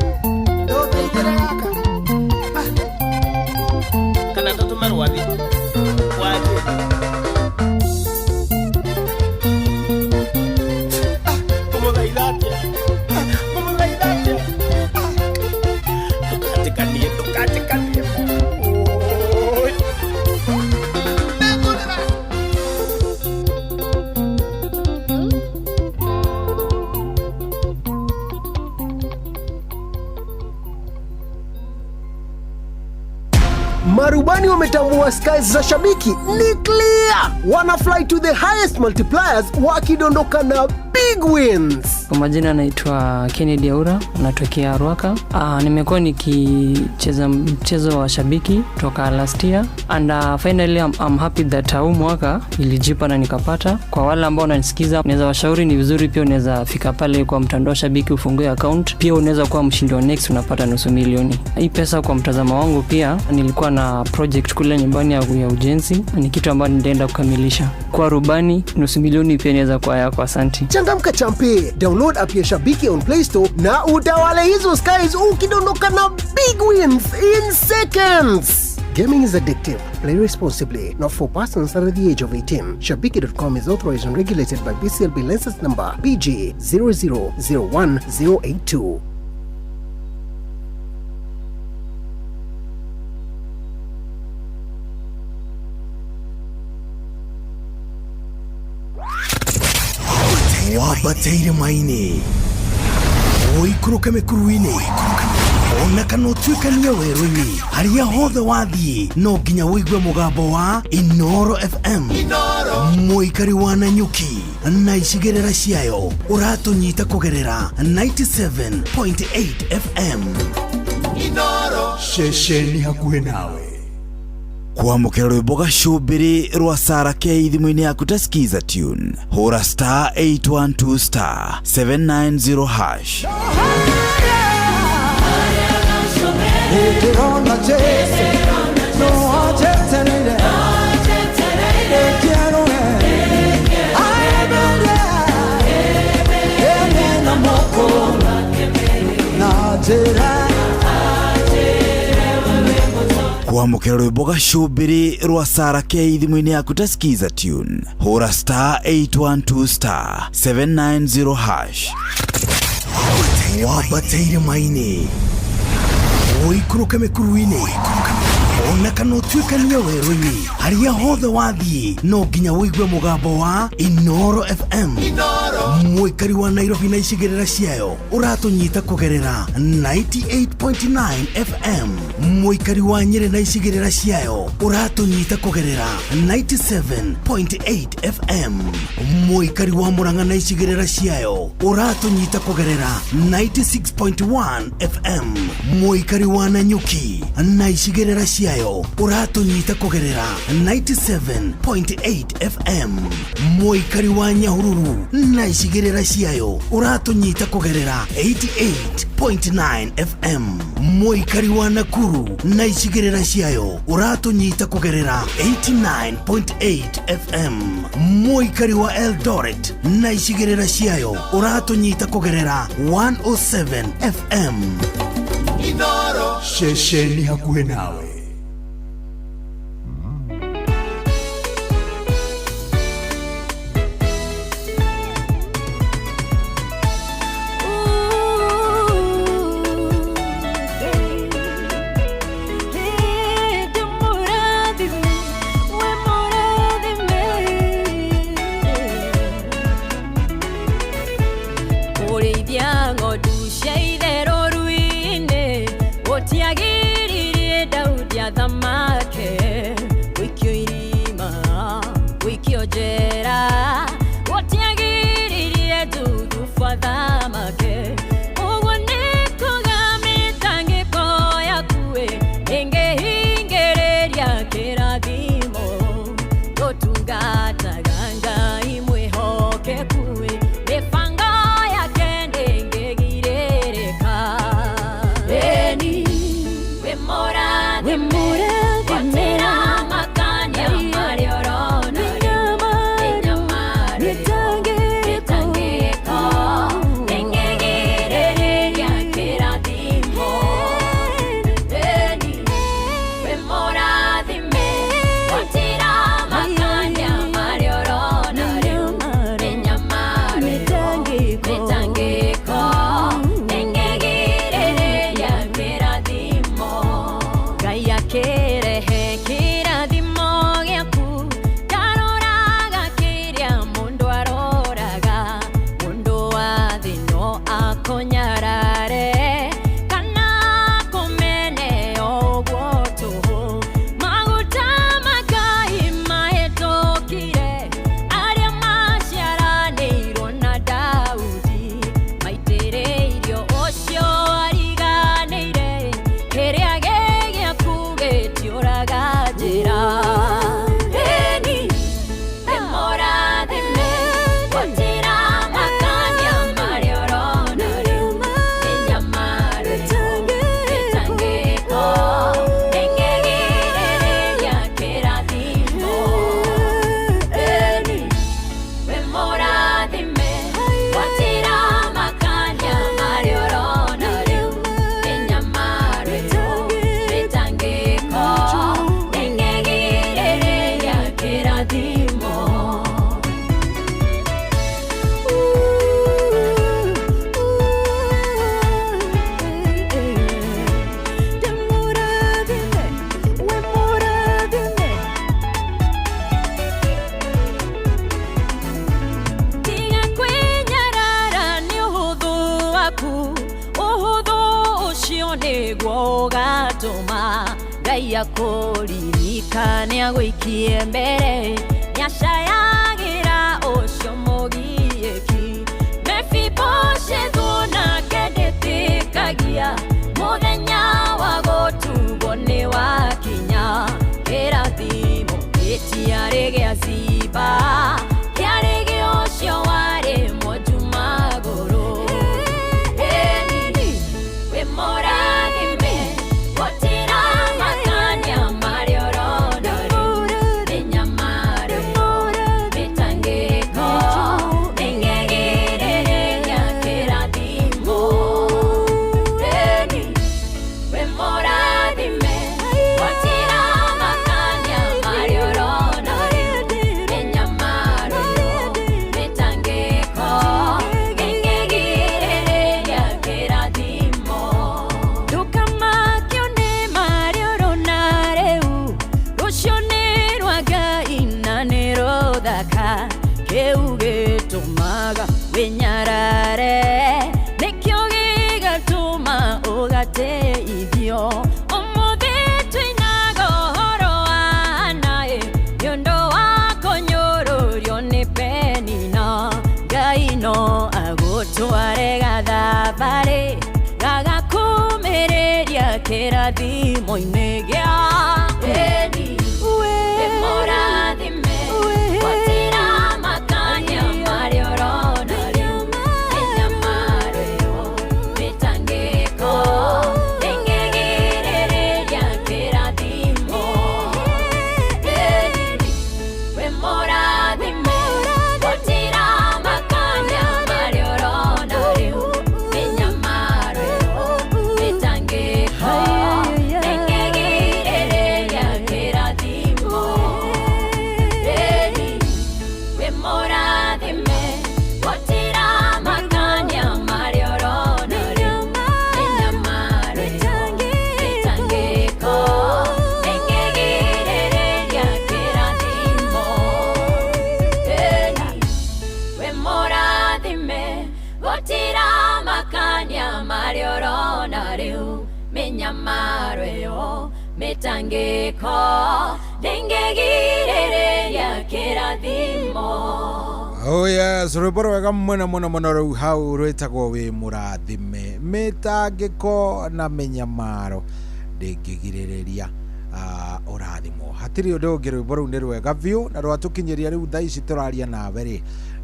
ndũthaithĩre gaka kana tũtũme rwathi Wajin ngũmũthaitha atĩa ngũmũthaitha atĩa ndũkanjĩkanie ndũkanjĩkanie Oi. Marubani wametambua skies za shabiki ni clear, wana fly to the highest multipliers wakidondoka na big wins. Kwa majina naitwa Kennedy Aura, natokea Ruaka. Nimekuwa nikicheza mchezo wa shabiki toka last year and finally I'm happy that huu mwaka ilijipa na nikapata. Kwa wale ambao wananisikiza, naweza washauri ni vizuri pia unaweza fika pale kwa mtandao wa shabiki ufungue account, pia unaweza kuwa mshindi wa next unapata 500,000. Hii pesa kwa mtazamo wangu pia nilikuwa na project kule nyumbani ya ujenzi, ni kitu ambacho nitaenda kukamilisha. Kwa rubani 500,000 pia inaweza kuwa yako. Asante. Changamka champe, download app ya Shabiki on Play Store na utawale hizo skies ukidondoka na big wins in seconds. Gaming is addictive. Play responsibly. Not for persons under the age of 18. Shabiki.com is authorized and regulated by BCLB license number BG 0001082. Wambateire maini ũikũrũke mĩkuru-inĩ ona kana ũtuĩkanie werũ-inĩ harĩa hothe wathiĩ no nginya ũigue mũgambo wa Inoro FM mũikari wa Nanyuki na icigĩrĩra ciayo ũratũnyita kũgerera 97.8 FM. Inoro ceceni hakuhĩ nawe kwamũkĩra rwĩmbo gacũmbĩrĩ rwa Sara K thimũ-inĩ yaku ta Skiza tune hũra star 812 star 790 hash. Ndĩrona Jesu no anjetereire Ndekerwe Aeberie ene na moko na njĩra. Kwamũkĩra rwĩmbo gacũmbĩrĩ rwa Sara K thimũ-inĩ yaku ta Skiza tune, hũra star 812 star 790 hash. Wambate irĩma-inĩ, ũikũrũke mĩkuru-inĩ, ona kana ũtuĩkanie werũ-inĩ, harĩa hothe wathiĩ no nginya ũigue mũgambo wa Inoro FM. Mũikari wa Nairobi na icigĩrĩra ciayo ũratũnyita kũgerera 98.9 FM. Mũikari wa Nyĩrĩ na icigĩrĩra ciayo ũratũnyita kũgerera 97.8 FM. Mũikari wa Murang'a na icigĩrĩra ciayo ũratũnyita kũgerera 96.1 FM. Mũikari wa Nanyuki na icigĩrĩra ciayo ũratũnyita kũgerera 97.8 FM. Mũikari wa Nyahururu na icigĩrĩra ciayo ũratũnyita kũgerera 88.9 FM. Mũikari wa Nakuru na icigĩrĩra ciayo ũratũnyita kũgerera 89.8 FM. Mũikari wa Eldoret na icigĩrĩra ciayo ũratũnyita kũgerera 107 FM. Ceceni hakuhĩ nawe. Ũrĩithia ng'ondu cia itherũ rũĩ-inĩ, gũtiagiririe Daudi athamake. Gũikio irima, gũikio njera, gũtiagiririe Juthubu athamake. Ũguo nĩ kuga mĩtangĩko yaku ĩ, ĩngĩhingĩrĩria kĩrathimo. Tũtungataga Ngai mwĩhokeku ĩ, mĩbango yake ndĩngĩgirĩrĩka. Ĩni, wĩ mũrathime, gũtirĩ makania marĩa ũrona rĩu. Mĩnyamaro, mĩtangĩko, ndĩngĩgirĩrĩria kĩrathimo. Ĩni, wĩ mũrathime, gũtirĩ makania marĩa ũrona rĩu. Mĩnyamaro, mĩtangĩko, ndĩngĩgirĩrĩria kĩrathimo. Ngai akĩrehe kĩrathimo gĩaku, ndaroraga kĩrĩa mũndũ aroraga. Mũndũ wa thĩ no akũnyarare, kana akũmene o ũguo tũhũ. Maguta ma Ngai mahĩtũkire, arĩa maciaranĩirwo na Daudi. Maitĩrĩirio ũcio ariganĩire, kĩrĩa gĩ gĩaku gĩtiũraga njĩra. Ĩni, wĩ mũrathime, gũtirĩ makania marĩa ũrona rĩu. Mĩnyamaro, mĩtangĩko, ndĩngĩgirĩrĩria kĩrathimo. Ĩni, wĩ mũrathime, gũtirĩ makania marĩa ũrona rĩu. Mĩnyamaro, mĩtangĩko, ndĩngĩgirĩrĩria kĩrathimo. Tiga kwĩnyarara nĩ ũhũthũ waku, ũhũthũ ũcio nĩguo ũgatũma Ngai akũririkane agũikie mbere. Nĩacayagĩra ũcio mũgiĩki, Mefiboshethu nake ndĩtĩkagia, mũthenya wa gũtugwo nĩ wakinya. Kĩrathimo gĩtiarĩ gĩa Ziba, kĩarĩ gĩa ũcio warĩ mwonju magũrũ. Ĩni, wĩ mũrathime, gũtirĩ Kĩrathimo-inĩ gĩa Eni wĩ mũrathime gũtira makanya marĩa ũrona rĩu mĩnyamaro ĩyo mĩtangĩko ndĩngĩgirĩrĩria kĩrathimo. Eni wĩ mũrathime gũtira makanya marĩa ũrona rĩu mĩnyamaro ĩyo mĩtangĩko ndĩngĩgirĩrĩria kĩrathimo. Eni wĩ mũrathime gũtira makanya marĩa ũrona rĩu mĩnyamaro ĩyo mĩtangĩko ndĩngĩgirĩrĩria kĩrathimo. Eni wĩ mũrathime gũtira makanya marĩa ũrona rĩu mĩnyamaro ĩyo mĩtangĩko ndĩngĩgirĩrĩria kĩrathimo. Oh yes, rwĩmbo rwega mũno mũno mũno rĩu hau rwĩtagwo wĩ mũrathime mĩtangĩko na mĩnyamaro ndĩngĩgirĩrĩria ũrathimwo. Hatirĩ ũndũ ũngĩ, rwĩmbo rũu nĩ rwega biũ na rwatũkinyĩria rĩu thaa ici tũraria nawe rĩ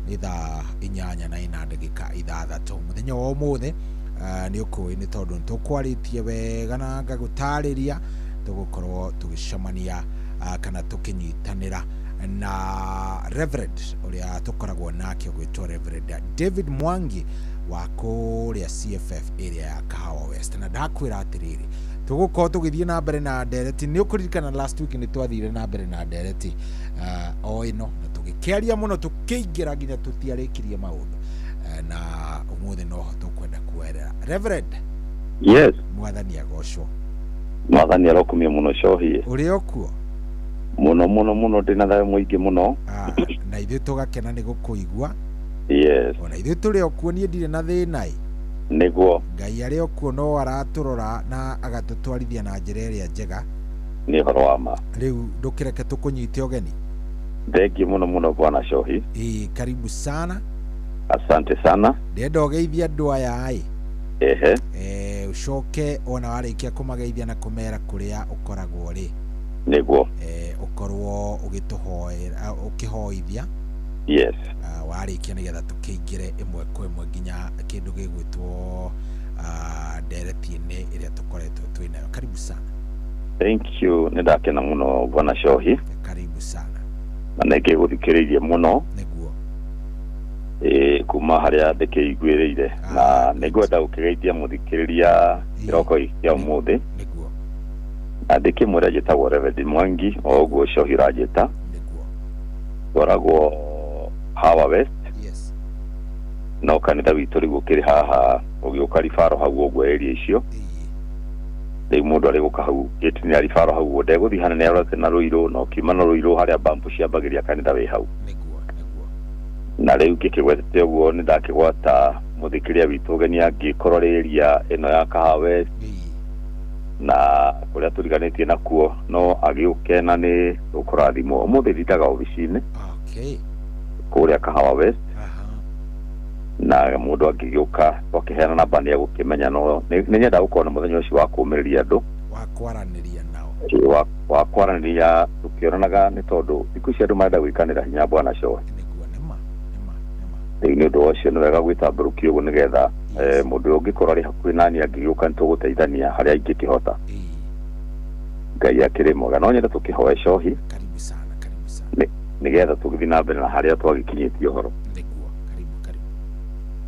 nĩ thaa 8:06 mũthenya wa ũmũthĩ. Nĩ ũkũĩ nĩ tondũ nĩ tũkwarĩtie wega na ngagũtarĩria tũgũkorwo tũgĩcemania kana tũkĩnyitanĩra na Reverend ũrĩa tũkoragwo nake ũgwĩtwo Reverend David Mwangi wa kũrĩa CFF area ya Kahawa West. Na ndakwĩra atĩrĩrĩ, tũgũkorwo tũgĩthiĩ na mbere na ndereti. Nĩ ũkũririkana last week nĩ twathire na mbere na ndereti o ĩno na tũgĩkĩaria mũno tũkĩingĩra nginya tũtiarĩkirie maũndũ. Na ũmũthĩ noho tũkwenda kuoerera. Reverend. Yes. Mwathani agocwo. Mwathani arokumio mũno cohie. Ũrĩ okuo? Mũno mũno mũno, ndĩna thayũ mũingĩ mũno. Na ithuĩ tũgakena nĩ gũkũigua. Yes. Ona ithuĩ tũrĩ okuo, niĩ ndirĩ na thĩna ĩ. Nĩguo. Ngai arĩ okuo no aratũrora na agatũtwarithia na njĩra ĩrĩa njega. Nĩ ũhoro wa ma. Rĩu ndũkĩreke tũkũnyite ũgeni. Thengiũ mũno mũno bwana Cohi. Ĩĩ, karibu sana. Asante sana. Ndĩrenda ũgeithie andũ aya ĩ. Ehe. Ũcoke ona warĩkia kũmageithia na kũmera kũrĩa ũkoragwo rĩ. Nĩguo. Ũkorwo ũgĩtũhoera ũkĩhoithia. Yes. Warĩkia nĩgetha tũkĩingĩre ĩmwe kwa ĩmwe nginya kĩndũ gĩgwĩtwo ndereti-inĩ ĩrĩa tũkoretwo twĩ nayo. Karibu sana. Thank you, nĩ ndakena mũno bwana Cohi. Karibu sana. Na nĩ ngĩgũthikĩrĩirie mũno. Nĩguo. Kuma harĩa ndĩkĩiguĩrĩire na nĩngwenda gũkĩgeithia mũthikĩrĩria kĩroko gĩkĩ kĩa ũmũthĩ. Nĩguo. Na ndĩkĩmwĩra njĩtagwo Reverend Mwangi o ũguo Cohi ũranjĩta. Nĩguo. Ngoragwo Hawa West. Yes. No kanitha witũ rĩu ũkĩrĩ haha ũgĩũka Ribaro hau ũguo area icio. Rĩu mũndũ arĩ gũka hau gate-inĩ ya Ribaro hau ũguo ndegũthiĩ hanene arorete na Rũirũ, na ũkiuma na Rũirũ harĩa bambu ciambagĩria kanitha wĩ hau. Nĩguo, nĩguo. Na rĩu ngĩkĩgwetete ũguo nĩ ndakĩgwata mũthikĩrĩria witũ ũgeni angĩkorwo rĩ area ĩno ya Kahawa West na kũrĩa tũriganĩtie nakuo no agĩũke na nĩ tũkũrathimwo. Ũmũthĩ ndindaga obici-inĩ. Okay. Kũrĩa Kahawa West. Na mũndũ angĩgĩũka twakĩheana namba nĩ egũkĩmenya, no nĩ nyenda gũkorwo na mũthenya ũcio wa kũũmĩrĩria andũ. Wa kwaranĩria nao. Wa kwaranĩria tũkĩonanaga nĩ tondũ thikũ ici andũ marenda gwĩkanĩra hinya bwana Cohi. Nĩguo, nĩma. Rĩu nĩ ũndũ ũcio nĩ wega gwĩtambũrũkia ũguo nĩgetha mũndũ ũyũ ũngĩkorwo arĩ hakuhĩ nani angĩgĩũka nĩ tũgũteithania harĩa ingĩkĩhota. Ngai akĩrĩ mwega. No nyende tũkĩhoe Cohi. Karibu sana, karibu sana. Nĩgetha tũgĩthiĩ na mbere na harĩa twagĩkinyĩtie ũhoro. Nĩguo, karibu, karibu.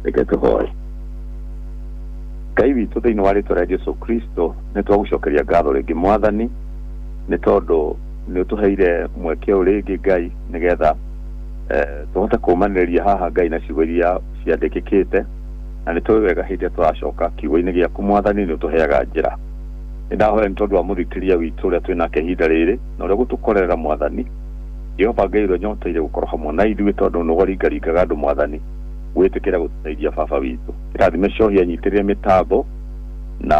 Reke tũhoe. Ngai witũ thĩinĩ wa rĩtwa rĩa Jesu Kristo nĩ twagũcokeria ngatho rĩngĩ Mwathani nĩ tondũ nĩ ũtũheire mweke ũyũ rĩngĩ Ngai nĩgetha tũhote kũũmanĩrĩria haha Ngai na ciugo iria ciandĩkĩkĩte, na nĩ tũĩ wega hĩndĩ ĩrĩa tũracoka kiugo-inĩ gĩaku Mwathani nĩ ũtũheaga njĩra. Nĩ ndahoya nĩ tondũ wa mũthikĩrĩria witũ ũrĩa twĩ nake ihinda rĩrĩ na ũrĩa gũtũkorerera Mwathani Jehova Ngai ũrĩa nyoteire gũkorwo hamwe na ithuĩ tondũ nĩ ũringaringaga andũ Mwathani gwĩtĩkĩra gũtũteithia baba witũ. Kĩrathime Cohi anyitĩrĩre mĩtambo na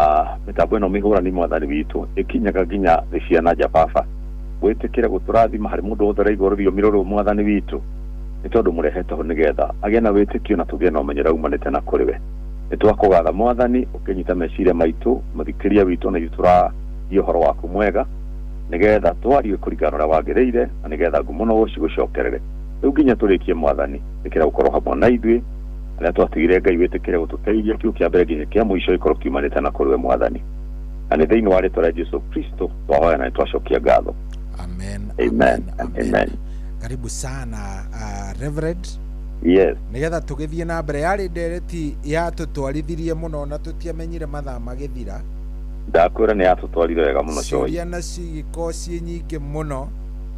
mĩtambo ĩno mĩhũrani Mwathani witũ ĩkinyaga nginya thĩ cia na nja baba. Gwĩtĩkĩra gũtũrathima harĩ mũndũ wothe ũraigua rũthiomi rũrũ Mwathani witũ nĩ tondũ mũrehete ho nĩgetha agĩe na wĩtĩkio na tũgĩe na ũmenyo ũrĩa umanĩte na kũrĩ we. Nĩ twakũgatha Mwathani ũkĩnyita meciria maitũ mũthikĩrĩria witũ na ithuĩ Tũteithie ũhoro waku mwega nĩgetha twarie kũringana na ũrĩa wagĩrĩire na nĩgetha ngumo na ũgoci gũcokerere. Rĩu nginya tũrĩkie Mwathani, ĩkĩra gũkorwo hamwe na ithuĩ arĩa twatigire Ngai wĩtĩkĩre gũtũteithia kiugo kĩa mbere nginya kĩa mũico gĩkorwo kiumanĩte na kũrĩ we Mwathani. Na nĩ thĩinĩ wa rĩtwa rĩa Jesu Kristo twahoya na nĩtwacokia ngatho. Amen. Amen and amen. Karibu sana Reverend. Yes. Nigetha tũgĩthiĩ na mbere yarĩ ndereti yatũtwarithirie mũno na tũtiamenyire mathaa magĩthira. Ndakwĩra nĩ yatũtwarire wega mũno Coy. Ciũria nacio igĩkorwo ciĩ nyingĩ mũno.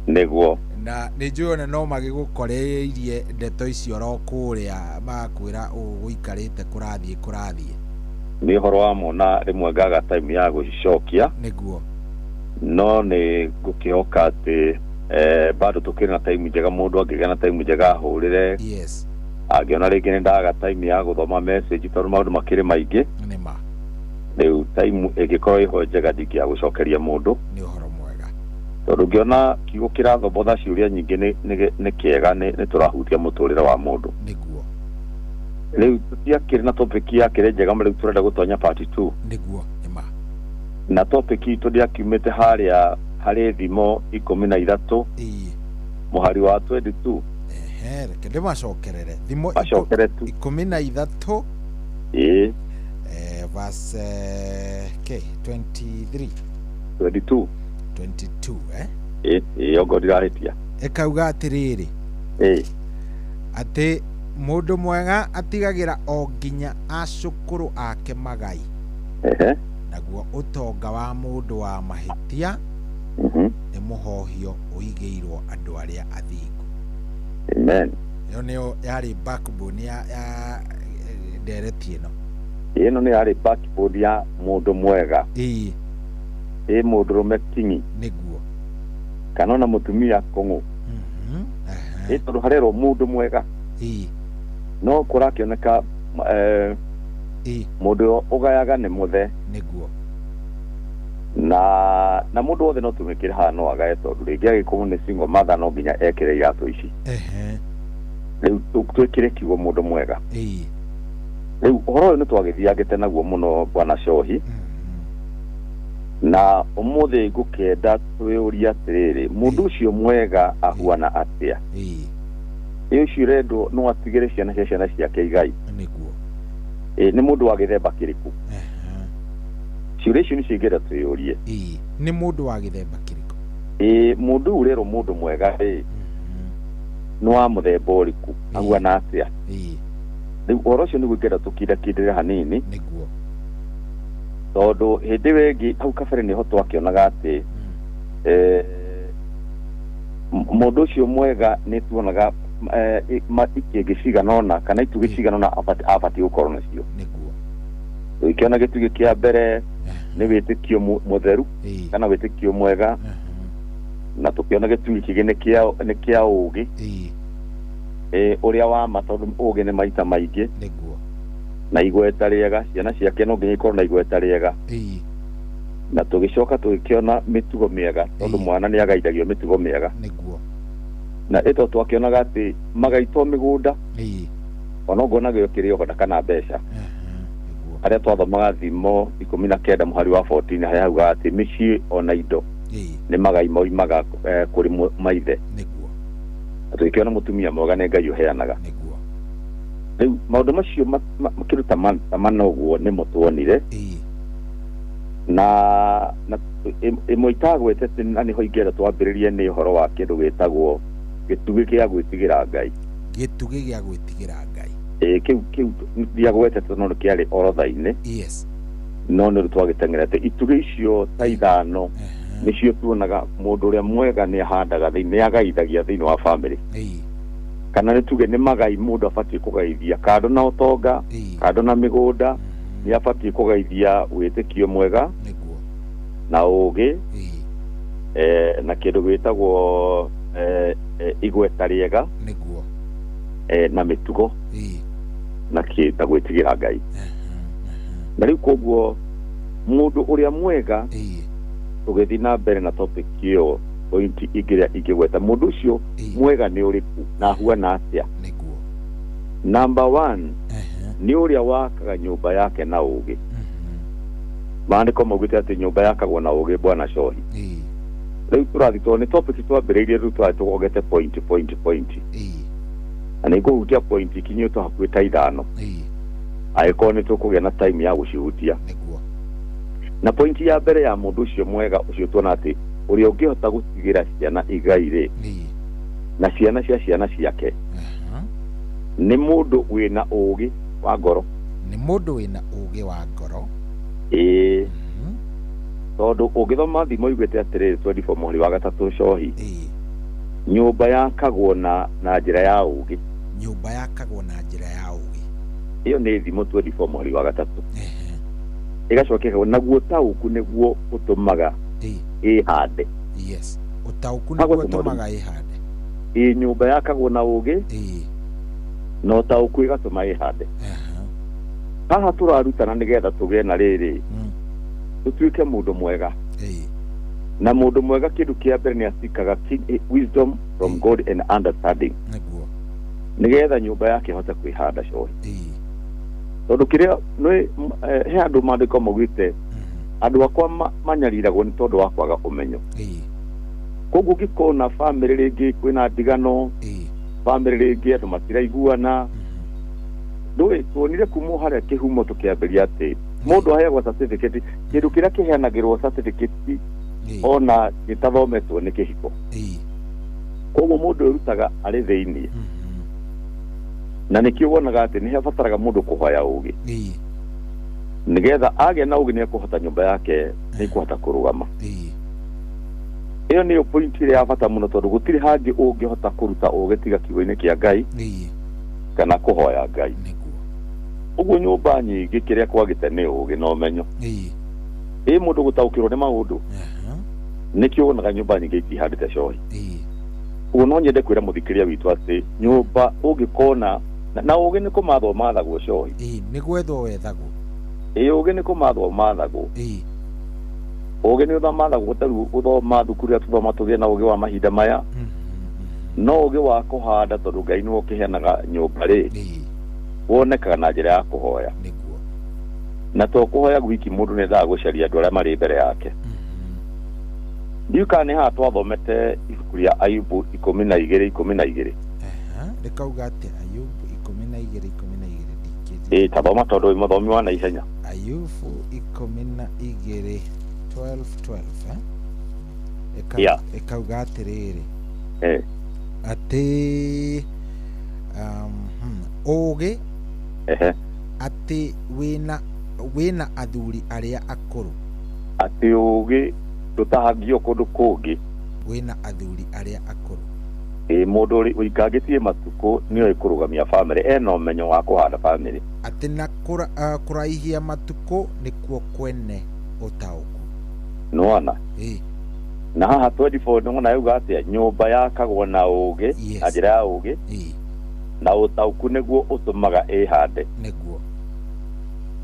Nĩguo. Na nĩ njũĩ ona no magĩgũkoreirie ndeto icio oro kũrĩa magakwĩra ũgũikarĩte kũrathiĩ kũrathiĩ. Nĩ ũhoro wa mona rĩmwe ngaga time ya gũcicokia. Nĩguo. No nĩ ngũkĩhoka atĩ bado tũkĩrĩ na time njega mũndũ angĩgĩa na time njega ahũrĩre. Yes. Angĩona rĩngĩ nĩ ndaga time ya gũthoma message tondũ maũndũ makĩrĩ maingĩ. Nĩ ma. Rĩu time ĩngĩkorwo ĩho njega ndingĩaga gũcokeria mũndũ. Nĩ ũhoro mwega. Tondũ ngĩona kiugo kĩrathobotha ciũria nyingĩ nĩ kĩega nĩ tũrahutia mũtũrĩre wa mũndũ. Nĩguo. Rĩu tũtiakĩrĩ na topic yakĩrĩ njega rĩu tũrenda gũtonya part 2. Nĩguo, nĩ ma. Na topic itũ ndĩakiumĩte harĩa harĩ thimo 13. Ĩĩ. Mũhari wa 22. Ehe, reke ndĩmacokerere. Thimo Macokere tu. 13. Ĩĩ. Verse 23. 22. 22, eh? Ĩĩ, ongo ndirahĩtia. Ĩkauga atĩrĩrĩ. Ĩĩ. Atĩ mũndũ mwega atigagĩra o nginya acũkũrũ ake magai. Ehe. Naguo ũtonga wa mũndũ wa mahĩtia nĩ mũhohio ũigĩirwo andũ arĩa athingu. Amen. Ĩyo nĩyo yarĩ backbone ya ndereti ĩno. Ĩno nĩ yarĩ backbone ya mũndũ mwega. Ĩĩ. Ĩ mũndũrũme kinyi. Nĩguo. Kana ona mũtumia kũng'ũ. Ĩ tondũ harerwo mũndũ mwega. Ĩĩ. No kũrakĩoneka mũndũ ũgayaga nĩ mũthe. Nĩguo. Na mũndũ wothe no tũmĩkĩre haha no agae tondũ rĩngĩ agĩkorwo nĩ single mother no nginya ekĩre iratũ ici. Ehe. Rĩu twĩkĩre kiugo mũndũ mwega. Ĩĩ. Rĩu ũhoro ũyũ nĩ twagĩthiangĩte naguo mũno Bwana Cohi. Na ũmũthĩ ngũkĩenda twĩũrie atĩrĩrĩ, mũndũ ũcio mwega ahuana atĩa? Ĩĩ. Ĩ ũcio ũrendwo no atigĩre ciana cia ciana ciake igai. Nĩguo. Ĩ nĩ mũndũ wa gĩthemba kĩrĩkũ? Ciũria icio nĩcio ingĩenda twĩyũrie. Ĩĩ, nĩ mũndũ wa gĩthemba kĩrĩkũ? Ĩ mũndũ ũyũ ũrerwo mũndũ mwega ĩ nĩ wa mũthemba ũrĩkũ? Ahuana atĩa? Ĩĩ. Rĩu ũhoro ũcio nĩguo ingĩenda tũkindakindĩre hanini. Nĩguo. Tondũ hĩndĩ ĩyo ĩngĩ hau kabere nĩho twakĩonaga atĩ mũndũ ũcio mwega nĩ tuonaga ikĩngĩ cigana ũna kana itugĩ cigana ũna abatiĩ gũkorwo nacio. Nĩguo. Ũgĩkĩona gĩtugĩ kĩa mbere nĩ wĩtĩkio mũtheru kana wĩtĩkio mwega, na tũkĩona gĩtugĩ kĩngĩ nĩ kĩa ũũgĩ. Ũrĩa wa ma tondũ ũũgĩ nĩ maita maingĩ. Nĩguo. Na igweta rĩega, ciana ciake no nginya ikorwo na igweta rĩega. Na tũgĩcoka tũgĩkĩona mĩtugo mĩega tondũ mwana nĩ agaithagio mĩtugo mĩega. Nĩguo. Na ĩto twakĩonaga atĩ magaitwo mĩgũnda. Ona ngona gĩo kĩrĩ oho kana mbeca. Arĩa twathomaga thimo 19 mũhari wa 14 harĩa haugaga atĩ mĩciĩ ona indo nĩ magai moimaga kũrĩ maithe. Nĩguo. Na tũgĩkĩona mũtumia mwega nĩ Ngai ũheanaga. Nĩguo. Rĩu maũndũ macio kĩndũ ta mana ũguo nĩmo tuonire. Na ĩmwe itagwetete na nĩho ingĩenda twambĩrĩrie nĩ ũhoro wa kĩndũ gĩtagwo gĩtugĩ kĩa gwĩtigĩra Ngai. Gĩtugĩ gĩa gwĩtigĩra Ngai. Ĩ kĩu ndiagwetete no kĩarĩ orodha-inĩ. Yes. No nĩ twagĩteng'erete itugĩ icio ta ithano nĩcio tuonaga mũndũ ũrĩa mwega nĩ ahandaga thĩinĩ, nĩ agaithagia thĩinĩ wa family. Kana nĩ tuge nĩ magai mũndũ abatiĩ kũgaithia kando na ũtonga, kando na mĩgũnda, nĩ abatiĩ kũgaithia wĩtĩkio mwega. Nĩguo. Na ũũgĩ. Na kĩndũ gĩtagwo igweta rĩega. Nĩguo. Na mĩtugo. Na gwĩtigĩra Ngai. Na rĩu koguo mũndũ ũrĩa mwega tũgĩthiĩ na mbere na topic ĩyo point ingĩrĩa ingĩgweta mũndũ ũcio mwega nĩ ũrĩkũ na ahuana atĩa? Nĩguo. Number 1 nĩ ũrĩa wakaga nyũmba yake na ũũgĩ. Maandĩko maugĩte atĩ nyũmba yakagwo na ũũgĩ bwana cohi. Rĩu tũrathiĩ tondũ nĩ topic twambĩrĩirie, rĩu tũrathiĩ tũgogete point point point, na nĩ ngũhutia point ikinyĩtwo hakuhĩ ta 5, angĩkorwo nĩ tũkũgĩa na time ya gũcihutia. Na point ya mbere ya mũndũ ũcio mwega ũcio tuona atĩ ũrĩa ũngĩhota gũtigĩra ciana igai rĩ, na ciana cia ciana ciake, nĩ mũndũ wĩna ũũgĩ wa ngoro. Nĩ mũndũ wĩna ũũgĩ wa ngoro. Ĩĩ, tondũ ũngĩthoma Thimo iguĩte atĩrĩrĩ 24 mũhari wa 3 cohi, nyũmba yakagwo na njĩra ya ũũgĩ. Nyũmba yakagwo na njĩra ya ũũgĩ. Ĩyo nĩ Thimo 24 mũhari wa 3. Ĩgacoka ĩkauga naguo ũtaũku nĩguo ũtũmaga ĩhande. Yes, ũtaũku nĩguo ũtũmaga ĩhande. Ĩ, nyũmba yakagwo na ũũgĩ na ũtaũku ĩgatũma ĩhande. Haha tũrarutana nĩgetha tũgĩe na rĩrĩ, tũtuĩke mũndũ mwega. Na mũndũ mwega kĩndũ kĩa mbere nĩ acikaga wisdom from God and understanding, nĩgetha nyũmba yake ĩhote kwĩhanda cohi. Tondũ kĩrĩa nĩ he andũ maandĩko maugĩte andũ akwa manyariragwo nĩ tondũ wa kwaga ũmenyo. Koguo ũngĩkona bamĩrĩ rĩngĩ kwĩna ndigano, bamĩrĩ rĩngĩ andũ matiraiguana, ndũĩ tuonire kuma harĩa kĩhumo tũkĩambĩria atĩ mũndũ aheagwo certificate, kĩndũ kĩrĩa kĩheanagĩrwo certificate ona gĩtathometwo nĩ kĩhiko. Koguo mũndũ ĩrutaga arĩ thĩiniĩ, na nĩkĩo wonaga atĩ nĩ habataraga mũndũ kũhoya ũũgĩ, nĩgetha agĩa na ũũgĩ nĩ ekũhota nyũmba yake nĩ ĩkũhota kũrũgama. Ĩyo nĩyo point ĩrĩa ya bata mũno, tondũ gũtirĩ hangĩ ũngĩhota kũruta ũũgĩ tiga kiugo-inĩ kĩa Ngai kana kũhoya Ngai. Ũguo nyũmba nyingĩ kĩrĩa kwagĩte nĩ ũũgĩ na ũmenyo. Ĩ mũndũ gũtaũkĩrwo nĩ maũndũ, nĩkĩo wonaga nyũmba nyingĩ itihandĩte cohi. Ũguo no nyende kwĩra mũthikĩrĩria witũ atĩ nyũmba ũngĩkona na ũũgĩ nĩ kũmathwo mathagwo cohi. Nĩ gwethwo wethagwo. Ĩ, ũũgĩ nĩ kũmathwo mathagwo. Ũũgĩ nĩ ũthamathagwo tarĩu gũthoma thukuru ĩrĩa tũthoma tũgĩe na ũũgĩ wa mahinda maya, no ũũgĩ wa kũhanda tondũ Ngai nĩwe ũkĩheanaga nyũmba rĩ, wonekaga na njĩra ya kũhoya. Na to kũhoya gwiki, mũndũ nĩ endaga gũcaria andũ arĩa marĩ mbere yake. Ndiũĩ kana nĩ haha twathomete ibuku rĩa Ayubu 12:12. Rĩkauga atĩ Ayubu 12:12 ndingĩthi. Ĩ, tathoma tondũ wĩ mũthomi wa naihenya. Ayubu 12 12:12 ĩkauga atĩrĩrĩ, atĩ ũũgĩ atĩ wĩna athuri arĩa akũrũ. Atĩ ũũgĩ ndũtahagio kũndũ kũngĩ, wĩna athuri arĩa akũrũ. Ĩ, mũndũ ũikangĩtie matukũ nĩoĩ kũrũgamia bamĩrĩ, ena ũmenyo wa kũhanda bamĩrĩ. Atĩ na kũraihia matukũ nĩkuo kwene ũtaũku. Nĩwona? Na haha 24 nĩwona yauga atĩa, nyũmba yakagwo na ũũgĩ, na njĩra ya ũũgĩ, na ũtaũku nĩguo ũtũmaga ĩhande. Nĩguo.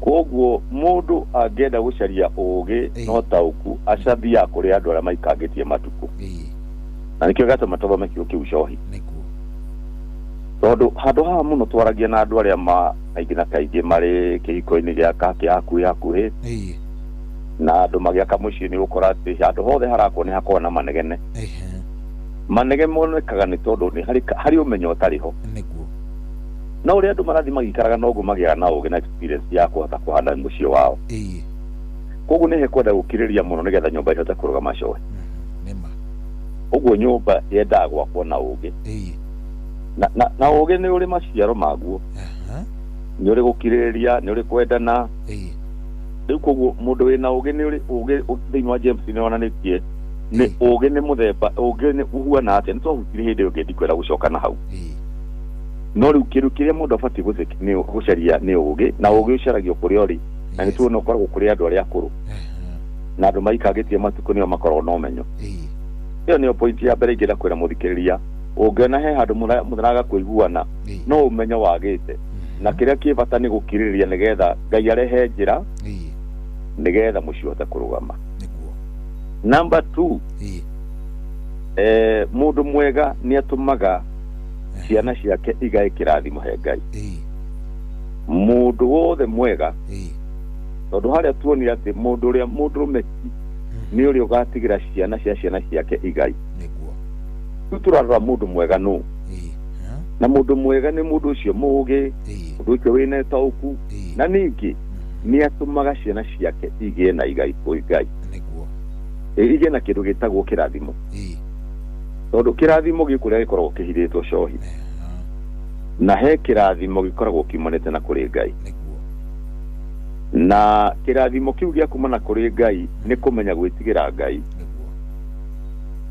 Koguo mũndũ angĩenda gũcaria ũũgĩ na ũtaũku acathiaga kũrĩ andũ arĩa maikangĩtie matukũ. Na nĩkĩo gĩatũma tũthome kiugo kĩu cohi. Tondũ handũ haha mũno twaragia na andũ arĩa kaingĩ na kaingĩ marĩ kĩhiko-inĩ gĩa hakuhĩ hakuhĩ, na andũ magĩaka mũciĩ nĩ ũgũkora atĩ handũ hothe harakwo nĩ hakoragwo na manegene. Manege monekaga nĩ tondũ nĩ harĩ ũmenyo ũtarĩ ho. No ũrĩa andũ marathiĩ magĩikaraga noguo magĩaga na ũũgĩ na experience ya kũhota kũhanda mũciĩ wao. Koguo nĩ hekwenda gũkirĩrĩria mũno nĩgetha nyũmba ĩhote kũrũgama cohi. Ũguo nyũmba yendaga gwakwo na ũũgĩ. Na ũũgĩ nĩ ũrĩ maciaro maguo. Nĩ ũrĩ gũkirĩrĩria, nĩ ũrĩ kwendana. Rĩu koguo mũndũ wĩna ũũgĩ nĩ ũrĩ ũũgĩ thĩinĩ wa James nĩ wonanĩtie nĩ ũũgĩ nĩ mũthemba, ũũgĩ nĩ ũhuana atĩa, nĩ twahutirie hĩndĩ ĩyo ĩngĩ ndikwenda gũcoka na hau. No rĩu kĩndũ kĩrĩa mũndũ abatiĩ gũcaria nĩ ũũgĩ, na ũũgĩ ũcaragio kũrĩa ũrĩ, na nĩ tuona ũkoragwo kũrĩ andũ arĩa akũrũ, na andũ maikangĩtie matukũ nĩo makoragwo na ũmenyo. Ĩyo nĩyo point ya mbere ingĩenda kwĩra mũthikĩrĩria, ũngĩona he handũ mũraga kũiguana, no ũmenyo wagĩte, na kĩrĩa kĩ bata nĩ gũkirĩrĩria nĩgetha Ngai arehe njĩra nĩgetha mũciĩ ũhote kũrũgama. Number 2, mũndũ mwega nĩ atũmaga ciana ciake igae kĩrathimo he Ngai. Mũndũ wothe mwega Tondũ harĩa tuonire atĩ mũndũ ũrĩa mũndũrũme nĩ ũrĩa ũgatigĩra ciana cia ciana ciake igai. Nĩguo. Rĩu tũrarora mũndũ mwega nũ. Na mũndũ mwega nĩ mũndũ ũcio mũũgĩ, mũndũ ũcio wĩna ũtaũku, na ningĩ nĩ atũmaga ciana ciake igĩe na igai kwĩ Ngai. Nĩguo. Igĩe na kĩndũ gĩtagwo kĩrathimo. Tondũ kĩrathimo gĩkũrĩa gĩkoragwo kĩhithĩtwo cohi. Na he kĩrathimo gĩkoragwo kiumanĩte na kũrĩ Ngai. Na kĩrathimo kĩu gĩa kumana kũrĩ Ngai nĩ kũmenya gwĩtigĩra Ngai.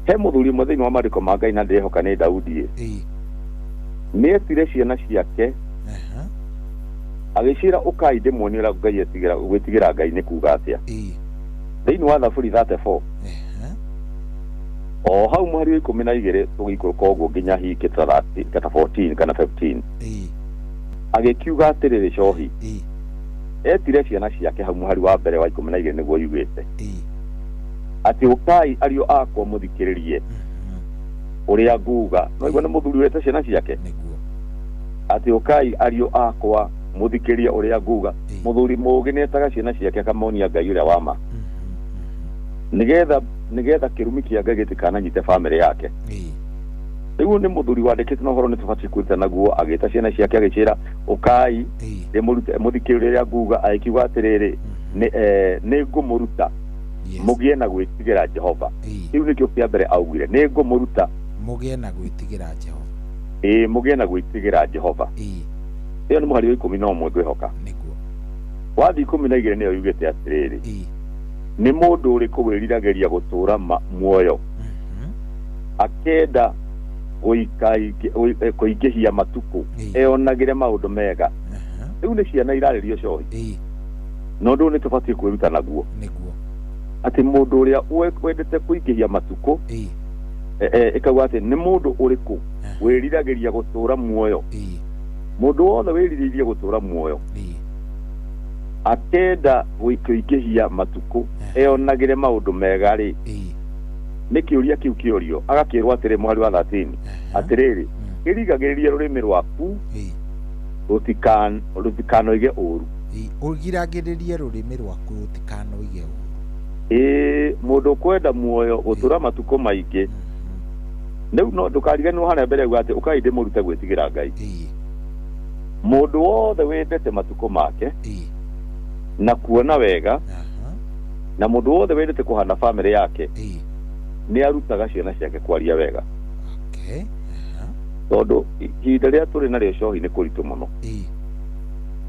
He mũthuri ũmwe thĩinĩ wa maandĩko ma Ngai na ndĩrehoka nĩ Daudi. Nĩ etire ciana ciake agĩciĩra ũkai ndĩmuonie ũrĩa Ngai etigĩra gwĩtigĩra Ngai nĩ kuga atĩa. Thĩinĩ wa Thaburi 34 o hau mũhari wa 12 tũgĩikũrũka ũguo nginya hihi kĩta 14 kana 15 agĩkiuga atĩrĩrĩ cohi etire ciana ciake hau mũhari wa mbere wa 12 nĩguo yugĩte atĩ ũkai ariũ akwa mũthikĩrĩrie ũrĩa nguga. No igua nĩ mũthuri wete ciana ciake atĩ ũkai ariũ akwa mũthikĩrĩrie ũrĩa nguga. Mũthuri mũũgĩ nĩetaga ciana ciake akamonia Ngai ũrĩa wa ma nĩgetha kĩrumi kĩa Ngai gĩtikananyite bamĩrĩ yake. Rĩu nĩ mũthuri wandĩkĩte na ũhoro nĩ tũbatiĩ kwĩruta naguo agĩta ciana ciake agĩciĩra ũkai ndĩmũrute mũthikĩrĩrie ũrĩa nguga. Agĩkiuga atĩrĩrĩ nĩ ngũmũruta mũgĩe na gwĩtigĩra Jehova. Kĩu nĩkĩo kĩa mbere augire, nĩ ngũmũruta mũgĩe na gwĩtigĩra Jehova. Mũgĩe na gwĩtigĩra Jehova. Ĩyo nĩ mũhari wa 11 ngwĩhoka. Nĩguo. Wathi 12 nĩyo yugĩte atĩrĩrĩ nĩ mũndũ ũrĩkũ wĩriragĩria gũtũũra muoyo akenda kũingĩhia matukũ eonagĩre maũndũ mega. Rĩu nĩ ciana irarĩrio cohi. No ũndũ nĩ tũbatiĩ kwĩruta naguo. Nĩguo. Atĩ mũndũ ũrĩa wendete kũingĩhia matukũ ĩkauga atĩ nĩ mũndũ ũrĩkũ wĩriragĩria gũtũũra muoyo. Mũndũ wothe wĩrirĩirie gũtũũra muoyo akenda kũingĩhia matukũ eonagĩre maũndũ mega rĩ, nĩ kĩũria kĩu kĩũrio agakĩrwo atĩrĩ mũhari wa 13 atĩrĩrĩ ĩrigagĩrĩria rũrĩmĩ rwaku rũtikanoige ũũru. Ũgiragĩrĩrie rũrĩmĩ rwaku rũtikanoige ũũru. Mũndũ ũkwenda muoyo gũtũũra matukũ maingĩ. Rĩu no ndũkariganĩrwo harĩa mbere uga atĩ ũkai ndĩmũrute gwĩtigĩra Ngai. Mũndũ wothe wendete matukũ make na kuona wega na mũndũ wothe wendete kũhanda bamĩrĩ yake nĩ arutaga ciana ciake kwaria wega. Tondũ ihinda rĩrĩa tũrĩ narĩo cohi nĩ kũritũ mũno.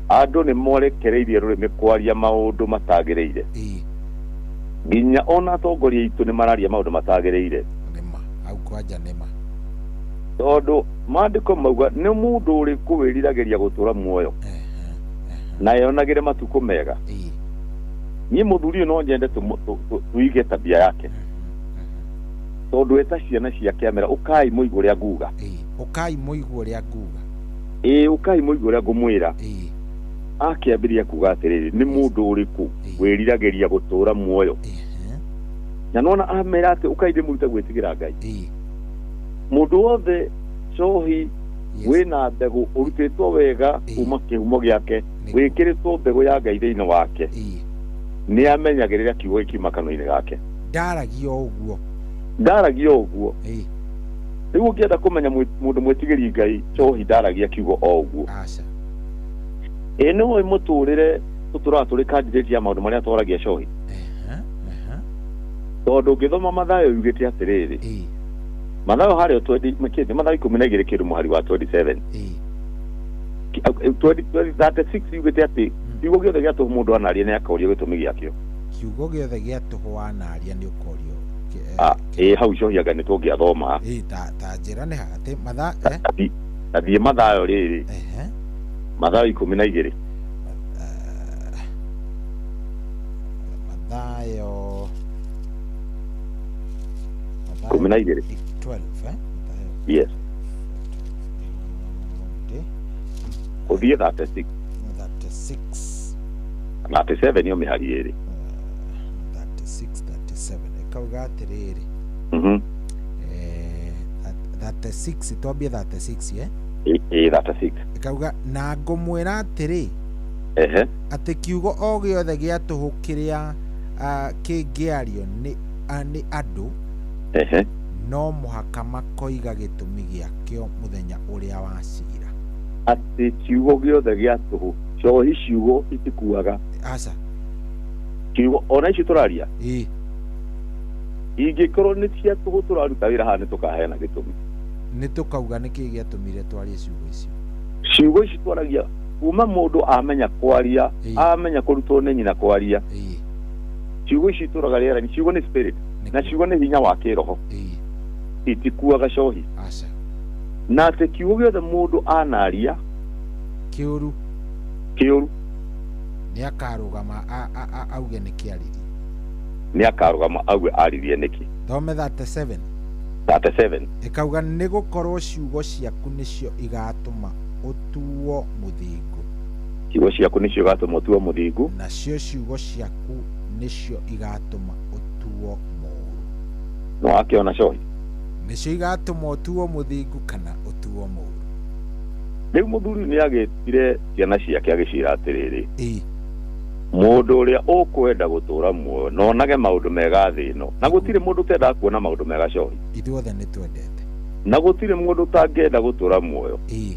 Andũ nĩ morekereirie rũrĩmĩ kwaria maũndũ matagĩrĩire. Nginya ona atongoria aitũ nĩ mararia maũndũ matagĩrĩire. Nĩma, hau kwanja nĩma. Tondũ maandĩko mauga nĩ mũndũ ũrĩkũ wĩriragĩria gũtũũra muoyo na yonagĩre matukũ mega. Niĩ mũthuri ũyũ no nyende tuige tabia yake. Tondũ eta ciana ciake amera ũkai mũigue ũrĩa nguga. Ũkai mũigue ũrĩa nguga. Ũkai mũigue ũrĩa ngũmwĩra. Akĩambĩrĩria kuga atĩrĩrĩ nĩ mũndũ ũrĩkũ wĩriragĩria gũtũũra muoyo. Na nona amera atĩ ũkai ndĩmũrute gwĩtigĩra Ngai. Mũndũ wothe cohi wĩna mbegũ ũrutĩtwo wega kuma kĩhumo gĩake wĩkĩrĩtwo mbegũ ya Ngai thĩinĩ wake nĩ amenyagĩrĩra kiugo gĩkiuma kanua-inĩ gake. Ndaragia ũguo. Ndaragia ũguo. Rĩu ũngĩenda kũmenya mũndũ mwĩtigĩri Ngai cohi ndaragia kiugo o ũguo. Aca. Nĩ ũĩ mũtũrĩre tũtũraga tũrĩ candidate ya maũndũ marĩa tworagia cohi. Tondũ ũngĩthoma Mathayo yugĩte atĩrĩrĩ Mathayo harĩa 20 Mathayo 12 kĩndũ mũhari wa 27 36 yugĩte atĩ kiugo gĩothe gĩa tũhũ mũndũ anaria nĩ akorio gĩtũmi gĩakĩo. Kiugo gĩothe gĩa tũhũ wanaria nĩ ũkorio. Hau cohi anga nĩ tũngĩathoma. Ta njĩra nĩ atĩ matha Athiĩ Mathayo rĩrĩ Mathayo 12 Mathayo 12 12 Yes. Ũthiĩ 36 36 37 nĩyo mĩhari ĩrĩ. 36 37 ĩkauga atĩrĩrĩ 36 twambie 36 36 ĩkauga na ngũmwĩra atĩrĩ Ehe. Atĩ kiugo o gĩothe gĩa tũhũ kĩrĩa kĩngĩario nĩ nĩ andũ, Ehe. no mũhaka makoiga gĩtũmi gĩakĩo mũthenya ũrĩa wa cira. Atĩ kiugo gĩothe gĩa tũhũ, cohi, ciugo itikuaga. Aca. Kiugo ona icio tũraria Ĩĩ. Ingĩkorwo nĩ cia tũhũ tũraruta wĩra haha, nĩ tũkaheana gĩtũmi. Nĩ tũkauga nĩkĩ gĩatũmire twarie ciugo icio. Ciugo ici twaragia kuma mũndũ amenya kwaria, amenya kũrutwo nĩ nyina kwaria, ciugo ici itũraga rĩera-inĩ. Ciugo nĩ spirit na ciugo nĩ hinya wa kĩroho, itikuaga, cohi. Aca. Na atĩ kiugo gĩothe mũndũ anaria kĩũru, kĩũru, nĩ akarũgama auge nĩ kĩaririe. Nĩ akarũgama auge aririe nĩkĩ. Thome 37. 37. Ĩkauga, nĩ gũkorwo ciugo ciaku nĩcio igatũma ũtuo mũthingu, Ciugo ciaku nĩcio igatũma ũtuo mũthingu, nacio ciugo ciaku nĩcio igatũma ũtuo mũũru. Nĩ wakĩona, cohi? Nĩcio igatũma ũtuo mũthingu kana ũtuo mũũru. Rĩu mũthuri nĩ agĩtire ciana ciake agĩciĩra atĩrĩrĩ, Ĩĩ. Mũndũ ũrĩa ũkwenda gũtũũra muoyo na onage maũndũ mega thĩ ĩno, na gũtirĩ mũndũ ũtendaga kuona maũndũ mega, cohi. Ithuothe nĩ twendete. Na gũtirĩ mũndũ ũtangĩenda gũtũũra muoyo. Ĩĩ.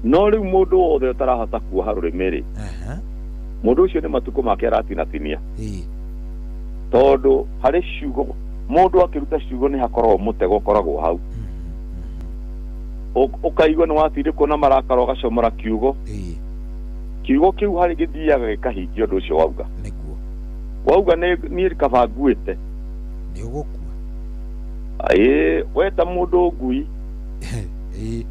No rĩu mũndũ wothe ũtarahota kuoha rũrĩmĩ rĩ, mũndũ ũcio nĩ matukũ make aratinatinia. Ĩĩ. Tondũ harĩ ciugo, mũndũ akĩruta ciugo nĩ hakoragwo mũtego ũkoragwo hau. Ũkaigua nĩ watindĩkwo na marakara, ũgacomora kiugo. Ĩĩ. Kiugo kĩu harĩ gĩthiaga gĩkahingia ũndũ ũcio wauga. Nĩguo. Wauga nĩ niĩ kaba nguĩte, nĩ ũgũkua. Ĩĩ, weta mũndũ ngui, Ĩĩ.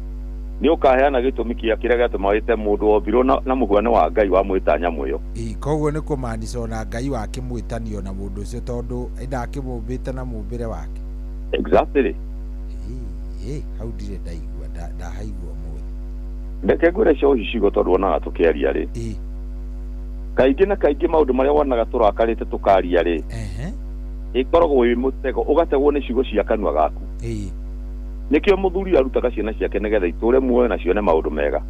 Nĩ ũkaheana gĩtũmi kĩa kĩrĩa gĩatũma wĩte mũndũ wombirwo na mũhuano wa Ngai wamwĩta nyamũ ĩyo. Ĩĩ, koguo nĩ kũmaanica ona Ngai wakĩmwĩtanio na mũndũ ũcio, tondũ ndakĩmũmbĩte na mũmbĩre wake. Exactly. Ĩĩ, hau ndirĩ ndaigua, ndahaigua ũmũthĩ. Reke ngwĩre, cohi, ciugo tondũ wonaga tũkĩaria rĩ, Ĩĩ. Kaingĩ na kaingĩ maũndũ marĩa wonaga tũrakarĩte tũkaria rĩ, ĩkoragwo wĩ mũtego, ũgategwo nĩ ciugo cia kanua gaku. Ĩĩ. Nĩkĩo mũthuri arutaga ciana ciake nĩgetha itũre muoyo na cione maũndũ mega.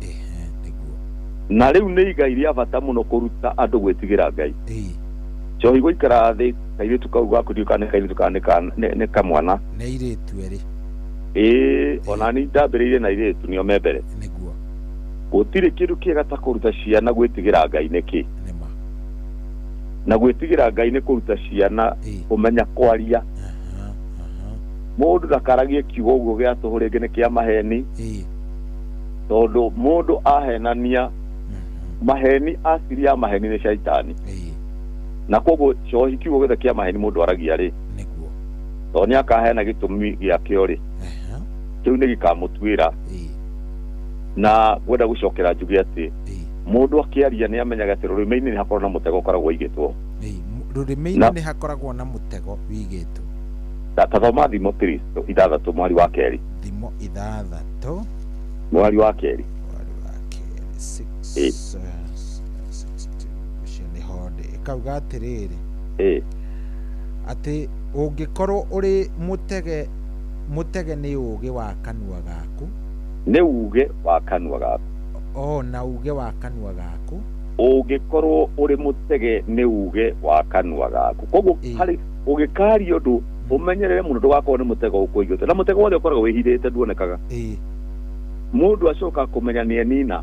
Na rĩu nĩ igai rĩa bata mũno kũruta andũ gwĩtigĩra Ngai. Ĩĩ. Cohi, gũikara thĩ kairĩtu kau gaku, ndiũĩ kana nĩ kairĩtu kana nĩ kamwana. Nĩ airĩtu erĩ. Ĩĩ, ona ni ndambĩrĩirie na airĩtu, nĩo me mbere. Nĩguo. Gũtirĩ kĩndũ kĩega ta kũruta ciana gwĩtigĩra Ngai. Nĩkĩ? Nĩma. Na gwĩtigĩra Ngai nĩ kũruta ciana kũmenya kwaria. Mũndũ ndakaragie kiugo ũguo gĩa tũhũ, rĩngĩ nĩ kĩa maheni, Ĩĩ. Tondũ mũndũ ahenania maheni, asiri ya maheni nĩ caitani. Ĩĩ. Na koguo, cohi, kiugo gĩothe kĩa maheni mũndũ aragia rĩ, Nĩguo. Tondũ nĩ akaheana gĩtũmi gĩakĩo rĩ, kĩu nĩ gĩkamũtuĩra. Na ngwenda gũcokera njuge atĩ mũndũ akĩaria nĩ amenyaga atĩ rũrĩmĩ-inĩ nĩ hakoragwo na mũtego ũkoragwo ũigĩtwo. Ĩĩ, rũrĩmĩ-inĩ nĩ hakoragwo na mũtego wigĩtwo. Ta thoma Thimo 6 mwari wa 2. Thimo 6. Mwari wa 2. Six, 6, 2, ũcio nĩ honde ĩkauga atĩrĩrĩ, Ĩĩ. Atĩ ũngĩkorwo ũrĩ mũtege, mũtege nĩ ũũgĩ wa kanua gaku. Nĩ uge wa kanua gaku. O na uge wa kanua gaku. Ũngĩkorwo ũrĩ mũtege nĩ uge wa kanua gaku. Koguo harĩ ũgĩkaria ũndũ, ũmenyerere mũno ndũgakorwo nĩ mũtego ũkũigĩte, na mũtego wothe ũkoragwo wĩhithĩte, nduonekaga. Mũndũ acoka kũmenya nĩ enina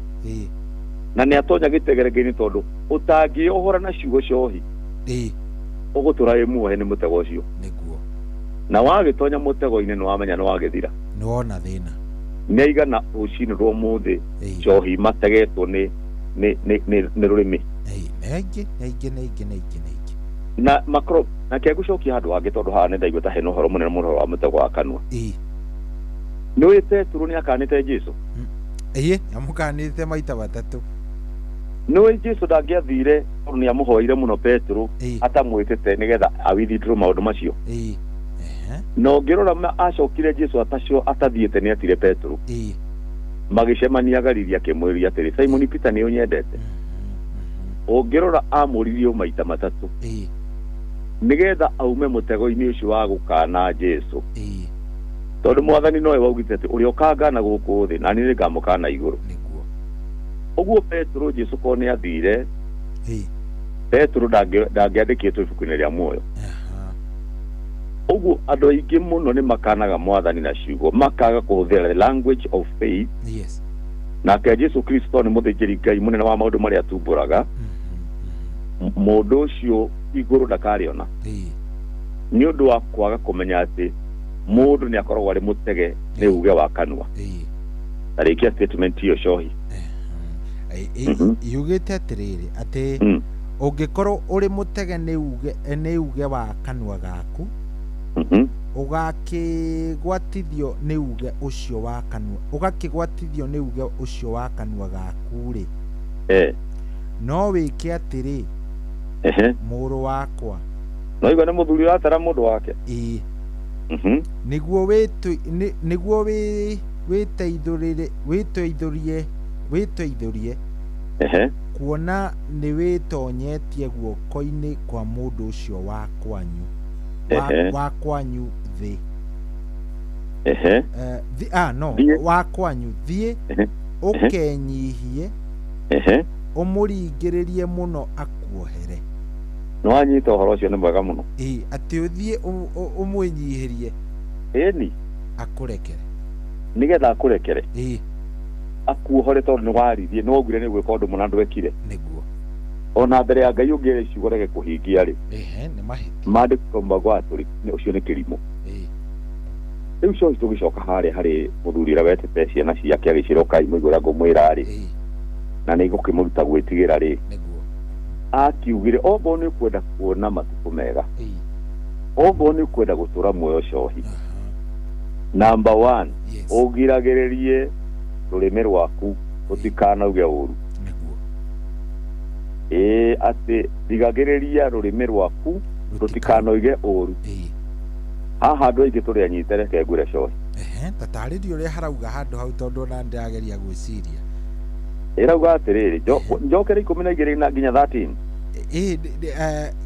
na nĩ atonya gĩtegerenge-inĩ, tondũ ũtangĩohora na ciugo cohi, ũgũtũra wĩ muohe nĩ mũtego ũcio. Nĩguo. Na wagĩtonya mũtego-inĩ, nĩ wamenya nĩ wagĩthira. Nĩ wona thĩna. Nĩ aigana rũcinĩ rwa ũmũthĩ, cohi, mategetwo nĩ rũrĩmĩ? Nĩ aingĩ, nĩ aingĩ, nĩ aingĩ, nĩ aingĩ, nĩ aingĩ. Na makorwo na kĩa gũcokia handũ hangĩ, tondũ haha nĩ ndaigua ta hena ũhoro mũnene mũno wa mũtego wa kanua. Nĩ ũĩ Petero nĩ akanĩte Jesu? Ĩĩ, amũkanĩte maita 3. Nĩ ũĩ Jesu ndangĩathire, tondũ nĩ amũhoire mũno Petero atamwĩtĩte nĩgetha awithdraw maũndũ macio. Na ũngĩrora acokire Jesu atacio atathiĩte, nĩ atire Petero, magĩcemania Galili, akĩmwĩria atĩrĩ, "Simon Peter, nĩ ũnyendete?" Ũngĩrora amũririe maita 3 nĩgetha aume mũtego-inĩ ũcio wa gũkana Jesu, tondũ Mwathani nowe waugĩte atĩ ũrĩa ũkangana gũkũ thĩ, nani nĩ ngamũkana igũrũ. Ũguo Petero Jesu korwo nĩ athire Petero ndangĩandĩkĩtwo ibuku-inĩ rĩa muoyo. Ũguo andũ aingĩ mũno nĩ makanaga mwathani na ciugo, makaga kũhũthĩra the language of faith. Yes. Nake Jesu Kristo nĩ mũthĩnjĩri Ngai mũnene wa maũndũ marĩa atumbũraga. Mũndũ ũcio igũrũ ndakarĩona nĩ ũndũ wa kwaga kũmenya atĩ mũndũ nĩ akoragwo arĩ mũtege nĩ uge wa kanua. Tarĩkia statement ĩyo cohi. Yugĩte atĩrĩrĩ atĩ ũngĩkorwo ũrĩ mũtege nĩ uge wa kanua gaku, ũgakĩgwatithio nĩ uge ũcio wa kanua, ũgakĩgwatithio nĩ uge ũcio wa kanua gaku rĩ, no wĩke atĩrĩ, mũrũ wakwa. No igua nĩ mũthuri ũratara mũndũ wake. Ĩĩ. Nĩguo wĩteithũrie kuona nĩ wĩtonyetie guoko-inĩ kwa mũndũ ũcio wa kwanyu wa kwanyu thĩ. No wa kwanyu thiĩ ũkenyihie ũmũringĩrĩrie mũno akuohere. No anyita ũhoro ũcio nĩ mwega mũno. Ĩĩ, atĩ ũthiĩ ũmwĩnyihĩrie ĩni akũrekere, nĩgetha akũrekere. Ĩĩ, akuohore tondũ nĩ waririe, nĩ waugire nĩ gwĩka ũndũ mũna ndwekire. Nĩguo. Ona mbere ya Ngai ũngĩere ciugo rege kũhingia rĩ, nĩ mahĩtia. Maandĩko maugaga atĩrĩ ũcio nĩ kĩrimũ. Rĩu cohi tũgĩcoka harĩa harĩ mũthuri ũrĩa wetĩte ciana ciake agĩciĩra ũkai mũigue ũrĩa ngũmwĩra rĩ, na nĩ igũkĩmũruta gwĩtigĩra rĩ, akiugire okorwo nĩ ũkwenda kuona matukũ mega, okorwo nĩ ũkwenda gũtũra muoyo cohi, number 1, ũgiragĩrĩrie rũrĩmĩ rwaku rũtikanauge ũru. Ĩĩ, atĩ rigagĩrĩria rũrĩmĩ rwaku rũtikanoige ũru. Haha andũ aingĩ tũrĩ anyite, reke ngwĩre cohi. Tatarĩria ũrĩa harauga handũ hau tondũ ona ndĩrageria gwĩciria. Ĩrauga atĩrĩrĩ, njokere 12 na nginya 13. Ĩĩ,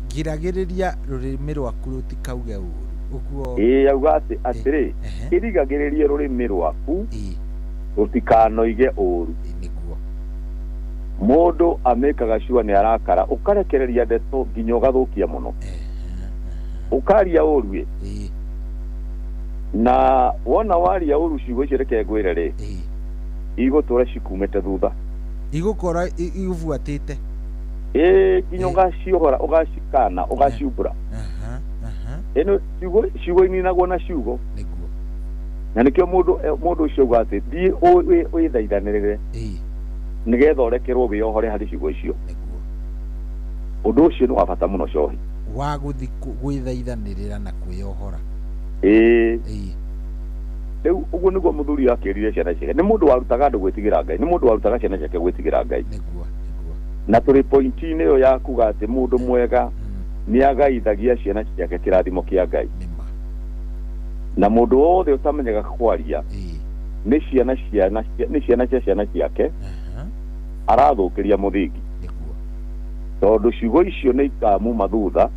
giragĩrĩria rũrĩmĩ rwaku rũtikauge ũru. Ũguo ĩĩ, yauga atĩ atĩrĩ, ĩrigagĩrĩrie rũrĩmĩ rwaku rũtikanoige ũru. Nĩguo. Mũndũ amĩkaga cua nĩ arakara, ũkarekereria ndeto nginya ũgathũkia mũno, ũkaria ũru ĩ. Na wona waria ũru ciugo icio reke ngwĩre rĩ, igũtũra cikumĩte thutha, igũkora igũbuatĩte. Ĩĩ, nginya ũgaciohora, ũgacikana, ũgaciumbũra. Ĩno ciugo ininagwo na ciugo. Nĩguo. Na nĩkĩo mũndũ ũcio auga atĩ thiĩ wĩthaithanĩrĩre nĩgetha ũrekerwo wĩyohore harĩ ciugo icio. Ũndũ ũcio nĩ wa bata mũno cohi, wa gũthiĩ gwĩthaithanĩrĩra na kwĩyohora. Ĩĩ. Rĩu ũguo nĩguo mũthuri akĩrire ciana ciake. Nĩ mũndũ warutaga andũ gwĩtigĩra Ngai, nĩ mũndũ warutaga ciana ciake gwĩtigĩra Ngai. Nĩguo. Na tũrĩ pointi-inĩ ĩyo ya kuga atĩ mũndũ mwega nĩ agaithagia ciana ciake kĩrathimo kĩa Ngai. Na mũndũ wothe ũtamenyaga kwaria nĩ ciana cia ciana ciake arathũkĩria mũthingi. Tondũ ciugo icio nĩ ikamuma thutha,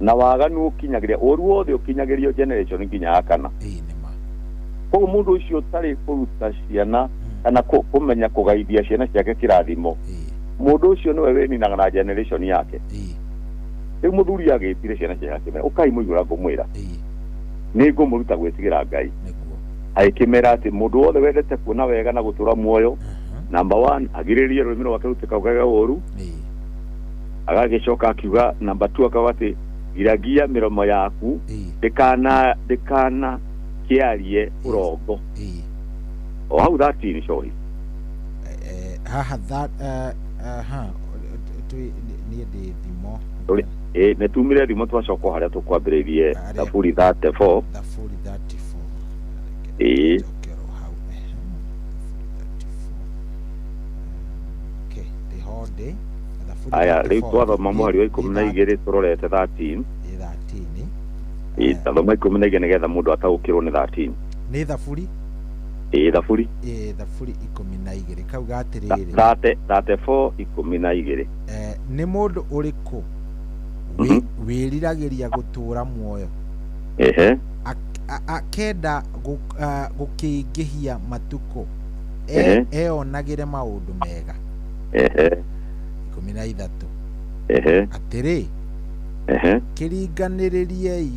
na waganu ũkinyagĩria ũru wothe ũkinyagĩrio generation nginya ya kana. Koguo mũndũ ũcio ũtarĩ kũruta ciana kana kũmenya kũgaithia ciana ciake kĩrathimo, mũndũ ũcio nĩwe wĩninaga na generation yake. Rĩu mũthuri agĩtire ciana ciake akĩmera ũkai mũigue ũrĩa ngũmwĩra, nĩ ngũmũruta gwĩtigĩra Ngai. Agĩkĩmera atĩ mũndũ wothe wendete kuona wega na gũtũra muoyo, number 1, agirĩrĩrie rũrĩmĩ rwake rũtikaugage ũru. Agagĩcoka akiuga number 2, akauga atĩ giragia mĩromo yaku ndĩkana kĩarie ũrongo. O hau 13 cohi. Haha niĩ ndĩ thimo. Ĩĩ, nĩ tumire thimo twacoka harĩa tũkwambĩrĩirie Thaburi 34. Thaburi 34. Ĩĩ. Okay, ndĩho ndĩ. Aya, rĩu twathoma mũhari wa 12 tũrorete 13. Ĩĩ, tathoma 12 nĩgetha mũndũ ataũkĩrwo nĩ 13. Nĩ Thaburi? Ĩĩ, Thaburi. Ĩĩ, Thaburi 12 kauga atĩrĩrĩ. 34 12. Nĩ mũndũ ũrĩkũ wĩriragĩria gũtũũra muoyo? Akenda gũkĩingĩhia matukũ. Eonagĩre maũndũ mega. 13. Atĩrĩ, kĩringanĩrĩriei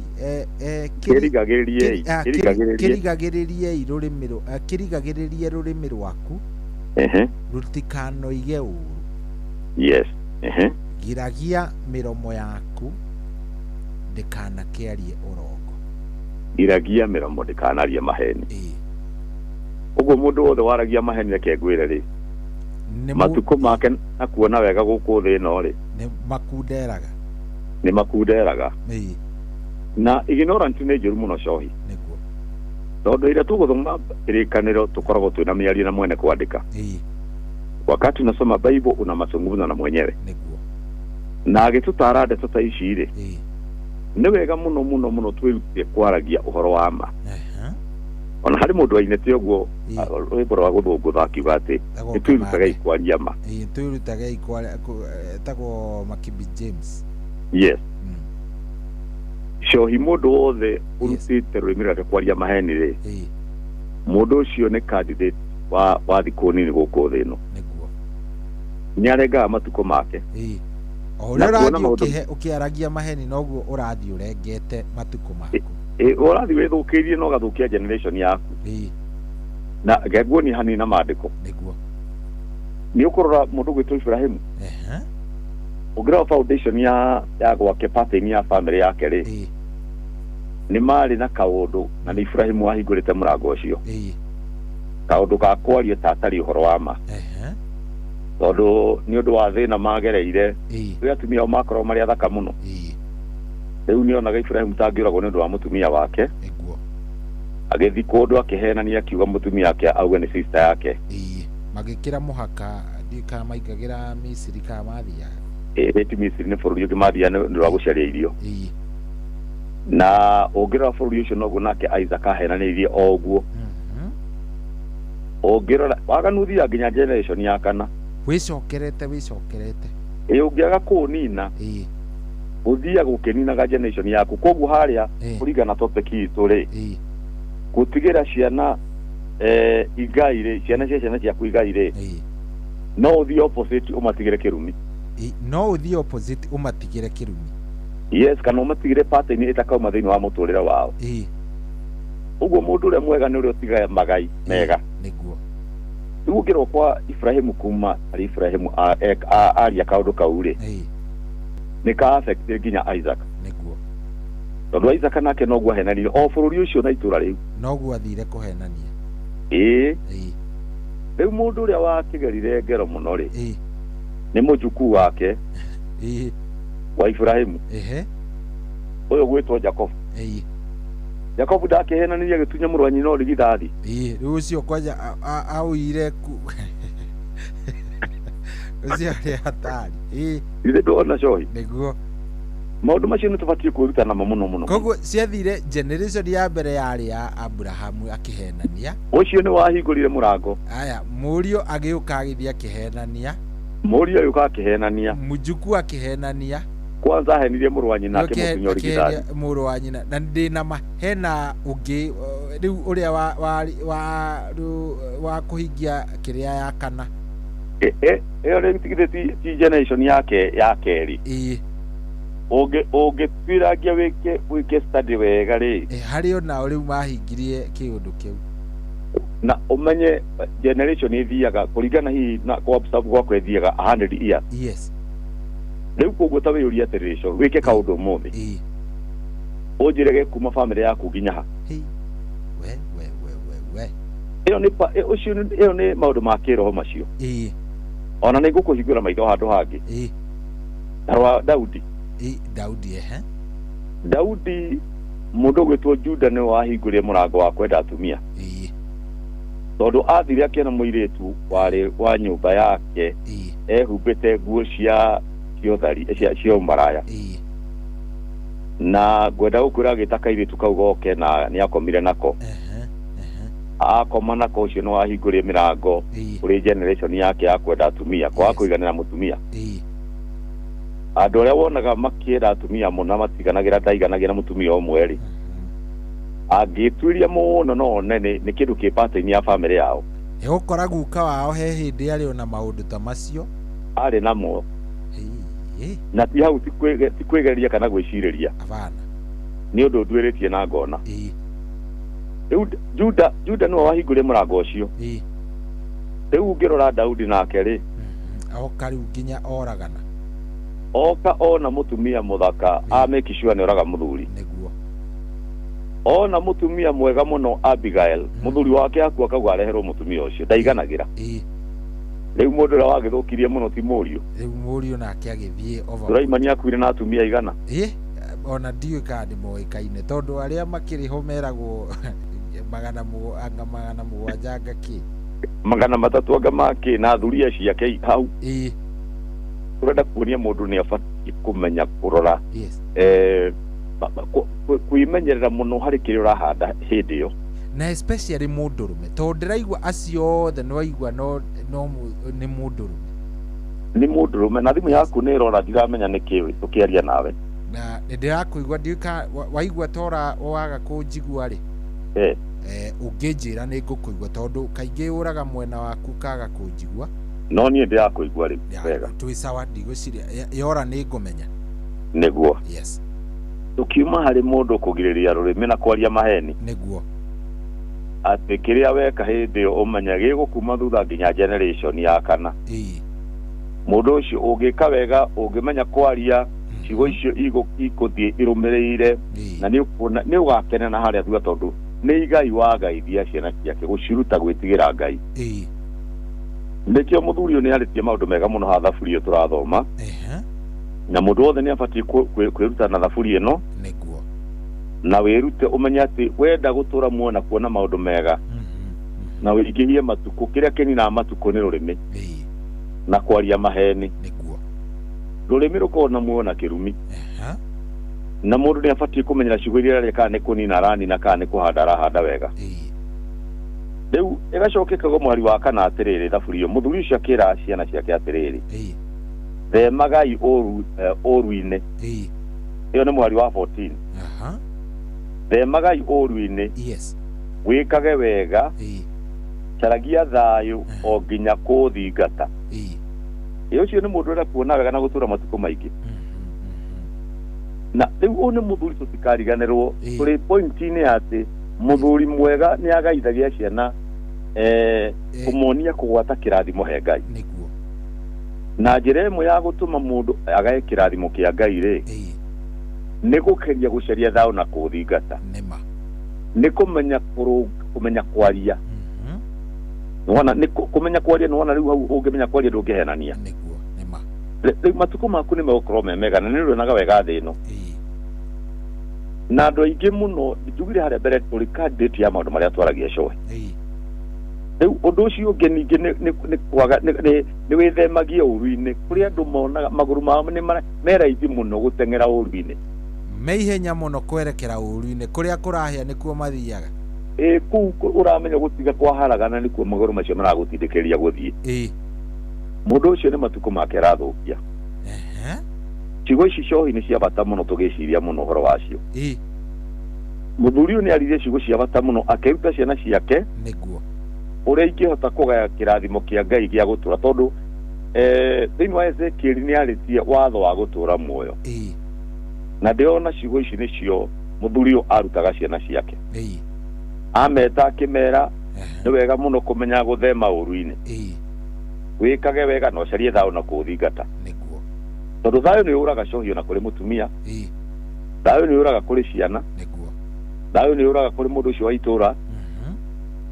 Kĩrigagĩrĩriei, kĩrigagĩrĩrie. Kĩrigagĩrĩriei rũrĩmĩ kĩrigagĩrĩrie rũrĩmĩ rwaku rũtikanoige ũũru. Yes. Giragia mĩromo yaku ndĩkanakĩarie ũrongo. Giragia mĩromo ndĩkanarie maheni. Ũguo mũndũ wothe waragia maheni, reke ngwĩre rĩ, matukũ make na kuona wega gũkũ thĩ ĩno rĩ, nĩ makunderaga. Nĩ makunderaga. Na ignorant nĩ njũru mũno, cohi. Nĩguo. Tondũ ĩrĩa tũgũthoma kĩrĩkanĩro tũkoragwo twĩna mĩario na mwene kwandĩka. Wakati unasoma Bible una mazungumzo na mwenyewe. Nĩguo. Na agĩtũtaara ndeto ta ici rĩ, nĩ wega mũno mũno mũno twĩrutire kwaragia ũhoro wa ma. Ona harĩ mũndũ ainĩte ũguo rwĩmbo rwa gũthũngũtha akiuga atĩ Etagwo nĩ twĩrutagei kwaria ma. Twĩrutagei etagwo Makibi James. Yes. Cohi, mũndũ wothe ũrutĩte rũrĩmĩ rwake kwaria maheni rĩ, mũndũ ũcio nĩ candidate wa thikũ nini gũkũ thĩ ĩno. Nĩguo. Nĩ arengaga matukũ make. O Na ũrĩa kuona ũrathiĩ maũndũ- ũkĩaragia maheni, noguo ũrathiĩ ũrengete matukũ maku. Ũrathiĩ wĩthũkĩirie na ũgathũkia generation yaku. Na ngenguonia hanini na maandĩko. Nĩguo. Nĩ ũkũrora mũndũ gwĩtwo Ibrahimu. Ũngĩrora foundation ya gwake, pattern ya family yake rĩ, nĩ marĩ na kaũndũ, na nĩ Ibrahimu wahingũrĩte mũrango ũcio, kaũndũ ga kwaria ta atarĩ ũhoro wa ma, tondũ nĩ ũndũ wa thĩna magereire rĩ, atumia ao makorwo marĩ athaka mũno. Rĩu nĩ onaga Ibrahimu tangĩũragwo nĩ ũndũ wa mũtumia wake. Agĩthiĩ kũndũ akĩhenania, akiuga mũtumia wake auge nĩ sister yake. Magĩkĩra mũhaka, ndiũĩ kana maingagĩra Misiri kana mathiaga. Ĩ ti Misiri, nĩ bũrũri ũngĩ mathiaga nĩ ũndũ wa gũcaria irio. Na ũngĩrora bũrũri ũcio noguo nake Isaac ahenanĩirie o ũguo. Ũngĩrora waganu ũthiaga nginya generation ya kana. Wĩcokerete, wĩcokerete. Ĩ ũngĩaga kũũnina, ũthiaga ũkĩninaga generation yaku. Koguo harĩa kũringana na topic itũ rĩ, gũtigĩra ciana igai rĩ, ciana cia ciana ciaku igai rĩ, no ũthiĩ opposite ũmatigĩre kĩrumi. No ũthiĩ opposite ũmatigĩre kĩrumi. Yes, kana ũmatigĩre pattern ĩtakauma thĩinĩ wa mũtũrĩre wao. Ũguo mũndũ ũrĩa mwega nĩ ũrĩa ũtigaga magai mega. Nĩguo. Rĩu ũngĩrwo kwa Ibrahimu, kuma harĩ Ibrahimu aria kaũndũ kau rĩ, nĩ ka affect nginya Isaac. Nĩguo. Tondũ Isaac nake noguo ahenanirie o bũrũri ũcio na itũra rĩu. Noguo athire kũhenania. Ĩĩ. Rĩu mũndũ ũrĩa wakĩgerire ngero mũno rĩ, nĩ mũjukuu wake wa Ibrahimu, ũyũ gwĩtwo Jacob. Jacob ndakĩhenanirie agĩtunya mũrũ wa nyina ũrigithathi? Rĩu ũcio kwanja aũire ku ũcio arĩ hatari. Ithe ndona, cohi? Nĩguo. Maũndũ macio nĩ tũbatiĩ kwĩruta namo mũno mũno. Koguo ciathire generation ya mbere yarĩ ya Abrahamu akĩhenania. Ũcio nĩ wahingũrire mũrango. Aya, mũriũ agĩũka agĩthiĩ akĩhenania. Mũriũ agĩũka akĩhenania. Mũjukuu akĩhenania. Kwanza ahenirie mũrũ wa nyina, akĩmũtunya ũrigithathi. Akĩhenia mũrũ wa nyina. Na ndĩna ma hena ũngĩ, rĩu ũrĩa wa kũhingia kĩrĩa ya kana. Ĩyo rĩu tigithĩ ti generation yake ya kerĩ. Ũngĩtuĩrangia wĩke study wega rĩ, Harĩ onao rĩu mahingirie kĩũndũ kĩu. Na ũmenye generation ĩthiaga kũringana hihi na kwa observe gwakwa, ĩthiaga 100 years. Rĩu koguo ta wĩyũrie atĩrĩrĩ, co wĩke kaũndũ ũmũthĩ, ũnjĩre ge kuma family yaku nginya ha. We we we we we. Ĩyo nĩ ũcio ĩyo nĩ maũndũ ma kĩroho macio. Ona nĩ ngũkũhingũra maitho handũ hangĩ. Ta rwa Daudi. Daudi, ehe. Daudi, mũndũ ũgwĩtwo Juda nĩwe wahingũrire mũrango wa kwenda atumia, tondũ athire akĩona mũirĩtu warĩ wa nyũmba yake ehumbĩte nguo cia ũthari, cia ũmaraya. Na ngwenda gũkwĩra, agĩta kairĩtu kau goke na nĩ akomire nako. Akoma nako, ũcio nĩ wahingũrire mĩrango kũrĩ generation yake ya kwenda atumia, kwaga kũiganĩra mũtumia. Andũ arĩa wonaga makĩenda atumia mũno matiganagĩra, ndaiganagĩra mũtumia ũmwe rĩ, angĩtuĩria mũno no one nĩ kĩndũ kĩ pattern ya family yao. Ĩgũkora guka wao he hĩndĩ arĩ ona maũndũ ta macio. Arĩ namo. Na ti hau ti kwĩgeria kana gwĩcirĩria. Abana. Nĩ ũndũ nduĩrĩtie na ngona. Rĩu Juda Juda nĩwe wahingũrire mũrango ũcio. Rĩu ũngĩrora Daudi nake rĩ, oka rĩu nginya oragana. Oka ona mũtumia mũthaka amake sure nĩ oraga mũthuri. Nĩguo. Ona mũtumia mwega mũno Abigail, mũthuri wake akua akauga areherwo mũtumia ũcio, ndaiganagĩra. Rĩu mũndũ ũrĩa wagĩthũkirie mũno ti mũriũ. Rĩu mũriũ nake agĩthiĩ over. Sulaimani akuire na atumia aigana? Ona ndiũĩ kana nĩ moĩkaine tondũ arĩa makĩrĩ ho meragwo anga 700 anga kĩ. 300 anga makĩ na thuriya ciake hau. Ũrenda kuonia mũndũ nĩ abatiĩ kũmenya kũrora. Yes. Kwĩmenyerera mũno harĩ kĩrĩa ũrahanda hĩndĩ ĩyo. Na especially mũndũrũme tondũ ndĩraigua acio othe nĩwaigua no nĩ mũndũrũme. Nĩ mũndũrũme na thimũ yaku nĩ ĩrora ndiramenya nĩ kĩ tũkĩaria nawe. Na ndĩrakũigua ndiũĩ waigua tora waga kũnjigua rĩ. Ũngĩnjĩra nĩ ngũkũigua tondũ kaingĩ ũraga mwena waku kaga kũnjigua. No niĩ ndĩrakũigua rĩu wega. Twĩ sawa ndigwĩciria yora nĩ ngũmenya. Nĩguo. Yes. Tũkiuma harĩ mũndũ kũgirĩrĩria rũrĩmĩ na kwaria maheni. Nĩguo. Atĩ kĩrĩa weka hĩndĩ ĩyo ũmenye gĩgũkuma thutha nginya generation ya kana. Mũndũ ũcio ũngĩka wega ũngĩmenya kwaria ciugo icio igũthiĩ irũmĩrĩire na nĩ ũgakena na harĩa thutha tondũ nĩ igai wagaithia ciana ciake gũciruta gwĩtigĩra Ngai. Nĩkĩo mũthuri ũyũ nĩ arĩtie maũndũ mega mũno haha thaburi ĩyo tũrathoma. Na mũndũ wothe nĩ abatiĩ kwĩruta na thaburi ĩno. Nĩguo. Na wĩrute ũmenye atĩ wenda gũtũra muoyo na kuona maũndũ mega na wĩingĩhie matukũ, kĩrĩa kĩninaga matukũ nĩ rũrĩmĩ na kwaria maheni. Nĩguo. Rũrĩmĩ rũkoragwo na muoyo na kĩrumi. Na mũndũ nĩ abatiĩ kũmenyera ciugo iria araria kana nĩ kũnina aranina kana nĩ kũhanda arahanda wega. Rĩu ĩgacoka ĩkauga mũhari wa kana atĩrĩrĩ thaburi ĩyo, mũthuri ũcio akĩra ciana ciake atĩrĩrĩ, themagai ũũru-inĩ. Ĩyo nĩ mũhari wa 14. Themagai ũũru-inĩ. Yes. Wĩkage wega. Caragia thayũ o nginya kũũthingata. Ĩ ũcio nĩ mũndũ ũrenda kuona wega na gũtũra matukũ maingĩ. Na rĩu ũyũ nĩ mũthuri tũtikariganĩrwo tũrĩ point-inĩ ya atĩ mũthuri mwega nĩ agaithagia ciana kũmonia kũgwata kĩrathimo he Ngai. Nĩguo. Na njĩra ĩmwe ya gũtũma mũndũ agae kĩrathimo kĩa Ngai rĩ, nĩ gũkeria gũcaria thayũ na kũũthingata. Nĩma. Nĩ kũmenya kũmenya kwaria. Nĩwona nĩ kũmenya kwaria nĩwona rĩu hau ũngĩmenya kwaria ndũngĩhenania. Nĩguo, nĩma. Rĩu matukũ maku nĩ megũkorwo me mega na nĩ ũrĩonaga wega thĩ ĩno. Na andũ aingĩ mũno njugire harĩa mbere tũrĩ candidate ya maũndũ marĩa twaragia coe. Rĩu ũndũ ũcio ũngĩ ningĩ nĩ kwaga nĩ wĩthemagia ũũru-inĩ. Kũrĩ andũ monaga magũrũ mao nĩ me raithi mũno gũteng'era ũũru-inĩ. Me ihenya mũno kwerekera ũũru-inĩ, kũrĩa kũrahĩa nĩkuo mathiaga. Kũu ũramenya gũtiga kwaharagana nĩkuo magũrũ macio maragũtindĩkĩrĩria gũthiĩ. Mũndũ ũcio nĩ matukũ make arathũkia. Ciugo ici cohi nĩ cia bata mũno tũgĩciria mũno ũhoro wacio. Mũthuri ũyũ nĩ aririe ciugo cia bata mũno akĩruta ciana ciake. Nĩguo. Ũrĩa ingĩhota kũgaya kĩrathimo kĩa Ngai gĩa gũtũra tondũ thĩinĩ wa Ezekiel nĩ arĩtie watho wa gũtũra muoyo. Na ndĩrona ciugo ici nĩcio mũthuri ũyũ arutaga ciana ciake. Ameta akĩmera nĩ wega mũno kũmenya gũthema ũũru-inĩ. Wĩkage wega na ũcarie thayũ na kũũthingata. Nĩguo. Tondũ thayũ nĩ ũraga cohi ona kũrĩ mũtumia. Thayũ nĩ ũraga kũrĩ ciana. Nĩguo. Thayũ nĩ ũraga kũrĩ mũndũ ũcio wa itũra.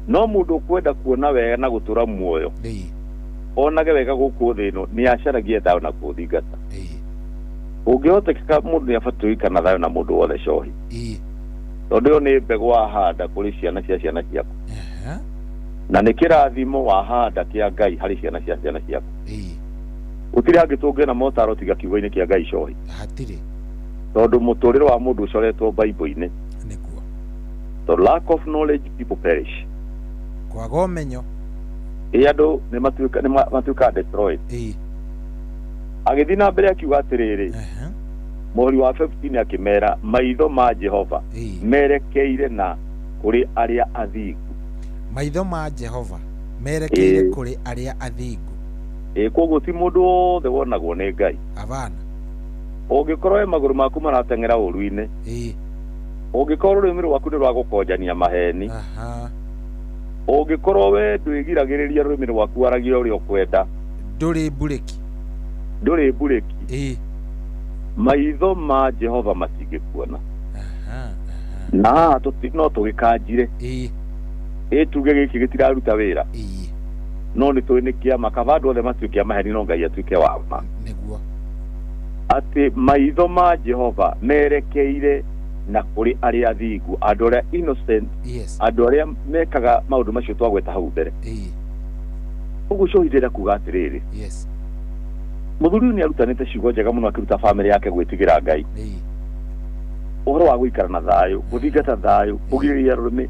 No mũndũ ũkwenda kuona wega na gũtũra muoyo onage wega gũkũ thĩ ĩno nĩ acaragie thayũ na kũũthingata. Ũngĩhotekeka mũndũ nĩ abatiĩ gũikara na thayũ na mũndũ wothe cohi. Tondũ ĩyo nĩ mbegũ wahanda kũrĩ ciana cia ciana ciaku. Na nĩ kĩrathimo wahanda kĩa Ngai harĩ ciana cia ciana ciaku. Gũtirĩ hangĩ tũngĩona motaro tiga kiugo-inĩ kĩa Ngai cohi. Hatirĩ. Tondũ mũtũrĩre wa mũndũ ũcoretwo Bible-inĩ. Nĩguo. The lack of knowledge people perish. Kwaga ũmenyo. Andũ nĩ matuĩkaga destroyed. Agĩthiĩ na mbere akiuga atĩrĩrĩ, mũhuri wa 15 akĩmera maitho ma Jehova merekeire na kũrĩ arĩa athingu. Maitho ma Jehova Merekeire Ĩĩ. kũrĩ arĩa athingu. Ĩĩ, koguo ti mũndũ wothe wonagwo nĩ Ngai. Abana. Ũngĩkorwo we magũrũ maku marateng'era ũru-inĩ, Ĩĩ. ũngĩkorwo rũrĩmĩ rwaku nĩ rwa gũkonjania maheni, Aha. ũngĩkorwo we ndwĩgiragĩrĩria rũrĩmĩ rwaku waragia ũrĩa ũkwenda, Ndũrĩ mburĩki. Ndũrĩ mburĩki. Ĩĩ. Maitho ma Jehova matingĩkuona. Na haha no tũgĩkanjire. Ĩĩ. Ĩ tuge gĩkĩ gĩtiraruta wĩra. Ĩĩ. No nĩ tũĩ nĩ kĩama, kaba andũ othe matuĩke a maheni no Ngai atuĩke wa ma. Nĩguo. Atĩ maitho ma Jehova merekeire na kũrĩ arĩa athingu, andũ arĩa innocent, Yes. andũ arĩa mekaga maũndũ macio twagweta hau mbere. Ĩĩ. Ũguo cohi ndĩrenda kuga atĩrĩrĩ, Yes. mũthuri ũyũ nĩ arutanĩte ciugo njega mũno akĩruta famĩlĩ yake gwĩtigĩra Ngai. Ĩĩ. Ũhoro wa gũikara na thayũ, gũthingata thayũ, kũgirĩrĩria rũrĩmĩ,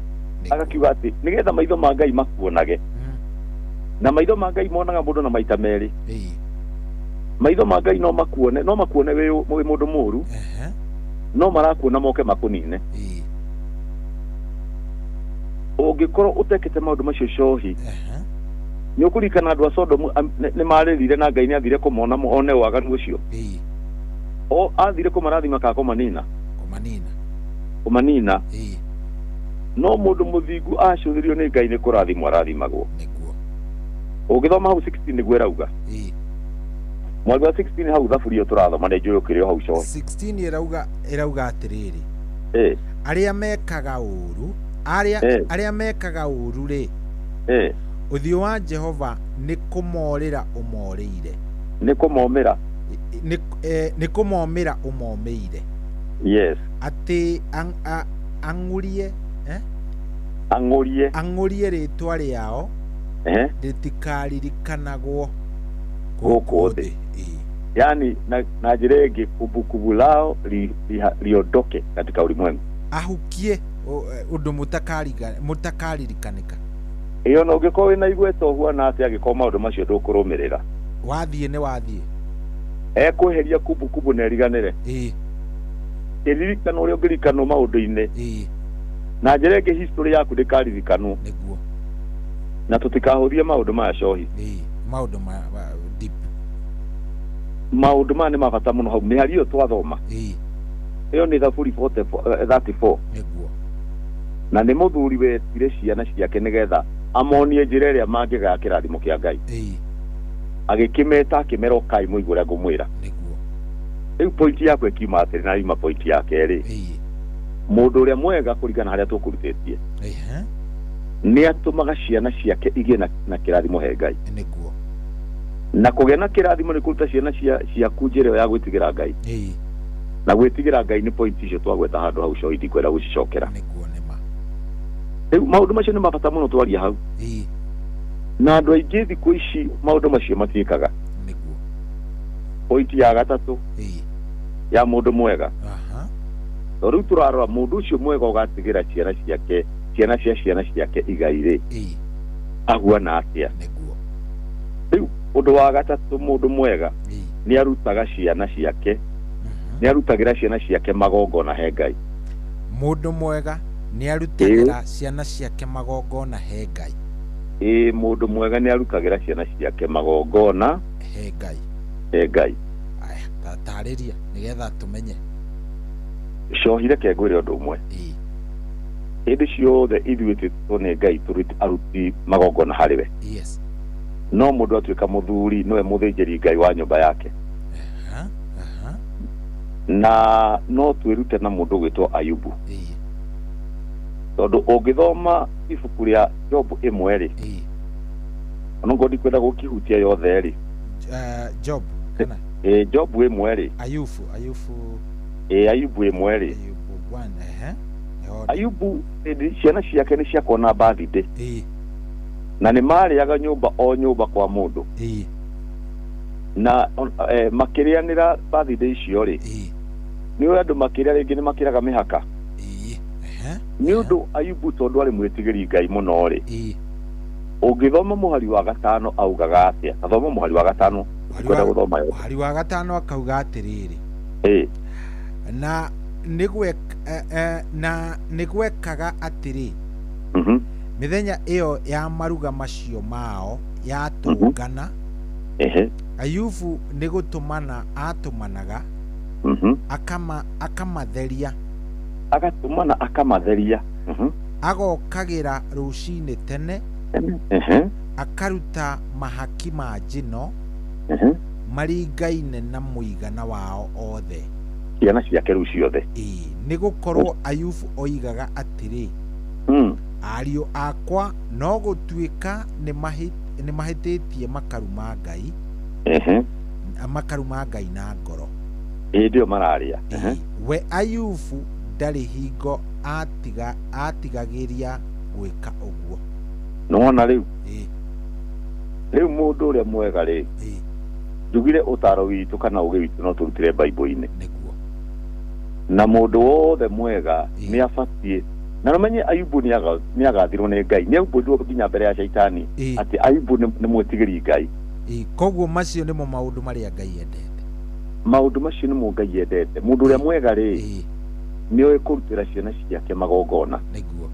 agakiuga atĩ nĩgetha maitho ma Ngai makuonage. Na maitho ma Ngai monaga mũndũ na maita merĩ. Ĩĩ. Maitho ma Ngai no makuone, no makuone wĩ wĩ mũndũ mũũru, no marakuona moke makũnine. Ĩĩ. Ũngĩkorwo ũtekĩte maũndũ macio cohi, nĩ ũkũririkana andũ a Sodomu nĩ marĩrire na Ngai nĩ athire kũmona one waganu ũcio. Ĩĩ. O athire kũmarathima kana kũmanina? Kũmanina. Kũmanina. Ĩĩ. No mũndũ mũthingu acũthĩrio nĩ Ngai nĩ kũrathimwo arathimagwo. Nĩguo. Ũngĩthoma hau 16 nĩguo ĩrauga. Ĩĩ. Mweri wa 16 hau thaburi ĩyo tũrathoma nĩ njũĩ ũkĩrĩ o hau cohi. 16 ĩrauga atĩrĩrĩ. Ĩĩ. Arĩa mekaga ũũru, arĩa Ĩĩ. arĩa mekaga ũũru rĩ, Ĩĩ. ũthiũ wa Jehova nĩ kũmorĩra ũmorĩire. Nĩ kũmomĩra. Nĩ kũmomĩra ũmomĩire. Yes. Atĩ ang'urie, eh? Ang'ũrie. Ang'ũrie rĩtwa rĩao Ehe. rĩtikaririkanagwo gũkũ thĩ. Yaani na njĩra ĩngĩ kumbukumbu lao liondoke katika ulimwengu. Ahukie ũndũ mũtakaririkanĩka. Ĩyo na ũngĩkorwo wĩna igweta ũhuana atĩa angĩkorwo maũndũ macio ndũkũrũmĩrĩra. Wathiĩ nĩ wathiĩ. Ekweheria kumbukumbu na eriganĩre. Ĩĩ. Kĩririkano ũrĩa ũngĩririkanwo maũndũ-inĩ. Ĩĩ. Na njĩra ĩngĩ history yaku ndĩkaririkanwo. Nĩguo. Na tũtikahũthie maũndũ maya cohi. Ĩĩ. Maũndũ ma deep. Maũndũ maya nĩ ma bata mũno hau mĩhari ĩyo twathoma. Ĩĩ. Ĩyo nĩ Thaburi 34. Nĩguo. Na nĩ mũthuri wetire ciana ciake nĩgetha amonie njĩra ĩrĩa mangĩgaya kĩrathimo kĩa Ngai. Ĩĩ. Agĩkĩmeta akĩmera ũkai mũigue ũrĩa ngũmwĩra. Nĩguo. Rĩu point yakwa ĩkiuma atĩrĩ na yuma point ya kerĩ. Ĩĩ. Mũndũ ũrĩa mwega kũringana harĩa tũkũrutĩtie. Ehe. Nĩ atũmaga ciana ciake igĩe na kĩrathimo he Ngai. Nĩguo. Na kũgĩa na kĩrathimo nĩ kũruta ciana ciaku njĩra ĩyo ya gwĩtigĩra Ngai. Ĩĩ. Na gwĩtigĩra Ngai nĩ point icio twagweta handũ hau cohi ndikwenda gũcicokera. Nĩguo nĩ ma. Rĩu maũndũ macio nĩ ma bata mũno twaria hau. Ĩĩ. Na andũ aingĩ thikũ ici maũndũ macio matiĩkaga. Nĩguo. Point ya gatatũ. Ĩĩ. Ya mũndũ mwega. Aha. Tondũ rĩu tũrarora mũndũ ũcio mwega ũgatigĩra ciana ciake, ciana cia ciana ciake igai rĩ. Ĩĩ. Ahuana atĩa? Nĩguo. Rĩu ũndũ wa gatatũ mũndũ mwega nĩ arutaga ciana ciake, nĩ arutagĩra ciana ciake magongona he Ngai. Mũndũ mwega nĩ arutagĩra ciana ciake magongona he Ngai. Ĩĩ, mũndũ mwega nĩ arutagĩra ciana ciake magongona he Ngai. He Ngai. Aya, tarĩria nĩgetha tũmenye. Cohi reke ngwĩre ũndũ ũmwe. Ĩĩ. Hĩndĩ ciothe ithuĩ twĩtĩtwo nĩ Ngai tũrĩ aruti magongona harĩ we. Yes. No mũndũ atuĩka mũthuri nĩwe mũthĩnjĩri Ngai wa nyũmba yake. Aha. Aha. Na no twĩrute na mũndũ ũgwĩtwo Ayubu. Ĩĩ. Tondũ ũngĩthoma ibuku rĩa Job ĩmwe rĩ, Ĩĩ. onokorwo ndikwenda gũkĩhutia yothe rĩ. Job kana? Ĩĩ, Job ĩmwe rĩ. Ayubu. Ĩĩ, Ayubu ĩmwe rĩ. Ayubu 1, ehe. Ayubu ciana ciake nĩ ciakona birthday. Ĩĩ. Na nĩ marĩaga nyũmba o nyũmba kwa mũndũ. Ĩĩ. Na makĩrĩanĩra birthday icio rĩ. Ĩĩ. Nĩ ũrĩa andũ makĩrĩa rĩngĩ nĩ makĩraga mĩhaka. Ĩĩ. Ehe. Nĩ ũndũ Ayubu tondũ arĩ mwĩtigĩri Ngai mũno rĩ. Ĩĩ. Ũngĩthoma mũhari wa gatano augaga atĩa? Thoma mũhari wa gatano. Kwenda gũthoma yothe. Mũhari wa gatano akauga atĩrĩrĩ. Ĩĩ. Na nĩ gwekaga atĩrĩ. Mĩthenya ĩyo ya maruga macio mao yatũngana, Ehe. Ayubu nĩ gũtũmana atũmanaga, akamatheria. Agatũmana akamatheria. Agokagĩra rũcinĩ tene, Ehe. akaruta mahaki ma njino Ehe. maringaine na mũigana wao othe. Ciana ciake rĩu ciothe. Ĩĩ, nĩ gũkorwo Ayubu oigaga atĩrĩ, ariũ akwa no gũtuĩka nĩ mahĩtĩtie makaruma Ngai, Ehe. makaruma Ngai na ngoro. Hĩndĩ ĩyo mararĩa. Ehe. We Ayubu ndarĩ hingo atigagĩria gwĩka ũguo. Nĩwona rĩu? Ĩĩ. Rĩu mũndũ ũrĩa mwega rĩ, njugire ũtaro witũ kana ũgĩ witũ no tũrutĩre Bible-inĩ. Nĩguo. Na mũndũ wothe mwega nĩ abatiĩ na ũmenye Ayubu nĩ agathirwo nĩ Ngai, nĩ aumbũrirwo nginya mbere ya Shaitani atĩ Ayubu nĩ mwĩtigĩri Ngai. Koguo macio nĩmo maũndũ marĩa Ngai endete. Maũndũ macio nĩmo Ngai endete. Mũndũ ũrĩa mwega rĩ, nĩ oĩ kũrutĩra ciana ciake magongona. Nĩguo.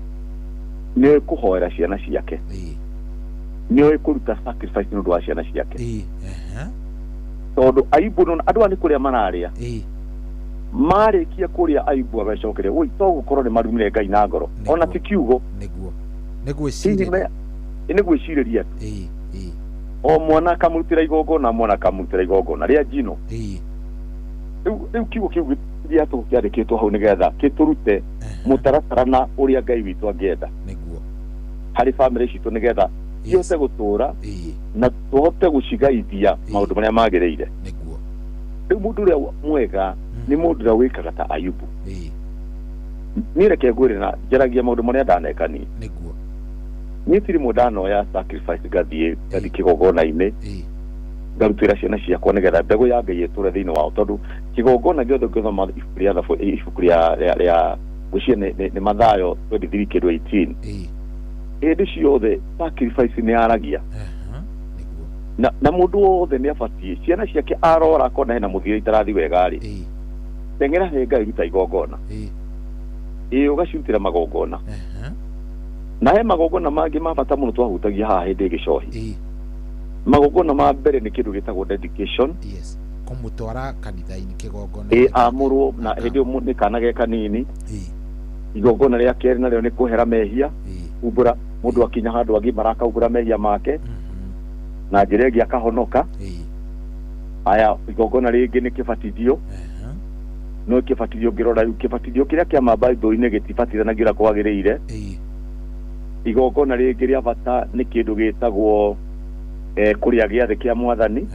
Nĩ oĩ kũhoera ciana ciake. Nĩ oĩ kũruta sacrifice nĩ ũndũ wa ciana ciake. Tondũ Ayubu andũ aya nĩ kũrĩa mararĩa. Marĩkia kũrĩa Ayubu agacokeria, woi to gũkorwo nĩ marumire Ngai na ngoro. Ona ti kiugo. Nĩguo. Nĩ gwĩcirĩria. Nĩ gwĩcirĩria tu. O mwana akamũrutĩra igongona, mwana akamũrutĩra igongona rĩa njino. Rĩu kiugo kĩu gĩa tũhũ kĩandĩkĩtwo hau nĩgetha kĩtũrute mũtaratara na ũrĩa Ngai witũ angĩenda. Nĩguo. Harĩ bamĩrĩ citũ nĩgetha cihote gũtũra na tũhote gũcigaithia maũndũ marĩa magĩrĩire. Nĩguo. Rĩu mũndũ ũrĩa mwega nĩ mũndũ ũrĩa wĩkaga ta Ayubu. Niĩ reke ngwĩre na njaragia maũndũ marĩa ndaneka niĩ. Nĩguo. Niĩ ti rĩmwe ndanoya sacrifice ngathiĩ kĩgongona-inĩ ngarutĩra ciana ciakwa nĩgetha mbegũ ya Ngai ĩtũre thĩinĩ wao, tondũ kĩgongona gĩothe ũngĩthoma ibuku rĩa Thabu, ibuku rĩa ngwĩciria nĩ Mathayo 23 kĩndũ 18. Hĩndĩ ciothe sacrifice nĩ yaragia. Na mũndũ wothe nĩ abatiĩ ciana ciake arora akona hena mũthiĩre itarathi wega rĩ, teng'era he Ngai ruta igongona. Ĩĩ, ũgacirutĩra magongona. Na he magongona mangĩ ma bata mũno twahutagia haha hĩndĩ ĩgĩcohi. Magongona ma mbere nĩ kĩndũ gĩtagwo dedication. Yes. Kũmũtwara kanitha-inĩ kĩgongona. Ĩĩ, amũrwo na hĩndĩ ĩyo nĩ kana ge kanini. Igongona rĩa kerĩ narĩo nĩ kũhera mehia, kumbũra mũndũ akinya handũ agimara akaumbũra mehia make na njĩra ĩngĩ akahonoka. Aya, igongona rĩngĩ nĩ kĩbatithio. No kĩbatithio ngĩrora rĩu kĩbatithio kĩrĩa kĩa ma Bible-inĩ gĩtibatithanagia ũrĩa kwagĩrĩire. Igongona rĩngĩ rĩa bata nĩ kĩndũ gĩtagwo kũrĩa gĩathĩ kĩa mwathani.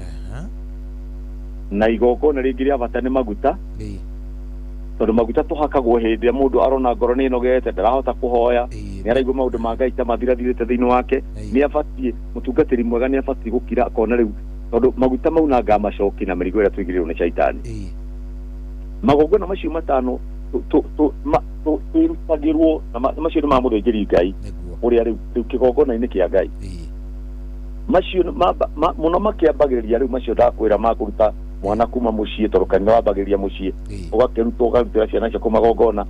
Na igongona rĩngĩ rĩa bata nĩ maguta. Tondũ maguta tũhakagwo hĩndĩ ĩrĩa mũndũ arona ngoro nĩ ĩnogete, ndarahota kũhoya, nĩ araigua maũndũ ma Ngai ta mathirathirĩte thĩinĩ wake, nĩ abatiĩ, mũtungatĩri mwega nĩ abatiĩ gũkira akona rĩu, tondũ maguta mau na ngamacoki na mĩrigo ĩrĩa tũigĩrĩirwo nĩ Shaitani. Magongona macio matano twĩrutagĩrwo na macio nĩ ma mũthĩnjĩri Ngai ũrĩa rĩu kĩgongona-inĩ kĩa Ngai. Macio mũno makĩambagĩrĩria rĩu macio ndakwĩra ma kũruta mwana kuma mũciĩ, tondũ kanitha wambagĩrĩria mũciĩ, ũgakĩrutwo ũkarutĩra ciana ciaku magongona.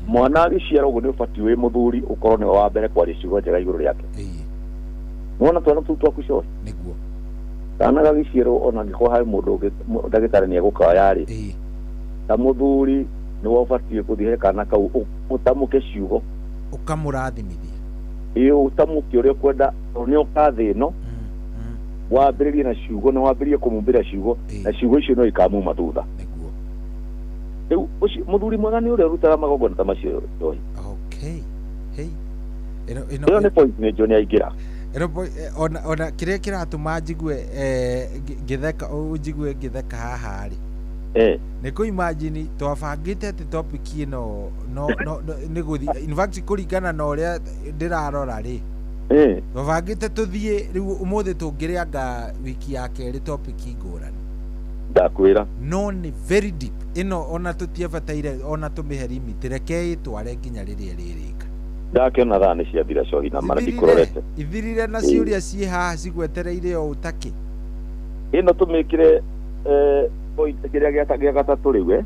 Mwana agĩciarwo ũguo nĩ ũbatiĩ wĩ mũthuri ũkorwo nĩwe wa mbere kwaria ciugo njega igũrũ rĩake. Nĩwona twana tũu twaku cohi? Nĩguo. Kana gagĩciarwo ona angĩkorwo harĩ mũndũ ũngĩ ndagĩtarĩ nĩ egũkoya rĩ, ta mũthuri nĩwe ũbatiĩ gũthiĩ he kana kau ũtamũke ciugo, ũkamũrathimithia. Ĩĩ, ũtamũke ũrĩa ũkwenda, tondũ nĩ oka thĩ ĩno, wambĩrĩrie na ciugo na wambĩrĩrie kũmumbĩra ciugo, na ciugo icio no ikamuma thutha. Rĩu ũcio mũthuri mwega nĩ ũrĩa ũrutaga magongona ta macio cohi. Okay. Hey. Ĩno nĩ point nĩ John aingĩra. Ĩno ona kĩrĩa kĩratũma njigue ngĩtheka, njigue ngĩtheka haha rĩ. Nĩ kũ imagine twabangĩte atĩ topic ĩno no nĩ gũthiĩ, in fact kũringana na ũrĩa ndĩrarora rĩ, twabangĩte tũthiĩ rĩu ũmũthĩ tũngĩrĩanga wiki ya kerĩ topic ngũrani. Ndakwĩra. No nĩ very deep. Ĩno ona tũtiabataire ona tũmĩhe limit, reke ĩtware nginya rĩrĩa ĩrĩrĩka. Ndakĩona thaa nĩ ciathira cohi na mara ndikũrorete. Ithirire na ciũria ciĩ haha cigwetereire o ũtakĩ. Ĩno tũmĩkĩre point kĩrĩa gĩa gatatũ rĩu,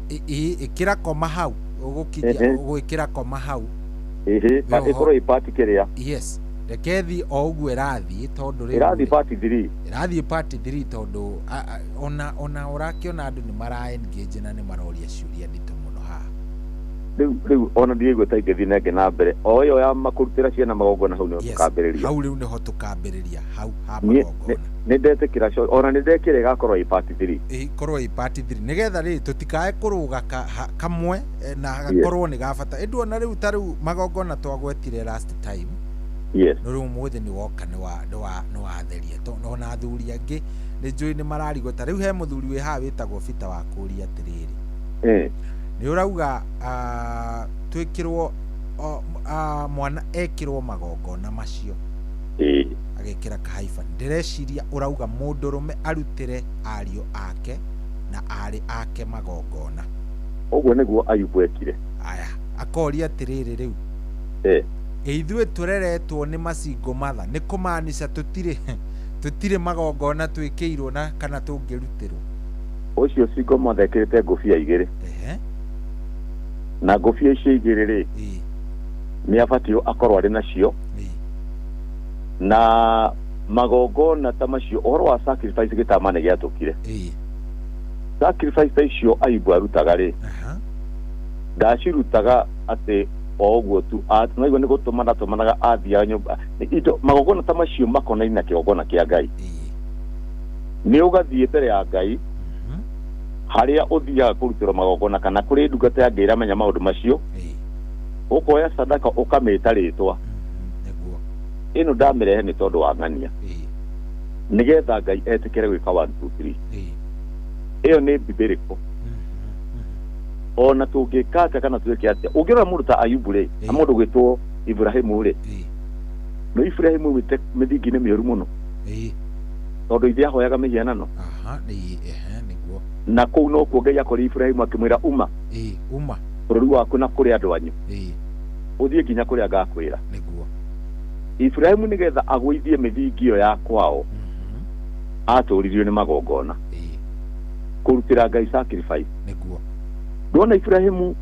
Ĩkĩra koma hau, ũgũkinyia ũgwĩkĩra koma hau. Ĩhĩ, ĩkorwo ĩ part kĩrĩa. Yes. Reke thiĩ o ũguo ĩrathiĩ tondũ rĩu Ĩrathiĩ part 3. Ĩrathiĩ part 3 tondũ ona ũrakĩona andũ nĩ mara engage na nĩ maroria ciũria nditũ mũno haha. Rĩu ona ndiraigua ta ingĩthiĩ na ĩngĩ na mbere o ĩyo ya kũrutĩra ciana magongona hau nĩho tũkambĩrĩria. Hau rĩu nĩho tũkambĩrĩria hau ha magongona. Nĩ ndetĩkĩra ona nĩ ndekĩra ĩgakorwo ĩ part 3. Ĩkorwo ĩ part 3 nĩgetha rĩ tũtikae kũrũga kamwe na gakorwo nĩ ga bata. Ĩndĩ ona rĩu ta rĩu magongona twagwetire last time. Yes. No rĩu ũmũthĩ nĩ woka nĩ watheria ona athuri angĩ nĩ njũĩ nĩ mararigwo. Ta rĩu he mũthuri wĩ haha wĩtagwo Peter wa kũũria atĩrĩrĩ. Nĩ ũrauga twĩkĩrwo mwana ekĩrwo magongona macio. Agekĩra kahaiba. Ndĩreciria ũrauga mũndũrũme arutĩre ariũ ake na aarĩ ake magongona. Ũguo nĩguo Ayubu ekire. Aya, akoria atĩrĩrĩ rĩu. Ithuĩ tũreretwo nĩ macingo matha nĩ kũmaanisha tũtirĩ magongona twĩkĩirwo na kana tũngĩrutĩrwo. Ũcio cingo mother ekĩrĩte ngũbia igĩrĩ. Na ngũbia icio igĩrĩ rĩ, nĩ abatiĩ akorwo arĩ nacio. Na magongona ta macio ũhoro wa sacrifice gĩtama nĩ gĩatũkire. Sacrifice ta icio Ayubu arutaga rĩ, ndacirutaga atĩ o ũguo tu, naigua nĩ gũtũmana tũmanaga athiaga nyũmba. Indo magongona ta macio makonainie na kĩgongona kĩa Ngai. Nĩ ũgathiĩ mbere ya Ngai harĩa ũthiaga kũrutĩrwo magongona kana kũrĩ ndungata ya Ngai ĩramenya maũndũ macio, ũkoya sadaka ũkamĩta rĩtwa. Ĩno ndamĩrehe nĩ tondũ wa ng'ania, nĩgetha Ngai etĩkĩre gwĩka 1 2 3. Ĩyo nĩ biblical. Ona tũngĩka atĩa kana twĩke atĩa, ũngĩrora mũndũ ta Ayubu rĩ, na mũndũ gwĩtwo Ibrahimu rĩ, no Ibrahimu aumĩte mĩthingi-inĩ mĩũru mũno, tondũ ithe ahoyaga mĩhianano. Na kũu nokuo Ngai akorire Ibrahimu akĩmwĩra uma uma bũrũri waku na kũrĩ andũ anyu, ũthiĩ nginya kũrĩa ngakwĩra. Ibrahimu nĩgetha agũithie mĩthingi ĩyo ya kwao, atũririo nĩ magongona, kũrutĩra Ngai sacrifice. Ndona Ibrahimu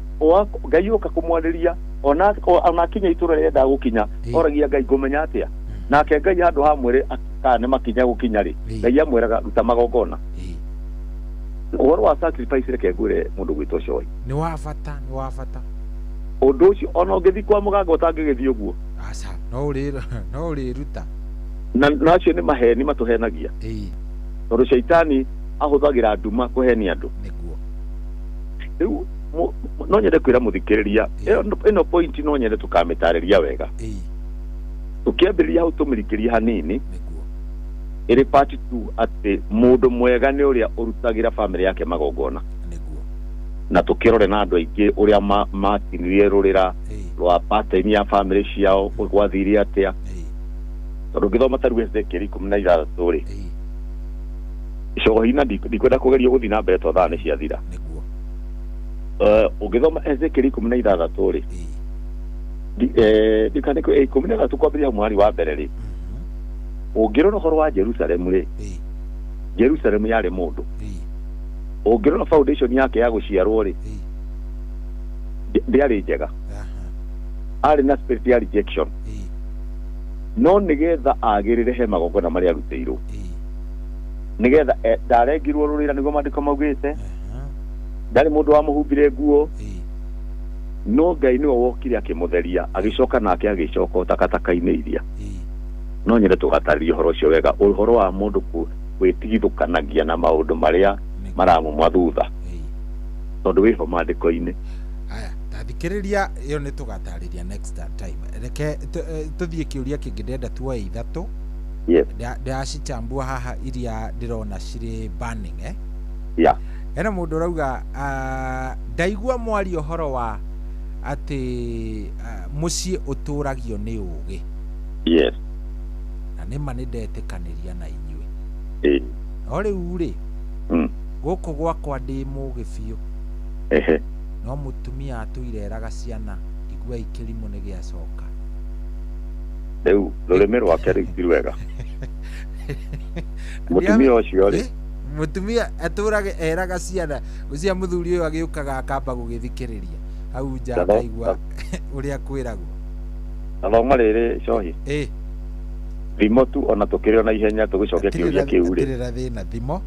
Ngai oka kũmwarĩria ona akinya itũra rĩrĩa endaga gũkinya, oragia Ngai ngũmenya atĩa? Nake Ngai handũ hamwĩre kana nĩ makinya gũkinya rĩ, Ngai amwĩraga ruta magongona. Ũhoro wa sacrifice reke ngwĩre mũndũ gwĩtwo Cohi. Nĩ wa bata, nĩ wa bata. Ũndũ ũcio ona ũngĩthiĩ kwa mũganga ũtangĩgĩthiĩ ũguo. Aca, no ũrĩruta. Na acio nĩ maheni matũhenagia. Tondũ caitani ahũthagĩra nduma kũhenia andũ. Rĩu no nyende kwĩra mũthikĩrĩria ĩno point no nyende tũkamĩtarĩria wega. Tũkĩambĩrĩria hau tũmĩrikĩrie hanini. Ĩrĩ part 2 atĩ mũndũ mwega nĩ ũrĩa ũrutagĩra family yake magongona. Na tũkĩrore na andũ aingĩ ũrĩa matinirie rũrĩra rwa pattern ya family ciao gwathire atĩa. Tondũ ũngĩthoma ta rĩu Ezekiel 16 rĩ, cohi na ndikwenda kũgeria gũthiĩ na mbere tondũ thaa nĩ ciathira. Ũngĩthoma Ezekiel 16 rĩ, ndikanĩkũ 16 kwambĩrĩria mweri wa mbere rĩ, ũngĩrora ũhoro wa Jerusalemu rĩ, Jerusalemu yarĩ mũndũ. Ũngĩrora foundation yake ya gũciarwo rĩ, ndĩarĩ njega. Arĩ na spirit ya rejection. No nĩgetha agĩrĩre he magongona marĩa arutĩirwo, nĩgetha ndarengirwo rũrĩra nĩguo maandĩko maugĩte, ndarĩ mũndũ wamũhumbire nguo, no Ngai nĩwe wokire akĩmũtheria, agĩcoka nake agĩcoka takataka-inĩ iria. No nyende tũgatarĩria ũhoro ũcio wega, ũhoro wa mũndũ gwĩtigithũkanagia na maũndũ marĩa maramuma thutha, tondũ wĩho maandĩko-inĩ. Aya, tathikĩrĩria ĩyo nĩ tũgatarĩria next time. Reke tũthiĩ kĩũria kĩngĩ ndĩrenda tuoe ithatũ. Ndĩracichambua haha iria ndĩrona cirĩ burning. Hena mũndũ ũrauga ndaigua mwaria ũhoro wa atĩ mũciĩ ũtũragio nĩ ũũgĩ. Na nĩma nĩ ndetĩkanĩria na inyuĩ. No rĩu rĩ, gũkũ gwakwa ndĩ mũũgĩ biũ. No mũtumia atũire eraga ciana iguai kĩrimũ nĩ gĩacoka. Rĩu rũrĩmĩ rwake rĩu ti rwega. Mũtumia ũcio rĩ, mũtumia atũrage eraga ciana gũcia mũthuri ũyũ agĩũkaga akamba gũgĩthikĩrĩria hau nja akaigua ũrĩa kwĩragwo. Na thoma rĩrĩ Cohi. Thimo tu ona tũkĩrĩ na ihenya tũgĩcokia kĩũria kĩu rĩ. Tirĩra thĩna thimo.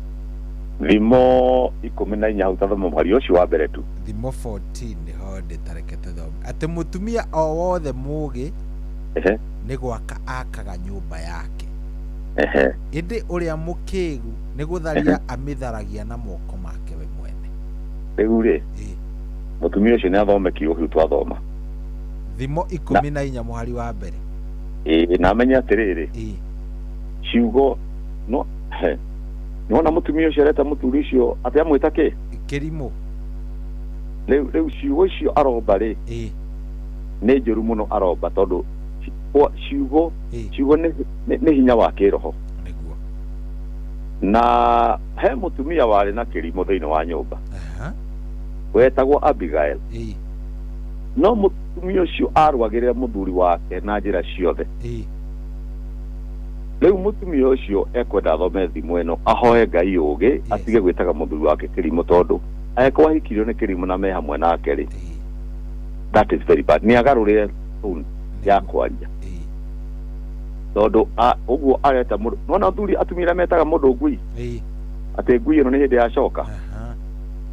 Thimo 14 hau tathoma mũhari ũcio wa mbere tu. Thimo 14 nĩho ndĩtareke tũthome. Atĩ mũtumia o wothe mũũgĩ nĩ gwaka akaga nyũmba yake. Ĩndĩ ũrĩa mũkĩgu nĩ gũtharia amĩtharagia na moko make we mwene. Rĩu rĩ, mũtumia ũcio nĩ athome kiugo kĩu twathoma. Thimo 14 mũhari wa mbere. Ĩĩ, na amenye atĩrĩrĩ, ciugo no nĩwona mũtumia ũcio areta mũthuri ũcio atĩ amwĩta kĩ? Kĩrimũ. Rĩu ciugo icio aromba rĩ, nĩ njũru mũno aromba tondũ ciugo ciugo nĩ hinya wa kĩroho. Nĩguo. Na he mũtumia warĩ na kĩrimũ thĩinĩ wa nyũmba wetagwo Abigail. No mũtumia ũcio arũagĩrĩra mũthuri wake na njĩra ciothe. Rĩu mũtumia ũcio ekwenda athome thimo ĩno, ahoe Ngai ũũgĩ, atige gwĩtaga mũthuri wake kĩrimũ tondũ angĩkorwo ahikirio nĩ kĩrimũ na me hamwe nake rĩ, that is very bad. Nĩ agarũrĩre tone ya kwaria tondũ ũguo areta mũndũ. Nĩwona athuri atumia arĩa metaga mũndũ ngui, atĩ ngui ĩno nĩ hĩndĩ yacoka.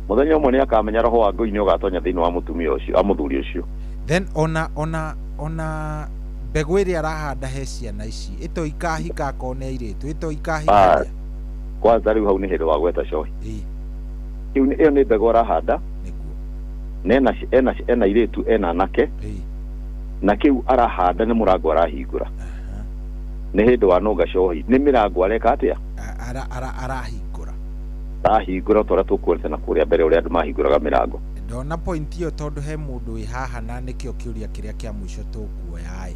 Mũthenya ũmwe nĩ akamenya roho wa ngui nĩ ũgatonya thĩinĩ wa mũtumia ũcio, wa mũthuri ũcio. Then ona mbegũ ĩrĩa arahanda he ciana ici ĩto ikahika akorwo nĩ airĩtu, ĩto ikahika. Kwanza rĩu hau nĩ hĩndĩ wa gweta cohi. Kĩu ĩyo nĩ mbegũ arahanda. Na ena airĩtu, ena anake. Na kĩu arahanda nĩ mũrango arahingũra. Nĩ hĩndĩ wa nũnga cohi, nĩ mĩrango areka atĩa? Arahingũra. Arahingũra ta ũrĩa tũkuonete na kũrĩa mbere ũrĩa andũ mahingũraga mĩrango. Ndona point ĩyo tondũ he mũndũ wĩ haha na nĩkĩo kĩũria kĩrĩa kĩa mũico tũkuoya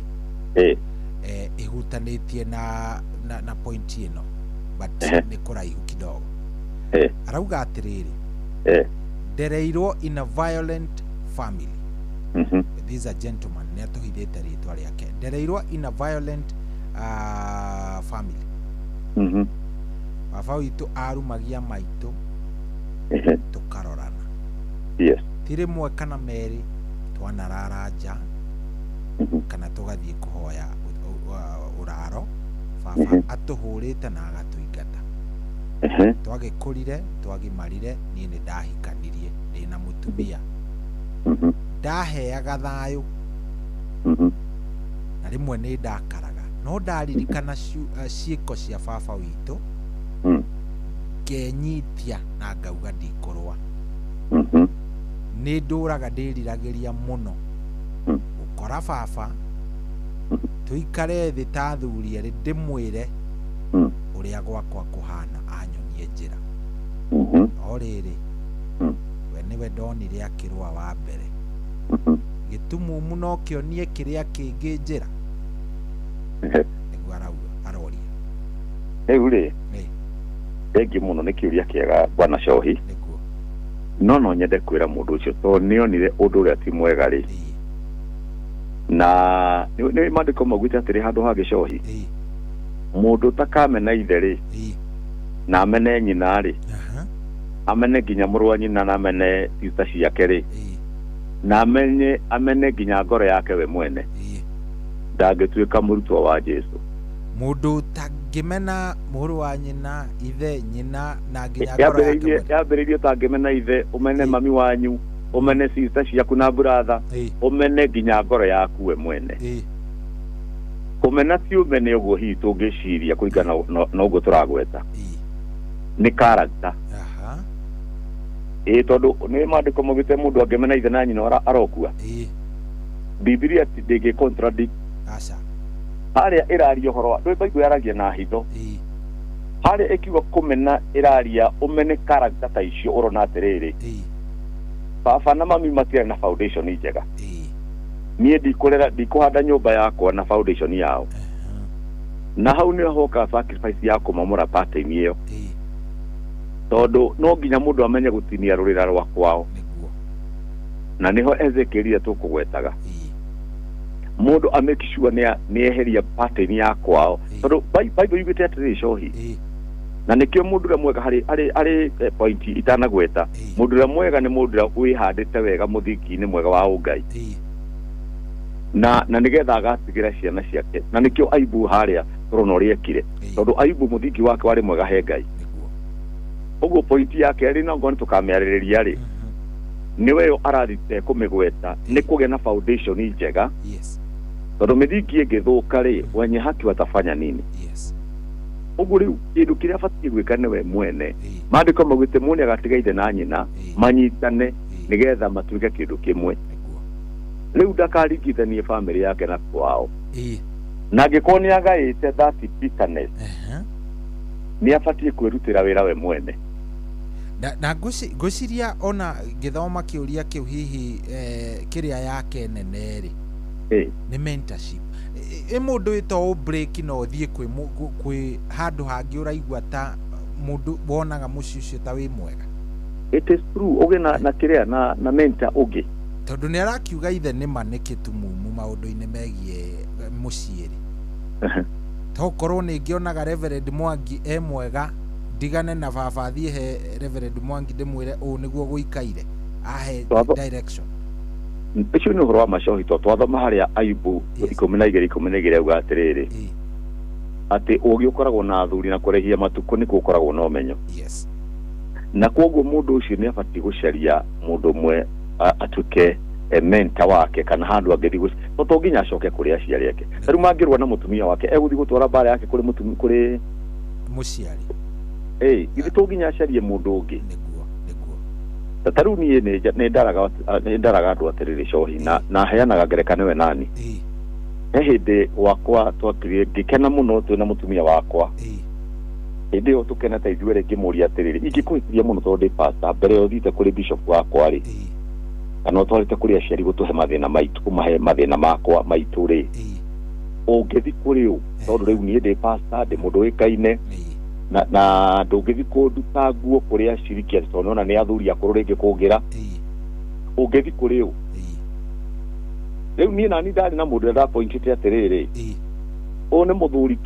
ĩ. Ĩhutanĩtie na point ĩno but nĩ kũraihu kidogo. Arauga atĩrĩrĩ, ndereirwo in a violent family. This is a gentleman, nĩ atũhithĩte rĩtwa rĩake. Ndereirwo in a violent family. Baba witũ arumagia maitũ tũkarorana. Yes. Ti rĩmwe kana merĩ twanarara nja kana tũgathiĩ kũhoya ũraro. Baba atũhũrĩte na agatũingata. Twagĩkũrire, twagimarire, niĩ nĩ ndahikanirie ndĩna mũtumia. Ndaheaga thayũ na rĩmwe nĩ ndakaraga, no ndaririkana ciĩko cia baba witũ ngenyitia na ngauga ndikũrũa. Nĩ ndũraga ndĩriragĩria mũno gũkora baba tũikare thĩ ta athuri erĩ ndĩmwĩre ũrĩa gwakwa kũhana anyonie njĩra. No rĩrĩ, we nĩwe ndonire akĩrũa wa mbere. Gĩtumumu no kĩonie kĩrĩa kĩngĩ njĩra. Nĩguo arauga, aroria. Rĩu rĩ, thengiũ mũno nĩ kĩũria kĩega bwana Cohi. No nyende kwĩra mũndũ ũcio tondũ nĩonire ũndũ ũrĩa ti mwega rĩ. Na nĩ maandĩko maugĩte atĩrĩ handũ hangĩ Cohi, mũndũ ũtakamena ithe rĩ, na amene nyina rĩ, amene nginya mũrũ wa nyina na amene sister ciake rĩ, na amene nginya ngoro yake we mwene, ndangĩtuĩka mũrutwo wa Jesũ. Mũndũ ũtangĩmena mũrũ wa nyina, ithe, nyina na nginya ngoro yake mwene. Yambĩrĩirie ũtangĩmena ithe, ũmene mami wanyu, ũmene sister ciaku na brother, ũmene nginya ngoro yaku we mwene. Kũmena ti ũmene ũguo hihi tũngĩciria kũringana na ũguo tũragweta. Nĩ character. Ĩĩ, tondũ nĩ maandĩko maugĩte mũndũ angĩmena ithe na nyina arokua. Bibilia ndĩngĩ contradict. Aca. Harĩa ĩraria ũhoro wa ndũĩ Bible yaragia na hitho. Harĩa ĩkiuga kũmena ĩraria ũmene character ta icio ũrona atĩrĩrĩ, baba na mami matiarĩ na foundation njega. Niĩ ndikũrera, ndikũhanda nyũmba yakwa na foundation yao. Na hau nĩho hoka sacrifice ya kũmomora pattern ĩyo. Tondũ no nginya mũndũ amenye gũtinia rũrĩra rwa kwao. Na nĩho Ezekiel tũkũgwetaga. Mũndũ a make sure nĩ eheria pattern ya kwao. Tondũ Bible yugĩte atĩrĩrĩ Cohi, na nĩkĩo mũndũ ũrĩa mwega harĩ point itanagweta, mũndũ ũrĩa mwega nĩ mũndũ ũrĩa wĩhandĩte wega mũthingi-inĩ mwega wa ũngai. Na nĩgetha agatigĩra ciana ciake. Na nĩkĩo aibu harĩa Tũrona ũrĩa ekire tondũ Ayubu mũthingi wake warĩ mwega he Ngai. Ũguo pointi yake rĩ, no ngorwo nĩ tũkamĩarĩrĩria rĩ, nĩwe yo arathite kũmĩgweta nĩ kũgĩa na foundation njega. Tondũ mĩthingi ĩngĩthũka rĩ, wenye haki watafanya nini? Ũguo rĩu kĩndũ kĩrĩa abatiĩ gwĩka nĩwe mwene, maandĩko maugĩte mũndũ agatiga ithe na nyina manyitane nĩgetha matuĩke kĩndũ kĩmwe. Rĩu ndakaringithanie bamĩrĩ yake na kwao, na angĩkorwo nĩ agaĩte that bitterness, nĩ abatiĩ kwĩrutĩra wĩra we mwene. Na ngwĩciria ona ngĩthoma kĩũria kĩu hihi kĩrĩa yake nene rĩ, nĩ mentorship. Ĩ mũndũ ĩto ũ break no ũthiĩ kwĩ handũ hangĩ ũraigua ta mũndũ wonaga mũciĩ ũcio ta wĩ mwega. It is true, ũgĩe na kĩrĩa na mentor ũngĩ. Tondũ nĩ arakiuga ithe nĩ ma nĩ kĩtumumu maũndũ-inĩ megiĩ mũciĩ rĩ, tokorwo nĩ ngĩonaga Reverend Mwangi e mwega, ndigane na baba thiĩ he Reverend Mwangi ndĩmwĩre ũũ nĩguo gũikaire, ahe direction. Ũcio nĩ ũhoro wa macohi, to twathoma harĩa Ayubu 12:12 auga atĩrĩrĩ, atĩ ũũgĩ ũkoragwo na athuri na kũrehia matukũ nĩkuo ũkoragwo na ũmenyo. Na koguo mũndũ ũcio nĩ abatiĩ gũcaria mũndũ ũmwe atuĩke mentor wake kana handũ angĩthiĩ, to nginya acoke kũrĩ aciari ake. Ta rĩu mangĩrũa na mũtumia wake, egũthiĩ gũtwara mbara yake kũrĩ mũtumia, kũrĩ mũciari. Githĩ to nginya acarie mũndũ ũngĩ? Ta rĩu niĩ nĩ ndaraga andũ atĩrĩrĩ cohi, na heanaga ngerekano we nani. He hĩndĩ gwakwa twakire ngĩkena mũno twĩna mũtumia wakwa. Hĩndĩ ĩyo tũkenete ithuerĩ ngĩmũria atĩrĩrĩ, ingĩkũhĩtĩria mũno tondũ ndĩ pastor, mbere ĩyo ũthiĩte kũrĩ bishop wakwa rĩ, kana ũtwarĩte kũrĩ aciari gũtũhe mathĩna maitũ, kũmahe mathĩna makwa maitũ rĩ, ũngĩthiĩ kũrĩ ũ? Tondũ rĩu niĩ ndĩ pastor, ndĩ mũndũ ũĩkaine, na ndũngĩthiĩ kũnduta nguo kũrĩ aciriki atĩ tondũ nĩwona nĩ athuri akũrũ rĩngĩ kũngĩra, ũngĩthiĩ kũrĩ ũ? Rĩu niĩ nani ndarĩ na mũndũ ũrĩa ndapointĩte atĩrĩrĩ, ũyũ nĩ mũthuri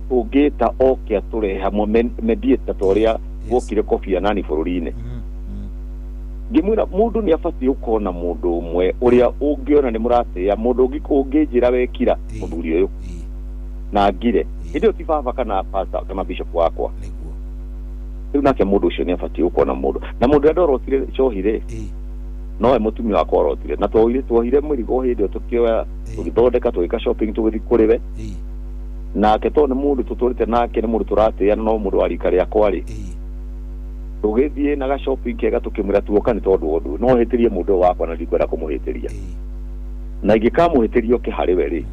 tũngĩta oke atũrehe hamwe, mediator ta ũrĩa wokire Kofi Annan bũrũri-inĩ. Ngĩmwĩra mũndũ nĩ abatiĩ gũkorwo na mũndũ ũmwe ũrĩa ũngĩona nĩ mũratĩĩa, mũndũ ũngĩnjĩra wekira mũthuri ũyũ na ngire, hĩndĩ ĩyo ti baba kana pastor kana bishop wakwa. Rĩu nake mũndũ ũcio nĩ abatiĩ gũkorwo na mũndũ, na mũndũ ũrĩa ndorotire cohi rĩ, nowe mũtumia wakwa orotire, na twohire mũrigo hĩndĩ ĩyo tũkĩoya, tũgĩthondeka, tũgĩka shopping, tũgĩthiĩ kũrĩ we. Nake tondũ nĩ mũndũ tũtũrĩte nake, nĩ mũndũ tũratĩĩa, no mũndũ wa rika rĩakwa rĩ, tũgĩthiĩ na ga shopping kega, tũkĩmwĩra tuoka nĩ tondũ ũndũ no hĩtĩrie mũndũ ũyũ wakwa na ndikwenda kũmũhĩtĩria, na ingĩkamũhĩtĩria oke harĩ we rĩ,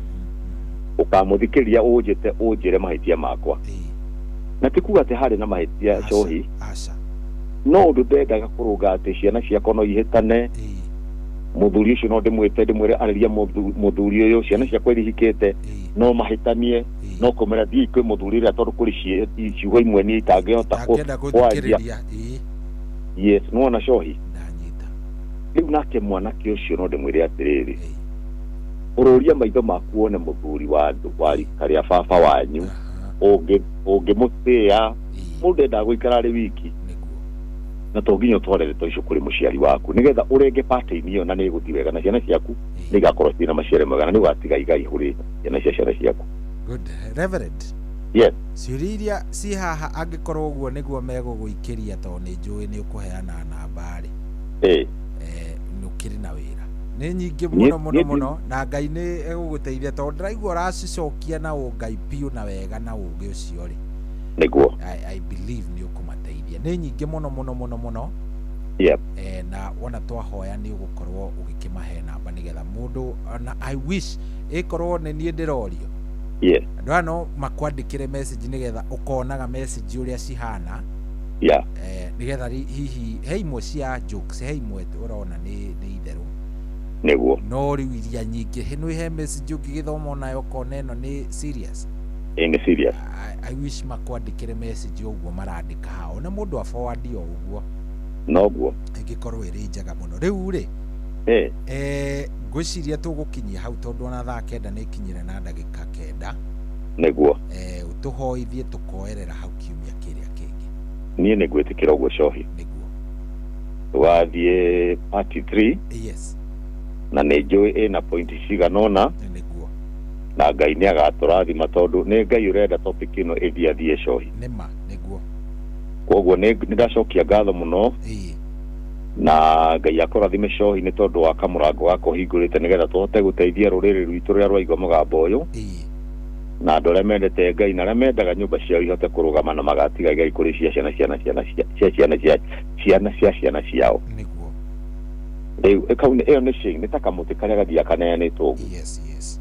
ũkamũthikĩrĩria ũnjĩte ũnjĩre mahĩtia makwa. Na ti kuga atĩ harĩ na mahĩtia cohi, no ũndũ ndendaga kũrũnga atĩ ciana ciakwa no ihĩtane, mũthuri ũcio no ndĩmwĩte ndĩmwĩre arĩria mũthuri ũyũ, ciana ciakwa iria ihikĩte no mahĩtanie, no kũmera thiĩ kwĩ mũthuri ũrĩa tondũ kũrĩ ciugo imwe niĩ itangĩhota kwaria. Yes, nĩwona cohi. Rĩu nake mwanake ũcio no ndĩmwĩre atĩrĩrĩ, ũrũria maitho maku wone mũthuri wa rika rĩa baba wanyu, ũngĩmũtĩĩa, mũndũ endaga gũikara arĩ wiki, na to nginya ũtware ndeto icio kũrĩ mũciari waku nĩgetha ũrenge pattern ĩyo, na nĩ ĩgũthiĩ wega, na ciana ciaku nĩ igakorwo ciĩ na maciaro mega, na nĩ ũgatiga igai kũrĩ ciana cia ciana ciaku. Good. Reverend. Yes. Ciũria iria ci haha angĩkorwo ũguo nĩguo megũgũikĩria, tondũ nĩ njũĩ nĩ ũkũheana namba rĩ, nĩ ũkĩrĩ na wĩra nĩ nyingĩ mũno mũno mũno, na Ngai nĩ egũgũteithia tondũ ndĩraigua ũracicokia na ũngai biũ na wega na ũũgĩ ũcio rĩ. Nĩguo. I believe nĩ ũkũmateithia. Nĩ nyingĩ mũno mũno mũno mũno. Na wona twahoya nĩ ũgũkorwo ũgĩkĩmahe namba nĩgetha mũndũ, na I wish ĩkorwo nĩ niĩ ndĩrorio. Andũ aya no makwandĩkĩre message nĩgetha ũkonaga message ũrĩa cihana. Nĩgetha hihi he imwe cia jokes, he imwe ũrona nĩ itherũ. Nĩguo. No rĩu iria nyingĩ nĩ he message ũngĩgĩthoma onayo ũkona ĩno nĩ serious. Ĩ nĩ serious. I wish makwandĩkĩre message ũguo marandĩka haha, ona mũndũ a forward o ũguo. Noguo. Ĩngĩkorwo ĩrĩ njega mũno. Rĩu rĩ, ngwĩciria tũgũkinyia hau tondũ ona thaa 9 nĩ ikinyire na ndagĩka 9. Nĩguo. Tũhoithie tũkoerera hau kiumia kĩrĩa kĩngĩ. Niĩ nĩ ngwĩtĩkĩra ũguo cohi. Nĩguo. Tũgathiĩ part 3. Yes. Na nĩ njũĩ ĩna point cigana ũna. Nĩguo. Na Ngai nĩ agatũrathima tondũ nĩ Ngai ũrenda topic ĩno ĩthiĩ athiĩ cohi. Nĩma nĩguo. Koguo nĩ ndacokia ngatho mũno. Na Ngai akũrathime cohi nĩ tondũ wa kamũrango gaka ũhingũrĩte nĩgetha tũhote gũteithia rũrĩrĩ rwitũ rũrĩa rwaigua mũgambo ũyũ. Na andũ arĩa mendete Ngai na arĩa mendaga nyũmba ciao ihote kũrũgama na magatiga Ngai kũrĩ cia ciana ciana ciana cia ciana cia ciana cia ciana ciao. Nĩguo. Rĩu kau ĩyo nĩ chain, nĩ ta kamũtĩ karĩa gathiaga kaneanĩtwo ũguo. Yes, yes.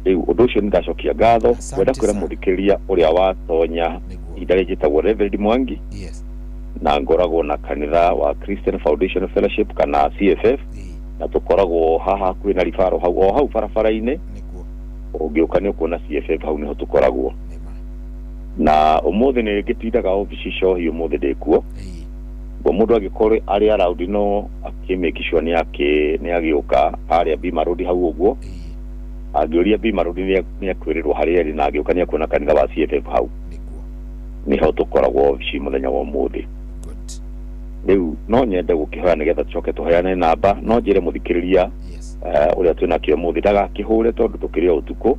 Rĩu ũndũ ũcio nĩ ndacokia ngatho. Ngwenda kwĩra mũthikĩrĩria ũrĩa watonya ihinda rĩrĩ njĩtagwo Reverend Mwangi. Yes. Na ngoragwo na kanitha wa Christian Foundation Fellowship kana CFF. Na tũkoragwo haha hakuhĩ na Ribaro hau o hau barabara-inĩ. Ũngĩũka nĩ ũkuona CFF hau nĩho tũkoragwo. Na ũmũthĩ nĩ ngĩtindaga obici cohi ũmũthĩ ndĩkuo. Ũguo mũndũ angĩkorwo arĩ around no akĩmake sure nĩ agĩũka harĩa Bima Road hau ũguo. Angĩũria Bima Road nĩ akwĩrĩrwo harĩa ĩrĩ na angĩũka nĩ akuona kanitha wa CFF hau. Nĩho tũkoragwo obici mũthenya wa ũmũthĩ. Rĩu no nyende gũkĩhoya nĩgetha tũcoke tũheane namba, no njĩre mũthikĩrĩria ũrĩa twĩnake ũmũthĩ ndagakĩhũre tondũ tũkĩrĩ o ũtukũ.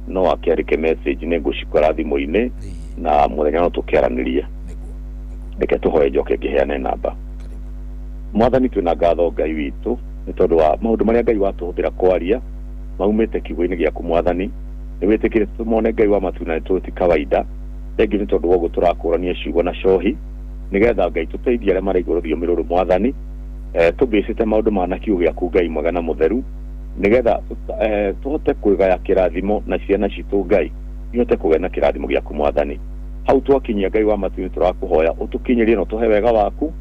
No akĩandĩke message nĩ ngũcikora thimũ-inĩ na mũthenya no tũkĩaranĩrie. Reke tũhoe njoke ngĩheane namba. Mwathani twĩna ngatho Ngai witũ nĩ tondũ wa maũndũ marĩa Ngai watũhũthĩra kwaria maumĩte kiugo-inĩ gĩaku Mwathani. Nĩ wĩtĩkĩre tũmone Ngai wa matu na nĩ ti kawaida. Thengiũ nĩ tondũ wa ũguo tũrakũrania ciugo na cohi nĩgetha Ngai tũteithie arĩa maraigua rũthiomi rũrũ Mwathani. Tũmbĩcĩte maũndũ ma na kiugo gĩaku Ngai mwega na mũtheru nĩgetha tũhote kwĩgaya kĩrathimo na ciana citũ Ngai ihote kũgĩa na kĩrathimo gĩaku Mwathani. Hau twakinyia Ngai wa matu nĩ tũrakũhoya ũtũkinyĩrie na ũtũhe wega waku,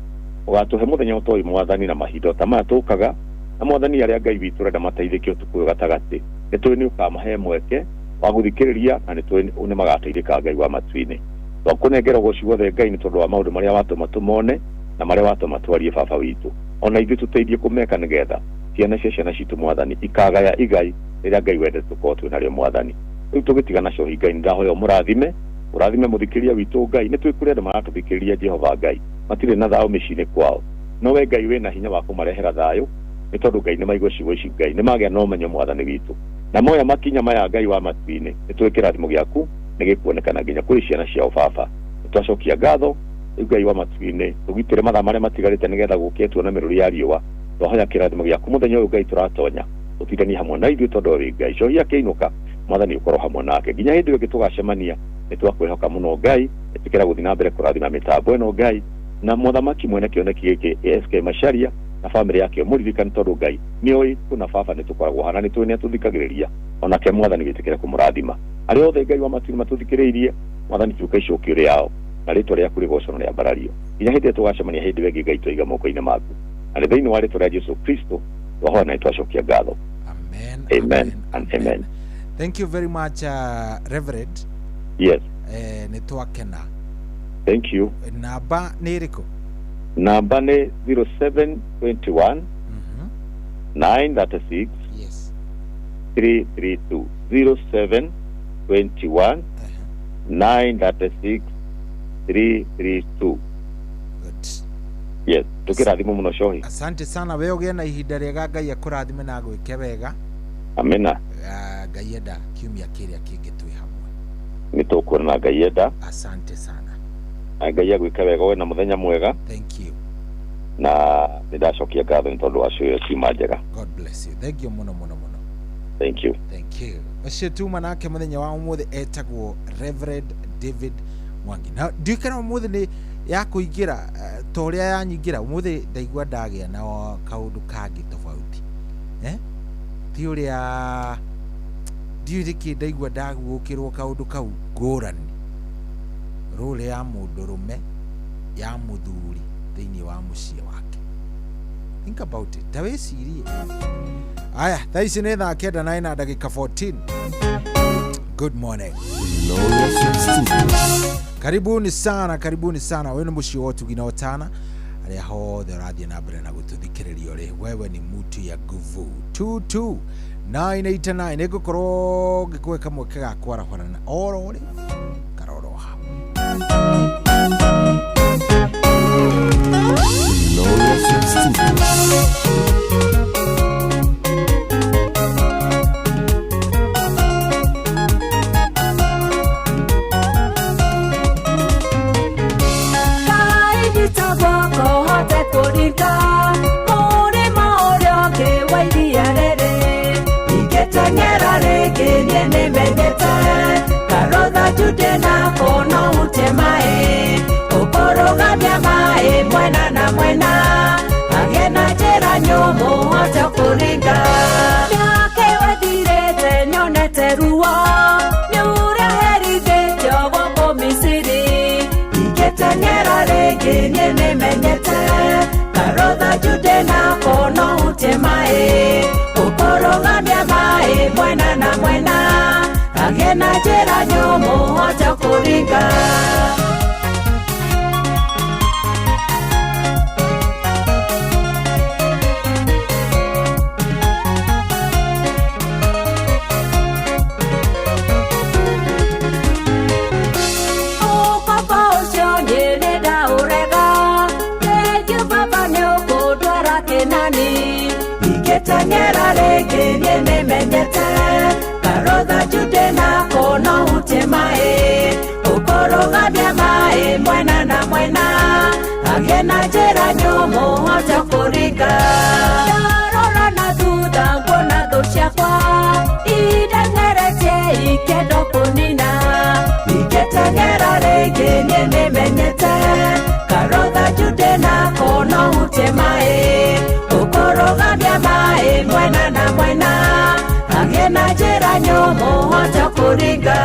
ũgatũhe mũthenya ũtoĩ Mwathani na mahinda ta maya tũkaga na Mwathani arĩa Ngai witũ ũrenda mateithĩke ũtukũ ũyũ gatagatĩ nĩ tũĩ nĩ ũkamahe mweke wa gũthikĩrĩria na nĩ tũĩ nĩ magateithĩka Ngai wa matu-inĩ. Twakũnengera ũgoci wothe Ngai nĩ tondũ wa maũndũ marĩa watũma tũmone na marĩa watũma twarie baba witũ. Ona ithuĩ tũteithie kũmeka nĩgetha ciana cia ciana citũ Mwathani ikagaya igai rĩrĩa Ngai wendete tũkorwo twĩ narĩo Mwathani. Rĩu tũgĩtigana cohi Ngai nĩ ndahoya ũmũrathime, ũrathime mũthikĩrĩria witũ Ngai. Nĩ tũĩ kũrĩ andũ maratũthikĩrĩria Jehova Ngai matirĩ na thayũ mĩciĩ-inĩ kwao, no we Ngai wĩna hinya wa kũmarehera thayũ nĩ tondũ Ngai nĩ maigua ciugo ici Ngai nĩ magĩa na ũmenyo Mwathani witũ na moya makinya maya Ngai wa matu-inĩ nĩ tũĩ kĩrathimo gĩaku nĩ gĩkuonekana nginya kũrĩ ciana ciao baba. Nĩ twacokia ngatho rĩu Ngai wa matu-inĩ tũgitĩre mathaa marĩa matigarĩte nĩgetha gũkĩe tuone mĩrũri ya riũa. Twahoya kĩrathimo gĩaku mũthenya ũyũ Ngai tũratonya ũtindanie hamwe na ithuĩ tondũ wĩ Ngai. Cohi akĩinũka Mwathani ũkorwo hamwe nake nginya hĩndĩ ĩyo ĩngĩ tũgacemania. Nĩ twakwĩhoka mũno Ngai, ĩtĩkĩra gũthiĩ na mbere kũrathima mĩtambo ĩno Ngai na mũthamaki mwene kĩoneki gĩkĩ SK Macharia na famĩlĩ yake ũmũririkane tondũ Ngai nĩoĩ kũna baba nĩ tũkoragwo hana nĩ tũĩ nĩ atũthikagĩrĩria onake Mwathani wĩtĩkĩre kũmũrathima. Arĩa othe Ngai wa matu-inĩ matũthikĩrĩirie Mwathani tuĩka icokio rĩao na rĩtwa rĩaku rĩgocwo na rĩambarario nginya hĩndĩ ĩrĩa tũgacemania hĩndĩ ĩyo ĩngĩ Ngai twaiga moko-inĩ maku na nĩ thĩinĩ wa rĩtwa rĩa Jesu Kristo twahoya na nĩtwacokia ngatho. Amen, amen and amen. Thank you very much, Reverend. Yes. Nĩ twakena. Thank you. Namba nĩ ĩrĩkũ? Namba nĩ 0721 936 Yes. 332. 0721 936 332. Good. Yes, tukirathimwo mũno cohi. Asante sana, we ũgĩe na ihinda rĩega, Ngai akũrathime na agwĩke wega. Amina. Ngai enda kiumia kĩrĩa kĩngĩ twĩ hamwe. Nĩ tũkuonana Ngai enda. Asante sana. Na Ngai agwĩke wega, we na mũthenya mwega. Thank you. Na nĩ ndacokia ngatho nĩ tondũ wa cio ciuma njega. God bless you. Thank you mũno mũno mũno. Thank you. Thank you. Ũcio tuma nake mũthenya wa ũmũthĩ etagwo Reverend David Mwangi. Na ndiũĩ kana ũmũthĩ nĩ ya kũingĩra ta ũrĩa yanyingĩra ũmũthĩ ndaigua ndagĩa na kaũndũ kangĩ tofauti. Ti ũrĩa ndiũĩ nĩkĩ ndaigua ndaguũkĩrwo kaũndũ kau ngũrani. Role ya mũndũrũme ya mũthuri thĩinĩ wa mũciĩ wake. Think about it. Ta wĩcirie. Aya, thaa ici nĩ thaa 9 na ndagĩka 14. Good morning. Karibuni sana, karibuni sana. Wewe ni mũciĩ wa ũtugi na ũtana. Arĩa hothe ũrathiĩ na mbere na gũtũthikĩrĩria ũrĩ, wewe ni mutu ya nguvu. 22989 nĩngũkorwo ngĩkũhe kamweke ga kwarahũrana oro rĩ karoro hau. Studios. Jude na kono ute mae Ũkũrũgamia mae mwena na mwena Hagĩe na njĩra nyũmũ hote kũringa Mĩaka ĩyo ĩthirĩte nyonete ruo Nĩ ũrĩa herithĩtio gũkũ Misiri Ingĩteng'era rĩngĩ niĩ nĩmenyete Karũtha Jude na kono ute mae Ũkũrũgamia mae mwena na mwena Hagĩe na njĩra nyũmũ hote kũringa Ũkombo ũcio niĩ nĩndaũrega Thengiũ baba nĩũkũndwara Kĩnani Ingĩteng'era rĩngĩ niĩ nĩmenyete Karũtha Jude na kono ute mae Ũkũrũgamia mae mwena na mwena Hagĩe na njĩra nyũmũ hote kũringa Ndarora na thutha nguona thũ ciakwa Indeng'eretie ikĩenda kũnina Ingĩteng'era rĩngĩ niĩ nĩmenyete Karũtha Jude na kono ute mae Ũkũrũgamia mae mwena na mwena Hagĩe na njĩra nyũmũ hote kũringa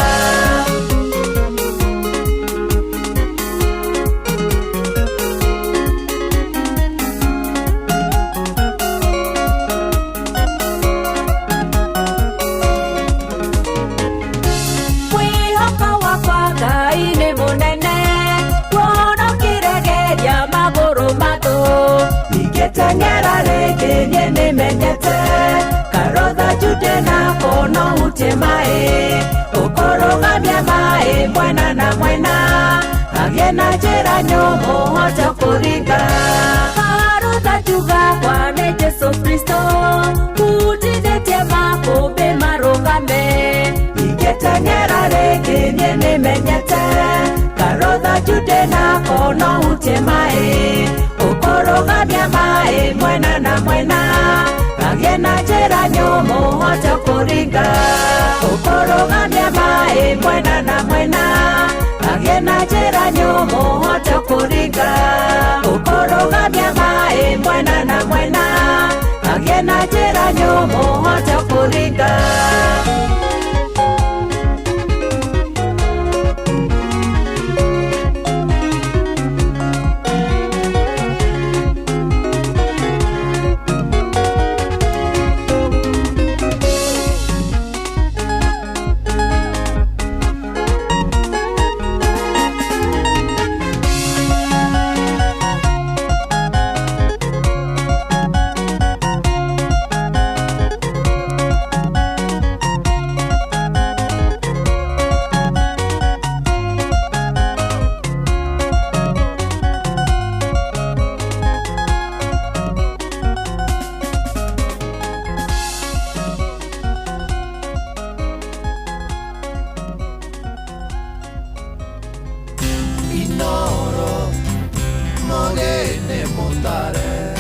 Mwĩhoko wakwa Ngai nĩ mũnene Kuona ũkĩregeria magũrũ matũ Ingĩteng'era rĩngĩ niĩ nĩmenyete Karũtha Jude na kono ute mae Ũkũrũgamia mae mwena na mwena Hagĩe na njĩra nyũmũ hote kũringa Karũtha njuga kwa nĩ Jesũ Kristo Hutithĩtie makũmbĩ marũgame Ingĩteng'era rĩngĩ niĩ nĩmenyete Karũtha Jude na kono ute mae Ũkũrũgamia mae mwena na mwena Hagĩe na njĩra nyũmũ hote kũringa Ũkũrũgamia mae mwena na mwena Hagĩe na njĩra nyũmũ hote kũringa Ũkũrũgamia mae mwena na mwena Hagĩe na njĩra nyũmũ hote kũringa Inoro mogene mutare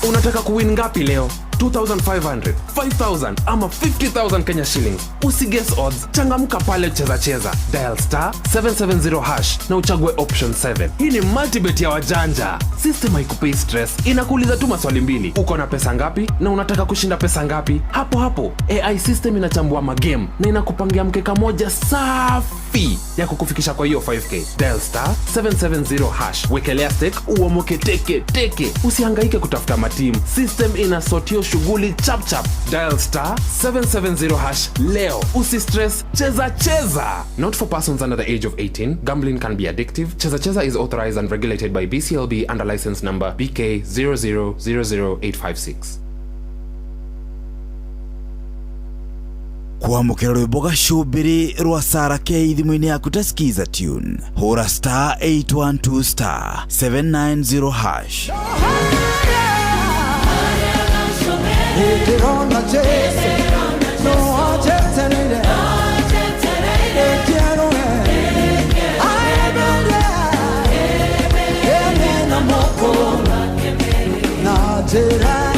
98.8 Unataka kuwin ngapi leo? 2500, 5000 ama 50000 Kenya shillings. Usiguess odds, changamka pale Cheza Cheza. Dial star 770 hash na uchague option 7. Hii ni multibet ya wajanja. System haikupei stress, inakuuliza tu maswali mbili. Uko na pesa ngapi na unataka kushinda pesa ngapi? Hapo hapo AI system inachambua magame na inakupangia mkeka moja safi ya kukufikisha kwa hiyo 5k. Dial star 770 hash, wekelea stake, uomoke teke teke. Usihangaike kutafuta matimu, system inasotio shughuli chap chap. Dial star 770 hash leo. Usistress, cheza cheza. Not for persons under the age of 18. Gambling can be addictive. Cheza Cheza is authorized and regulated by BCLB under license number BK 0000856. Kwamũkĩra rwĩmbo gacũmbĩrĩ rwa Sara K thimũ-inĩ yaku ta Skiza tune hũra star 812 star 790 hash. Ndirona Jesu no ajeterere Ekiaroe Aebere Ene na moko Na jera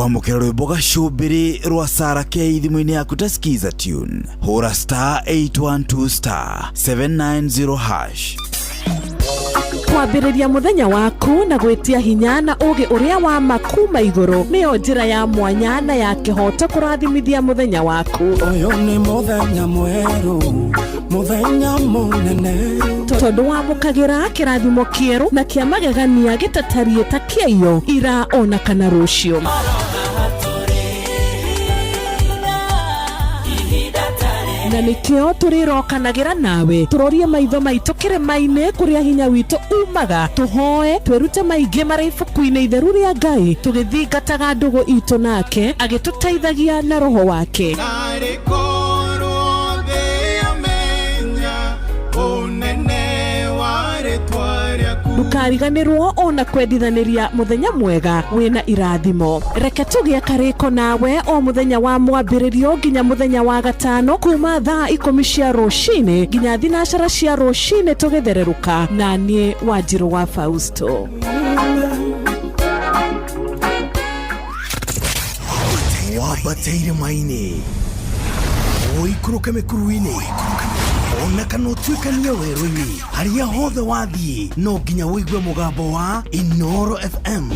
Kwamũkĩra rwĩmbo gacũmbĩrĩ rwa Sara K thimũ-inĩ yaku ta Skiza tune, hũra star 812 star 790 hash. Kwambĩrĩria mũthenya waku na gwĩtia hinya na ũũgĩ ũrĩa wa ma kuma igũrũ nĩyo njĩra ya mwanya na ya kĩhooto kũrathimithia mũthenya waku. Ũyũ nĩ mũthenya mwerũ, mũthenya mũnene, tondũ wamũkagĩra kĩrathimo kĩerũ na kĩa magegania gĩtatariĩ ta kĩaiyo ira ona kana rũciũ. Na nĩkĩo tũrĩrokanagĩra nawe tũrorie maitho maitũ kĩrĩma-inĩ kũrĩa hinya witũ umaga, tũhoe twĩrute maingĩ marĩ ibuku-inĩ itheru rĩa Ngai, tũgĩthingataga ndũgũ itũ nake agĩtũteithagia na roho wake. Ndũkariganĩrwo ona kwendithanĩria mũthenya mwega wĩna irathimo. Reke tũgĩe karĩko nawe o mũthenya wa mwambĩrĩrio nginya mũthenya wa gatano kuma thaa 10 cia rũcinĩ nginya 12 cia rũcinĩ tũgĩthererũka na niĩ Wanjirũ wa Fausto. Wambateire maini ũikũrũke mĩkuru-inĩ ona kana ũtuĩkanie werũ-inĩ, harĩa hothe wathiĩ no nginya ũigue mũgambo wa Inoro FM.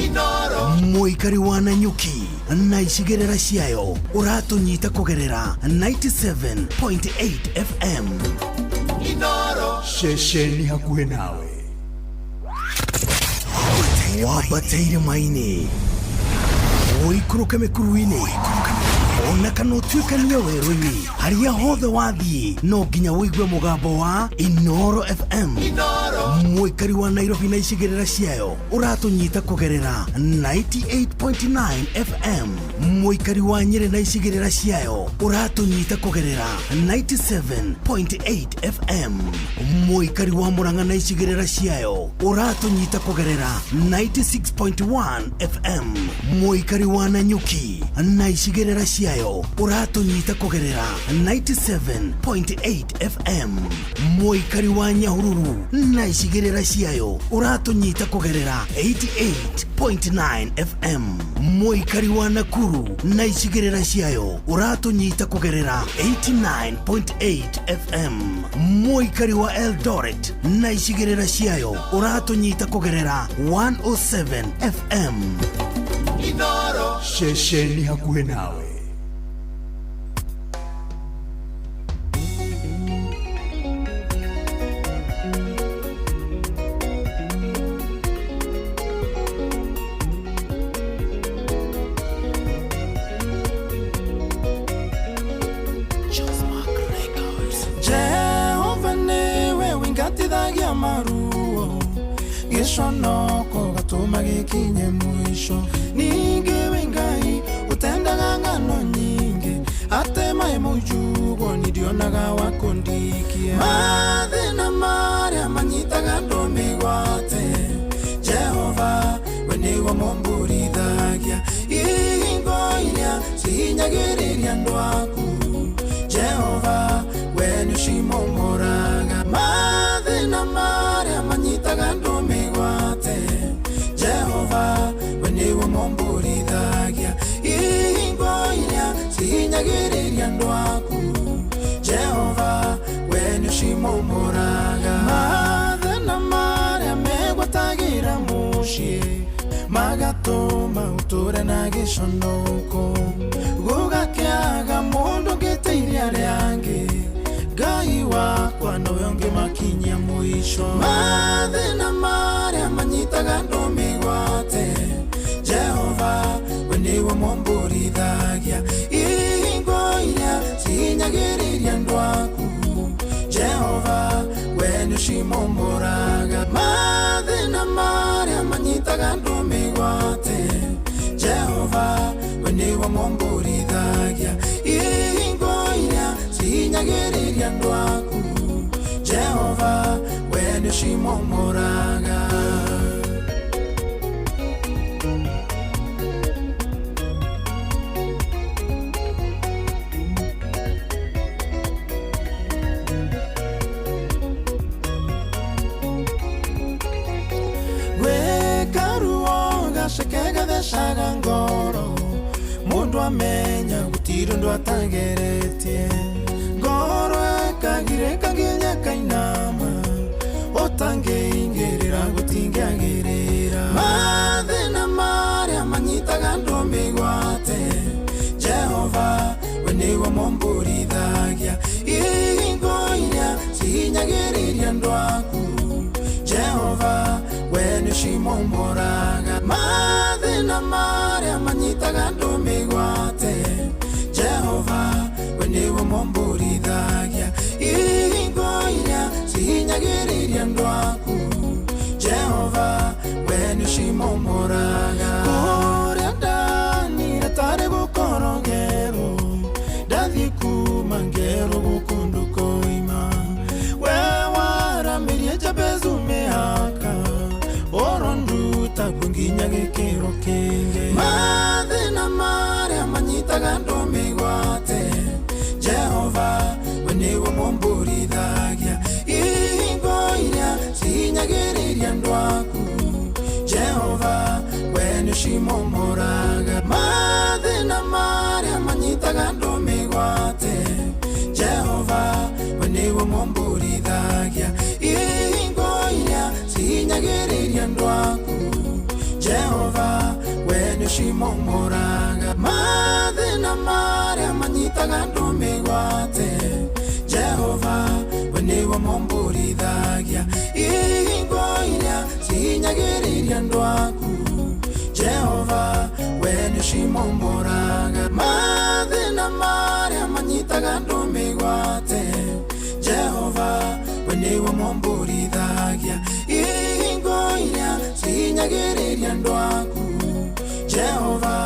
Mũikari wa Nanyuki na icigĩrĩra ciayo ũratũnyita kũgerera 97.8 FM. Inoro ceceni hakuhĩ nawe. Wambateire maini ũikũrũke mĩkuru-inĩ ona kana ũtuĩkanie werũ-inĩ, harĩa hothe wathiĩ no nginya ũigue mũgambo wa Inoro FM. Mũikari wa Nairobi na icigĩrĩra ciayo ũratũnyita kũgerera 98.9 FM. Mũikari wa Nyĩrĩ na icigĩrĩra ciayo ũratũnyita kũgerera 97.8 FM. Mũikari wa Murang'a na icigĩrĩra ciayo ũratũnyita kũgerera 96.1 FM. Mũikari wa Nanyuki na icigĩrĩra ciayo ũratũnyita kũgerera 97.8 FM. Mũikari wa Nyahururu na icigĩrĩra ciayo ũratũnyita kũgerera 88.9 FM. Mũikari wa Nakuru na icigĩrĩra ciayo ũratũnyita kũgerera 89.8 FM. Mũikari wa Eldoret na icigĩrĩra ciayo ũratũnyita kũgerera 107 FM. Inoro ceceni hakuhĩ nawe. Jehova niwe wingatithagia maruo, gĩconoko gatũma gĩkinye mũico. Ningĩ wĩ Ngai ũtendaga ng'ano nyingĩ, ate maĩ mũnjugo nĩ ndionaga wa kũndikia. Mathĩna marĩa manyitaga andũ mĩgwate, Jehova we nĩwe mũmbũrithagia. Ihingo iria cihinyagĩrĩria andũ aku, Jehova we nĩũcimomoraga. Mathĩna marĩa manyitaga andũ mĩgwate, Jehova we nĩwe mũmbũrithagia. Ihingo iria cihinyagĩrĩria andũ aku, Jehova we nĩũcimomoraga. Mathĩna marĩa megwatagĩra mũciĩ magatũma ũtũre na gĩconoko, gũgakĩaga mũndũ ũngĩteithia arĩa angĩ, Ngai wakwa nowe ũngĩmakinyia mũico. Mathĩna marĩa manyitaga andũ mĩgwate, Jehova we nĩwe mũmbũrithagia. Ihingo iria cihinyagĩrĩria andũ aku, Jehova we nĩũcimomoraga. Mathĩna marĩa manyitaga andũ mĩgwate, Jehova we nĩwe mũmbũrithagia. Ihingo iria cihinyagĩrĩria andũ aku, Jehova we nĩũcimomoraga. Gwĩka ruo gaceke gathecaga ngoro, Gũtirĩ ũndũ amenya, gũtirĩ ũndũ atageretie. Ngoro ĩkagirĩka nginya ĩkainama, ũtangĩingĩrĩra gũtingĩagĩrĩra. Mathĩna marĩa manyitaga andũ mĩgwate, Jehova we nĩwe mũmbũrithagia. Ihingo iria cihinyagĩrĩria andũ aku, Jehova we nĩũcimomoraga. Mathĩna marĩa manyitaga andũ mĩgwate, Jehova we nĩwe mũmbũrithagia. Ihingo iria cihinyagĩrĩria andũ aku, Jehova we nĩũcimomoraga. Kũrĩa ndanire tarĩ gũkorogerwo, ndathiĩ kuma ngerwo gũkũ ndũkoima. We waramĩrie Jabezu mĩhaka, ũronduta kuo nginya gĩkĩro kĩngĩ. Mathĩna marĩa manyitaga andũ mĩgwate, Jehova we nĩwe mũmbũrithagia. Ihingo iria cihinyagĩrĩria andũ aku, Jehova we nĩũcimomoraga. Mathĩna marĩa manyitaga andũ mĩgwate, Jehova we nĩwe mũmbũrithagia. Ihingo iria cihinyagĩrĩria andũ aku, Jehova we nĩũcimomoraga. Mathĩna marĩa manyitaga andũ mĩgwate, Jehova we nĩwe mũmbũrithagia. Ihingo iria cihinyagĩrĩria andũ aku, Jehova we nĩũcimomoraga. Mathĩna marĩa manyitaga andũ mĩgwate, Jehova we nĩwe mũmbũrithagia. Ihingo iria cihinyagĩrĩria andũ aku, Jehova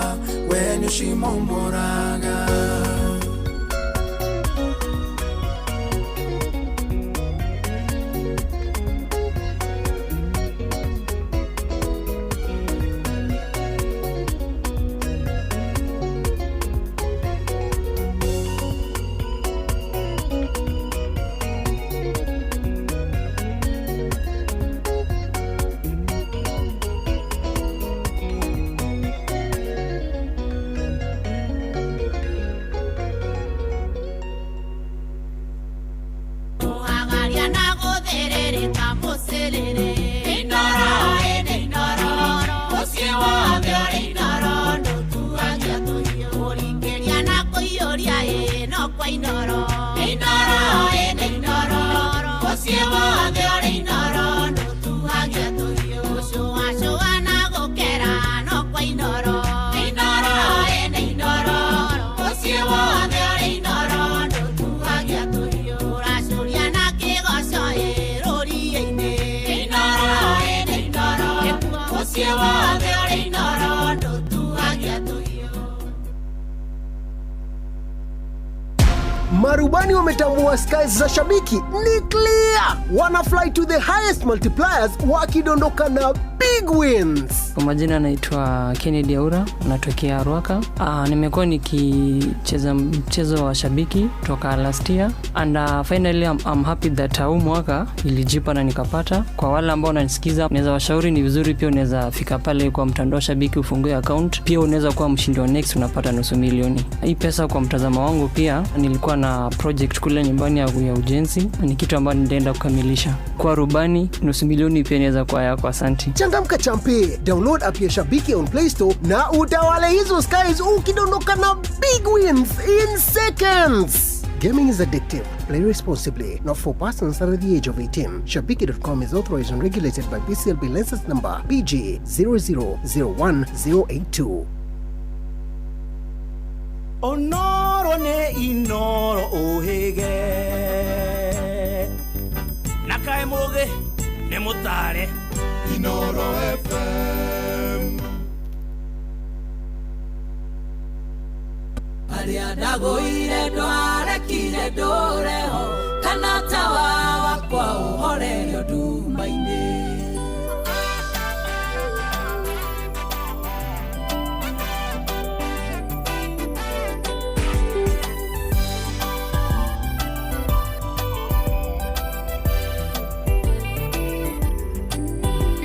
we nĩũcimomoraga. Marubani wametambua skies za shabiki ni clear. Wana fly to the highest multipliers wakidondoka na big wins. Kwa majina naitwa Kennedy Aura, natokea Ruaka. Nimekuwa nikicheza mchezo wa shabiki toka last year and finally I'm happy that huu mwaka ilijipa na nikapata. Kwa wale ambao wananisikiza, naweza washauri ni vizuri pia unaweza fika pale kwa mtandao wa shabiki ufungue account. Pia unaweza kuwa mshindi wa next unapata 500,000. Hii pesa kwa mtazamo wangu pia nilikuwa na project kule nyumbani ya ujenzi, ni kitu ambacho nitaenda kukamilisha. Kwa rubani 500,000 pia inaweza kuwa yako. Asante. Changamka champe, download app ya Shabiki on Play Store na utawale hizo skies ukidondoka na big wins in seconds. Gaming is addictive. Play responsibly. Not for persons under the age of 18. Shabiki.com is authorized and regulated by BCLB license number BG 0001082. Onoro ne inoro ohege Nakae moge ne mutare Inoro FM. Aria ndagoire ndwarekire ndureho kana tawa wakwa uhorerio nduma-inĩ.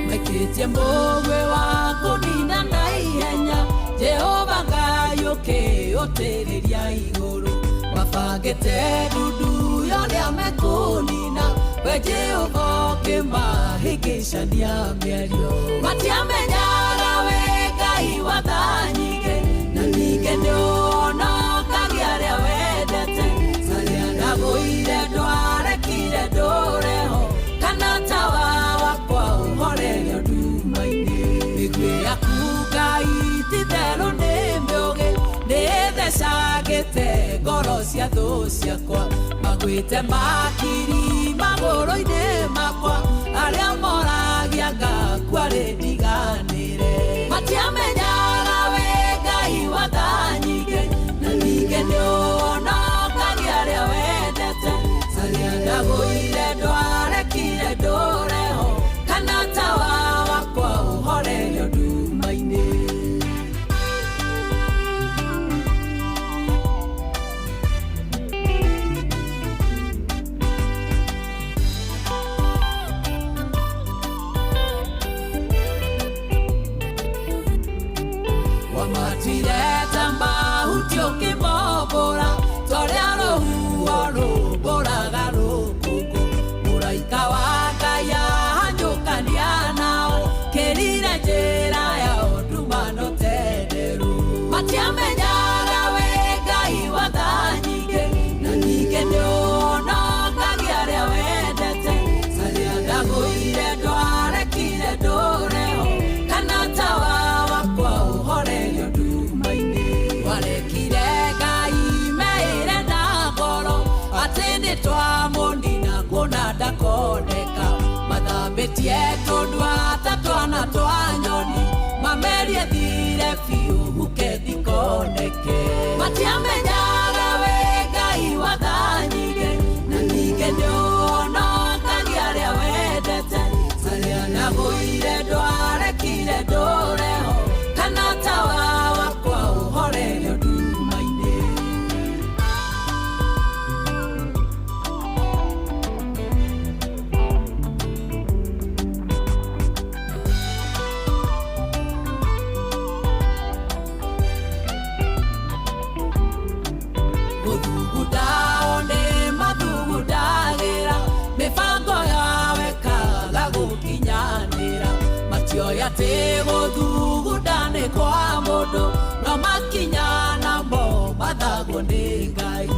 Maikitie mũgwe wa kũnina na ihenya Jehova Ngai Ũkĩũtĩrĩria igũrũ mabangĩte ndundu yorĩa mekũnina we Jehova ũkĩmahĩngĩcania mĩario matiamenyaga we Ngai wa tha nyingĩ na ningĩ nĩũhonokagia arĩa wendete harĩa ndagũire ndwarekire ndũreho kana tawa wakwa ũhorerio nduma-inĩ mĩguĩ yaku Ngai ti-itherũ nĩ mĩũgĩ nĩthecangĩte ngoro cia thũ ciakwa magwĩte makiri magũrũ-inĩ makwa arĩa moragia ngakua rĩ ndiganĩre matiamenyaga we Ngai wa tha nyingĩ na ningĩ nĩũhonokagia arĩa wendete harĩa ndagũire ndwarekire ndũreho kana tawa wakwa ũhorerio nduma-inĩ. Wamatirete mahuti ũkĩmombũra torĩa rũhuho rũmbũraga rũkũngũ mũraika wa Ngai ahanyũkania nao kĩrire njĩra yao ndumano tenderu matiamenyaga we Ngai wa tha nyingĩ na ningĩ nĩũhonokagia arĩa wendete harĩa ndagũire ndwarekire ndũreho kana tawa wakwa ũhorerio nduma-inĩ warekire Ngai meĩre na ngoro atĩ nĩtwamũnina kuona ndakoneka mathambĩtie tũnua ta twana twa nyoni mamerie thire biũ huke thikoneke matiamenyaga we Ngai wa tha nyingĩ na ningĩ nĩũhonokagia arĩa wendete harĩa ndagũire ndwarekire ndũreho kana tawa wakwa ũhorerio nduma-inĩ. Gũthugundao nĩ mathugundagĩra mĩbango yao ĩkaga gũkinyanĩra matioĩ atĩ gũthugunda nĩ kwa mũndũ no makinya namo mathagwo nĩ Ngai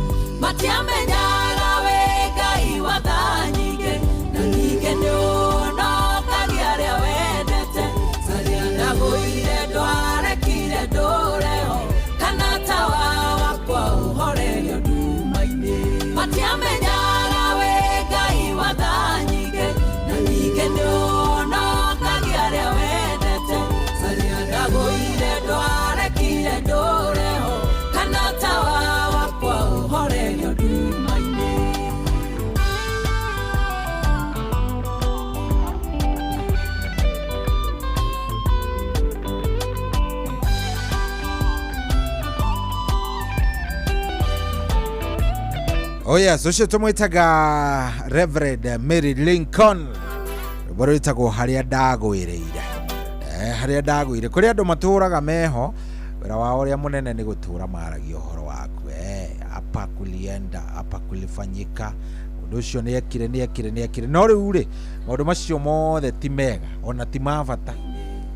matiamenyaga we Ngai wa tha nyingĩ na ningĩ nĩũhonokagia arĩa wendete harĩa ndagũire ndwarekire ndũreho kana tawa wakwa ũhorerio nduma-inĩ matiamenyaga we Ngai wa tha nyingĩ na ningĩ nĩũhonokagia arĩa wendete harĩa ndagũire ndwarekire ndũreho kana tawa wakwa ũhorerio nduma-inĩ. Oh yes, ũcio tũmwĩtaga Reverend Mary Lincoln rwĩmbo rwĩtagwo harĩa ndagwĩrĩire. Harĩa ndagwĩire kũrĩ andũ matũraga meho wĩra wao ũrĩa mũnene nĩ gũtũra maragia ũhoro waku. Hapa kulienda hapa kulifanyika ũndũ ũcio nĩekire nĩekire nĩekire no rĩu rĩ maũndũ macio mothe ti mega ona ti ma bata.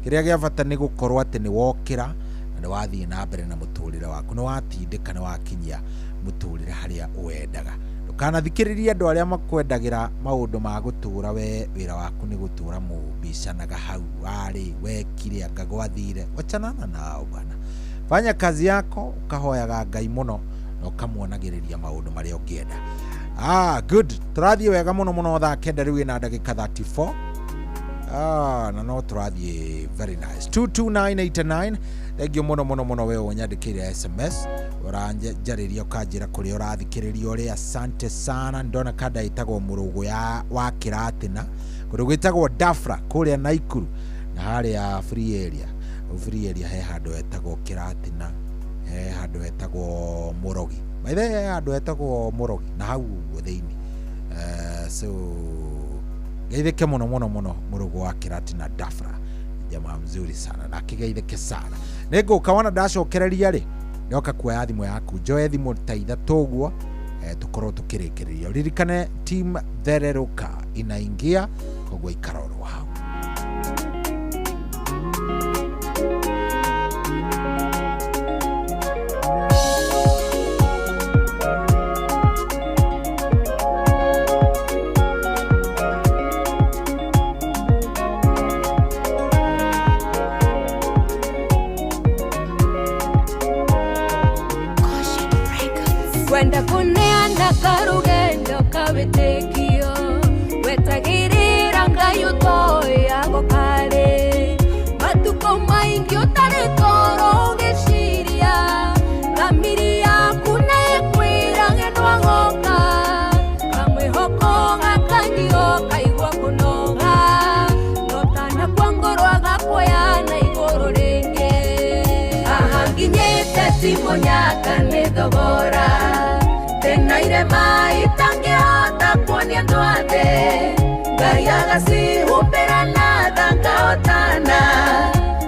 Kĩrĩa gĩa bata nĩ gũkorwo atĩ nĩ wokĩra na nĩ wathiĩ na mbere na mũtũrĩre waku nĩ watindĩka nĩ wakinyia mũtũrĩre harĩa ũendaga. Ndũkanathikĩrĩrie andũ arĩa makwendagĩra maũndũ ma gũtũra we wĩra waku nĩ gũtũra mũbicanaga hau warĩ wekire anga gwathire wachanana nao bwana. Fanya kazi yako ũkahoyaga Ngai mũno na ũkamuonagĩrĩria maũndũ marĩa ũngĩenda. Good tũrathiĩ wega mũno mũno thaa kenda rĩu ĩna ndagĩka 34. Na no tũrathiĩ very nice 22989. Thank you mũno mũno mũno we ũnyandĩkĩire SMS ũranjarĩria ũkanjĩra kũrĩa ũrathikĩrĩria ũrĩ. Asante sana. Ndona kanda ĩtagwo mũrũgũ ya wa Kĩratina kũndũ gwĩtagwo Dafra kũrĩa Naikuru na harĩa free area. Free area he handũ hetagwo Kĩratina, he handũ hetagwo Mũrogi. By the way, he handũ hetagwo Mũrogi na hau ũguo thĩinĩ. So geithĩke mũno mũno mũno mũrũgũ wa Kĩratina Dafra, jamaa mzuri sana na akigeithĩke sana. Nĩngũka wona ndacokereria rĩ Ndoka kuoya thimũ yaku, njoe thimũ ta ithatũ ũguo, tũkorwo tũkĩrĩkĩrĩria. Ririkane team Thererũka inaingia, koguo ikara oro hau. Kwenda kuneana karugendo kawĩtĩkio, wetagĩrĩra Ngai ũtoyago karĩ matukũ maingĩ ũtarĩ toro ũgĩciria thamiri yaku nĩ ĩkwĩra ng'endo agoka kamwĩhoko gakanyio kaigua kũnoga no tanakua ngoro agakuoya na igũrũ rĩngĩ. Haha nginyĩte ti mũnyaka nĩ thogora tena irema itangĩhota kuonia andũ othe Ngai agacihumbĩra na tha ngahotana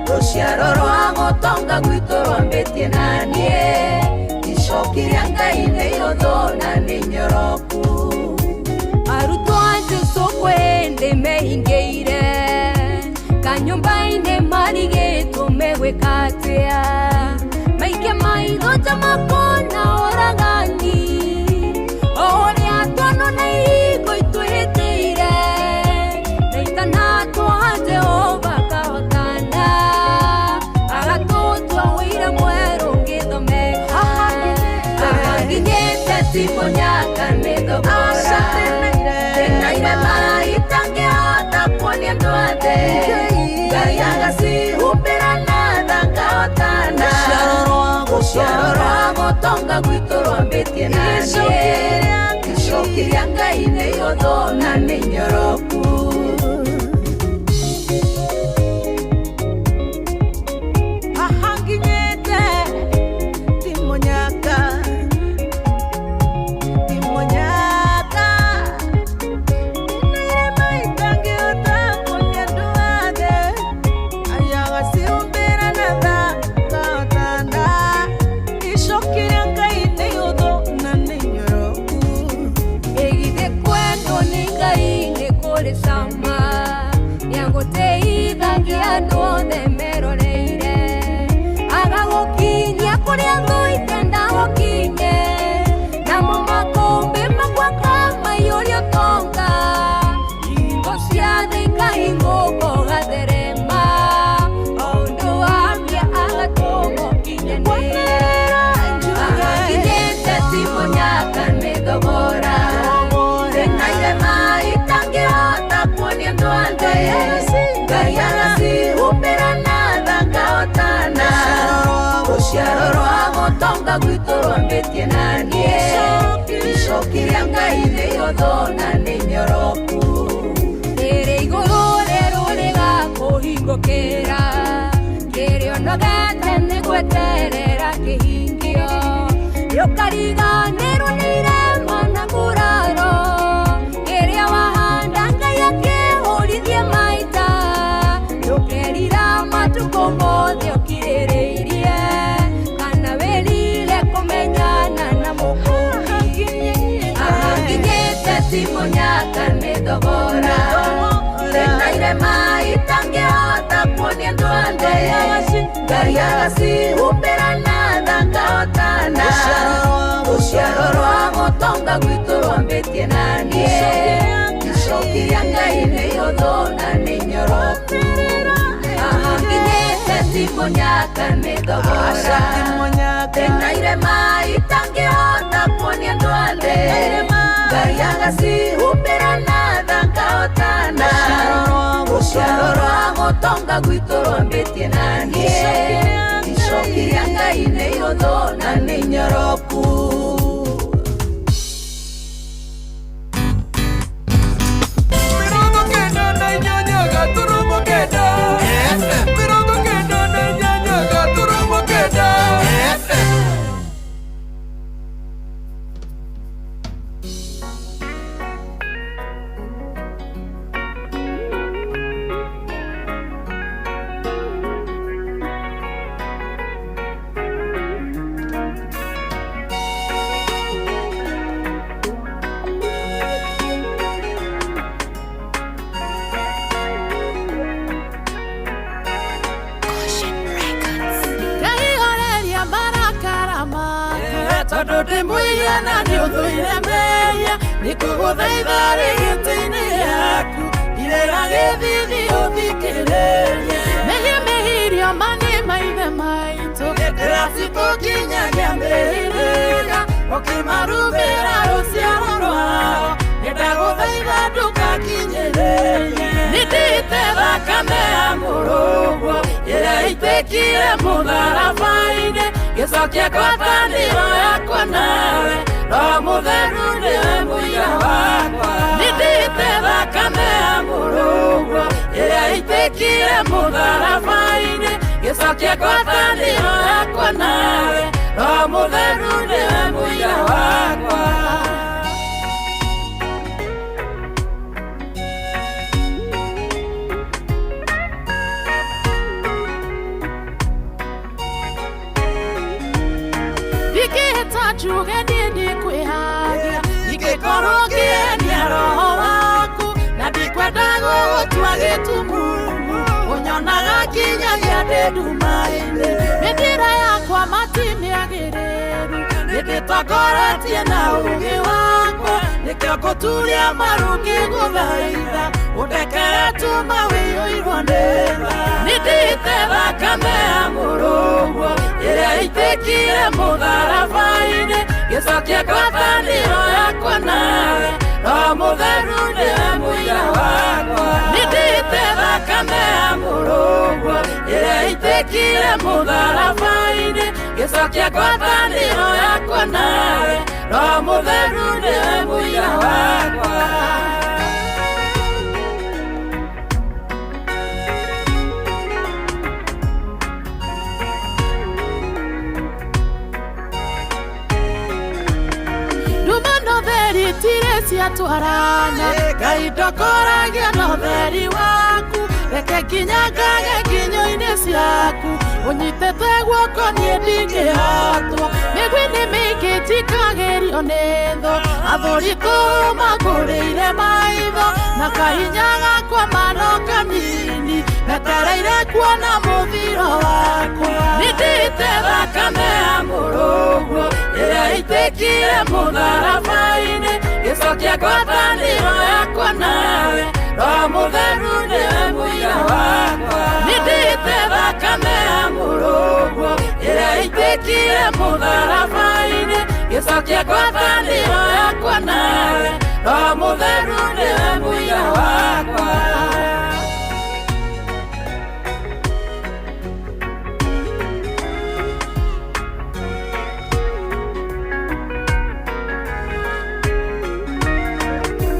rũciaro rwa gũtonga gwitũ rwambĩtie na niĩ icoki rĩa Ngai nĩ ihũthũ na nĩ nyoroku. Arutwo a Jesũ kwĩ hĩndĩ mehingĩire kanyũmba-inĩ marigĩtwo megwĩka atĩa maike maitho ta makona ũragani o ũrĩa tuono na ihingo itwĩhĩtĩire na itanatwo Jehova akahotana agatũtua ũira mwerũ ngĩthomeka. Haha nginyĩte ti mũnyaka nĩ thogora tena irema itangĩhota kuonia andũ othe Ngai agacihumbĩra na tha ngahotana rũciaro rwa gũtonga gwitũ rwambĩtie na niĩ icoki rĩa Ngai nĩ ihũthũ na nĩ nyoroku. Haha nginyĩte ti mũnyaka, ti mũnyaka Nĩ irema itangĩhota kuonia andũ othe Ngai agacihumbĩra na tha ngahotana icoki rĩa Ngai nĩ ihũthũ na nĩ nyoroku. Ĩgithĩ kwendwo nĩ Ngai nĩ kũrĩ cama nĩagũteithagia andũ othe meroreire agagũkinyia kũrĩa thũ itenda gũkinye namo makũmbĩ makwa kamaiyũria ũtonga hingo cia thĩ ikahingũka ũgatherema o ũndũ wambia agatũma ũkinyanĩre. Haha nginyĩte ti mũnyaka nĩ thogora tena irema itangĩhota kuonia andũ othe Ngai agacihumbĩra na tha ngahotana rũciaro rwa gũtonga gwitũ rwambĩtie na niĩ icoki rĩa Ngai nĩ ihũthũ na nĩ nyoroku. Rĩrĩ igũrũ rĩerũ rĩgakũhingũkĩra kĩrĩa ũnogete nĩ gweterera kĩhingio nĩũkariganĩrwo nĩ irema na nguraro kĩrĩa wahanda Ngai akĩhũrithie maita ndũkerira matukũ mothe ũkirĩrĩirie kana wĩrire kũmenyana na mũkũũri. Haha nginyĩte ti mũnyaka nĩ thogora tena irema itangĩhota kuonia andũ othe Ngai agacihumbĩra na tha ngahotana rũciaro rwa gũtonga gwitũ rwambĩtie na niĩ icoki rĩa Ngai nĩ ihũthũ na nĩ nyoroku. Haha nginyĩte ti mũnyaka nĩ thogora tena irema itangĩhota kuonia andũ othe Ngai agacihumbĩra na tha ngahotana rũciaro rwa gũtonga gwitũ rwambĩtie na niĩ icoki rĩa Ngai nĩ ihũthũ na nĩ nyoroku. 98 FM 98.9 FM. Tondũ ndĩ mũiya na nĩ ũthũire mehia nĩngũgũthaitha rĩ gĩtĩ-inĩ gĩaku ndirĩra gĩthithi ũthikĩrĩrie mehia mehirio ma nĩ maithe maitũ ndĩracitũkinyagia mĩhĩrĩga ũkĩmarumĩra rũciaro rwao nĩndagũthaitha ndũkakinyĩrĩrie nĩndĩte thakame ya mũrũguo ĩrĩa ĩitĩkire mũtharaba-inĩ ngĩcokia ngwatanĩro yakwa nawe Roho Mũtheru nĩwe mũira wakwa nĩndĩte thakame ya mũrũguo ĩrĩa ĩitĩkire mũtharaba-inĩ ngĩcokia ngwatanĩro yakwa nawe Roho Mũtheru nĩwe mũira wakwa. Ndingĩhĩta njuge niĩ nĩngwĩhagia ingĩkorwo ngĩenia roho waku na ndikwenda gũgũtua gĩtumumu ũnyonaga nginyagia ndĩ nduma-inĩ mĩthiĩre yakwa mati mĩagĩrĩru nĩndĩtongoretie na ũũgĩ wakwa nĩkĩo ngũturia maru ngĩgũthaitha ũndekere tuma wĩiyũirwo nĩ tha nĩndĩte thakame ya mũrũguo ĩrĩa ĩitĩkire mũtharaba-inĩ ngĩcokia ngwatanĩro yakwa nawe Roho Mũtheru nĩwe mũira wakwa nĩndĩte thakame ya mũrũguo ĩrĩa ĩitĩkire mũtharaba-inĩ ngĩcokia ngwatanĩro yakwa nawe Roho Mũtheru nĩwe mũira wakwa. Theri ciatwarana Ngai ndokoragia na ũtheri waku reke nginyangage nginyo-inĩ ciaku ũnyitĩte guoko niĩ ndingĩhotwo mĩguĩ-inĩ mĩingĩ njikagĩrio nĩ thũ athũri tũmangũrĩire maitho na kahinya gakwa mano kanini metereire kuona mũthiro wakwa nĩndĩte thakame ya mũrũguo ĩrĩa ĩitĩkire mũtharaba-inĩ ngĩcokia ngwatanĩro yakwa nawe Roho Mũtheru nĩwe mũira wakwa nĩndĩte thakame ya mũrũguo ĩrĩa ĩitĩkire mũtharaba-inĩ ngĩcokia ngwatanĩro yakwa nawe Roho Mũtheru nĩwe mũira wakwa.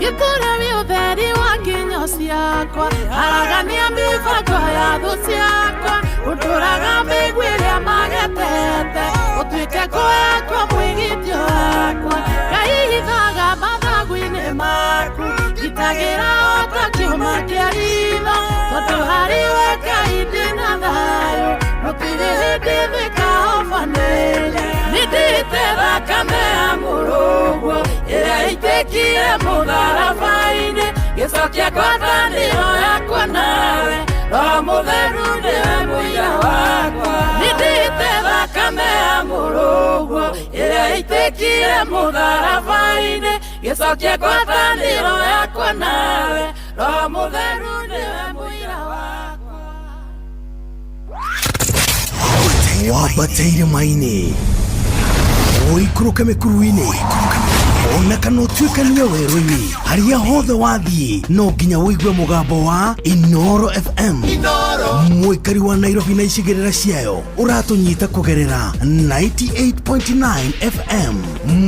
Gĩtũre wĩ ũtheri wa nginyo ciakwa aragania mĩbango ya thũ ciakwa ũndũraga mĩigua ĩrĩa magetete ũtuĩke ngo yakwa mwĩgitio wakwa Ngai hithaga mathagu-inĩ maku ngitagĩra o ta kĩũma kĩa ritho tondũ harĩ we Ngai ndĩna thayũ gũtirĩ hĩndĩ thĩkahobanĩria nĩndĩte thakame ya mũrũguo ĩrĩa ĩitĩkire mũtharaba-inĩ ngĩcokia ngwatanĩro yakwa nawe Roho Mũtheru nĩwe mũira wakwa nĩndĩte thakame ya mũrũguo ĩrĩa ĩitĩkire mũtharaba-inĩ ngĩcokia ngwatanĩro yakwa nawe Roho Mũtheru nĩwe mũira wakwa. Wambate irĩma-inĩ ũikũrũke mĩkuru-inĩ ona kana ũtuĩkanie werũ-inĩ harĩa hothe wathiĩ no nginya ũigue mũgambo wa Inoro FM. Mũikari wa Nairobi na icigĩrĩra ciayo ũratũnyita kũgerera 98.9 FM.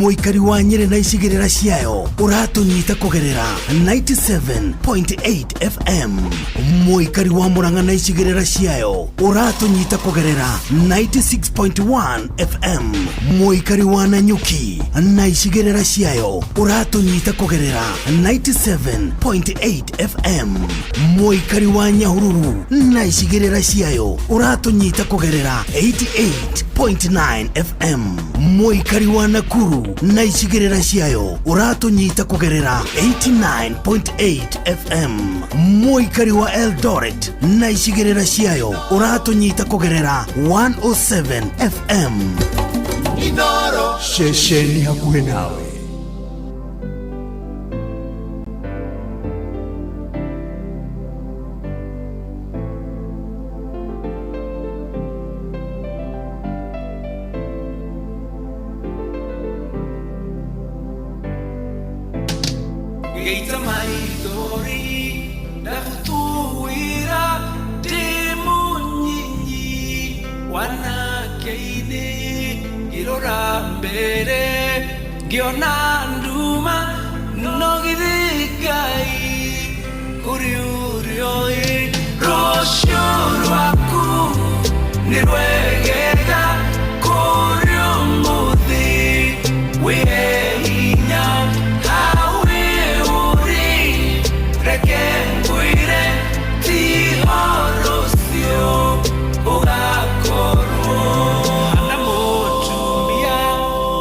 Mũikari wa Nyĩrĩ na icigĩrĩra ciayo ũratũnyita kũgerera 97.8 FM. Mũikari wa Murang'a na icigĩrĩra ciayo ũratũnyita kũgerera 96.1 FM. Mũikari wa Nanyuki na icigĩrĩra ciayo ũratũnyita kũgerera 97.8 FM. Mũikari wa Nyahururu na icigĩrĩra ciayo ũratũnyita kũgerera 88.9 FM. Mũikari wa Nakuru na icigĩrĩra ciayo ũratũnyita kũgerera 89.8 FM. Mũikari wa Eldoret na icigĩrĩra ciayo ũratũnyita kũgerera 107 FM. Inoro Ceceni hakuhĩ nawe. Geita maithori ndagutuwira ndi munyinyi wanake-inĩ ngĩrora mbere ngĩona nduma no githĩ Ngai kũrĩ ũrĩa ũĩ rũciũ rwaku nĩ rwegega kũrĩ ũmũthĩ wĩhe hinya hawe ũrĩ reke ngwĩre ti rũciũ ũgakorwo na mũtumia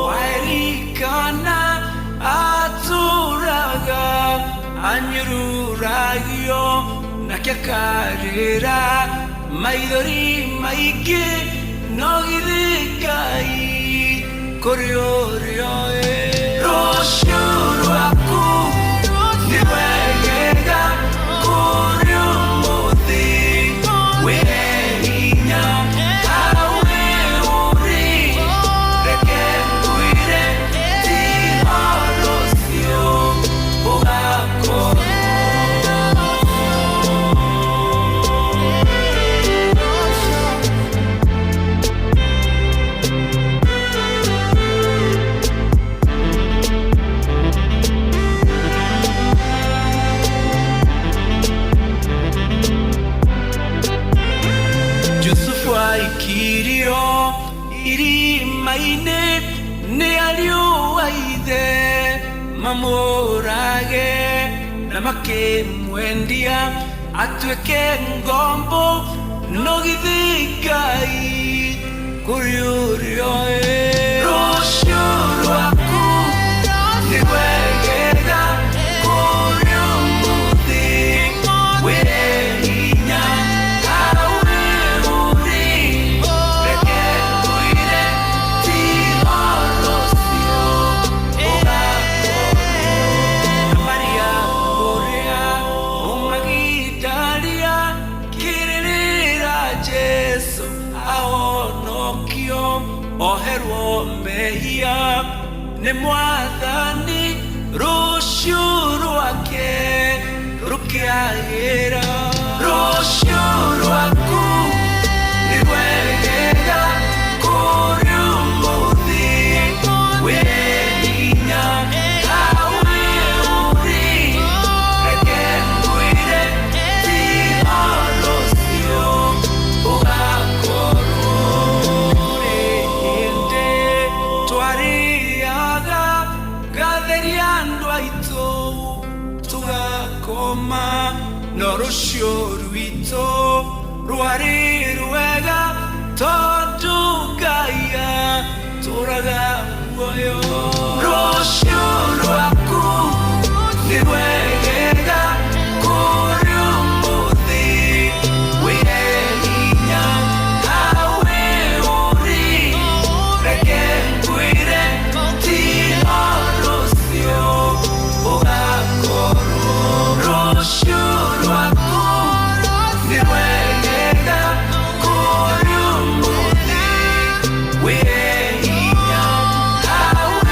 wa Elikana atũraga anyururagio nake akarĩra maithori maingĩ no githĩ Ngai kũrĩ ũrĩa ũĩ rũciũ rwaku nĩ rwegega kũrĩ ũmũthĩ wĩhe hinya hawe ũrĩ reke ngwĩre ti rũciũ ũgakorwo. Yusufu aikirio irima-inĩ nĩ ariũ a ithe mamũrage na makĩmwendia atuĩke ngombo no githĩ Ngai kũrĩ ũrĩa ũĩ rũciũ rwaku nĩ rwegega kũrĩ ũmũthĩ wĩhe hinya hawe ũrĩ reke ngwĩre ti rũciũ ũgakorwo Maria ũrĩa ũmagidaria kĩrĩrĩra Jesu ahonokio oherwo mehia nĩ mwathani rũciũ rwake rũkĩagĩra rũciũ rwaku nĩ rwegega kũrĩ ũmũthĩ wĩhe hinya hawe ũrĩ reke ngwĩre ti rũciũ ũgakorwo kũrĩ hĩndĩ twarĩaga ngatheria andũ aitũ tũgakoma no rũciũ rwitũ rwarĩ rwega tondũ Ngai atũraga muoyo rũciũ rwaku nĩ rwegega kũrĩ ũmũthĩ wĩhe hinya hawe ũrĩ reke ngwĩre ti rũciũ ũgakorwo rũciũ rwaku nĩ rwegega kũrĩ ũmũthĩ wĩhe hinya hawe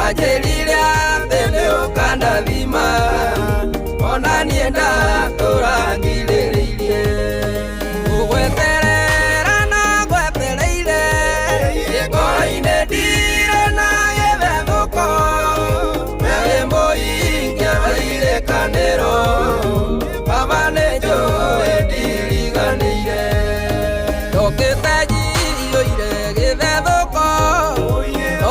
Manjĩrire atĩ nĩ ũkandathima ona niĩ ndatũra ngirĩrĩirie. Gũgweterera na ngwetereire ngoro-inĩ ndirĩ na gĩthethũko. Wewe mũingi wa irĩkanĩro, Baba nĩ njũĩ ndiriganĩire. Ndokĩte njiyũire gĩthethũko,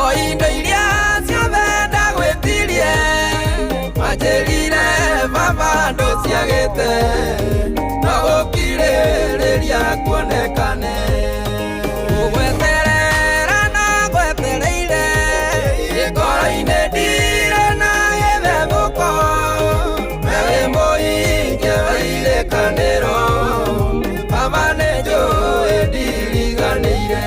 o indo iria ciothe ndagwĩtirie. Manjĩrire Baba ndũciagĩte, no gũkirĩrĩria kuonekane. Gũgweterera na ngwetereire ngoro-inĩ ndirĩ na gĩthethũko. Wewe mũingi wa irĩkanĩro, Baba nĩ njũĩ ndiriganĩire.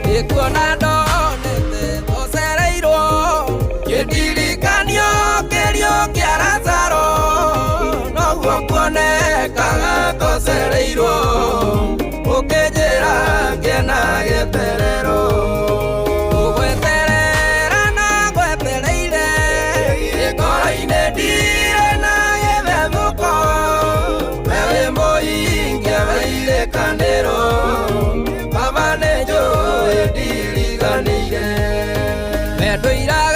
Nĩkuona ndonete tũcereirwo kĩndirikanio kĩrio kĩa Lazaro, noguo kuonekaga tũcereirwo ũkĩnjĩra ngĩe gĩterero. Gũgweterera na ngwetereire ngoro-inĩ ndirĩ na gĩthethũko. Wewe mũingi wa irĩkanĩro, Baba nĩ njũĩ ndiriganĩire. Wendo iraga